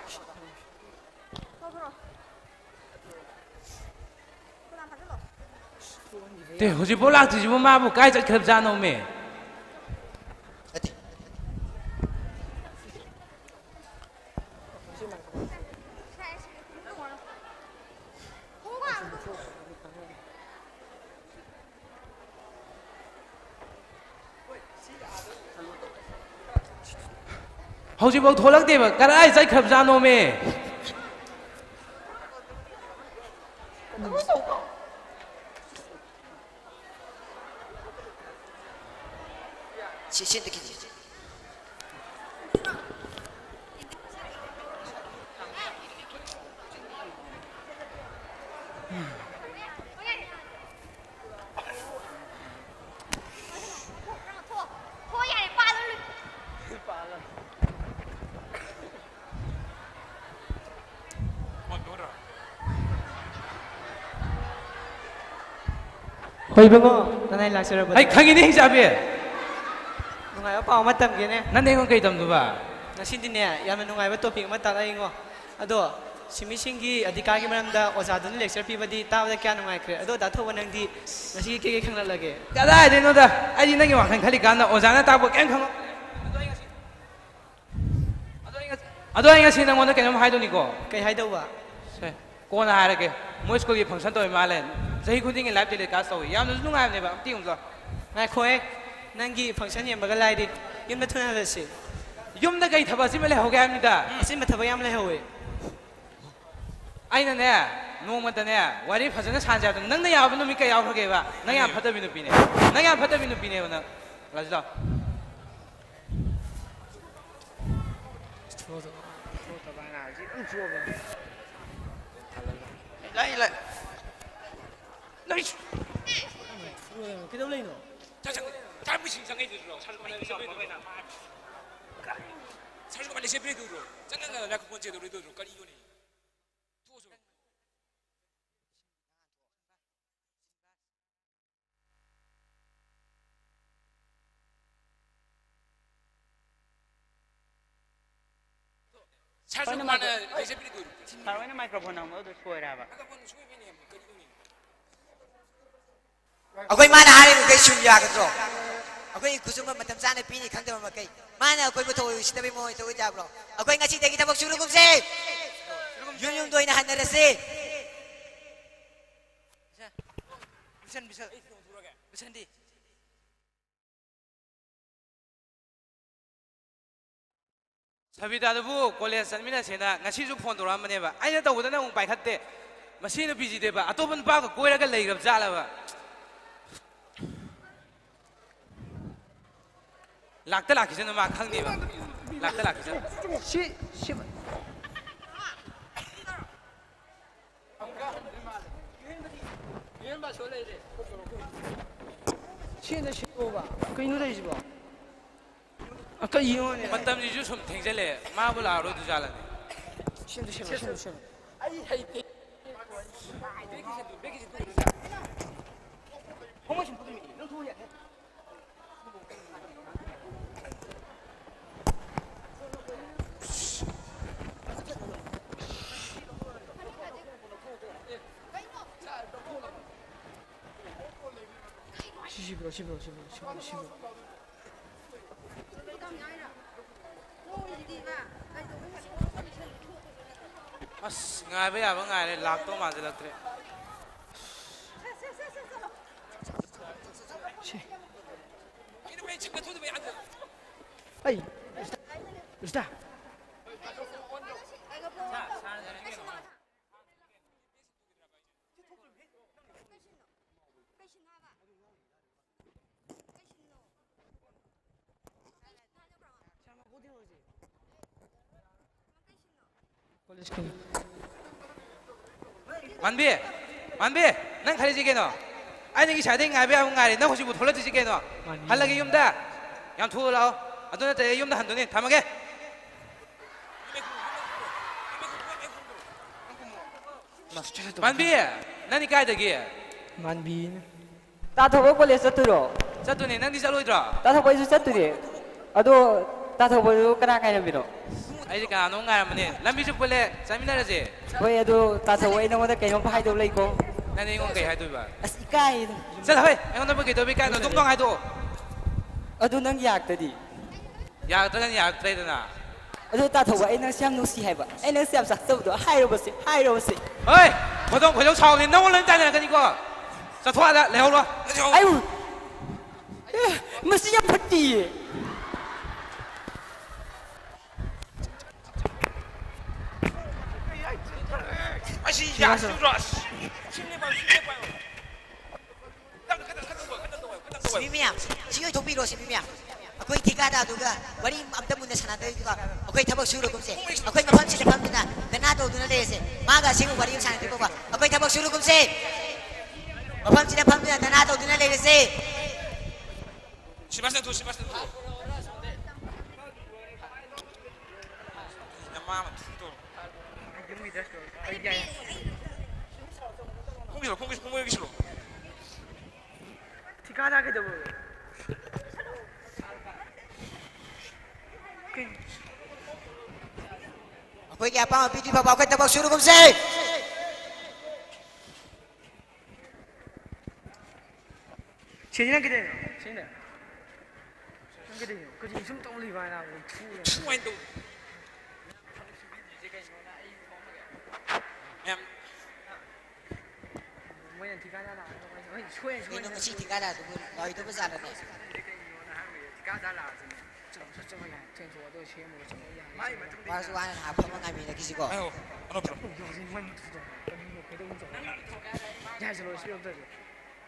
ꯇꯦ, ꯍꯧꯖꯤꯛꯐꯥꯎ ꯂꯥꯛꯇ꯭ꯔꯤꯁꯤꯕꯨ ꯃꯥꯕꯨ ꯀꯥꯏ ꯆꯠꯈ꯭ꯔꯕꯖꯥꯠꯅꯣꯃꯦ? ꯅꯠꯇꯦ꯫ ꯍꯧꯖꯤꯛꯐꯥꯎ ꯊꯣꯛꯂꯛꯇꯦꯕ, ꯀꯗꯥꯏ ꯆꯠꯈ꯭ꯔꯕꯖꯥꯠꯅꯣꯃꯦ? ꯁꯤ, ꯁꯤ ꯑꯝꯇ ꯈꯤꯇꯪ꯫ ꯍꯣꯏ ꯏꯕꯨꯡꯉꯣ, ꯅꯅꯥꯏ ꯂꯥꯛꯆꯔꯕꯗꯤ꯫ ꯑꯩ ꯈꯪꯉꯤꯅꯦ, ꯍꯤꯡꯆꯥꯕꯤ꯫ ꯅꯨꯡꯉꯥꯏꯕ ꯄꯥꯎ ꯑꯃ ꯇꯝꯒꯦꯅꯦ꯫ ꯅꯪꯗꯤ ꯑꯩꯉꯣꯟꯗ ꯀꯩ ꯇꯝꯗꯣꯏꯕ? ꯉꯁꯤꯗꯤꯅꯦ, ꯌꯥꯝꯅ ꯅꯨꯡꯉꯥꯏꯕ topic ꯑꯃ ꯇꯥꯛꯂꯛꯏꯉꯣ꯫ ꯑꯗꯣ, ꯁꯤꯃꯤꯁꯤꯡꯒꯤ ꯑꯙꯤꯀꯥꯔꯒꯤ ꯃꯔꯝꯗ ꯑꯣꯖꯥꯗꯨꯅ lecture ꯄꯤꯕꯗꯤ ꯇꯥꯕꯗ ꯀꯌꯥ ꯅꯨꯡꯉꯥꯏꯈ꯭ꯔꯦ꯫ ꯑꯗꯣ, ꯗꯥ ꯊꯧꯕ, ꯅꯪꯗꯤ ꯉꯁꯤ ꯀꯩ ꯀꯩ ꯈꯪꯂꯛꯂꯒꯦ? ꯀꯗꯥꯏꯗꯩꯅꯣꯗ, ꯑꯩꯗꯤ ꯅꯪꯒꯤ ꯋꯥꯈꯜ ꯈꯜꯂꯤꯀꯥꯟꯗ ꯑꯣꯖꯥꯅ ꯇꯥꯛꯄ ꯀꯩꯝ ꯈꯪꯉꯛꯇ꯭ꯔꯦ꯫ ꯑꯗꯣ ꯑꯩ ꯉꯁꯤ ꯑꯗꯣ ꯑꯩ ꯉꯁꯤ, ꯑꯗꯣ ꯑꯩ ꯉꯁꯤ ꯅꯪꯉꯣꯟꯗ ꯀꯩꯅꯣꯝ ꯍꯥꯏꯗꯣꯏꯅꯤꯀꯣ꯫ ꯀꯩ ꯍꯥꯏꯗꯧꯕ? ꯁꯦ, ꯀꯣꯟꯅ ꯍꯥꯏꯔꯒꯦ꯫ ꯃꯣꯏ ꯁ꯭ꯀꯨꯜꯒꯤ function ꯇꯧꯋꯤ ꯃꯥꯜꯂꯦ꯫ ꯆꯍꯤ ꯈꯨꯗꯤꯡꯒꯤ live telecast ꯇꯧꯋꯤ꯫ ꯌꯥꯝꯅꯁꯨ ꯅꯨꯡꯉꯥꯏꯕꯅꯦꯕ꯫ ꯑꯝꯇ ꯌꯦꯡꯉꯨꯆꯣ꯫ ꯉꯥꯏꯈꯣꯍꯦ꯫ ꯅꯪꯒꯤ function ꯌꯦꯡꯕꯒ ꯂꯥꯏꯔꯤ꯫ ꯌꯨꯝꯗ ꯊꯨꯅ ꯍꯜꯂꯁꯤ꯫ ꯌꯨꯝꯗ ꯀꯩ ꯊꯕꯛ ꯑꯆꯤꯟꯕ ꯂꯩꯍꯧꯒꯦ ꯍꯥꯏꯕꯅꯤꯗ? ꯎꯝ, ꯑꯆꯤꯟꯕ ꯊꯕꯛ ꯌꯥꯝ ꯂꯩꯍꯧꯋꯦ꯫ ꯑꯩꯅꯅꯦ, ꯅꯣꯡꯃꯇꯅꯦ, ꯋꯥꯔꯤ ꯐꯖꯅ ꯁꯥꯟꯅꯁꯦ ꯍꯥꯏꯕꯗ ꯅꯪꯅ ꯌꯥꯕ ꯅꯨꯃꯤꯠ ꯀꯌꯥ ꯌꯥꯎꯈ꯭ꯔꯒꯦꯕ? ꯅꯪ ꯌꯥꯝ ꯐꯠꯇꯕꯤ ꯅꯨꯄꯤꯅꯦ꯫ ꯅꯪ ꯌꯥꯝ ꯐꯠꯇꯕꯤ ꯅꯨꯄꯤꯅꯦꯕ ꯅꯪ꯫ ꯂꯥꯛꯁꯤ ꯂꯥꯎ꯫ ꯂꯥꯏ, ꯂꯥꯏ꯫ ꯂꯥꯏ꯫ ꯀꯩꯗꯧ ꯂꯩꯅꯣ? ꯆꯪ-, ꯆꯪ-, ꯆꯪꯉꯛꯏꯗꯨꯔꯣ? ꯁꯥꯔ ꯀꯃꯥꯏꯅ ꯂꯦꯞꯆꯕꯤꯔꯤꯗꯨꯔꯣ? ꯁꯥꯔ ꯀꯃꯥꯏꯅ ꯂꯦꯞꯆꯕꯤꯔꯤꯗꯨꯔꯣ? ꯆꯪꯉꯒ ꯃꯥꯏꯀ꯭ꯔꯣꯐꯣꯟ ꯆꯦꯗꯧꯔꯤꯗꯨꯔꯣ? ꯀꯔꯤꯅꯣꯅꯦ? ꯊꯣꯛꯑꯁꯨ꯫ ꯁꯥꯔ ꯁꯥꯔ ꯁꯨꯃꯥꯏꯅ ꯃꯥꯏꯀ꯭ꯔꯣ-, ꯂꯦꯞꯆꯕꯤꯔꯤꯗꯨꯔꯣ? ꯁꯥꯔ ꯍꯣꯏꯅ ꯃꯥꯏꯀ꯭ꯔꯣꯐꯣꯟ ꯅꯝꯕꯗꯣ ꯁꯣꯏꯔꯦ ꯍꯥꯏꯕ꯫ ꯃꯥꯏꯀ꯭ꯔꯣꯐꯣꯟ ꯁꯣꯏꯕꯩꯅꯦ, ꯀꯔꯤꯅꯣꯅꯦ? ꯑꯩꯈꯣꯏ ꯃꯥꯅ ꯍꯥꯏꯔꯤꯕꯈꯩ ꯁꯨꯝ ꯌꯥꯒꯗ꯭ꯔꯣ? ꯑꯩꯈꯣꯏ ꯈꯨꯠꯁꯨꯃꯟ ꯃꯇꯝ ꯆꯥꯅ ꯄꯤꯅꯤ ꯈꯪꯗꯕ ꯃꯈꯩ꯫ ꯃꯥꯅ ꯑꯩꯈꯣꯏꯕꯨ ꯊꯑꯣꯏ ꯎꯁꯤꯠꯇꯕꯩ ꯃꯑꯣꯡ ꯇꯧꯕ ꯌꯥꯕ꯭ꯔꯣ? ꯑꯩꯈꯣꯏ ꯉꯁꯤꯗꯒꯤ ꯊꯕꯛ ꯁꯨꯔꯒꯨꯝꯁꯦ꯫ ꯌꯨꯝ ꯌꯨꯝꯗ ꯑꯣꯏꯅ ꯍꯟꯅꯔꯁꯤ꯫ ꯕꯤꯁꯟ, ꯕꯤꯁꯟ꯫ ꯕꯤꯁꯟꯗꯤ? ꯁꯕꯤꯇꯥꯗꯨꯕꯨ ꯀꯣꯂꯦꯖ ꯆꯠꯃꯤꯟꯅꯁꯦꯅ ꯉꯁꯤꯁꯨ ꯐꯣꯟ ꯇꯧꯔꯛꯑꯝꯕꯅꯦꯕ꯫ ꯑꯩꯅ ꯇꯧꯕꯗ ꯅꯪ ꯑꯃꯨꯛ ꯄꯥꯏꯈꯠꯇꯦ꯫ ꯃꯁꯤ ꯅꯨꯄꯤꯁꯤꯗꯤꯕ ꯑꯇꯣꯞꯄ ꯅꯨꯄꯥꯒ ꯀꯣꯏꯔꯒ ꯂꯩꯈ꯭ꯔꯕ ꯖꯥꯠꯂꯕ? ꯂꯥꯛꯇ ꯂꯥꯛꯈꯤꯁꯅꯨ, ꯃꯥ ꯈꯪꯗꯦꯕ꯫ ꯂꯥꯛꯇ ꯂꯥꯛꯈꯤꯁꯅꯨ꯫ ꯁꯤ, ꯁꯤ꯫ ꯁꯤꯗ ꯁꯤꯗꯣꯛꯑꯣꯕ꯫ ꯀꯩꯅꯣ ꯇꯧꯔꯤꯁꯤꯕꯣ? ꯑ, ꯀꯩ ꯌꯦꯡꯉꯣꯅꯦ? ꯃꯇꯝꯁꯤꯁꯨ ꯁꯨꯝ ꯊꯦꯡꯖꯜꯂꯛꯑꯦ꯫ ꯃꯥꯕꯨ ꯂꯥꯛꯑꯔꯣꯏꯗꯣꯏ ꯖꯥꯠꯂꯅꯦ? ꯁꯤꯗ ꯁꯤꯗꯣꯛꯑꯣ, ꯁꯤꯗ ꯁꯤꯗꯣꯛꯑꯣ꯫ ꯑꯩ ꯍꯩꯇꯦ꯫ ꯈꯣꯡꯎꯞ ꯁꯨꯝ ꯄꯨꯊꯣꯛꯑꯣ꯫ ꯂꯧꯊꯣꯛꯑꯣ ꯌꯥꯗꯦ꯫ ꯁꯤ, ꯁꯤ ꯄꯤꯔꯛꯑꯣ, ꯁꯤ ꯄꯤꯔꯛꯑꯣ, ꯁꯤ ꯄꯤꯔꯛꯑꯣ, ꯁꯤ ꯄꯤꯔꯛꯑꯣ, ꯁꯤ ꯄꯤꯔꯛꯑꯣ꯫ ꯑꯁ, ꯉꯥꯏꯕ ꯌꯥꯕ ꯉꯥꯏꯔꯦ, ꯂꯥꯛꯇꯧ ꯃꯥꯟꯁꯤꯜꯂꯛꯇ꯭ꯔꯦ꯫ ꯁꯤ꯫ ꯑꯩ, ꯔꯤꯁꯇꯥ, ꯔꯤꯁꯇꯥ꯫ ꯃꯥꯟꯕꯤ, ꯃꯥꯟꯕꯤ, ꯅꯪ ꯈꯜꯂꯤꯁꯤ ꯀꯩꯅꯣ? ꯑꯩꯅ ꯉꯁꯥꯏꯗꯩ ꯉꯥꯏꯕ ꯌꯥꯕ ꯉꯥꯏꯔꯦ, ꯅꯪ ꯍꯧꯖꯤꯛꯄꯨ ꯊꯣꯛꯂꯛꯇ꯭ꯔꯤꯁꯤ ꯀꯩꯅꯣ? ꯃꯥꯅꯤ꯫ ꯍꯜꯂꯒꯦ ꯌꯨꯝꯗ꯫ ꯌꯥꯝ ꯊꯨꯅ ꯂꯥꯛꯑꯣ꯫ ꯑꯗꯨ ꯅꯠꯇ꯭ꯔꯗꯤ ꯑꯩ ꯌꯨꯝꯗ ꯍꯟꯗꯣꯏꯅꯦ꯫ ꯊꯝꯃꯒꯦ꯫ ꯃꯥꯟꯕꯤ, ꯅꯪꯗꯤ ꯀꯥꯏꯗꯒꯤ? ꯃꯥꯟꯕꯤꯅ꯫ ꯇꯥ ꯊꯧꯕ ꯀꯣꯂꯦꯖ ꯆꯠꯇꯣꯏꯔꯣ? ꯆꯠꯇꯣꯏꯅꯦ, ꯅꯪꯗꯤ ꯆꯠꯂꯣꯏꯗ꯭ꯔꯣ? ꯇꯥ ꯊꯧꯕ ꯑꯩꯁꯨ ꯆꯠꯇꯣꯏꯅꯦ꯫ ꯑꯗꯣ ꯇꯥ ꯊꯧꯕꯗꯨ ꯀꯅꯥ ꯉꯥꯏꯔꯝꯃꯤꯅꯣ? ꯑꯩꯗꯤ ꯀꯅꯥꯅꯣꯝ ꯉꯥꯏꯔꯝꯕꯅꯦ꯫ ꯂꯝꯕꯤꯁꯨ ꯄꯨꯜꯂꯦ, ꯆꯠꯃꯤꯟꯅꯔꯁꯦ꯫ ꯍꯣꯏ, ꯑꯗꯣ ꯇꯥ ꯊꯧꯕ, ꯑꯩ ꯅꯉꯣꯟꯗ ꯀꯩꯅꯣꯝ ꯍꯥꯏꯗꯧꯕ ꯂꯩꯀꯣ꯫ ꯅꯪꯗꯤ ꯑꯩꯉꯣꯟꯗ ꯀꯩ ꯍꯥꯏꯗꯣꯏꯕ? ꯑꯁ, ꯏꯀꯥꯏꯗ꯫ ꯆꯠꯂꯣ ꯍꯣꯏ, ꯑꯩꯉꯣꯟꯗꯕꯨ ꯀꯩꯗꯧꯕ ꯏꯀꯥꯏꯅꯣ? ꯗꯣꯡ ꯗꯣꯡ ꯍꯥꯏꯗꯣꯛꯑꯣ꯫ ꯑꯗꯨ ꯅꯪ ꯌꯥꯔꯛꯇꯗꯤ? ꯌꯥꯔꯛꯇ꯭ꯔꯒꯅ ꯌꯥꯔꯛꯇ꯭ꯔꯦꯗꯅ꯫ ꯑꯗꯣ ꯇꯥ ꯊꯧꯕ, ꯑꯩ ꯅꯪꯁꯦ ꯌꯥꯝ ꯅꯨꯡꯁꯤ ꯍꯥꯏꯕ꯫ ꯑꯩ ꯅꯪꯁꯦ ꯌꯥꯝ ꯆꯥꯛꯆꯕꯗꯣ ꯍꯥꯏꯔꯣꯕꯁꯦ, ꯍꯥꯏꯔꯣꯕꯁꯦ꯫ ꯍꯣꯏ! ꯈꯣꯏꯗꯧ, ꯈꯣꯏꯗꯧ ꯁꯥꯎꯅꯤ, ꯅꯪꯉꯣꯟ ꯂꯣꯏ ꯇꯥꯏꯅꯔꯛꯀꯅꯤꯀꯣ꯫ ꯆꯠꯊꯣꯛꯑꯗ ꯂꯩꯍꯧꯔꯣ꯫ ꯑꯩꯕꯨ, ꯑꯦ, ꯃꯁꯤ ꯌꯥꯝ ꯐꯠꯇꯤꯌꯦ꯫ ꯑꯁꯤ ꯌꯥꯁꯤꯟꯗ꯭ꯔꯣ? ꯑꯁ! ꯁꯤꯡꯂꯦ ꯄꯥꯏꯌꯨ, ꯁꯤꯡꯂꯦ ꯄꯥꯏꯌꯨ꯫ ꯁꯤꯃꯤ ꯃꯌꯥꯝ, ꯁꯤ ꯑꯣꯏꯊꯣꯛꯄꯤꯔꯣ, ꯁꯤꯃꯤ ꯃꯌꯥꯝ꯫ ꯑꯩꯈꯣꯏ ꯊꯤꯀꯥꯗꯥꯔꯗꯨꯒ ꯋꯥꯔꯤ ꯑꯝꯇ ꯃꯨꯟꯅ ꯁꯥꯟꯅꯗꯣꯏꯗꯨꯒ ꯑꯩꯈꯣꯏ ꯊꯕꯛ ꯁꯨꯔꯒꯨꯝꯁꯦ꯫ ꯑꯩꯈꯣꯏ ꯃꯐꯝꯁꯤꯗ ꯐꯝꯗꯨꯅ ꯙꯔꯅꯥ ꯇꯧꯗꯨꯅ ꯂꯩꯔꯁꯦ꯫ ꯃꯥꯒ ꯑꯁꯦꯡꯕ ꯋꯥꯔꯤ ꯑꯃ ꯁꯥꯟꯅꯗ꯭ꯔꯤꯕꯣꯕ꯫ ꯑꯩꯈꯣꯏ ꯊꯕꯛ ꯁꯨꯔꯒꯨꯝꯁꯦ꯫ ꯃꯐꯝꯁꯤꯗ ꯐꯝꯗꯨꯅ ꯙꯔꯅꯥ ꯇꯧꯗꯨꯅ ꯂꯩꯔꯁꯦ꯫ ꯁꯤꯕꯥꯁꯅ ꯊꯨ, ꯁꯤꯕꯥꯁꯅ ꯊꯨ꯫ ꯅꯃꯥ ꯑꯃ ꯊꯨ ꯇꯧꯔꯣ꯫ ꯈꯣꯡꯒꯤꯁꯤꯔꯣ, ꯈꯣꯡꯒꯤꯁꯤꯔꯣ, ꯈꯣꯡꯒꯤꯁꯤꯔꯣ꯫ ꯊꯤꯀꯥꯗꯥꯔ ꯀꯩꯗꯧꯔꯒꯦ? ꯀꯩ-, ꯑꯩꯈꯣꯏꯒꯤ ꯑꯄꯥꯝꯕ ꯄꯤꯗ꯭ꯔꯤ ꯐꯥꯎꯕ ꯑꯩꯈꯣꯏ ꯊꯕꯛ ꯁꯨꯔꯒꯨꯝꯁꯦ꯫ ꯁꯤꯗꯤ ꯅꯪ ꯀꯩꯗꯧꯔꯤꯅꯣ? ꯁꯤꯅꯦ꯫ ꯅꯪ ꯀꯩꯗꯧꯔꯤꯅꯣ? ꯀꯔꯤꯅꯣ ꯁꯨꯝ ꯇꯧ ꯂꯩꯕ ꯍꯥꯏꯅ ꯑꯃꯨꯛ ꯐꯨꯔꯦ꯫ ꯁꯨꯃꯥꯏꯅ ꯇꯧ꯫ ꯃꯌꯥꯝ꯫ ꯃꯣꯏꯅ ꯊꯤꯀꯥꯗꯥꯔ ꯂꯥꯛꯑꯒ ꯃꯣꯏꯁꯦ, ꯍꯣꯏ, ꯁꯣꯏꯔꯦ, ꯁꯣꯏꯔꯦ꯫ ꯀꯩꯅꯣ ꯉꯁꯤ ꯊꯤꯀꯥꯗꯥꯔꯗꯨꯕꯨ ꯂꯥꯎꯔꯣꯏꯗꯕ ꯖꯥꯠꯂꯅꯦ? ꯀꯩꯅꯣꯅ ꯍꯥꯏꯔꯝꯃꯤꯁꯦ, ꯊꯤꯀꯥꯗꯥꯔ ꯂꯥꯛꯑꯁꯤꯅꯦ꯫ ꯆꯠꯂꯣ, ꯁꯠ ꯆꯠꯂꯣ ꯌꯥꯔꯦ꯫ ꯆꯦꯟꯊꯣꯛꯑꯣ, ꯑꯗꯨꯒ ꯁꯦꯝꯃꯨꯔꯣ, ꯆꯠꯂꯣ ꯌꯥꯔꯦ꯫ ꯃꯥꯏ ꯃꯇꯨꯡꯗ ꯋꯥꯁꯨ ꯋꯥꯅ ꯉꯥꯏꯍꯥꯛ ꯐꯝꯃ ꯉꯥꯏꯃꯤꯟꯅꯈꯤꯁꯤꯀꯣ꯫ ꯑꯧ, ꯑꯅꯣꯞ ꯐꯤꯔꯣꯟ꯫ ꯌꯥꯔꯦ, ꯆꯠꯂꯣ, ꯁꯤ ꯑꯝꯇ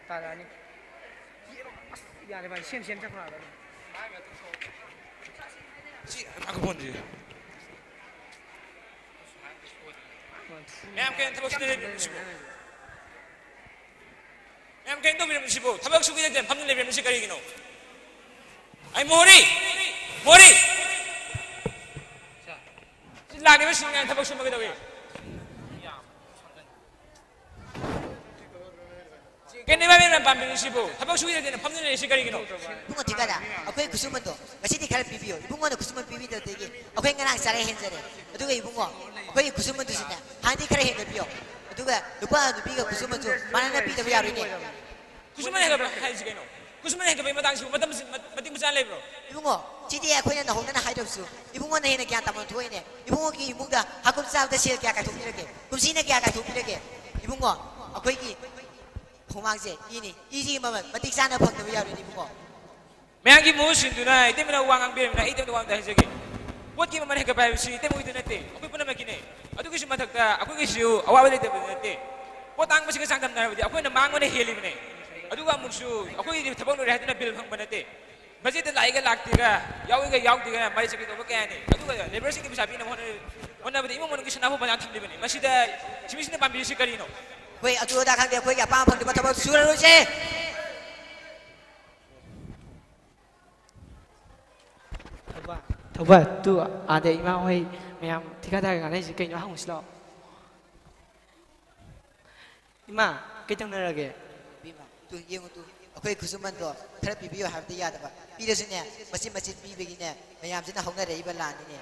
ꯇꯥꯔꯛꯑꯅꯤ꯫ ꯑꯁ, ꯌꯥꯔꯦ ꯚꯥꯏ, ꯁꯦꯝ ꯁꯦꯝ ꯆꯠꯈ꯭ꯔꯣ ꯍꯥꯏꯕ ꯑꯗꯨꯝ꯫ ꯁꯤ ꯃꯥꯏꯀ꯭ꯔꯣꯐꯣꯟꯁꯤ꯫ ꯃꯌꯥꯝ ꯀꯩꯅꯣ ꯊꯕꯛ ꯁꯨꯅꯔꯤꯕ ꯃꯤꯁꯤꯕꯣ? ꯃꯌꯥꯝ ꯀꯩꯅꯣ ꯇꯧꯕꯤꯔꯝꯃꯤꯁꯤꯕꯨ? ꯊꯕꯛ ꯁꯨꯒꯦ ꯅꯠꯇꯦ, ꯐꯝꯗꯨꯅ ꯂꯩꯕꯤꯔꯝꯃꯤꯁꯤ ꯀꯔꯤꯒꯤꯅꯣ? ꯑꯩ ꯃꯣꯍꯣꯔꯤ! ꯃꯣꯍꯣꯔꯤ! ꯁꯤ ꯂꯥꯛꯂꯤꯕꯁꯤꯡ ꯃꯌꯥꯝ ꯊꯕꯛ ꯁꯨꯕ ꯀꯩꯗꯧꯏ? ꯀꯩꯅꯣ ꯏꯕꯥꯏ ꯃꯌꯥꯝ ꯄꯥꯝꯕꯤꯔꯤꯁꯤꯕꯨ? ꯊꯕꯛ ꯁꯨꯒꯦ ꯅꯠꯇꯦ, ꯐꯝꯗꯨꯅ ꯂꯩꯔꯤꯁꯤ ꯀꯔꯤꯒꯤꯅꯣ? ꯏꯕꯨꯡꯉꯣ ꯊꯤꯀꯥꯗ, ꯑꯩꯈꯣꯏ ꯈꯨꯠꯁꯨꯃꯟꯗꯣ ꯉꯁꯤꯗꯤ ꯈꯔ ꯄꯤꯕꯤꯌꯣ꯫ ꯏꯕꯨꯡꯉꯣꯅ ꯈꯨꯠꯁꯨꯃꯟ ꯄꯤꯕꯤꯗꯕꯗꯒꯤ ꯑꯩꯈꯣꯏ ꯉꯔꯥꯡ ꯆꯔꯥ ꯍꯦꯟꯖꯔꯦ꯫ ꯑꯗꯨꯒ ꯏꯕꯨꯡꯉꯣ, ꯑꯩꯈꯣꯏꯒꯤ ꯈꯨꯠꯁꯨꯃꯟꯗꯨꯁꯨꯅꯦ ꯍꯥꯟꯅꯗꯤ ꯈꯔ ꯍꯦꯟꯒꯠꯄꯤꯌꯣ꯫ ꯑꯗꯨꯒ ꯅꯨꯄꯥ ꯅꯨꯄꯤꯒ ꯈꯨꯠꯁꯨꯃꯟꯁꯨ ꯃꯥꯟꯅꯅ ꯄꯤꯗꯕ ꯌꯥꯔꯣꯏꯅꯦ꯫ ꯈꯨꯠꯁꯨꯃꯟ ꯍꯦꯟꯒꯠꯄ ꯍꯥꯏꯁꯤ ꯀꯩꯅꯣ? ꯈꯨꯠꯁꯨꯃꯟ ꯍꯦꯟꯒꯠꯄꯒꯤ ꯃꯇꯥꯡꯁꯤꯕꯨ ꯃꯇꯝ ꯃꯇꯤꯛ ꯃꯆꯥ ꯂꯩꯕ꯭ꯔꯣ? ꯏꯕꯨꯡꯉꯣ, ꯁꯤꯗꯤ ꯑꯩꯈꯣꯏꯅ ꯅꯧꯍꯧꯅꯅ ꯍꯥꯏꯗꯕꯁꯨ ꯏꯕꯨꯡꯉꯣꯅ ꯍꯦꯟꯅ ꯒ꯭ꯌꯥꯟ ꯇꯥꯐꯝ ꯊꯣꯛꯏꯅꯦ꯫ ꯏꯕꯨꯡꯉꯣꯒꯤ ꯏꯃꯨꯡꯗ ꯍꯥꯀꯨꯝ ꯆꯥꯕꯗ ꯁꯦꯜ ꯀꯌꯥ ꯀꯥꯏꯊꯣꯛꯄꯤꯔꯒꯦ? ꯀꯨꯝꯁꯤꯅ ꯀꯌꯥ ꯀꯥꯏꯊꯣꯛꯄꯤꯔꯒꯦ? ꯏꯕꯨꯡꯉꯣ, ꯑꯩꯈꯣꯏꯒꯤ ꯍꯨꯃꯥꯡꯁꯦ ꯏꯅꯤ, ꯏꯁꯤꯒꯤ ꯃꯃꯜ ꯃꯇꯤꯛ ꯆꯥꯅ ꯐꯪꯗꯕ ꯌꯥꯔꯣꯏꯅꯦ ꯏꯕꯨꯡꯉꯣ꯫ ꯃꯌꯥꯝꯒꯤ ꯃꯍꯨꯠ ꯁꯤꯟꯗꯨꯅ ꯏꯇꯩꯃꯅ ꯋꯥ ꯉꯥꯡꯕꯤꯔꯕꯅꯤꯅ ꯑꯩ ꯏꯇꯩꯃꯗ ꯋꯥ ꯑꯝꯇ ꯍꯥꯏꯖꯒꯦ꯫ ꯄꯣꯠꯀꯤ ꯃꯃꯜ ꯍꯦꯟꯒꯠꯄ ꯍꯥꯏꯕꯁꯤ ꯏꯇꯩꯃ ꯍꯣꯏꯗ ꯅꯠꯇꯦ, ꯑꯩꯈꯣꯏ ꯄꯨꯝꯅꯃꯛꯀꯤꯅꯦ꯫ ꯑꯗꯨꯒꯤꯁꯨ ꯃꯊꯛꯇ ꯑꯩꯈꯣꯏꯒꯤꯁꯨ ꯑꯋꯥꯕ ꯂꯩꯇꯕꯗꯤ ꯅꯠꯇꯦ꯫ ꯄꯣꯠ ꯇꯥꯡꯕꯁꯤꯒ ꯆꯥꯡꯗꯝꯅꯔꯕꯗꯤ ꯑꯩꯈꯣꯏꯅ ꯃꯥꯡꯕꯅ ꯍꯦꯜꯂꯤꯕꯅꯦ꯫ ꯑꯗꯨꯒ ꯑꯃꯨꯛꯁꯨ ꯑꯩꯈꯣꯏꯒꯤꯗꯤ ꯊꯕꯛ ꯂꯣꯏꯔꯦ ꯍꯥꯏꯗꯨꯅ ꯕꯤꯜ ꯐꯪꯕ ꯅꯠꯇꯦ꯫ ꯕꯖꯦꯠꯇ ꯂꯥꯛꯏꯒ ꯂꯥꯛꯇꯦꯒ, ꯌꯥꯎꯏꯒ ꯌꯥꯎꯗꯦꯒ ꯃꯔꯩ ꯆꯠꯀꯦ ꯇꯧꯕ ꯀꯌꯥꯅꯤ꯫ ꯑꯗꯨꯒ ꯂꯦꯕꯔꯁꯤꯡꯒꯤ ꯄꯩꯁꯥ ꯄꯤꯅꯕ ꯍꯣꯠꯅ-, ꯍꯣꯠꯅꯕꯗ ꯏꯃꯨꯡ ꯃꯅꯨꯡꯒꯤ ꯁꯅꯥꯕꯨ ꯕꯖꯥꯔ ꯊꯝꯂꯤꯕꯅꯤ꯫ ꯃꯁꯤꯗ ꯁꯤꯃꯤꯁꯤꯅ ꯄꯥꯝꯕꯤꯔꯤꯁꯤ ꯀꯔꯤꯅꯣ? ꯑꯩꯈꯣꯏ ꯑꯗꯨ ꯑꯗꯥ ꯈꯪꯗꯦ, ꯑꯩꯈꯣꯏꯒꯤ ꯑꯄꯥꯝꯕ ꯐꯪꯗꯕ ꯊꯕꯛ ꯁꯨꯔꯔꯣꯏꯁꯦ꯫ ꯊꯧꯕꯥꯜ, ꯊꯧꯕꯥꯜ, ꯇꯨ ꯑꯥꯗ ꯏꯃꯥ ꯍꯣꯏ ꯃꯌꯥꯝ ꯊꯤꯀꯥꯗꯥꯔꯒ ꯉꯥꯡꯅꯩꯁꯦ ꯀꯩꯅꯣ ꯍꯪꯉꯨꯁꯤ ꯂꯥꯛꯑꯣ꯫ ꯏꯃꯥ, ꯀꯩ ꯇꯧꯅꯔꯒꯦ? ꯏꯕꯦꯝꯃ, ꯇꯨ ꯌꯦꯡꯉꯨ ꯇꯨ, ꯑꯩꯈꯣꯏ ꯈꯨꯠꯁꯨꯃꯟꯗꯣ ꯈꯔ ꯄꯤꯕꯤꯌꯨ ꯍꯥꯏꯕꯗ ꯌꯥꯗꯕ, ꯄꯤꯔꯁꯨꯅꯦ ꯃꯆꯤꯠ ꯃꯆꯤꯠ ꯄꯤꯕꯒꯤꯅꯦ ꯃꯌꯥꯝꯁꯤꯅ ꯍꯧꯅꯔꯛꯏꯕ ꯂꯥꯟꯅꯤꯅꯦ꯫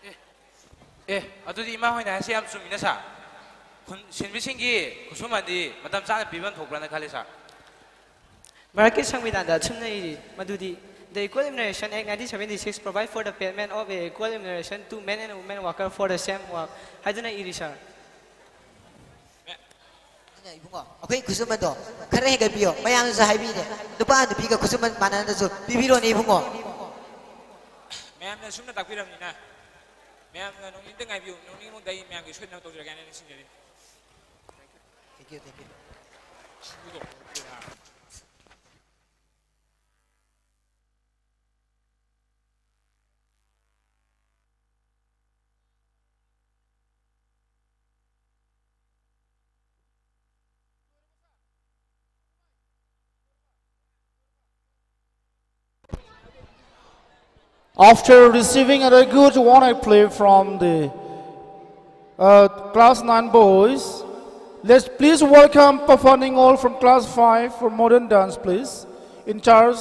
ꯑꯦ, ꯑꯦ, ꯑꯗꯨꯗꯤ ꯏꯃꯥ ꯍꯣꯏꯅ ꯍꯥꯏꯁꯦ ꯌꯥꯝ ꯆꯨꯝꯃꯤꯅ ꯁꯥꯔ꯫ ꯈꯨꯟ-, ꯁꯤꯟꯃꯤꯁꯤꯡꯒꯤ ꯈꯨꯠꯁꯨꯃꯟꯗꯤ ꯃꯇꯝ ꯆꯥꯅ ꯄꯤꯐꯝ ꯊꯣꯛꯄ꯭ꯔꯅ ꯈꯜꯂꯤ ꯁꯥꯔ꯫ ꯚꯥꯔꯠꯀꯤ ꯁꯪꯕꯤꯙꯥꯟꯗ ꯑꯁꯨꯝꯅ ꯏꯔꯤ ꯃꯗꯨꯗꯤ, The Equal Remuneration Act nineteen seventy-six provide for the payment of a equal remuneration to men and women worker for the same work ꯍꯥꯏꯗꯨꯅ ꯏꯔꯤ ꯁꯥꯔ꯫ ꯑꯗꯨꯅ ꯏꯕꯨꯡꯉꯣ, ꯑꯩꯈꯣꯏ ꯈꯨꯠꯁꯨꯃꯟꯗꯣ ꯈꯔ ꯍꯦꯟꯒꯠꯄꯤꯌꯣ꯫ ꯃꯌꯥꯝꯅꯁꯨ ꯍꯥꯏꯕꯤꯔꯦ, ꯅꯨꯄꯥ ꯅꯨꯄꯤꯒ ꯈꯨꯠꯁꯨꯃꯟ ꯃꯥꯟꯅꯅꯁꯨ ꯄꯤꯕꯤꯔꯣꯅꯦ ꯏꯕꯨꯡꯉꯣ꯫ ꯃꯌꯥꯝꯅ ꯁꯨꯝꯅ ꯇꯥꯛꯄꯤꯔꯕꯅꯤꯅ ꯃꯌꯥꯝꯅ ꯅꯣꯡꯅꯤꯡꯇ ꯉꯥꯏꯕꯤꯌꯨ, ꯅꯣꯡꯅꯤꯡꯕꯗ ꯑꯩ ꯃꯌꯥꯝꯒꯤ ꯁꯣꯏꯗꯅꯕ ꯇꯧꯖꯔꯒꯦ ꯍꯥꯏꯅ ꯅꯤꯡꯁꯤꯡꯖꯔꯤ꯫ Thank you, thank you. After receiving a good one-eyed play from the uh, class nine boys, let's please welcome Papa Ningol from class five for modern dance, please. In charge,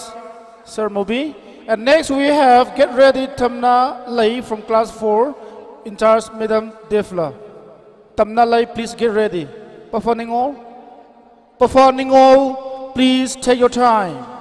Sir Mobi. And next we have Get Ready Tamna Lei from class four, in charge, Madam Devla. Tamna Lei, please get ready. Papa Ningol. Papa Ningol, please take your time.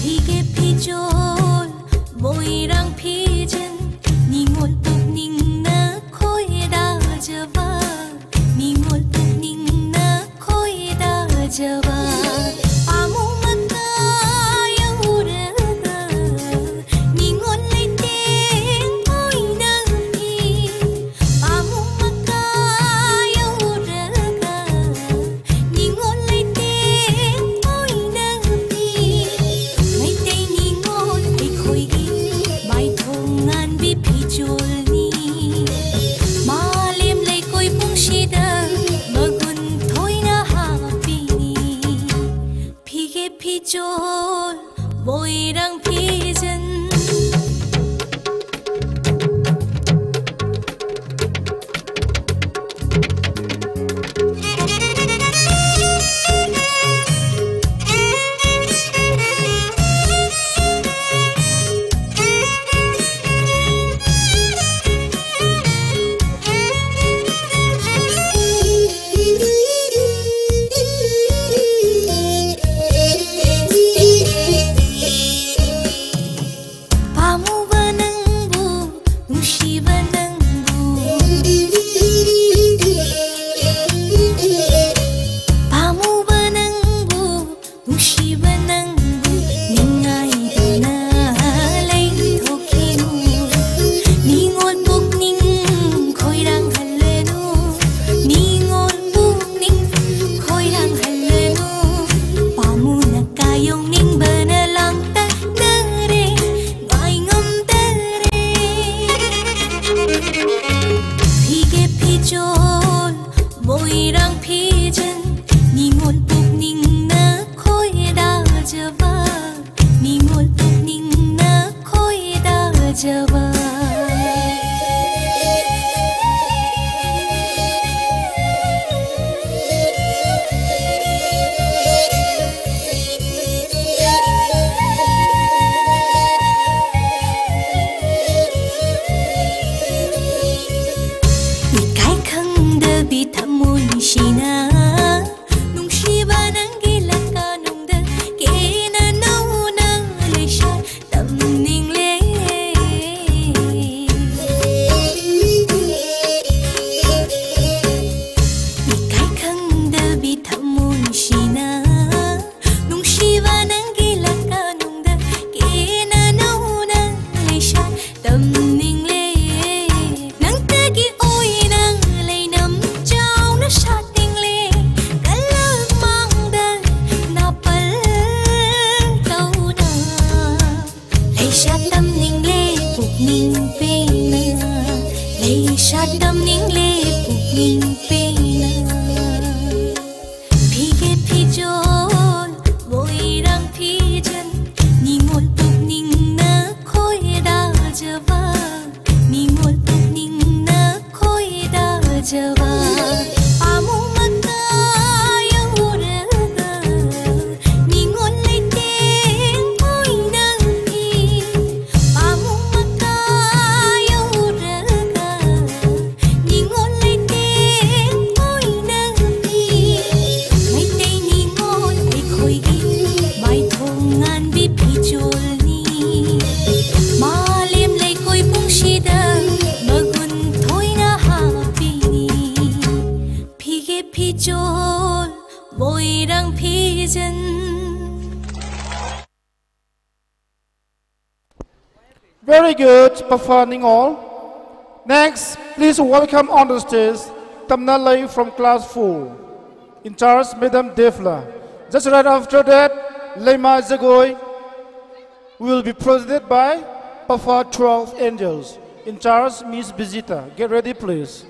ꯐꯤꯒꯦ ꯐꯤꯖꯣꯜ ꯃꯣꯏꯔꯥꯡ ꯐꯤꯖꯟ, ꯅꯤꯉꯣꯜ ꯄꯨꯛꯅꯤꯡꯅ ꯈꯣꯏꯗꯥꯖꯕ, ꯅꯤꯉꯣꯜ ꯄꯨꯛꯅꯤꯡꯅ ꯈꯣꯏꯗꯥꯖꯕ꯫ ꯄꯥꯃꯨ ꯃꯀꯥ ꯌꯧꯔꯒ, ꯅꯤꯉꯣꯜ ꯂꯩꯇꯦꯡ ꯑꯣꯏꯅ ꯐꯤ, ꯄꯥꯃꯨ ꯃꯀꯥ ꯌꯧꯔꯒ, ꯅꯤꯉꯣꯜ ꯂꯩꯇꯦꯡ ꯑꯣꯏꯅ ꯐꯤ꯫ ꯃꯩꯇꯩ ꯅꯤꯉꯣꯜ ꯑꯩꯈꯣꯏꯒꯤ ꯃꯥꯏꯊꯣꯡ ꯉꯥꯟꯕꯤ ꯐꯤꯖꯣꯜꯅꯤ꯫ ꯃꯥꯂꯦꯝ ꯂꯩꯀꯣꯏ ꯄꯨꯝꯁꯤꯗ ꯃꯒꯨꯟ ꯊꯣꯏꯅ ꯍꯥꯞꯄꯤꯅꯤ꯫ ꯐꯤꯒꯦ ꯐꯤꯖꯣꯜ ꯃꯣꯏꯔꯥꯡ ꯐꯤꯖꯟ꯫ ꯏꯔꯥꯡ ꯐꯤꯖꯟ꯫ Very good, Papa Ningol. Next, please welcome on the stage Tamna Lei from class four, in charge Madam Devla. Just right after that, Leima Zagoi will be presented by Papa Twelve Angels, in charge Miss Bizita. Get ready, please.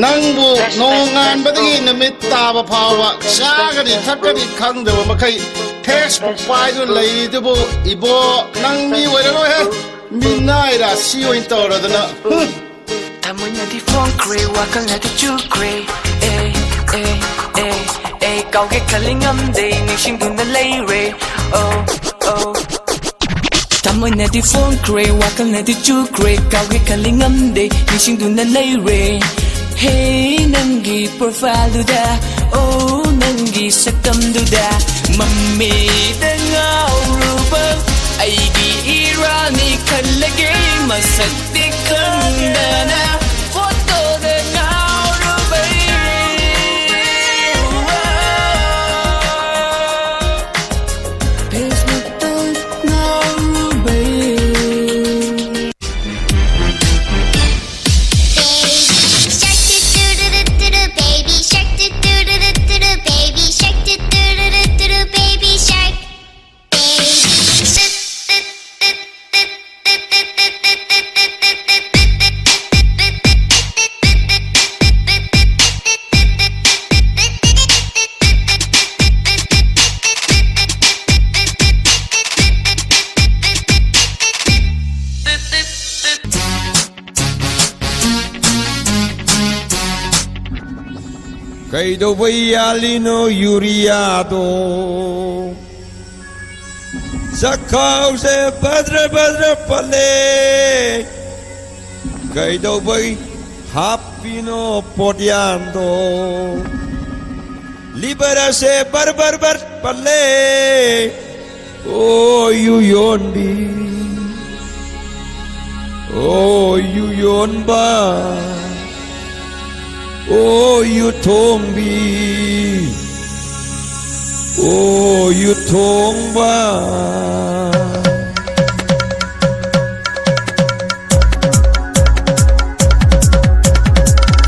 ꯅꯪꯕꯨ ꯅꯣꯡꯉꯥꯟꯕꯗꯒꯤ ꯅꯨꯃꯤꯠ ꯇꯥꯕ ꯐꯥꯎꯕ ꯆꯥꯒꯅꯤ ꯊꯛꯀꯅꯤ ꯈꯪꯗꯕ ꯃꯈꯩ Facebook ꯄꯥꯏꯗꯨꯅ ꯂꯩꯔꯤꯗꯨꯕꯨ, ꯏꯕꯣ, ꯅꯪ ꯃꯤ ꯑꯣꯏꯔꯔꯣꯏꯍꯦ꯫ ꯃꯤꯅꯥꯏ ꯔꯥꯁꯤ ꯑꯣꯏꯅ ꯇꯧꯔꯗꯅ꯫ ꯍꯨꯝ꯫ ꯊꯃꯣꯏꯅꯗꯤ ꯐꯣꯡꯈ꯭ꯔꯦ, ꯋꯥꯈꯜꯅꯗꯤ ꯆꯨꯈ꯭ꯔꯦ꯫ ꯑꯦ, ꯑꯦ, ꯑꯦ, ꯑꯦ, ꯀꯥꯎꯒꯦ ꯈꯜꯂꯤ ꯉꯝꯗꯦ, ꯅꯤꯡꯁꯤꯡꯗꯨꯅ ꯂꯩꯔꯦ꯫ ꯑꯣ, ꯑꯣ꯫ ꯊꯃꯣꯏꯅꯗꯤ ꯐꯣꯡꯈ꯭ꯔꯦ, ꯋꯥꯈꯜꯅꯗꯤ ꯆꯨꯈ꯭ꯔꯦ, ꯀꯥꯎꯒꯦ ꯈꯜꯂꯤ ꯉꯝꯗꯦ, ꯅꯤꯡꯁꯤꯡꯗꯨꯅ ꯂꯩꯔꯦ꯫ ꯍꯦ, ꯅꯪꯒꯤ profileꯗꯨꯗ, ꯑꯣ, ꯅꯪꯒꯤ ꯁꯛꯇꯝꯗꯨꯗ, ꯃꯃꯤꯗ ꯉꯥꯎꯔꯨꯕ ꯑꯩꯒꯤ ꯏꯔꯥꯜꯅꯤ ꯈꯜꯂꯒꯦ, ꯃꯁꯛ ꯈꯪꯗꯅ photoꯗ ꯉꯥꯎꯔꯨꯕꯩ꯫ Facebookꯇ ꯉꯥꯎꯔꯨꯕꯩ꯫ Baby shark, do do do do do, baby shark, do do do do do, baby shark, do do do do do, baby shark. ꯀꯩꯗꯧꯕꯩ ꯌꯥꯜꯂꯤꯅꯣ ꯌꯨꯔꯤꯌꯥꯗꯣ? ꯆꯈꯥꯎꯁꯦ ꯕꯗ꯭ꯔ ꯕꯗ꯭ꯔ ꯄꯜꯂꯦ꯫ ꯀꯩꯗꯧꯕꯩ ꯍꯥꯞꯄꯤꯅꯣ ꯄꯣꯠꯌꯥꯟꯗꯣ? Liver ꯑꯁꯦ ꯕꯔ ꯕꯔ ꯕꯔ ꯄꯜꯂꯦ꯫ ꯑꯣ ꯌꯨ ꯌꯣꯟꯕꯤ, ꯑꯣ ꯌꯨ ꯌꯣꯟꯕ, ꯑꯣ ꯌꯨ ꯊꯣꯡꯕꯤ, ꯑꯣ ꯌꯨ ꯊꯣꯡꯕ꯫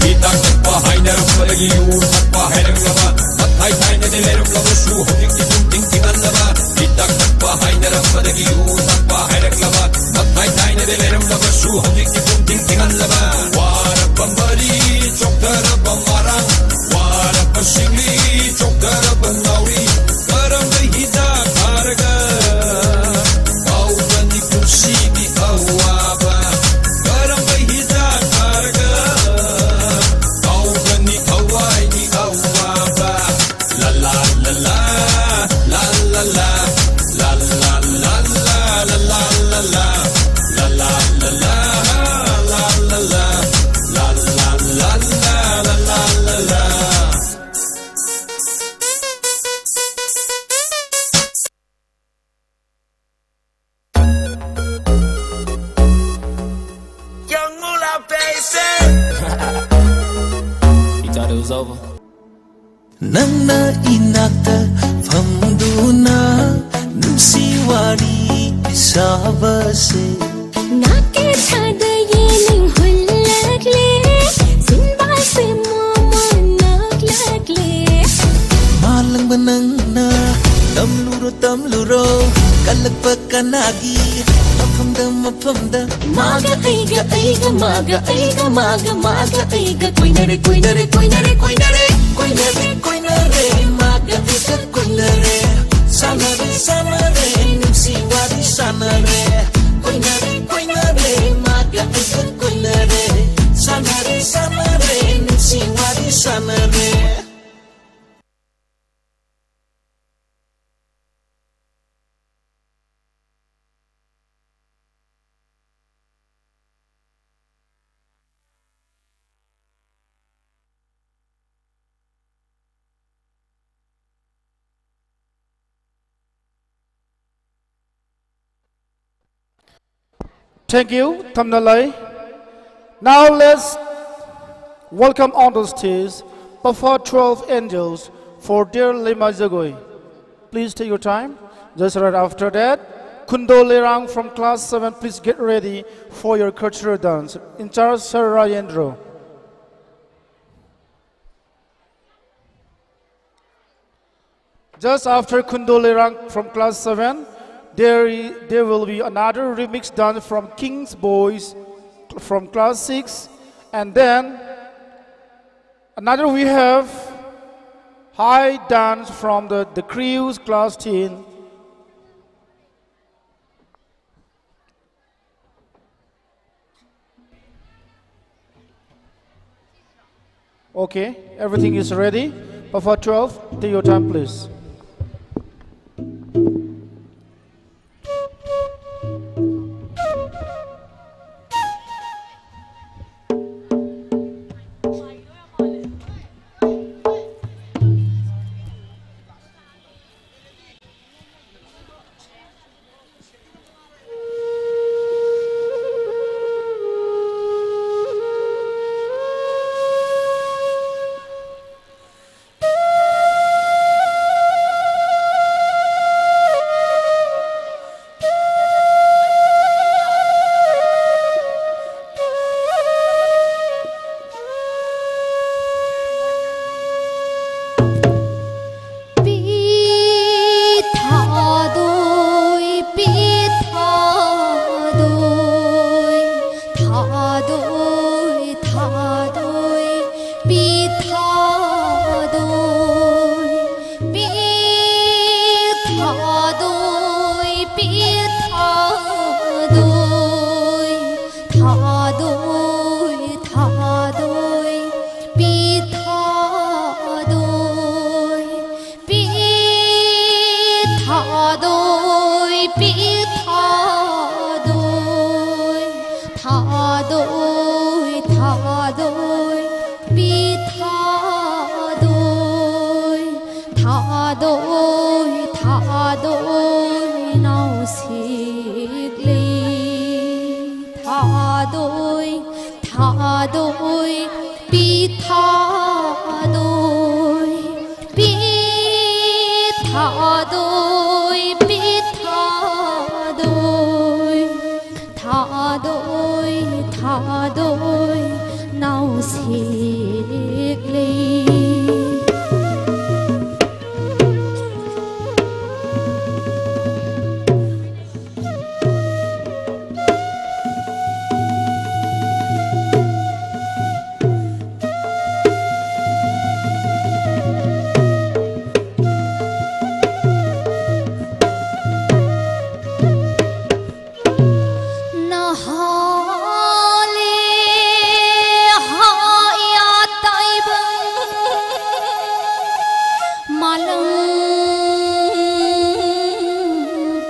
ꯍꯤꯗꯥꯛ ꯊꯛꯄ ꯍꯥꯏꯅꯔꯝꯕꯗꯒꯤ ꯌꯨ ꯊꯛꯄ ꯍꯥꯏꯔꯛꯂꯕ, ꯃꯊꯥꯏ ꯊꯥꯏꯅꯗꯤ ꯂꯩꯔꯝꯂꯕꯁꯨ ꯍꯧꯖꯤꯛꯇꯤ ꯄꯨꯝꯊꯤꯡ ꯊꯤꯡꯍꯜꯂꯕ꯫ ꯍꯤꯗꯥꯛ ꯊꯛꯄ ꯍꯥꯏꯅꯔꯝꯕꯗꯒꯤ ꯌꯨ ꯊꯛꯄ ꯍꯥꯏꯔꯛꯂꯕ, ꯃꯊꯥꯏ ꯊꯥꯏꯅꯗꯤ ꯂꯩꯔꯝꯂꯕꯁꯨ ꯍꯧꯖꯤꯛꯇꯤ ꯄꯨꯝꯊꯤꯡ ꯊꯤꯡꯍꯜꯂꯕ꯫ ꯋꯥꯔꯛꯄ ꯃꯔꯤ ꯆꯣꯛꯊ ꯅꯪꯅ ꯏꯅꯥꯛꯇ ꯐꯝꯗꯨꯅ ꯅꯨꯡꯁꯤ ꯋꯥꯔꯤ ꯁꯥꯕꯁꯦ꯫ ꯅꯥꯀꯦ ꯊꯥꯗ ꯌꯦꯅꯤꯡ ꯍꯨꯜꯂꯛꯂꯦ, ꯁꯤꯟꯕꯥꯁꯦ ꯃꯣꯃꯣꯟ ꯅꯣꯛꯂꯛꯂꯦ꯫ ꯃꯥꯂꯪꯕ ꯅꯪꯅ ꯇꯝꯂꯨꯔꯣ, ꯇꯝꯂꯨꯔꯣ, ꯀꯜꯂꯛꯄ ꯀꯅꯥꯒꯤ ꯃꯐꯝꯗ, ꯃꯐꯝꯗ꯫ ꯃꯥꯒ ꯑꯩꯒ, ꯑꯩꯒ ꯃꯥꯒ, ꯑꯩꯒ ꯃꯥꯒ, ꯃꯥꯒ ꯑꯩꯒ ꯀꯣꯏꯅꯔꯦ, ꯀꯣꯏꯅꯔꯦ, ꯀꯣꯏꯅꯔꯦ, ꯀꯣꯏꯅꯔꯦ, ꯀꯣꯏꯅꯔꯦ, ꯀꯣꯏꯅꯔꯦ, ꯃꯥꯒ ꯑꯩꯒ ꯀꯣꯏꯅꯔꯦ꯫ ꯁꯥꯟꯅꯔꯦ, ꯁꯥꯟꯅꯔꯦ, ꯅꯨꯡꯁꯤ ꯋꯥꯔꯤ ꯁꯥꯟꯅꯔꯦ꯫ ꯀꯣꯏꯅꯔꯦ, ꯀꯣꯏꯅꯔꯦ, ꯃꯥꯒ ꯑꯩꯒ ꯀꯣꯏꯅꯔꯦ꯫ ꯁꯥꯟꯅꯔꯦ, ꯁꯥꯟꯅꯔꯦ, ꯅꯨꯡꯁꯤ ꯋꯥꯔꯤ ꯁꯥꯟꯅꯔꯦ꯫ Thank you, Tamnalai. Now let's welcome on the stage Pafa twelve Angels for their Lema Jagoi. Please take your time. Just right after that, Kundo Lerang from class seven, please get ready for your cultural dance. In charge, Sir Rayendro. Just after Kundo Lerang from class seven, there, i- there will be another remix done from King's Boys from class six, and then another we have high dance from the, the Crews class ten. Okay, everything is ready. Papa twelve, take your time, please. ꯁꯤꯛꯂꯤ꯫ ꯊꯥꯗꯣꯏ, ꯊꯥꯗꯣꯏ, ꯄꯤ ꯊꯥꯗꯣꯏ, ꯄꯤ ꯊꯥꯗꯣꯏ, ꯄꯤ ꯊꯥꯗꯣꯏ, ꯊꯥꯗꯣꯏ, ꯊꯥꯗꯣꯏ, ꯅꯥꯎꯁꯤꯛꯂꯤ꯫ ꯅꯍꯥꯂꯦ ꯍꯥꯌꯥ ꯇꯥꯏꯕꯪ ꯃꯥꯂꯪ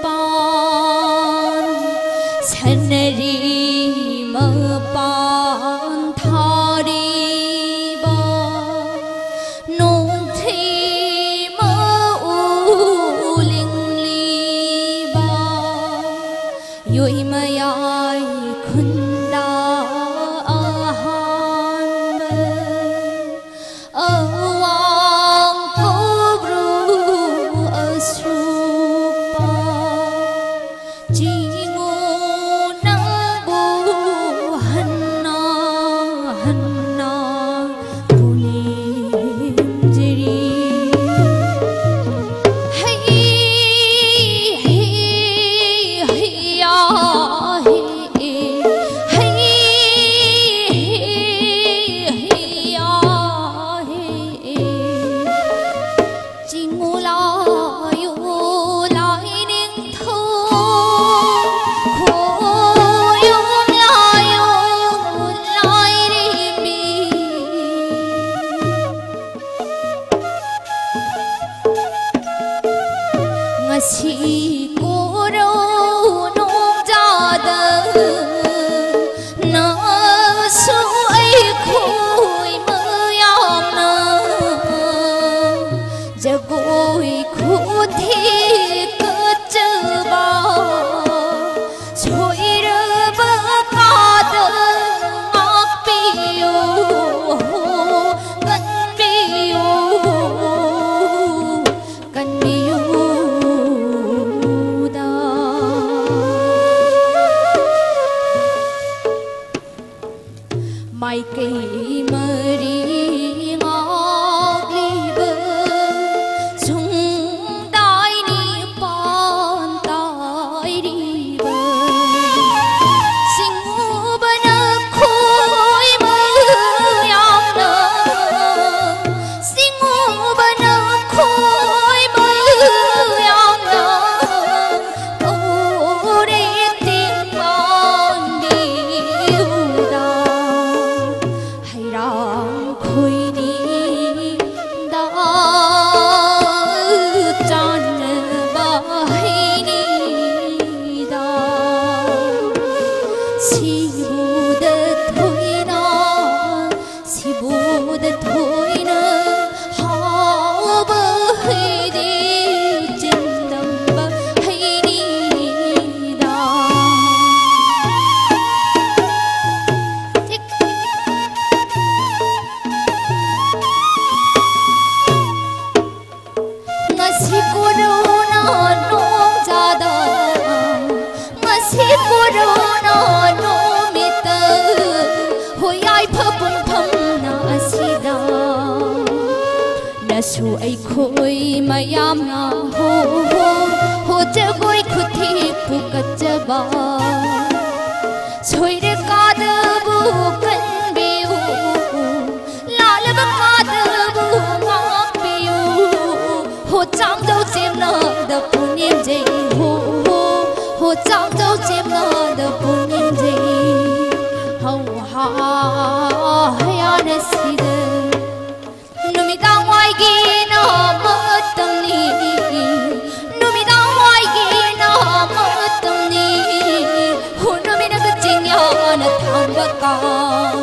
ꯄꯥꯟ ꯁꯅꯔꯤ ꯃꯄꯥꯟ ꯊꯥꯔꯤꯕ ꯅꯣꯡꯊꯤ ꯃꯎ ꯂꯤꯡꯂꯤꯕ ꯌꯣꯏꯃꯌꯥꯏ ꯈꯨꯟꯗ ꯑꯍꯥꯟꯕ ꯑꯋꯥꯡ ꯀꯧꯕ꯭ꯔꯨ ꯑꯁꯨꯞꯄ ꯆꯤꯡꯉꯨ ꯅꯪꯕꯨ ꯍꯟꯅ ꯍꯟꯅ ꯄꯨꯅꯤꯡꯖꯔꯤ꯫ ꯍꯩ, ꯍꯩ, ꯍꯩꯌꯥ, ꯍꯩ, ꯀꯩ ꯃꯔꯤ ꯉꯥꯛꯂꯤꯕ ꯁꯨꯡꯗꯥꯏꯅꯤ ꯄꯥꯟꯇꯥꯏꯔꯤꯕ ꯁꯤꯡꯎꯕꯅ ꯈꯣꯏꯕ ꯌꯥꯝꯅ ꯁꯤꯡꯎꯕꯅ ꯈꯣꯏꯕ ꯌꯥꯝꯅ ꯎꯔꯦ ꯇꯤꯡꯄꯥꯟꯕꯤꯎꯗ ꯍꯩꯔꯥꯡ ꯈꯣꯏꯅꯤꯗ ꯆꯥꯟꯅꯕ ꯍꯩꯅꯤꯗ ꯁꯤꯕꯨꯗ ꯊꯣꯏꯅ ꯁꯤꯕꯨꯗ ꯊꯣꯏꯅ ꯍꯥꯎꯕ ꯍꯩꯗꯤ ꯆꯤꯟꯗꯝꯕ ꯍꯩꯅꯤꯗ ꯉꯁꯤ ꯀꯣꯔꯣꯅꯥ ꯅꯣꯡꯖꯥꯗ ꯉꯁꯤ ꯀꯣꯔꯣꯅꯥ ꯅꯨꯃꯤꯠꯇ ꯍꯣꯌꯥꯏꯐ ꯄꯨꯡꯐꯝꯅ ꯑꯁꯤꯗ ꯅꯁꯨ ꯑꯩꯈꯣꯏ ꯃꯌꯥꯝꯅ ꯍꯣ ꯍꯣ ꯍꯣ ꯖꯒꯣꯏ ꯈꯨꯊꯦꯛꯄꯨ ꯀꯠꯆꯕ ꯁꯣꯏꯔꯀꯥꯗꯕꯨ ꯀꯟꯕꯤꯌꯨ ꯂꯥꯜꯂꯕ ꯀꯥꯗꯕꯨ ꯉꯥꯛꯄꯤꯌꯨ ꯍꯣ ꯆꯥꯡꯖꯧ ꯆꯦꯝꯅꯗ ꯄꯨꯅꯤꯡꯖꯩ ꯍꯣ ꯍꯣ ꯍꯣ ꯆꯥꯡꯖꯧ ꯆꯦꯝꯅꯗ ꯄꯨꯅꯤꯡꯖꯩ ꯍꯧ ꯍꯥ ꯍꯌꯥꯅ ꯁꯤꯗ ꯅꯨꯃꯤꯗꯥꯡ ꯋꯥꯏꯒꯤꯅ ꯃꯇꯝꯅꯤ ꯅꯨꯃꯤꯗꯥꯡ ꯋꯥꯏꯒꯤꯅ ꯃꯇꯝꯅꯤ ꯍꯣ ꯅꯨꯃꯤꯠꯅꯒ ꯆꯤꯡꯌꯥꯅ ꯊꯥꯡꯕ ꯀꯥꯡ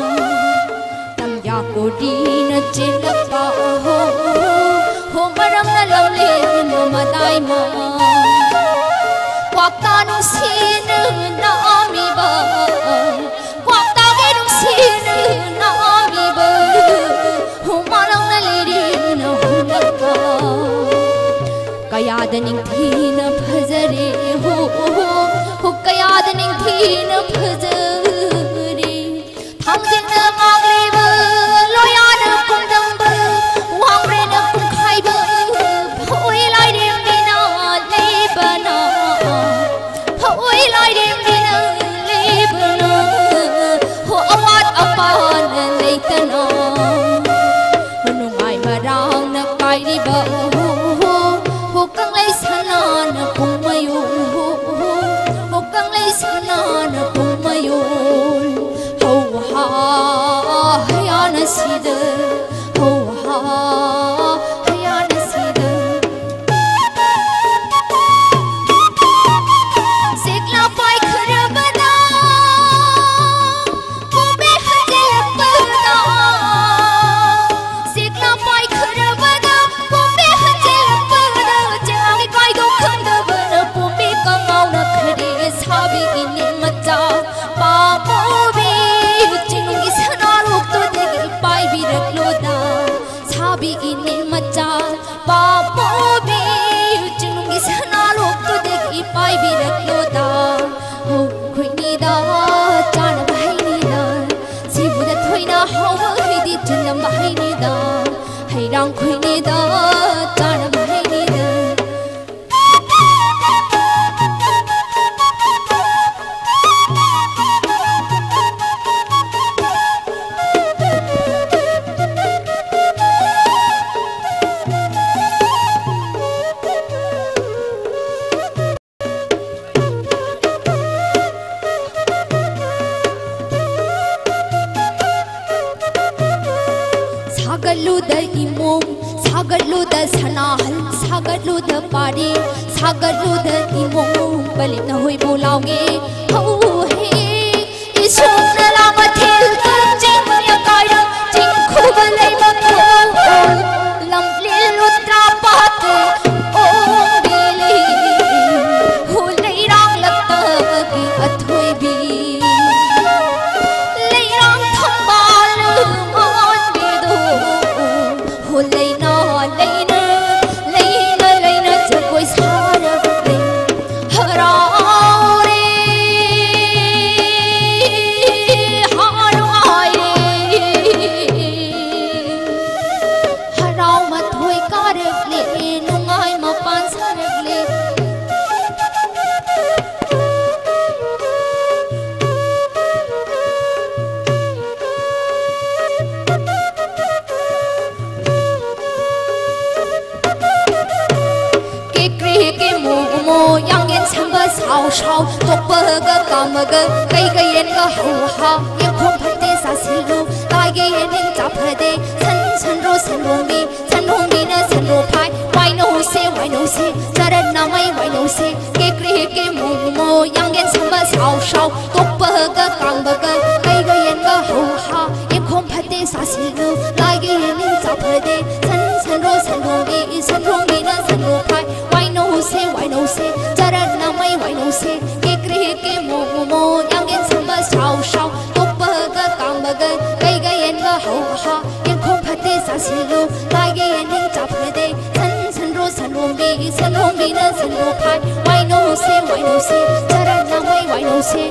ꯇꯝꯌꯥ ꯀꯣꯔꯤꯅ ꯆꯦꯜꯂꯛꯄ ꯍꯣ ꯍꯣ ꯃꯔꯝꯅ ꯂꯝꯂꯦꯟꯕ ꯃꯇꯥꯏꯃ ꯀ꯭ꯋꯥꯛꯇꯥ ꯅꯨꯡꯁꯤꯅ ꯅꯥꯝꯃꯤꯕ ꯀ꯭ꯋꯥꯛꯇꯥꯒꯤ ꯅꯨꯡꯁꯤꯅ ꯅꯥꯝꯃꯤꯕ ꯍꯨꯃꯥꯡꯅ ꯂꯩꯔꯤꯅ ꯍꯨꯝꯂꯛꯄ ꯀꯌꯥꯗ ꯅꯤꯡꯊꯤꯅ ꯐꯖꯔꯦ ꯍꯣ ꯍꯣ ꯍꯣ ꯀꯌꯥꯗ ꯅꯤꯡꯊꯤꯅ ꯐꯖꯔꯦ ꯊꯥꯡꯖꯤꯡꯅ ꯍꯣꯏ ꯂꯥꯏꯔꯦꯝꯕꯤꯅ ꯂꯩꯕꯅ, ꯍꯣ ꯑꯋꯥꯠ ꯑꯄꯥꯅ ꯂꯩꯇꯅ, ꯍꯣ ꯅꯨꯡꯉꯥꯏ ꯃꯔꯥꯡꯅ ꯀꯥꯏꯔꯤꯕ, ꯍꯣ, ꯍꯣ, ꯍꯣ ꯀꯪꯂꯩ ꯁꯅꯥꯅ ꯄꯨꯡꯃꯌꯣꯜ, ꯍꯣ, ꯍꯣ, ꯍꯣ ꯀꯪꯂꯩ ꯁꯅꯥꯅ ꯄꯨꯡꯃꯌꯣꯜ, ꯍꯧ ꯍꯥ ꯍꯌꯥꯅ ꯁꯤꯗ, ꯍꯧ ꯍꯥ ꯍꯌꯥꯅ ꯁꯤꯗ꯫ ꯁꯤꯛꯂꯥ ꯄꯥꯏꯈ꯭ꯔꯕꯗ ꯄꯨꯝꯃꯦ ꯍꯟꯖꯤꯜꯂꯛꯄꯗ, ꯁꯤꯛꯂꯥ ꯄꯥꯏꯈ꯭ꯔꯕꯗ ꯄꯨꯝꯃꯦ ꯍꯟꯖꯤꯜꯂꯛꯄꯗ, ꯆꯦꯔꯥꯡ ꯏꯀꯥꯏꯗꯣ ꯈꯪꯗꯕꯅ ꯄꯨꯝꯃꯤ ꯀꯉꯥꯎꯅꯈ꯭ꯔꯦ ꯁꯥꯕꯤꯒꯤ ꯅꯤꯡ ꯃꯆꯥ ꯄꯥꯝꯃꯨꯕꯤ꯫ ꯆꯤꯡꯒꯤ ꯁꯅꯥꯔꯣꯛꯇꯨꯗꯒꯤ ꯄꯥꯏꯕꯤꯔꯛꯂꯣꯗ ꯁꯥꯕꯤꯒꯤ ꯅꯤꯡ ꯃꯆꯥ ꯄꯥꯝꯃꯨꯕꯤ꯫ ꯆꯤꯡꯒꯤ ꯁꯅꯥꯔꯣꯛꯇꯨꯗꯒꯤ ꯄꯥꯏꯕꯤꯔꯛꯂꯣꯗ꯫ ꯍꯧ ꯈꯨꯏꯅꯤꯗ ꯆꯥꯅꯕ ꯍꯩꯅꯤꯗ, ꯁꯤꯕꯨꯗ ꯊꯣꯏꯅ ꯍꯧꯕ ꯍꯩꯗꯤ ꯆꯤꯜꯂꯝꯕ ꯍꯩꯅꯤꯗ, ꯍꯩꯔꯥꯡ ꯈꯨꯏꯅꯤꯗ ꯆꯥꯅꯕ ꯍꯩꯅꯤꯗ꯫ ꯁꯥꯒꯠꯂꯨꯗ ꯏꯃꯣꯝ, ꯁꯥꯒꯠꯂꯨꯗ ꯁꯅꯥꯍꯜ, ꯁꯥꯒꯠꯂꯨꯗ ꯄꯥꯔꯤ, ꯁꯥꯒꯠꯂꯨꯗ ꯏꯃꯣꯝ, ꯄꯂꯤꯠꯅ ꯍꯣꯏꯕꯨ ꯂꯥꯎꯒꯦ ꯍꯧꯍꯦ꯫ ꯏꯁꯣꯝꯅ ꯂꯥ ꯃꯊꯦꯜ ꯀꯛꯆꯤꯡ ꯌꯥꯀꯥꯏꯔꯝ ꯆꯤꯡꯈꯨꯕ ꯂꯩꯃꯈꯣꯡ ꯂꯝꯂꯦꯟ ꯂꯨꯇ꯭ꯔꯥ ꯄꯥꯠꯀꯤ ꯑꯣꯝꯕꯤꯂꯤ ꯍꯣ ꯂꯩꯔꯥꯡ ꯂꯛꯇꯒꯤ ꯑꯊꯣꯏꯕꯤ ꯂꯩꯔꯥꯡ ꯊꯝꯕꯥꯜ ꯃꯥꯟꯕꯤꯗꯣ ꯍꯣ ꯂꯩꯅ ꯂꯩꯅ ꯂꯩꯅ ꯂꯩꯅ ꯖꯒꯣꯏ ꯁꯥꯔꯕ ꯂꯩ ꯍꯔꯥꯎꯔꯦ꯫ ꯁꯥꯎ ꯁꯥꯎ ꯇꯣꯛꯄꯒ ꯀꯥꯝꯃꯒ ꯀꯩꯒ ꯌꯦꯟꯒ ꯍꯧ ꯍꯥ, ꯌꯦꯡꯈꯣꯝ ꯐꯠꯇꯦ ꯆꯥꯁꯤꯜꯂꯨ, ꯂꯥꯏꯒꯤ ꯌꯦꯅꯤꯡ ꯆꯥ ꯐꯗꯦ꯫ ꯁꯟ ꯁꯟꯔꯣ ꯁꯟꯔꯣꯝꯕꯤ, ꯁꯟꯔꯣꯝꯕꯤꯅ ꯁꯟꯔꯣ ꯐꯥꯏ꯫ ꯋꯥꯏꯅꯧꯁꯦ ꯋꯥꯏꯅꯧꯁꯦ, ꯆꯔꯠ ꯅꯥꯃꯩ ꯋꯥꯏꯅꯧꯁꯦ꯫ ꯀꯦꯀ꯭ꯔꯦ ꯀꯦꯃꯣ ꯃꯣ, ꯌꯥꯡꯒꯦꯟ ꯁꯝꯕ ꯁꯥꯎ ꯁꯥꯎ ꯇꯣꯛꯄꯒ ꯀꯥꯝꯕꯒ ꯀꯩꯒ ꯌꯦꯟꯒ ꯍꯧ ꯍꯥ, ꯌꯦꯡꯈꯣꯝ ꯐꯠꯇꯦ ꯆꯥꯁꯤꯜꯂꯨ, ꯂꯥꯏꯒꯤ ꯌꯦꯅꯤꯡ ꯆꯥ ꯐꯗꯦ꯫ ꯁꯟ ꯁꯟꯔꯣ ꯁꯟꯔꯣꯝꯕꯤ, ꯁꯟꯔꯣꯝꯕꯤꯅ ꯁꯟꯔꯣ ꯐꯥꯏ꯫ ꯋꯥꯏꯅꯧꯁꯦ ꯋꯥꯏꯅꯧꯁꯦ, ꯆꯔꯠ ꯅꯥꯃꯩ ꯋꯥꯏꯅꯧꯁꯦ꯫ ꯀꯦꯀ꯭ꯔꯦ ꯀꯦꯃꯣ ꯃꯣ, ꯌꯥꯡꯒꯦꯟ ꯁꯝꯕ ꯁꯥꯎ ꯁꯥꯎ ꯇꯣꯛꯄꯒ ꯀꯥꯝꯕꯒ ꯀꯩꯒ ꯌꯦꯟꯒ ꯍꯧ ꯍꯥ, ꯌꯦꯡꯈꯣꯝ ꯐꯠꯇꯦ ꯆꯥꯁꯤꯜꯂꯨ, ꯂꯥꯏꯒꯤ ꯌꯦꯅꯤꯡ ꯆꯥ ꯐꯗꯦ꯫ ꯁꯟ ꯁꯟꯔꯣ ꯁꯟꯔꯣꯝꯕꯤ, ꯁꯟꯔꯣꯝꯕꯤꯅ ꯁꯟꯔꯣ ꯐꯥꯏ꯫ ꯋꯥꯏꯅꯧꯁꯦ ꯋꯥꯏꯅꯧꯁꯦ, ꯆꯔꯠ ꯅꯥꯃꯩ ꯋꯥꯏꯅꯧꯁꯦ꯫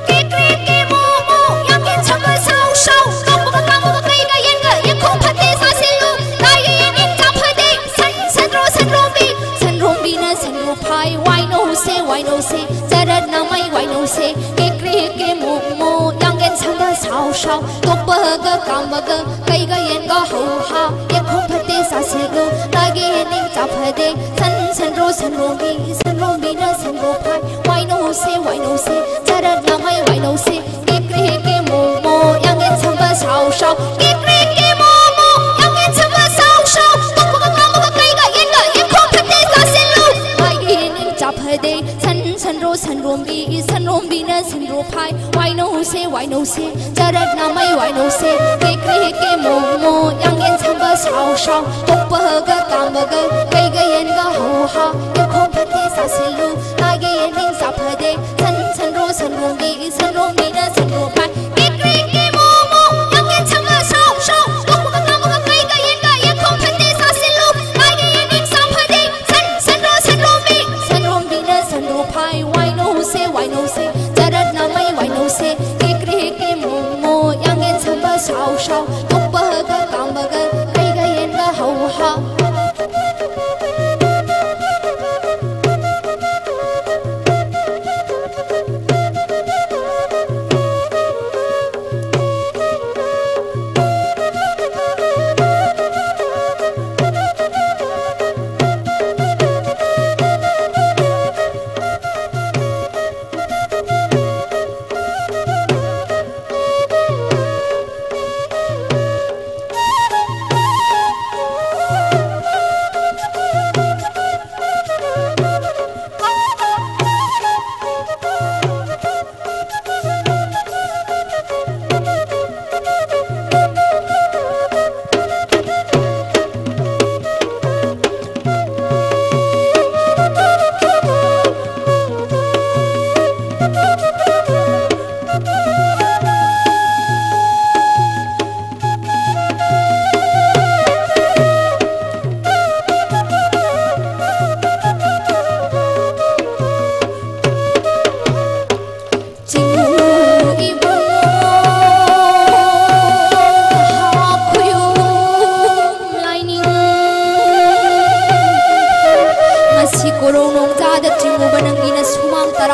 ꯀꯦꯀ꯭ꯔꯦ ꯀꯦꯃꯣ ꯃꯣ, ꯌꯥꯡꯒꯦꯟ ꯁꯝꯕ ꯁꯥꯎ ꯁꯥꯎ ꯇꯣꯛꯄꯒ ꯀꯥꯝꯕꯒ ꯀꯩꯒ ꯌꯦꯟꯒ ꯌꯦꯡꯈꯣꯝ ꯐꯠꯇꯦ ꯆꯥꯁꯤꯜꯂꯨ, ꯂꯥꯏꯒꯤ ꯌꯦꯅꯤꯡ ꯆꯥ ꯐꯗꯦ꯫ ꯁꯟ ꯁꯟꯔꯣ ꯁꯟꯔꯣꯝꯕꯤ, ꯁꯟꯔꯣꯝꯕꯤꯅ ꯁꯟꯔꯣ ꯐꯥꯏ꯫ ꯋꯥꯏꯅꯧꯁꯦ ꯋꯥꯏꯅꯧꯁꯦ, ꯆꯔꯠ ꯅꯥꯃꯩ ꯋꯥꯏꯅꯧꯁꯦ꯫ ꯀꯦꯀ꯭ꯔꯦ ꯀꯦꯃꯣ ꯃꯣ, ꯌꯥꯡꯒꯦꯟ ꯁꯝꯕ ꯁꯥꯎ ꯁꯥꯎ ꯇꯣꯛꯄꯒ ꯀꯥꯝꯕꯒ ꯀꯩꯒ ꯌꯦꯟꯒ ꯍꯧ ꯍꯥ, ꯌꯦꯡꯈꯣꯝ ꯐꯠꯇꯦ ꯆꯥꯁꯤꯜꯂꯨ, ꯂꯥꯏꯒꯤ ꯌꯦꯅꯤꯡ ꯆꯥ ꯐꯗꯦ꯫ ꯁꯟ ꯁꯟꯔꯣ ꯁꯟꯔꯣꯝꯕꯤ, ꯁꯟꯔꯣꯝꯕꯤꯅ ꯁꯟꯔꯣ ꯐꯥꯏ꯫ ꯋꯥꯏꯅꯧꯁꯦ ꯋꯥꯏꯅꯧꯁꯦ, ꯆꯔꯠ ꯅꯥꯃꯩ ꯋꯥꯏꯅꯧꯁꯦ꯫ ꯀꯦꯀ꯭ꯔꯦ ꯀꯦꯃꯣ ꯃꯣ, ꯌꯥꯡꯒꯦꯟ ꯁꯝꯕ ꯁꯥꯎ ꯁꯥꯎ꯫ ꯀꯦꯀ꯭ꯔꯦ ꯀꯦꯃꯣ ꯃꯣ, ꯌꯥꯡꯒꯦꯟ ꯁꯝꯕ ꯁꯥꯎ ꯁꯥꯎ ꯇꯣꯛꯄꯒ ꯀꯥꯝꯕꯒ ꯀꯩꯒ ꯌꯦꯟꯒ ꯌꯦꯡꯈꯣꯝ ꯐꯠꯇꯦ ꯆꯥꯁꯤꯜꯂꯨ, ꯂꯥꯏꯒꯤ ꯌꯦꯅꯤꯡ ꯆꯥ ꯐꯗꯦ꯫ ꯁꯟ ꯁꯟꯔꯣ ꯁꯟꯔꯣꯝꯕꯤ, ꯁꯟꯔꯣꯝꯕꯤꯅ ꯁꯟꯔꯣ ꯐꯥꯏ꯫ ꯋꯥꯏꯅꯧꯁꯦ ꯋꯥꯏꯅꯧꯁꯦ, ꯆꯔꯠ ꯅꯥꯃꯩ ꯋꯥꯏꯅꯧꯁꯦ꯫ ꯀꯦꯀ꯭ꯔꯦ ꯀꯦꯃꯣ ꯃꯣ, ꯌꯥꯡꯒꯦꯟ ꯁꯝꯕ ꯁꯥꯎ ꯁꯥꯎ ꯇꯣꯛꯄꯒ ꯀꯥꯝꯕꯒ ꯀꯩꯒ ꯌꯦꯟꯒ ꯍꯧ ꯍꯥ, ꯌꯦꯡꯈꯣꯝ ꯐꯠꯇꯦ ꯆꯥꯁꯤꯜꯂꯨ, ꯂꯥꯏꯒꯤ ꯌꯦꯅꯤꯡ ꯆꯥ ꯐꯗꯦ꯫ ꯁꯟ ꯁꯟꯔꯣ ꯁꯟꯔꯣꯝꯕꯤ, ꯁꯟꯔꯣꯝꯕꯤꯅ ꯁꯟꯔꯣ ꯐꯥꯏ꯫ ꯀꯦꯀ꯭ꯔꯦ ꯀꯦꯃꯣ ꯃꯣ, ꯌꯥꯡꯒꯦꯟ ꯁꯝꯕ ꯁꯥꯎ ꯁꯥꯎ ꯇꯣꯛꯄꯒ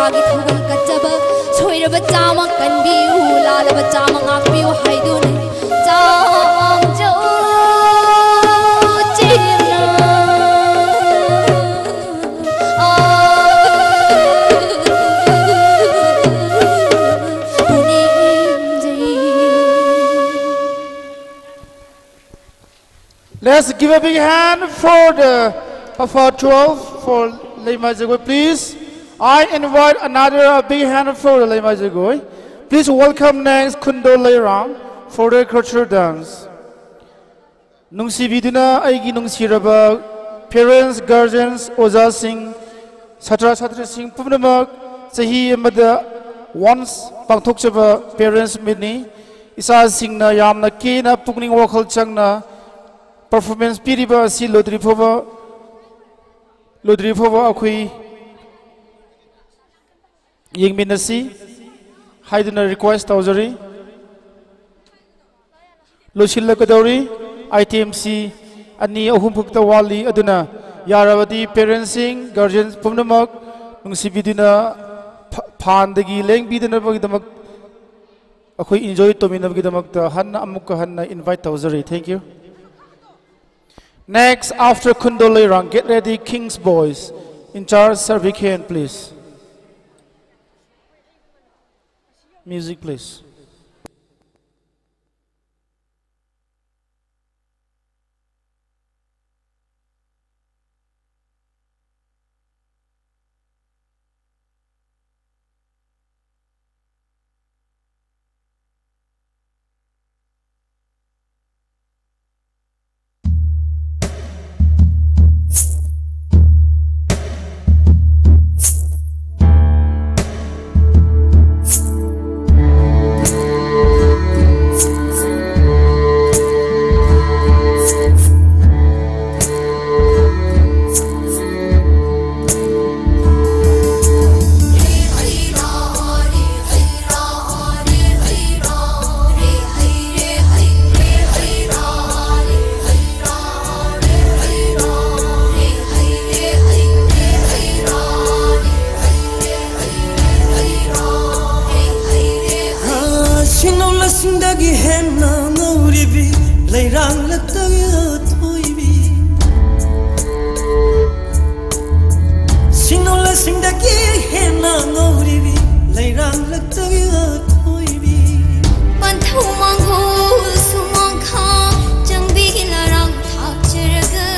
ꯃꯥꯒꯤ ꯊꯧꯒꯜ ꯀꯠꯆꯕ ꯁꯣꯏꯔꯕ ꯆꯥꯝꯃ ꯀꯟꯕꯤꯌꯨ, ꯂꯥꯜꯂꯕ ꯆꯥꯝꯃ ꯉꯥꯛꯄꯤꯌꯨ ꯍꯥꯏꯗꯨꯅ ꯆꯥꯝꯖꯧ ꯆꯦꯡꯅ꯫ ꯑꯥ, ꯄꯨꯅꯦꯝꯖꯩ꯫ Let's give a big hand for the Papa twelve for Leimai Jagoi, please. I invite another, a big hand for the Leimai Jagoi. Please welcome next Khundo Leirang for the cultural dance. ꯅꯨꯡꯁꯤꯕꯤꯗꯨꯅ ꯑꯩꯒꯤ ꯅꯨꯡꯁꯤꯔꯕ parents, guardians, ꯑꯣꯖꯥꯁꯤꯡ, ꯁꯥꯇ꯭ꯔ ꯁꯥꯇ꯭ꯔꯤꯁꯤꯡ ꯄꯨꯝꯅꯃꯛ, ꯆꯍꯤ ꯑꯃꯗ once ꯄꯥꯡꯊꯣꯛꯆꯕ parents meetꯅꯤ꯫ ꯏꯆꯥꯁꯤꯡꯅ ꯌꯥꯝꯅ ꯀꯦꯅ, ꯄꯨꯛꯅꯤꯡ ꯋꯥꯈꯜ ꯆꯪꯅ performance ꯄꯤꯔꯤꯕ ꯑꯁꯤ ꯂꯣꯏꯗ꯭ꯔꯤ ꯐꯥꯎꯕ, ꯂꯣꯏꯗ꯭ꯔꯤ ꯐꯥꯎꯕ ꯑꯩꯈꯣꯏ ꯌꯦꯡꯃꯤꯟꯅꯁꯤ ꯍꯥꯏꯗꯨꯅ request ꯇꯧꯖꯔꯤ꯫ ꯂꯣꯏꯁꯤꯜꯂꯛꯀꯗꯧꯔꯤ꯫ Itemꯁꯤ ꯑꯅꯤ ꯑꯍꯨꯝ ꯈꯛꯇ ꯋꯥꯠꯂꯤ꯫ ꯑꯗꯨꯅ ꯌꯥꯔꯕꯗꯤ parentsꯁꯤꯡ, guardians ꯄꯨꯝꯅꯃꯛ ꯅꯨꯡꯁꯤꯕꯤꯗꯨꯅ ꯐ-, ꯐꯥꯟꯗꯒꯤ ꯂꯦꯡꯕꯤꯗꯅꯕꯒꯤꯗꯃꯛ ꯑꯩꯈꯣꯏ enjoy ꯇꯧꯃꯤꯟꯅꯕꯒꯤꯗꯃꯛꯇ ꯍꯟꯅ ꯑꯃꯨꯛꯀ ꯍꯟꯅ invite ꯇꯧꯖꯔꯤ꯫ Thank you. Next, after Khundo Leirang, get ready, King's Boys. In charge, Sir V K N, please. Music, please. ꯂꯩꯔꯥꯡꯂꯛꯇꯒꯤ ꯑꯊꯣꯏꯕꯤ, ꯁꯤꯡꯅꯨ ꯂꯩꯁꯤꯡꯗꯒꯤ ꯍꯦꯟꯅ ꯉꯧꯔꯤꯕꯤ, ꯂꯩꯔꯥꯡꯂꯛꯇꯒꯤ ꯑꯊꯣꯏꯕꯤ꯫ ꯄꯟꯊꯧ ꯃꯥꯡꯒꯣꯜ ꯁꯨꯃꯥꯡꯈꯥ ꯆꯪꯕꯤꯒꯤ ꯂꯩꯔꯥꯡ ꯊꯥꯖꯔꯒ,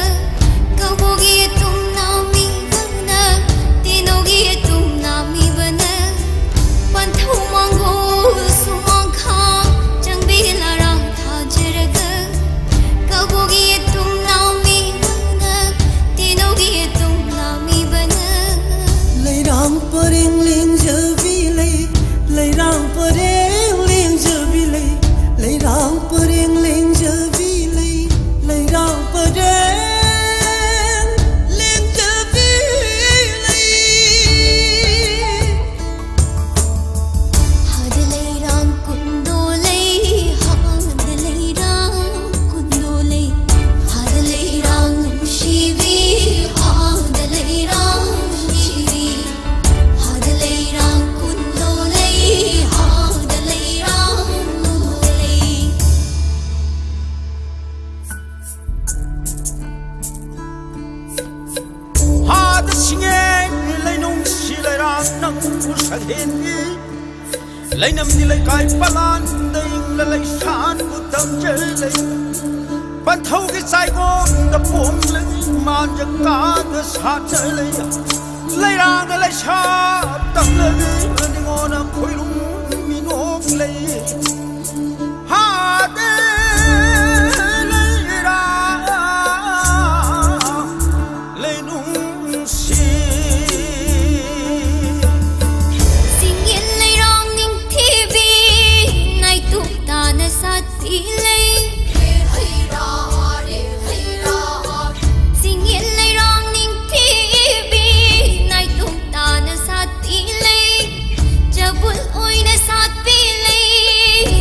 ꯀꯕꯣꯛꯒꯤ ꯇꯨꯝꯅ ꯃꯤꯕꯅ, ꯇꯦꯅꯧꯒꯤ ꯇꯨꯝꯅ ꯃꯤꯕꯅ, ꯄꯟꯊꯧ ꯃꯥꯡꯒꯣꯜ ꯁꯨꯃꯥꯡꯈꯥ ꯆꯪꯕꯤꯒꯤ ꯂꯩꯔꯥꯡ ꯊꯥꯖꯔꯒ, ꯀꯕꯣꯛꯒꯤ ꯇꯨꯝꯅ ꯃꯤꯕꯅ, ꯇꯦꯅꯧꯒꯤ ꯇꯨꯝꯅ ꯃꯤꯕꯅ꯫ ꯂꯩꯔꯥꯡ ꯄꯔꯦꯡ ꯂꯦꯡꯖꯕꯤ ꯂꯩ, ꯂꯩꯔꯥꯡ ꯄꯔꯦꯡ ꯂꯦꯡꯖꯕꯤ ꯂꯩ, ꯂꯩꯔꯥꯡ ꯄꯔꯦꯡ ꯂꯦꯡꯖꯕꯤ ꯂꯩ, ꯂꯩꯔꯥꯡ ꯄꯔꯦꯡ ꯂꯦꯡꯖꯕꯤ ꯂꯩ꯫ ꯍꯥꯗ ꯂꯩꯔꯥꯡ ꯀꯨꯟꯗꯣ ꯂꯩ, ꯍꯥꯗ ꯂꯩꯔꯥꯡ ꯀꯨꯟꯗꯣ ꯂꯩ, ꯍꯥꯗ ꯂꯩꯔꯥꯡ ꯅꯨꯡꯁꯤꯕꯤ, ꯍꯥꯗ ꯂꯩꯔꯥꯡ ꯅꯨꯡꯁꯤꯕꯤ, ꯍꯥꯗ ꯂꯩꯔꯥꯡ ꯀꯨꯟꯗꯣ ꯂꯩ, ꯍꯥꯗ ꯂꯩꯔꯥꯡ ꯀꯨꯟꯗꯣ ꯂꯩ꯫ ꯍꯥꯗ ꯁꯤꯡꯉꯦ ꯂꯩꯅꯨꯡꯁꯤ ꯂꯩꯔꯥꯡ ꯅꯪꯕꯨ ꯁꯛꯍꯦꯟꯕꯤ꯫ ꯂꯩꯅꯝꯗꯤ ꯂꯩꯀꯥꯏ ꯄꯂꯥꯟꯗ ꯏꯪꯂ ꯂꯩꯁꯥꯟꯕꯨ ꯇꯝꯖ ꯂꯩ꯫ ꯄꯟꯊꯧꯒꯤ ꯆꯥꯏꯒꯣꯝꯗ ꯄꯣꯝꯂ ꯏꯃꯥꯟꯖ ꯀꯥꯗ ꯁꯥꯠꯆ ꯂꯩ꯫ ꯂꯩꯔꯥꯡꯗ ꯂꯩꯁꯥ ꯇꯝꯂꯕꯤ ꯅꯤꯉꯣꯟꯅ ꯈꯣꯏꯔꯨꯝ ꯃꯤꯅꯣꯛ ꯂꯩ꯫ ꯍꯥꯗ ꯂꯩꯔꯥꯡ ꯂꯩꯅꯨꯡꯁꯤ꯫ ꯆꯤꯡꯌꯦꯟ ꯂꯩꯔꯥꯡ ꯅꯤꯡꯊꯤꯕꯤ ꯅꯥꯏꯇꯣꯝ ꯇꯥꯅ ꯁꯥꯠꯄꯤ ꯂꯩ꯫ ꯆꯤꯡꯌꯦꯟ ꯂꯩꯔꯥꯡ ꯅꯤꯡꯊꯤꯕꯤ ꯅꯥꯏꯇꯣꯝ ꯇꯥꯅ ꯁꯥꯠꯄꯤ ꯂꯩ꯫ ꯆꯕꯨꯜ ꯑꯣꯏꯅ ꯁꯥꯠꯄꯤ ꯂꯩ꯫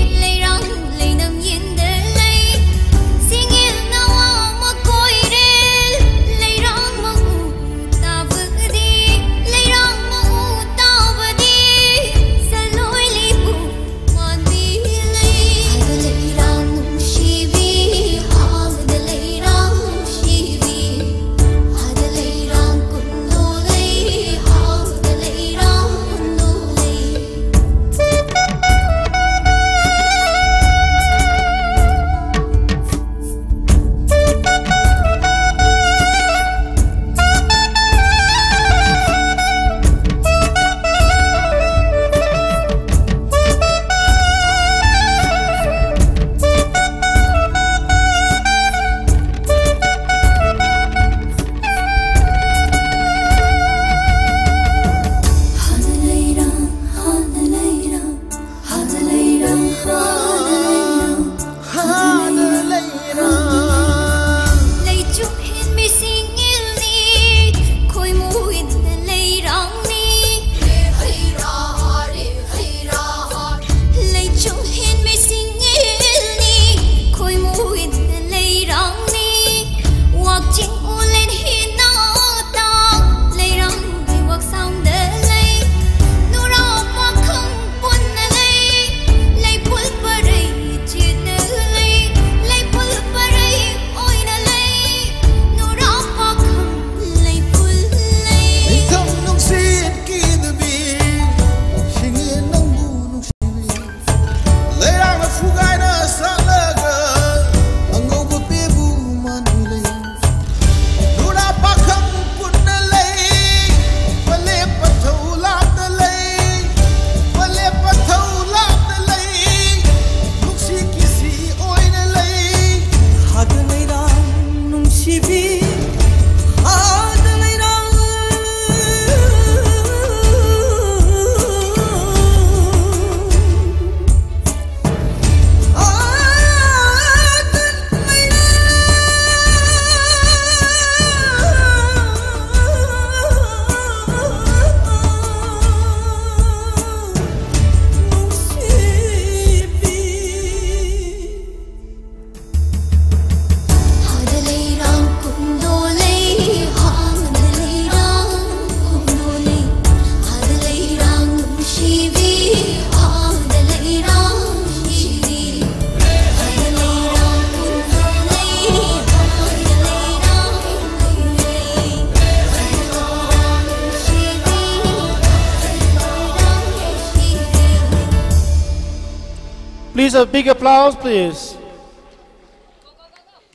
Please, a big applause, please.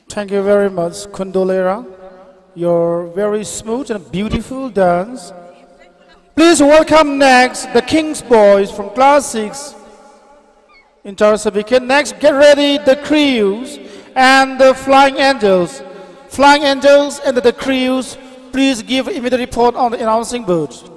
Thank you very much, Khundolera. Your very smooth and beautiful dance. Please welcome next the King's Boys from class six in Tarasaviken. Next, get ready, the Crews and the Flying Angels. Flying Angels and the Crews, please give immediate report on the announcing booth.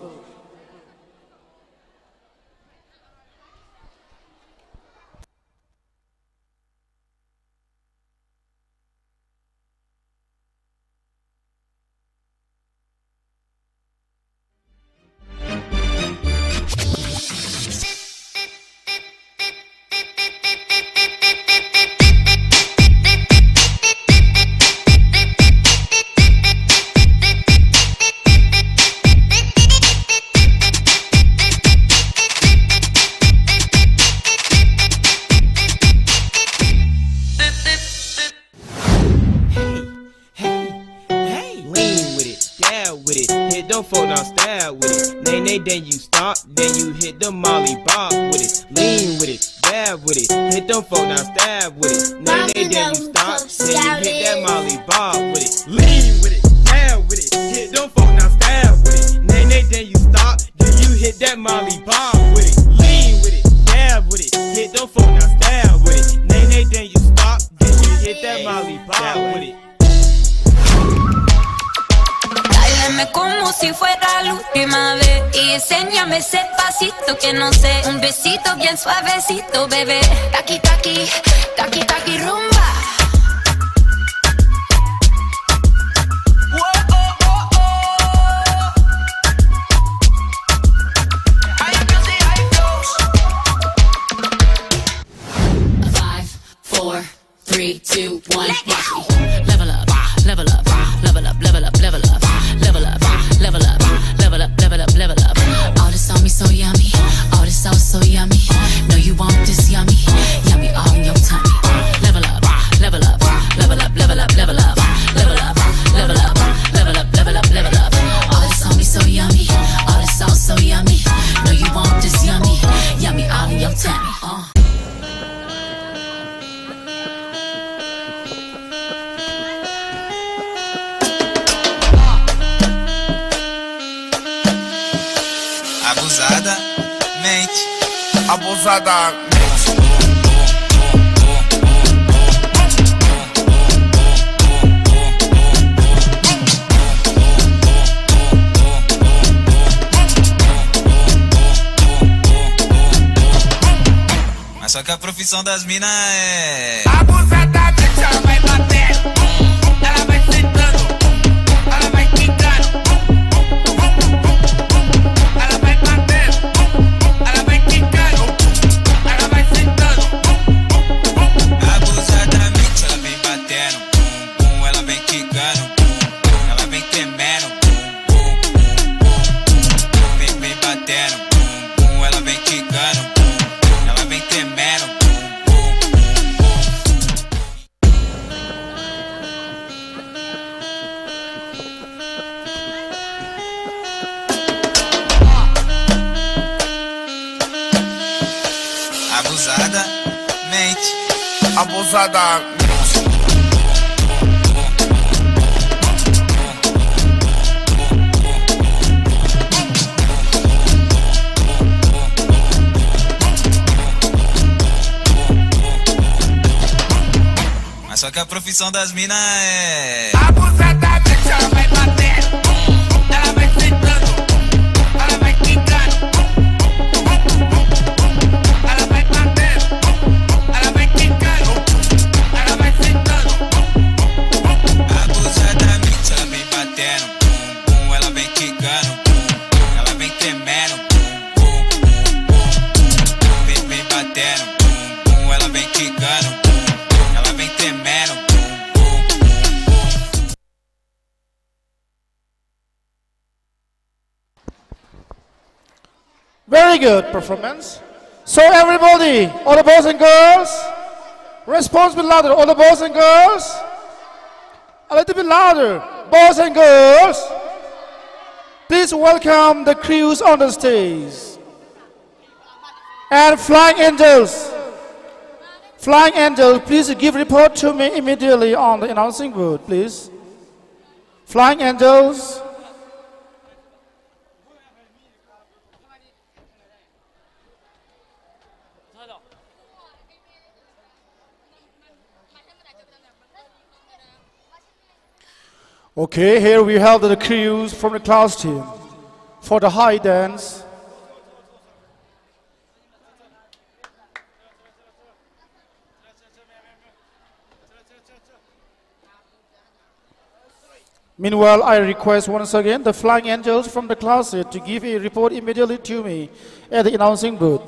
Hey, hey, lean with it, dab with it, hit them folk now stab with it. Nay, nay, then you stop, then you hit the molly bob with it. Lean with it, dab with it, hit them folk now stab with it. Nay, nay, then you stop, then you hit that molly bob with it. Lean with it, dab with it, hit them folk now stab with it. Nay, nay, then you stop, then you hit that molly bob with it. Lean with it, dab with it, hit them folk now stab with it. Nay, nay, then you stop, then you hit that molly bob with it. Como si fuera la última vez. Y enséñame ese pasito que no sé. Un besito bien suavecito, bebé. Taqui, taqui, taqui, taqui, rumba. Five, four, three, two, one. Level up, level up, level up, level up, level up, level up, level up, level up, level up, level up, level up. All this on me so yummy, all this sauce so yummy. No, you want this yummy, yummy all in your tummy. Level up, level up, level up, level up, level up, level up, level up, level up, level up, level up. All this on me so yummy, all this sauce so yummy. No, you want this yummy, yummy all in your tummy. Uh. Abusadamente. Abusadamente. Mas só que a profissão das minas é. Abusadamente, ela vai batendo, ela vai sentando, ela vai quicando, ela vai batendo, ela vai quicando, ela vai sentando. Abusadamente, ela vem batendo, bum, bum, ela vem quicando, bum, bum, ela vem tremendo, bum, bum, bum, bum, bum, bum, vem, vem batendo, bum, bum, ela vem quicando, bum, bum, ela vem tremendo, bum, bum, bum, bum. Abusadamente. Abusadamente. Mas só que a profissão das minas é. Abusadamente, ela vai batendo, ela vai Very good performance. So everybody, all the boys and girls, response be louder. All the boys and girls, a little bit louder. Boys and girls, please welcome the crews on the stage. And Flying Angels. Flying Angel, please give report to me immediately on the announcing booth, please. Flying Angels. Okay, here we have the crews from the class team for the high dance. Meanwhile, I request once again the Flying Angels from the class to give a report immediately to me at the announcing booth.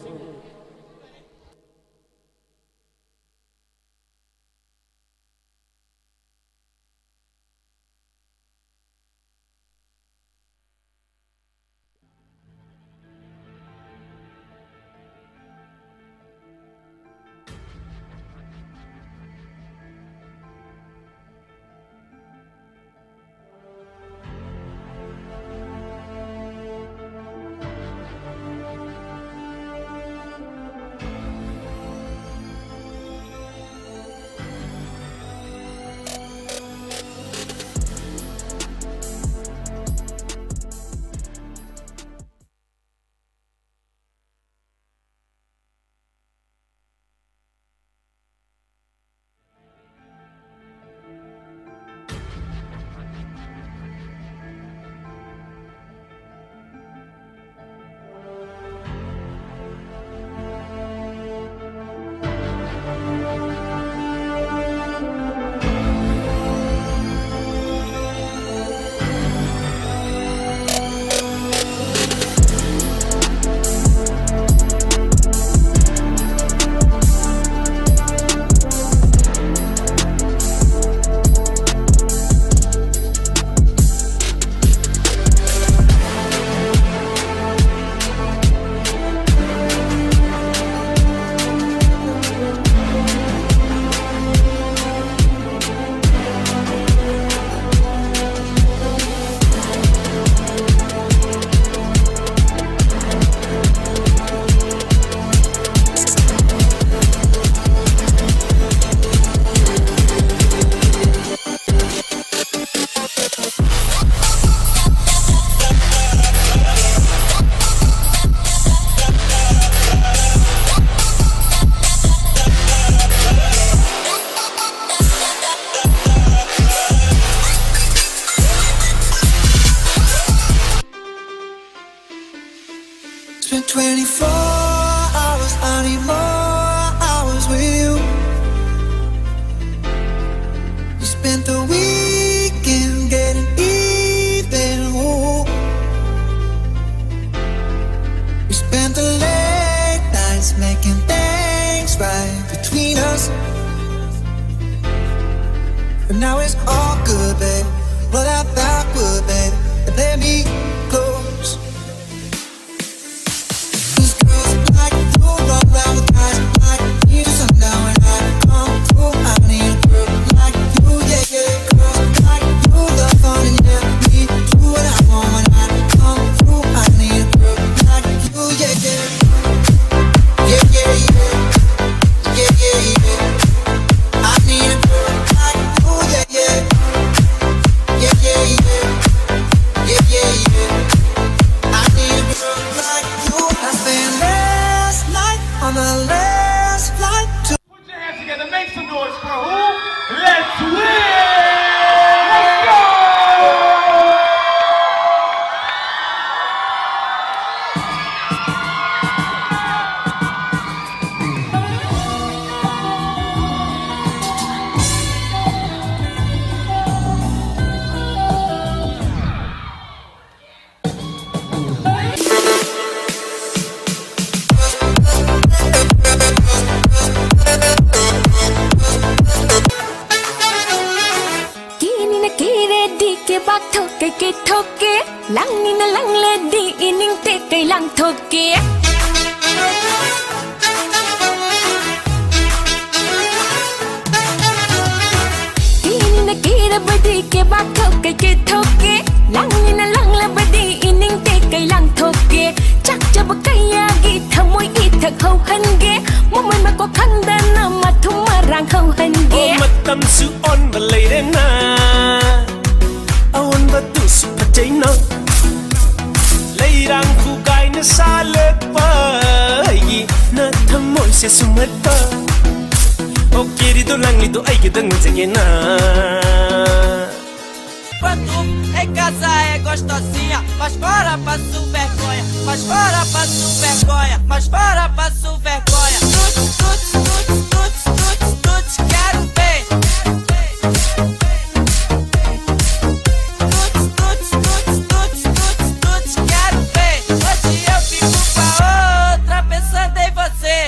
All good, babe. Roll that backward, babe. And play me close. These girls like you run around with guys like me to sundown. When I come through, I need a girl like you, yeah, yeah. Girls like you love fun and, yeah, me do what I want. When I come through, I need a girl like you, yeah, yeah. Yeah, yeah, yeah. Yeah, yeah, yeah. I need a girl like you, yeah, yeah. Yeah, yeah, yeah. Yeah, yeah, yeah. I need a girl like you. I spent last night on the last flight to Put your hands together, make some noise for who? Let's win! Let's go! ꯀꯦꯅꯤꯅ ꯀꯦꯔꯗꯤ ꯀꯦꯕꯥꯛ ꯊꯣꯛꯀꯦ, ꯀꯦꯊꯣꯛꯀꯦ꯫ ꯂꯥꯡꯅꯤꯅ ꯂꯥꯡꯂꯗꯤ ꯏꯅꯤꯡ ꯇꯦꯛꯀꯩ ꯂꯥꯡꯊꯣꯛꯀꯦ꯫ ꯀꯦꯅꯤꯅ ꯀꯦꯔꯕꯗꯤ ꯀꯦꯕꯥꯛ ꯊꯣꯛꯀꯩ ꯀꯦꯊꯣꯛꯀꯦ꯫ ꯂꯥꯡꯅꯤꯅ ꯂꯥꯡꯂꯕꯗꯤ ꯏꯅꯤꯡ ꯇꯦꯛꯀꯩ ꯂꯥꯡꯊꯣꯛꯀꯦ꯫ ꯆꯥꯛꯆꯕ ꯀꯌꯥꯒꯤ ꯊꯃꯣꯏ ꯏꯊꯛ ꯍꯧꯍꯟꯒꯦ꯫ ꯃꯃꯩ ꯃꯀꯣꯛ ꯈꯪꯗꯅ ꯃꯊꯨꯝ ꯃꯔꯥꯡ ꯍꯧꯍꯟꯒꯦ꯫ ꯑꯣ, ꯃꯇꯝꯁꯨ ꯑꯣꯟꯕ ꯂꯩꯔꯦꯅ, ꯑꯑꯣꯟꯕꯗꯨꯁꯨ ꯐꯖꯩꯅ꯫ ꯂꯩꯔꯥꯡ ꯈꯨꯒꯥꯏꯅ ꯁꯥꯠꯂꯛꯄ ꯑꯩꯒꯤ ꯅ ꯊꯃꯣꯏꯁꯦ ꯁꯨꯝꯍꯠꯄ꯫ ꯑꯣ, ꯀꯦꯔꯤꯗꯣ ꯂꯥꯡꯂꯤꯗꯣ ꯑꯩꯒꯤꯗꯪ ꯉꯥꯏꯖꯒꯦꯅ꯫ Enquanto em casa é gostosinha, mas fora passa vergonha, mas fora passa vergonha, mas fora passa vergonha. Tuts, tuts, tuts, tuts, tuts, tuts, quero ver. Tuts, tuts, tuts, tuts, tuts, tuts, tuts, quero ver. Hoje eu fico com a outra pensando em você.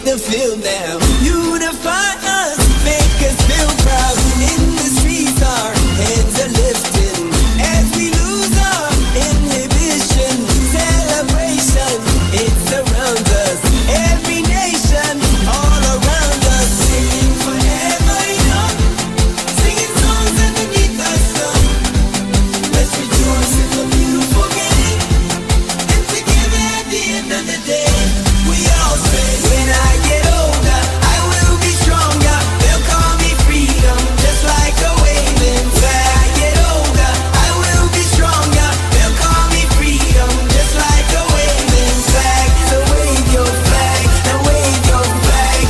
The field now. Unify us, make us feel proud. In the streets, our hands are lifting. As we lose our inhibition, celebration, it surrounds us. Every nation, all around us, singing forever young. Singing songs underneath the sun. Let's rejoice in the beautiful game. And together at the end of the day, we all say, when I get older, I will be stronger. They'll call me freedom, just like a waving flag. Get older, I will be stronger. They'll call me freedom, just like a waving flag. So wave your flag, now wave your flag.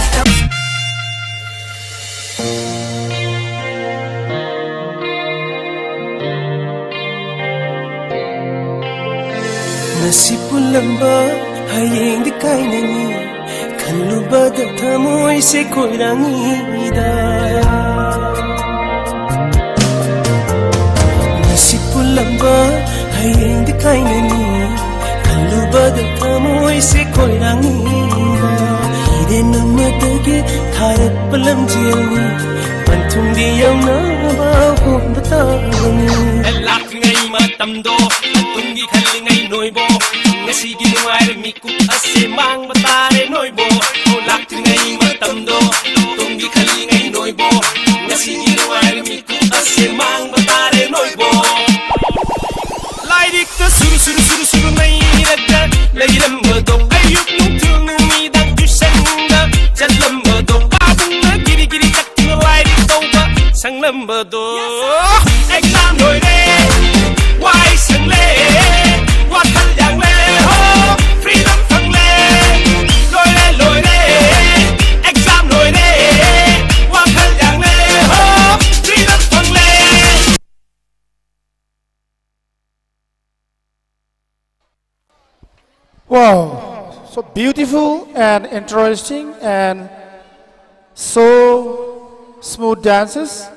ꯉꯁꯤ ꯄꯨꯜꯂꯝꯕ ꯍꯌꯦꯡꯗꯤ ꯀꯥꯏꯅꯅꯤ, ꯈꯜꯂꯨꯕꯗ ꯊꯃꯣꯏꯁꯦ ꯈꯣꯏꯔꯥꯡꯉꯤꯗ꯫ ꯉꯁꯤ ꯄꯨꯜꯂꯝꯕ ꯍꯌꯦꯡꯗꯤ ꯀꯥꯏꯅꯅꯤ, ꯈꯜꯂꯨꯕꯗ ꯊꯃꯣꯏꯁꯦ ꯈꯣꯏꯔꯥꯡꯉꯤꯗ꯫ ꯏꯔꯦꯟ ꯑꯃꯗꯒꯤ ꯊꯥꯔꯛꯄ ꯂꯝꯖꯦꯜꯅꯤ, ꯄꯟꯊꯨꯡꯗꯤ ꯌꯧꯅꯕ ꯍꯣꯟꯕ ꯇꯥꯕꯅꯤ꯫ ꯂꯥꯛꯂꯤꯉꯩ ꯃꯇꯝꯗꯣ, ꯇꯨꯡꯒꯤ ꯈꯜꯂꯤꯉꯩ ꯅꯣꯏꯕꯣ, ꯉꯁꯤꯒꯤ ꯅꯨꯡꯉꯥꯏꯔ ꯃꯤꯀꯨꯞ ꯑꯁꯦ ꯃꯥꯡꯕ ꯇꯥꯔꯦ ꯅꯣꯏꯕꯣ꯫ ꯂꯥꯛꯂꯤꯉꯩ ꯃꯇꯝꯗꯣ, ꯇꯨꯡꯒꯤ ꯈꯜꯂꯤꯉꯩ ꯅꯣꯏꯕꯣ, ꯉꯁꯤꯒꯤ ꯅꯨꯡꯉꯥꯏꯔ ꯃꯤꯀꯨꯞ ꯑꯁꯦ ꯃꯥꯡꯕ ꯇꯥꯔꯦ ꯅꯣꯏꯕꯣ꯫ ꯂꯥꯏꯔꯤꯛꯇ ꯁꯨꯔꯨ ꯁꯨꯔꯨ ꯁꯨꯔꯨ ꯁꯨꯔꯨ ꯅꯩꯔꯒ ꯂꯩꯔꯝꯕꯗꯣ, ꯑꯌꯨꯛ ꯅꯨꯡꯊꯤꯜ ꯅꯨꯃꯤꯗꯥꯡ tuitionꯗ ꯆꯠꯂꯝꯕꯗꯣ, ꯄꯥꯕꯨꯡꯅ ꯒꯤꯔꯤ ꯒꯤꯔꯤ ꯆꯠꯇꯨꯅ ꯂꯥꯏꯔꯤꯛ ꯇꯧꯕ ꯁꯪꯂꯝꯕꯗꯣ꯫ Exam ꯂꯣꯏꯔꯦ, ꯋꯥꯏ ꯁꯪꯂꯦ, ꯋꯥꯈꯜ ꯌꯥꯡꯂꯦ, ꯍꯣ, freedom ꯐꯪꯂꯦ꯫ ꯂꯣꯏꯔꯦ, ꯂꯣꯏꯔꯦ, exam ꯂꯣꯏꯔꯦ, ꯋꯥꯈꯜ ꯌꯥꯡꯂꯦ, ꯍꯣ, freedom ꯐꯪꯂꯦ꯫ Wow, so beautiful and interesting and so smooth dances.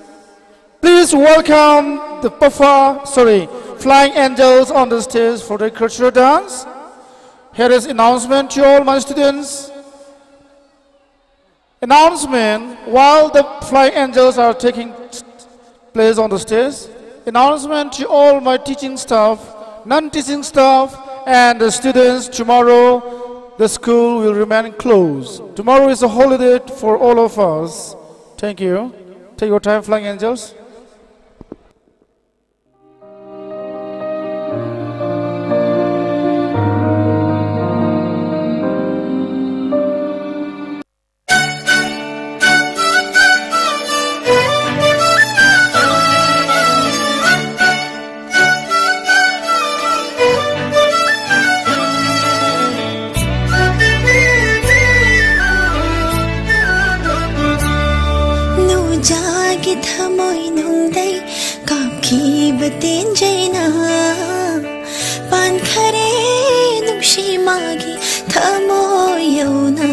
Please welcome the Pafa, sorry, Flying Angels on the stage for the cultural dance. Here is announcement to all my students. Announcement, while the flying angels are taking place on the stage. Announcement to all my teaching staff, non-teaching staff, and the students. Tomorrow, the school will remain closed. Tomorrow is a holiday for all of us. Thank you. Take your time, flying angels. ꯅꯨꯡꯖꯥꯒꯤ ꯊꯃꯣꯏ ꯅꯨꯡꯗꯩ ꯀꯥꯞꯈꯤꯕ ꯇꯦꯟꯖꯩꯅ ꯄꯥꯟꯈꯔꯦ ꯅꯨꯡꯁꯤ ꯃꯥꯒꯤ ꯊꯃꯣꯏ ꯌꯧꯅ꯫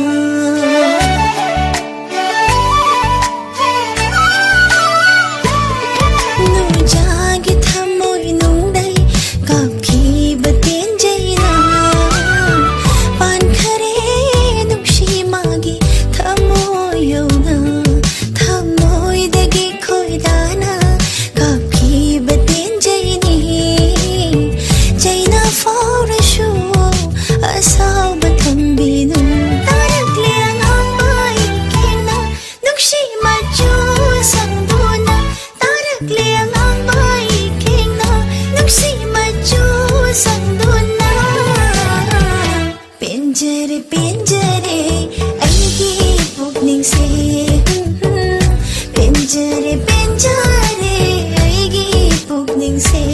ꯅꯨꯡꯖꯥꯒꯤ ꯊꯃꯣꯏ ꯅꯨꯡꯗꯩ ꯀꯥꯞꯈꯤꯕ ꯇꯦꯟꯖꯩꯅ ꯄꯥꯟꯈꯔꯦ ꯅꯨꯡꯁꯤ ꯃꯥꯒꯤ ꯊꯃꯣꯏ ꯌꯧꯅ꯫ ꯊꯃꯣꯏꯗꯒꯤ ꯈꯣꯏꯗꯥꯅ ꯀꯥꯞꯈꯤꯕ ꯇꯦꯟꯖꯩꯅꯤ꯫ ꯆꯩꯅ ꯐꯥꯎꯔꯁꯨ ꯑꯁꯥꯎꯕ ꯊꯝꯕꯤꯅꯨ꯫ ꯇꯥꯔꯛꯂꯦ ꯑꯉꯥꯡꯕ ꯏꯀꯦꯡꯅ ꯅꯨꯡꯁꯤ ꯃꯆꯨ ꯁꯪꯗꯨꯅ꯫ ꯇꯥꯔꯛꯂꯦ ꯑꯉꯥꯡꯕ ꯏꯀꯦꯡꯅ ꯅꯨꯡꯁꯤ ꯃꯆꯨ ꯁꯪꯗꯨꯅ꯫ ꯄꯦꯟꯖꯔꯦ, ꯄꯦꯟꯖꯔꯦ ꯑꯩꯒꯤ ꯄꯨꯛꯅꯤꯡꯁꯦ꯫ ꯄꯦꯟꯖꯔꯦ, ꯄꯦꯟꯖꯔꯦ ꯑꯩꯒꯤ ꯄꯨꯛꯅꯤꯡꯁꯦ꯫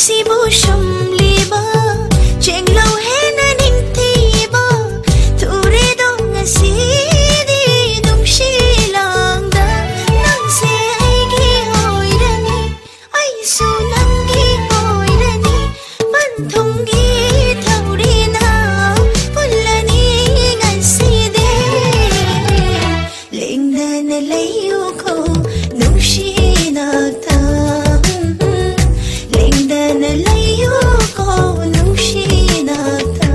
ꯁꯤꯕꯨ ꯁꯨꯝꯂꯤꯕ ꯆꯦꯡꯂꯧ ꯍꯦꯟꯅ ꯅꯤꯡꯊꯤꯕ ꯊꯨꯔꯦꯗꯣ ꯉꯁꯤꯗꯤ ꯅꯨꯡꯁꯤ ꯂꯥꯡꯗ ꯅꯪꯁꯦ ꯑꯩꯒꯤ ꯑꯣꯏꯔꯅꯤ ꯑꯩꯁꯨ ꯅꯪꯒꯤ ꯑꯣꯏꯔꯅꯤ ꯄꯟꯊꯨꯡꯒꯤ ꯊꯧꯔꯤꯅ ꯄꯨꯜꯂꯅꯤ ꯉꯁꯤꯗꯤ ꯂꯦꯡꯗꯅ ꯂꯩꯌꯨꯀꯣ ꯅꯨꯡꯁꯤꯅꯛꯇ ꯂꯦꯡꯗꯅ ꯂꯩꯌꯨꯀꯣ ꯅꯨꯡꯁꯤꯅꯛꯇ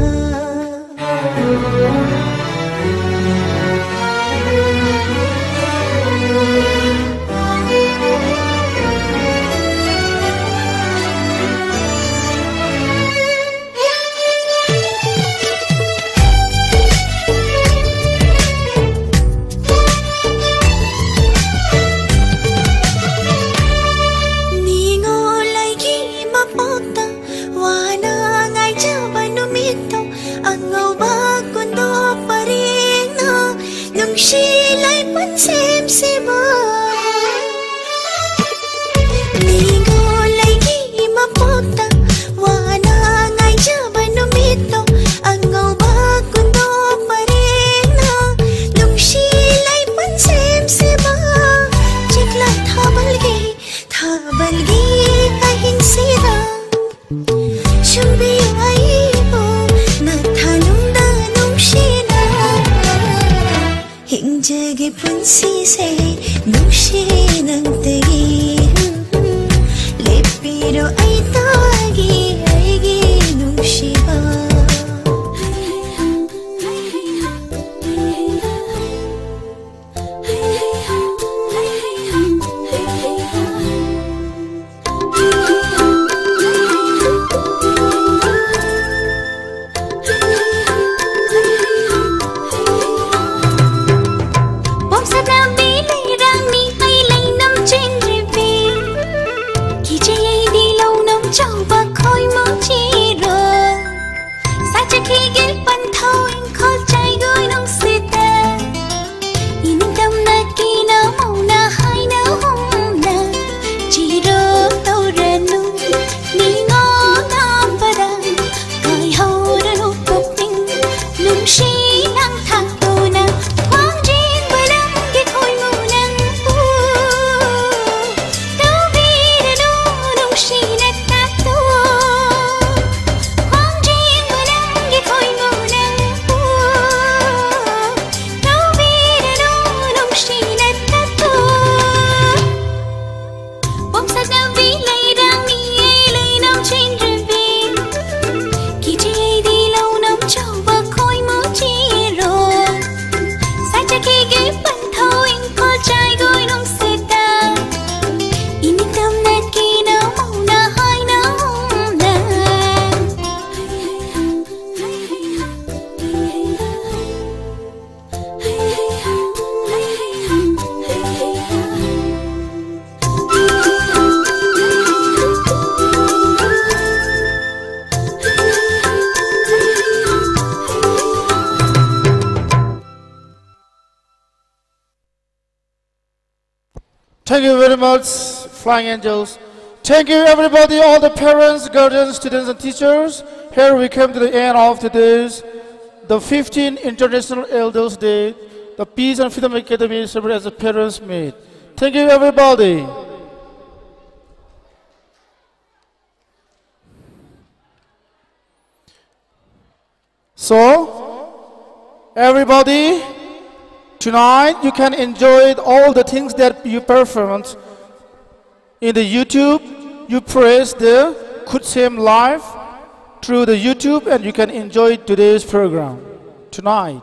ꯅꯤꯉꯣꯜ ꯑꯩꯒꯤ ꯃꯄꯣꯛꯇ ꯋꯥꯅ ꯉꯥꯏꯖꯕ ꯅꯨꯃꯤꯠꯇꯣ ꯑꯉꯧꯕ ꯀꯨꯟꯗꯣ ꯄꯔꯦꯡꯅ ꯅꯨꯡꯁꯤ ꯂꯩꯄꯨꯟ ꯁꯦꯝꯁꯤꯕ ꯅꯤꯉꯣꯜ ꯑꯩꯒꯤ ꯃꯄꯣꯛꯇ ꯋꯥꯅ ꯉꯥꯏꯖꯕ ꯅꯨꯃꯤꯠꯇꯣ ꯑꯉꯧꯕ ꯀꯨꯟꯗꯣ ꯄꯔꯦꯡꯅ ꯅꯨꯡꯁꯤ ꯂꯩꯄꯨꯟ ꯁꯦꯝꯁꯤꯕ ꯆꯤꯛꯂꯛ ꯊꯥꯕꯜꯒꯤ ꯊꯥꯕꯜꯒꯤ ꯑꯍꯤꯡꯁꯤꯗ ꯁꯨꯝꯕꯤꯌꯨ ꯑꯩꯕꯨ ꯅꯊꯥꯅꯨꯡꯗ ꯅꯨꯡꯁꯤꯅ ꯍꯤꯡꯖꯒꯦ ꯄꯨꯟꯁꯤꯁꯦ ꯅꯨꯡꯁꯤ ꯅꯪꯇꯒꯤ ꯂꯦꯞꯄꯤꯔꯣ ꯑꯩꯇꯒꯤ ꯑꯩꯒꯤ ꯅꯨꯡꯁꯤꯕ ꯄꯣꯝꯁꯠꯅꯕꯤ ꯂꯩꯔꯥꯡꯅꯤ ꯑꯩ ꯂꯩꯅꯝ ꯆꯦꯟꯗ꯭ꯔꯤꯕꯤ ꯀꯤꯖꯩ ꯑꯩꯗꯤ ꯂꯧꯅꯝ ꯆꯥꯎꯕ ꯈꯣꯏꯃꯨ ꯆꯤꯔꯣ Thank you very much, Flying Angels. Thank you, everybody, all the parents, guardians, students, and teachers. Here we come to the end of today's, the fifteenth International Elders Day, the Peace and Freedom Academy celebrated as a parents' meet. Thank you, everybody. So, everybody, tonight you can enjoy all the things that you performed in the YouTube. You press the Khutsem Live through the YouTube, and you can enjoy today's program tonight.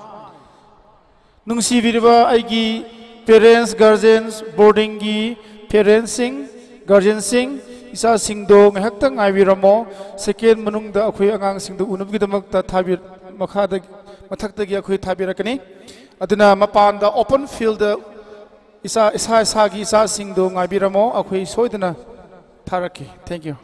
ꯅꯨꯡꯁꯤꯕꯤꯔꯤꯕ ꯑꯩꯒꯤ parents, guardians, boardingꯒꯤ parentsꯁꯤꯡ, guardianꯁꯤꯡ, ꯏꯆꯥꯁꯤꯡꯗꯣ ꯉꯥꯏꯍꯥꯛꯇꯪ ꯉꯥꯏꯕꯤꯔꯝꯃꯣ꯫ Second ꯃꯅꯨꯡꯗ ꯑꯩꯈꯣꯏ ꯑꯉꯥꯡꯁꯤꯡꯗꯨ ꯎꯅꯕꯒꯤꯗꯃꯛꯇ ꯊꯥꯕꯤ-, ꯃꯈꯥꯗ, ꯃꯊꯛꯇꯒꯤ ꯑꯩꯈꯣꯏ ꯊꯥꯕꯤꯔꯛꯀꯅꯤ꯫ ꯑꯗꯨꯅ ꯃꯄꯥꯟꯗ open fieldꯗ ꯏꯆꯥ, ꯏꯁꯥ ꯏꯁꯥꯒꯤ ꯏꯆꯥꯁꯤꯡꯗꯣ ꯉꯥꯏꯕꯤꯔꯝꯃꯣ, ꯑꯩꯈꯣꯏ ꯁꯣꯏꯗꯅ ꯊꯥꯔꯛꯀꯦ꯫ Thank you.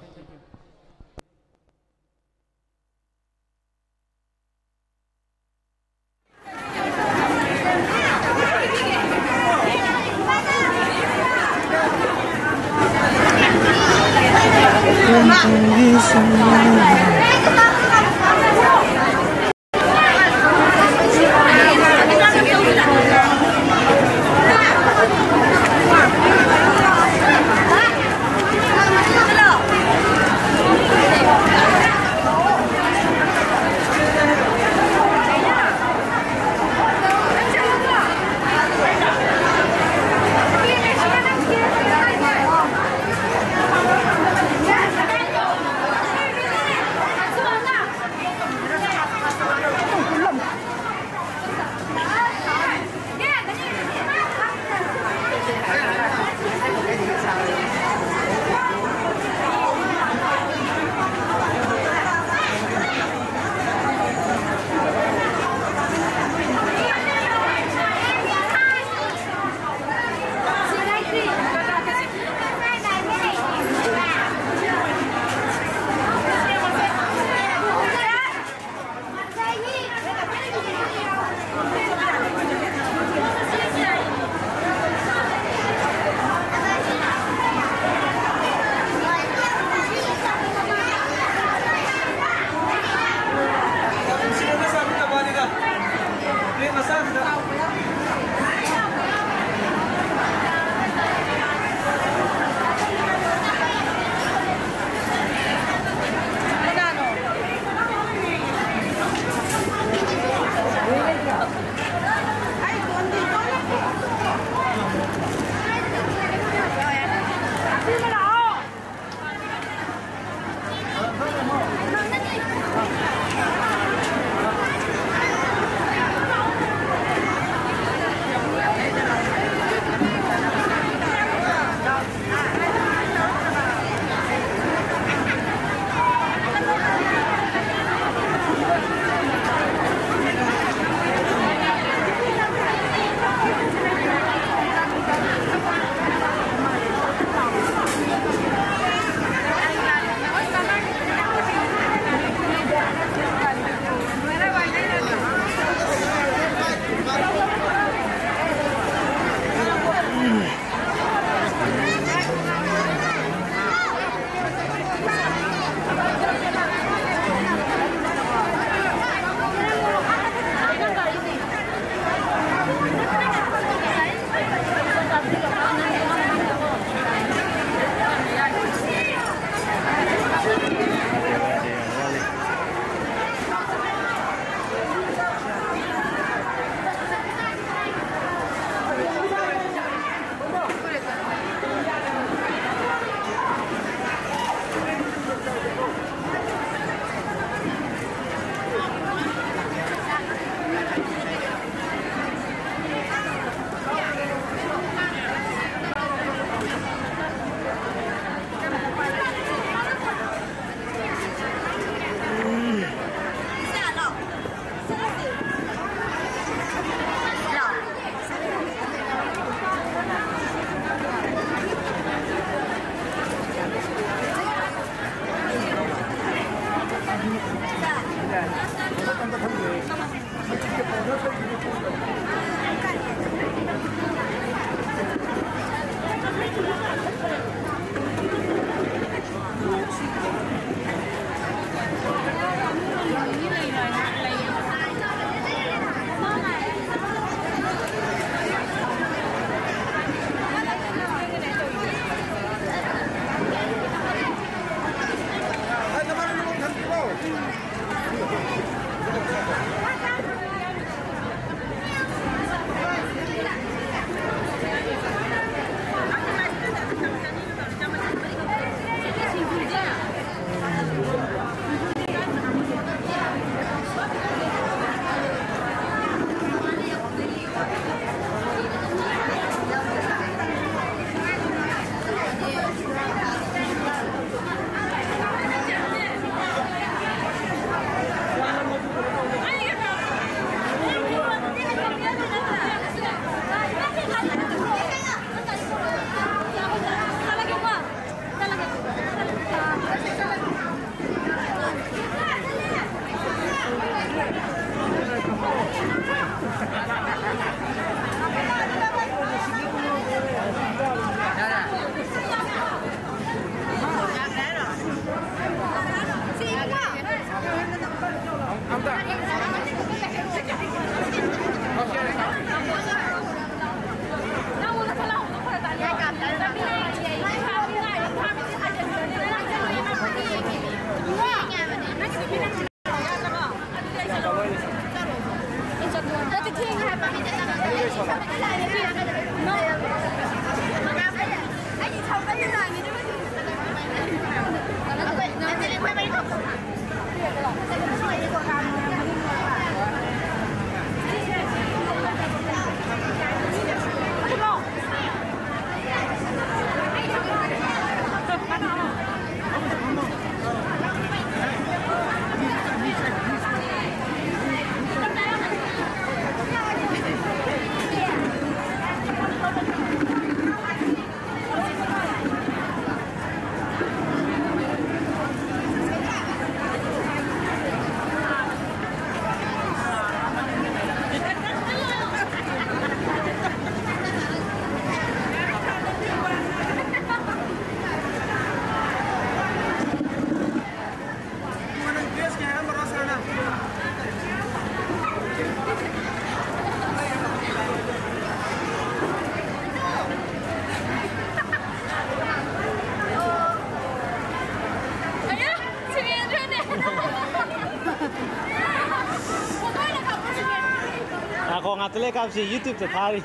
ꯉꯥꯛꯇ ꯂꯩ ꯀꯥꯞꯁꯤ, YouTube-ꯇ ꯊꯥꯔꯤ꯫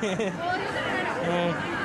ꯑ꯫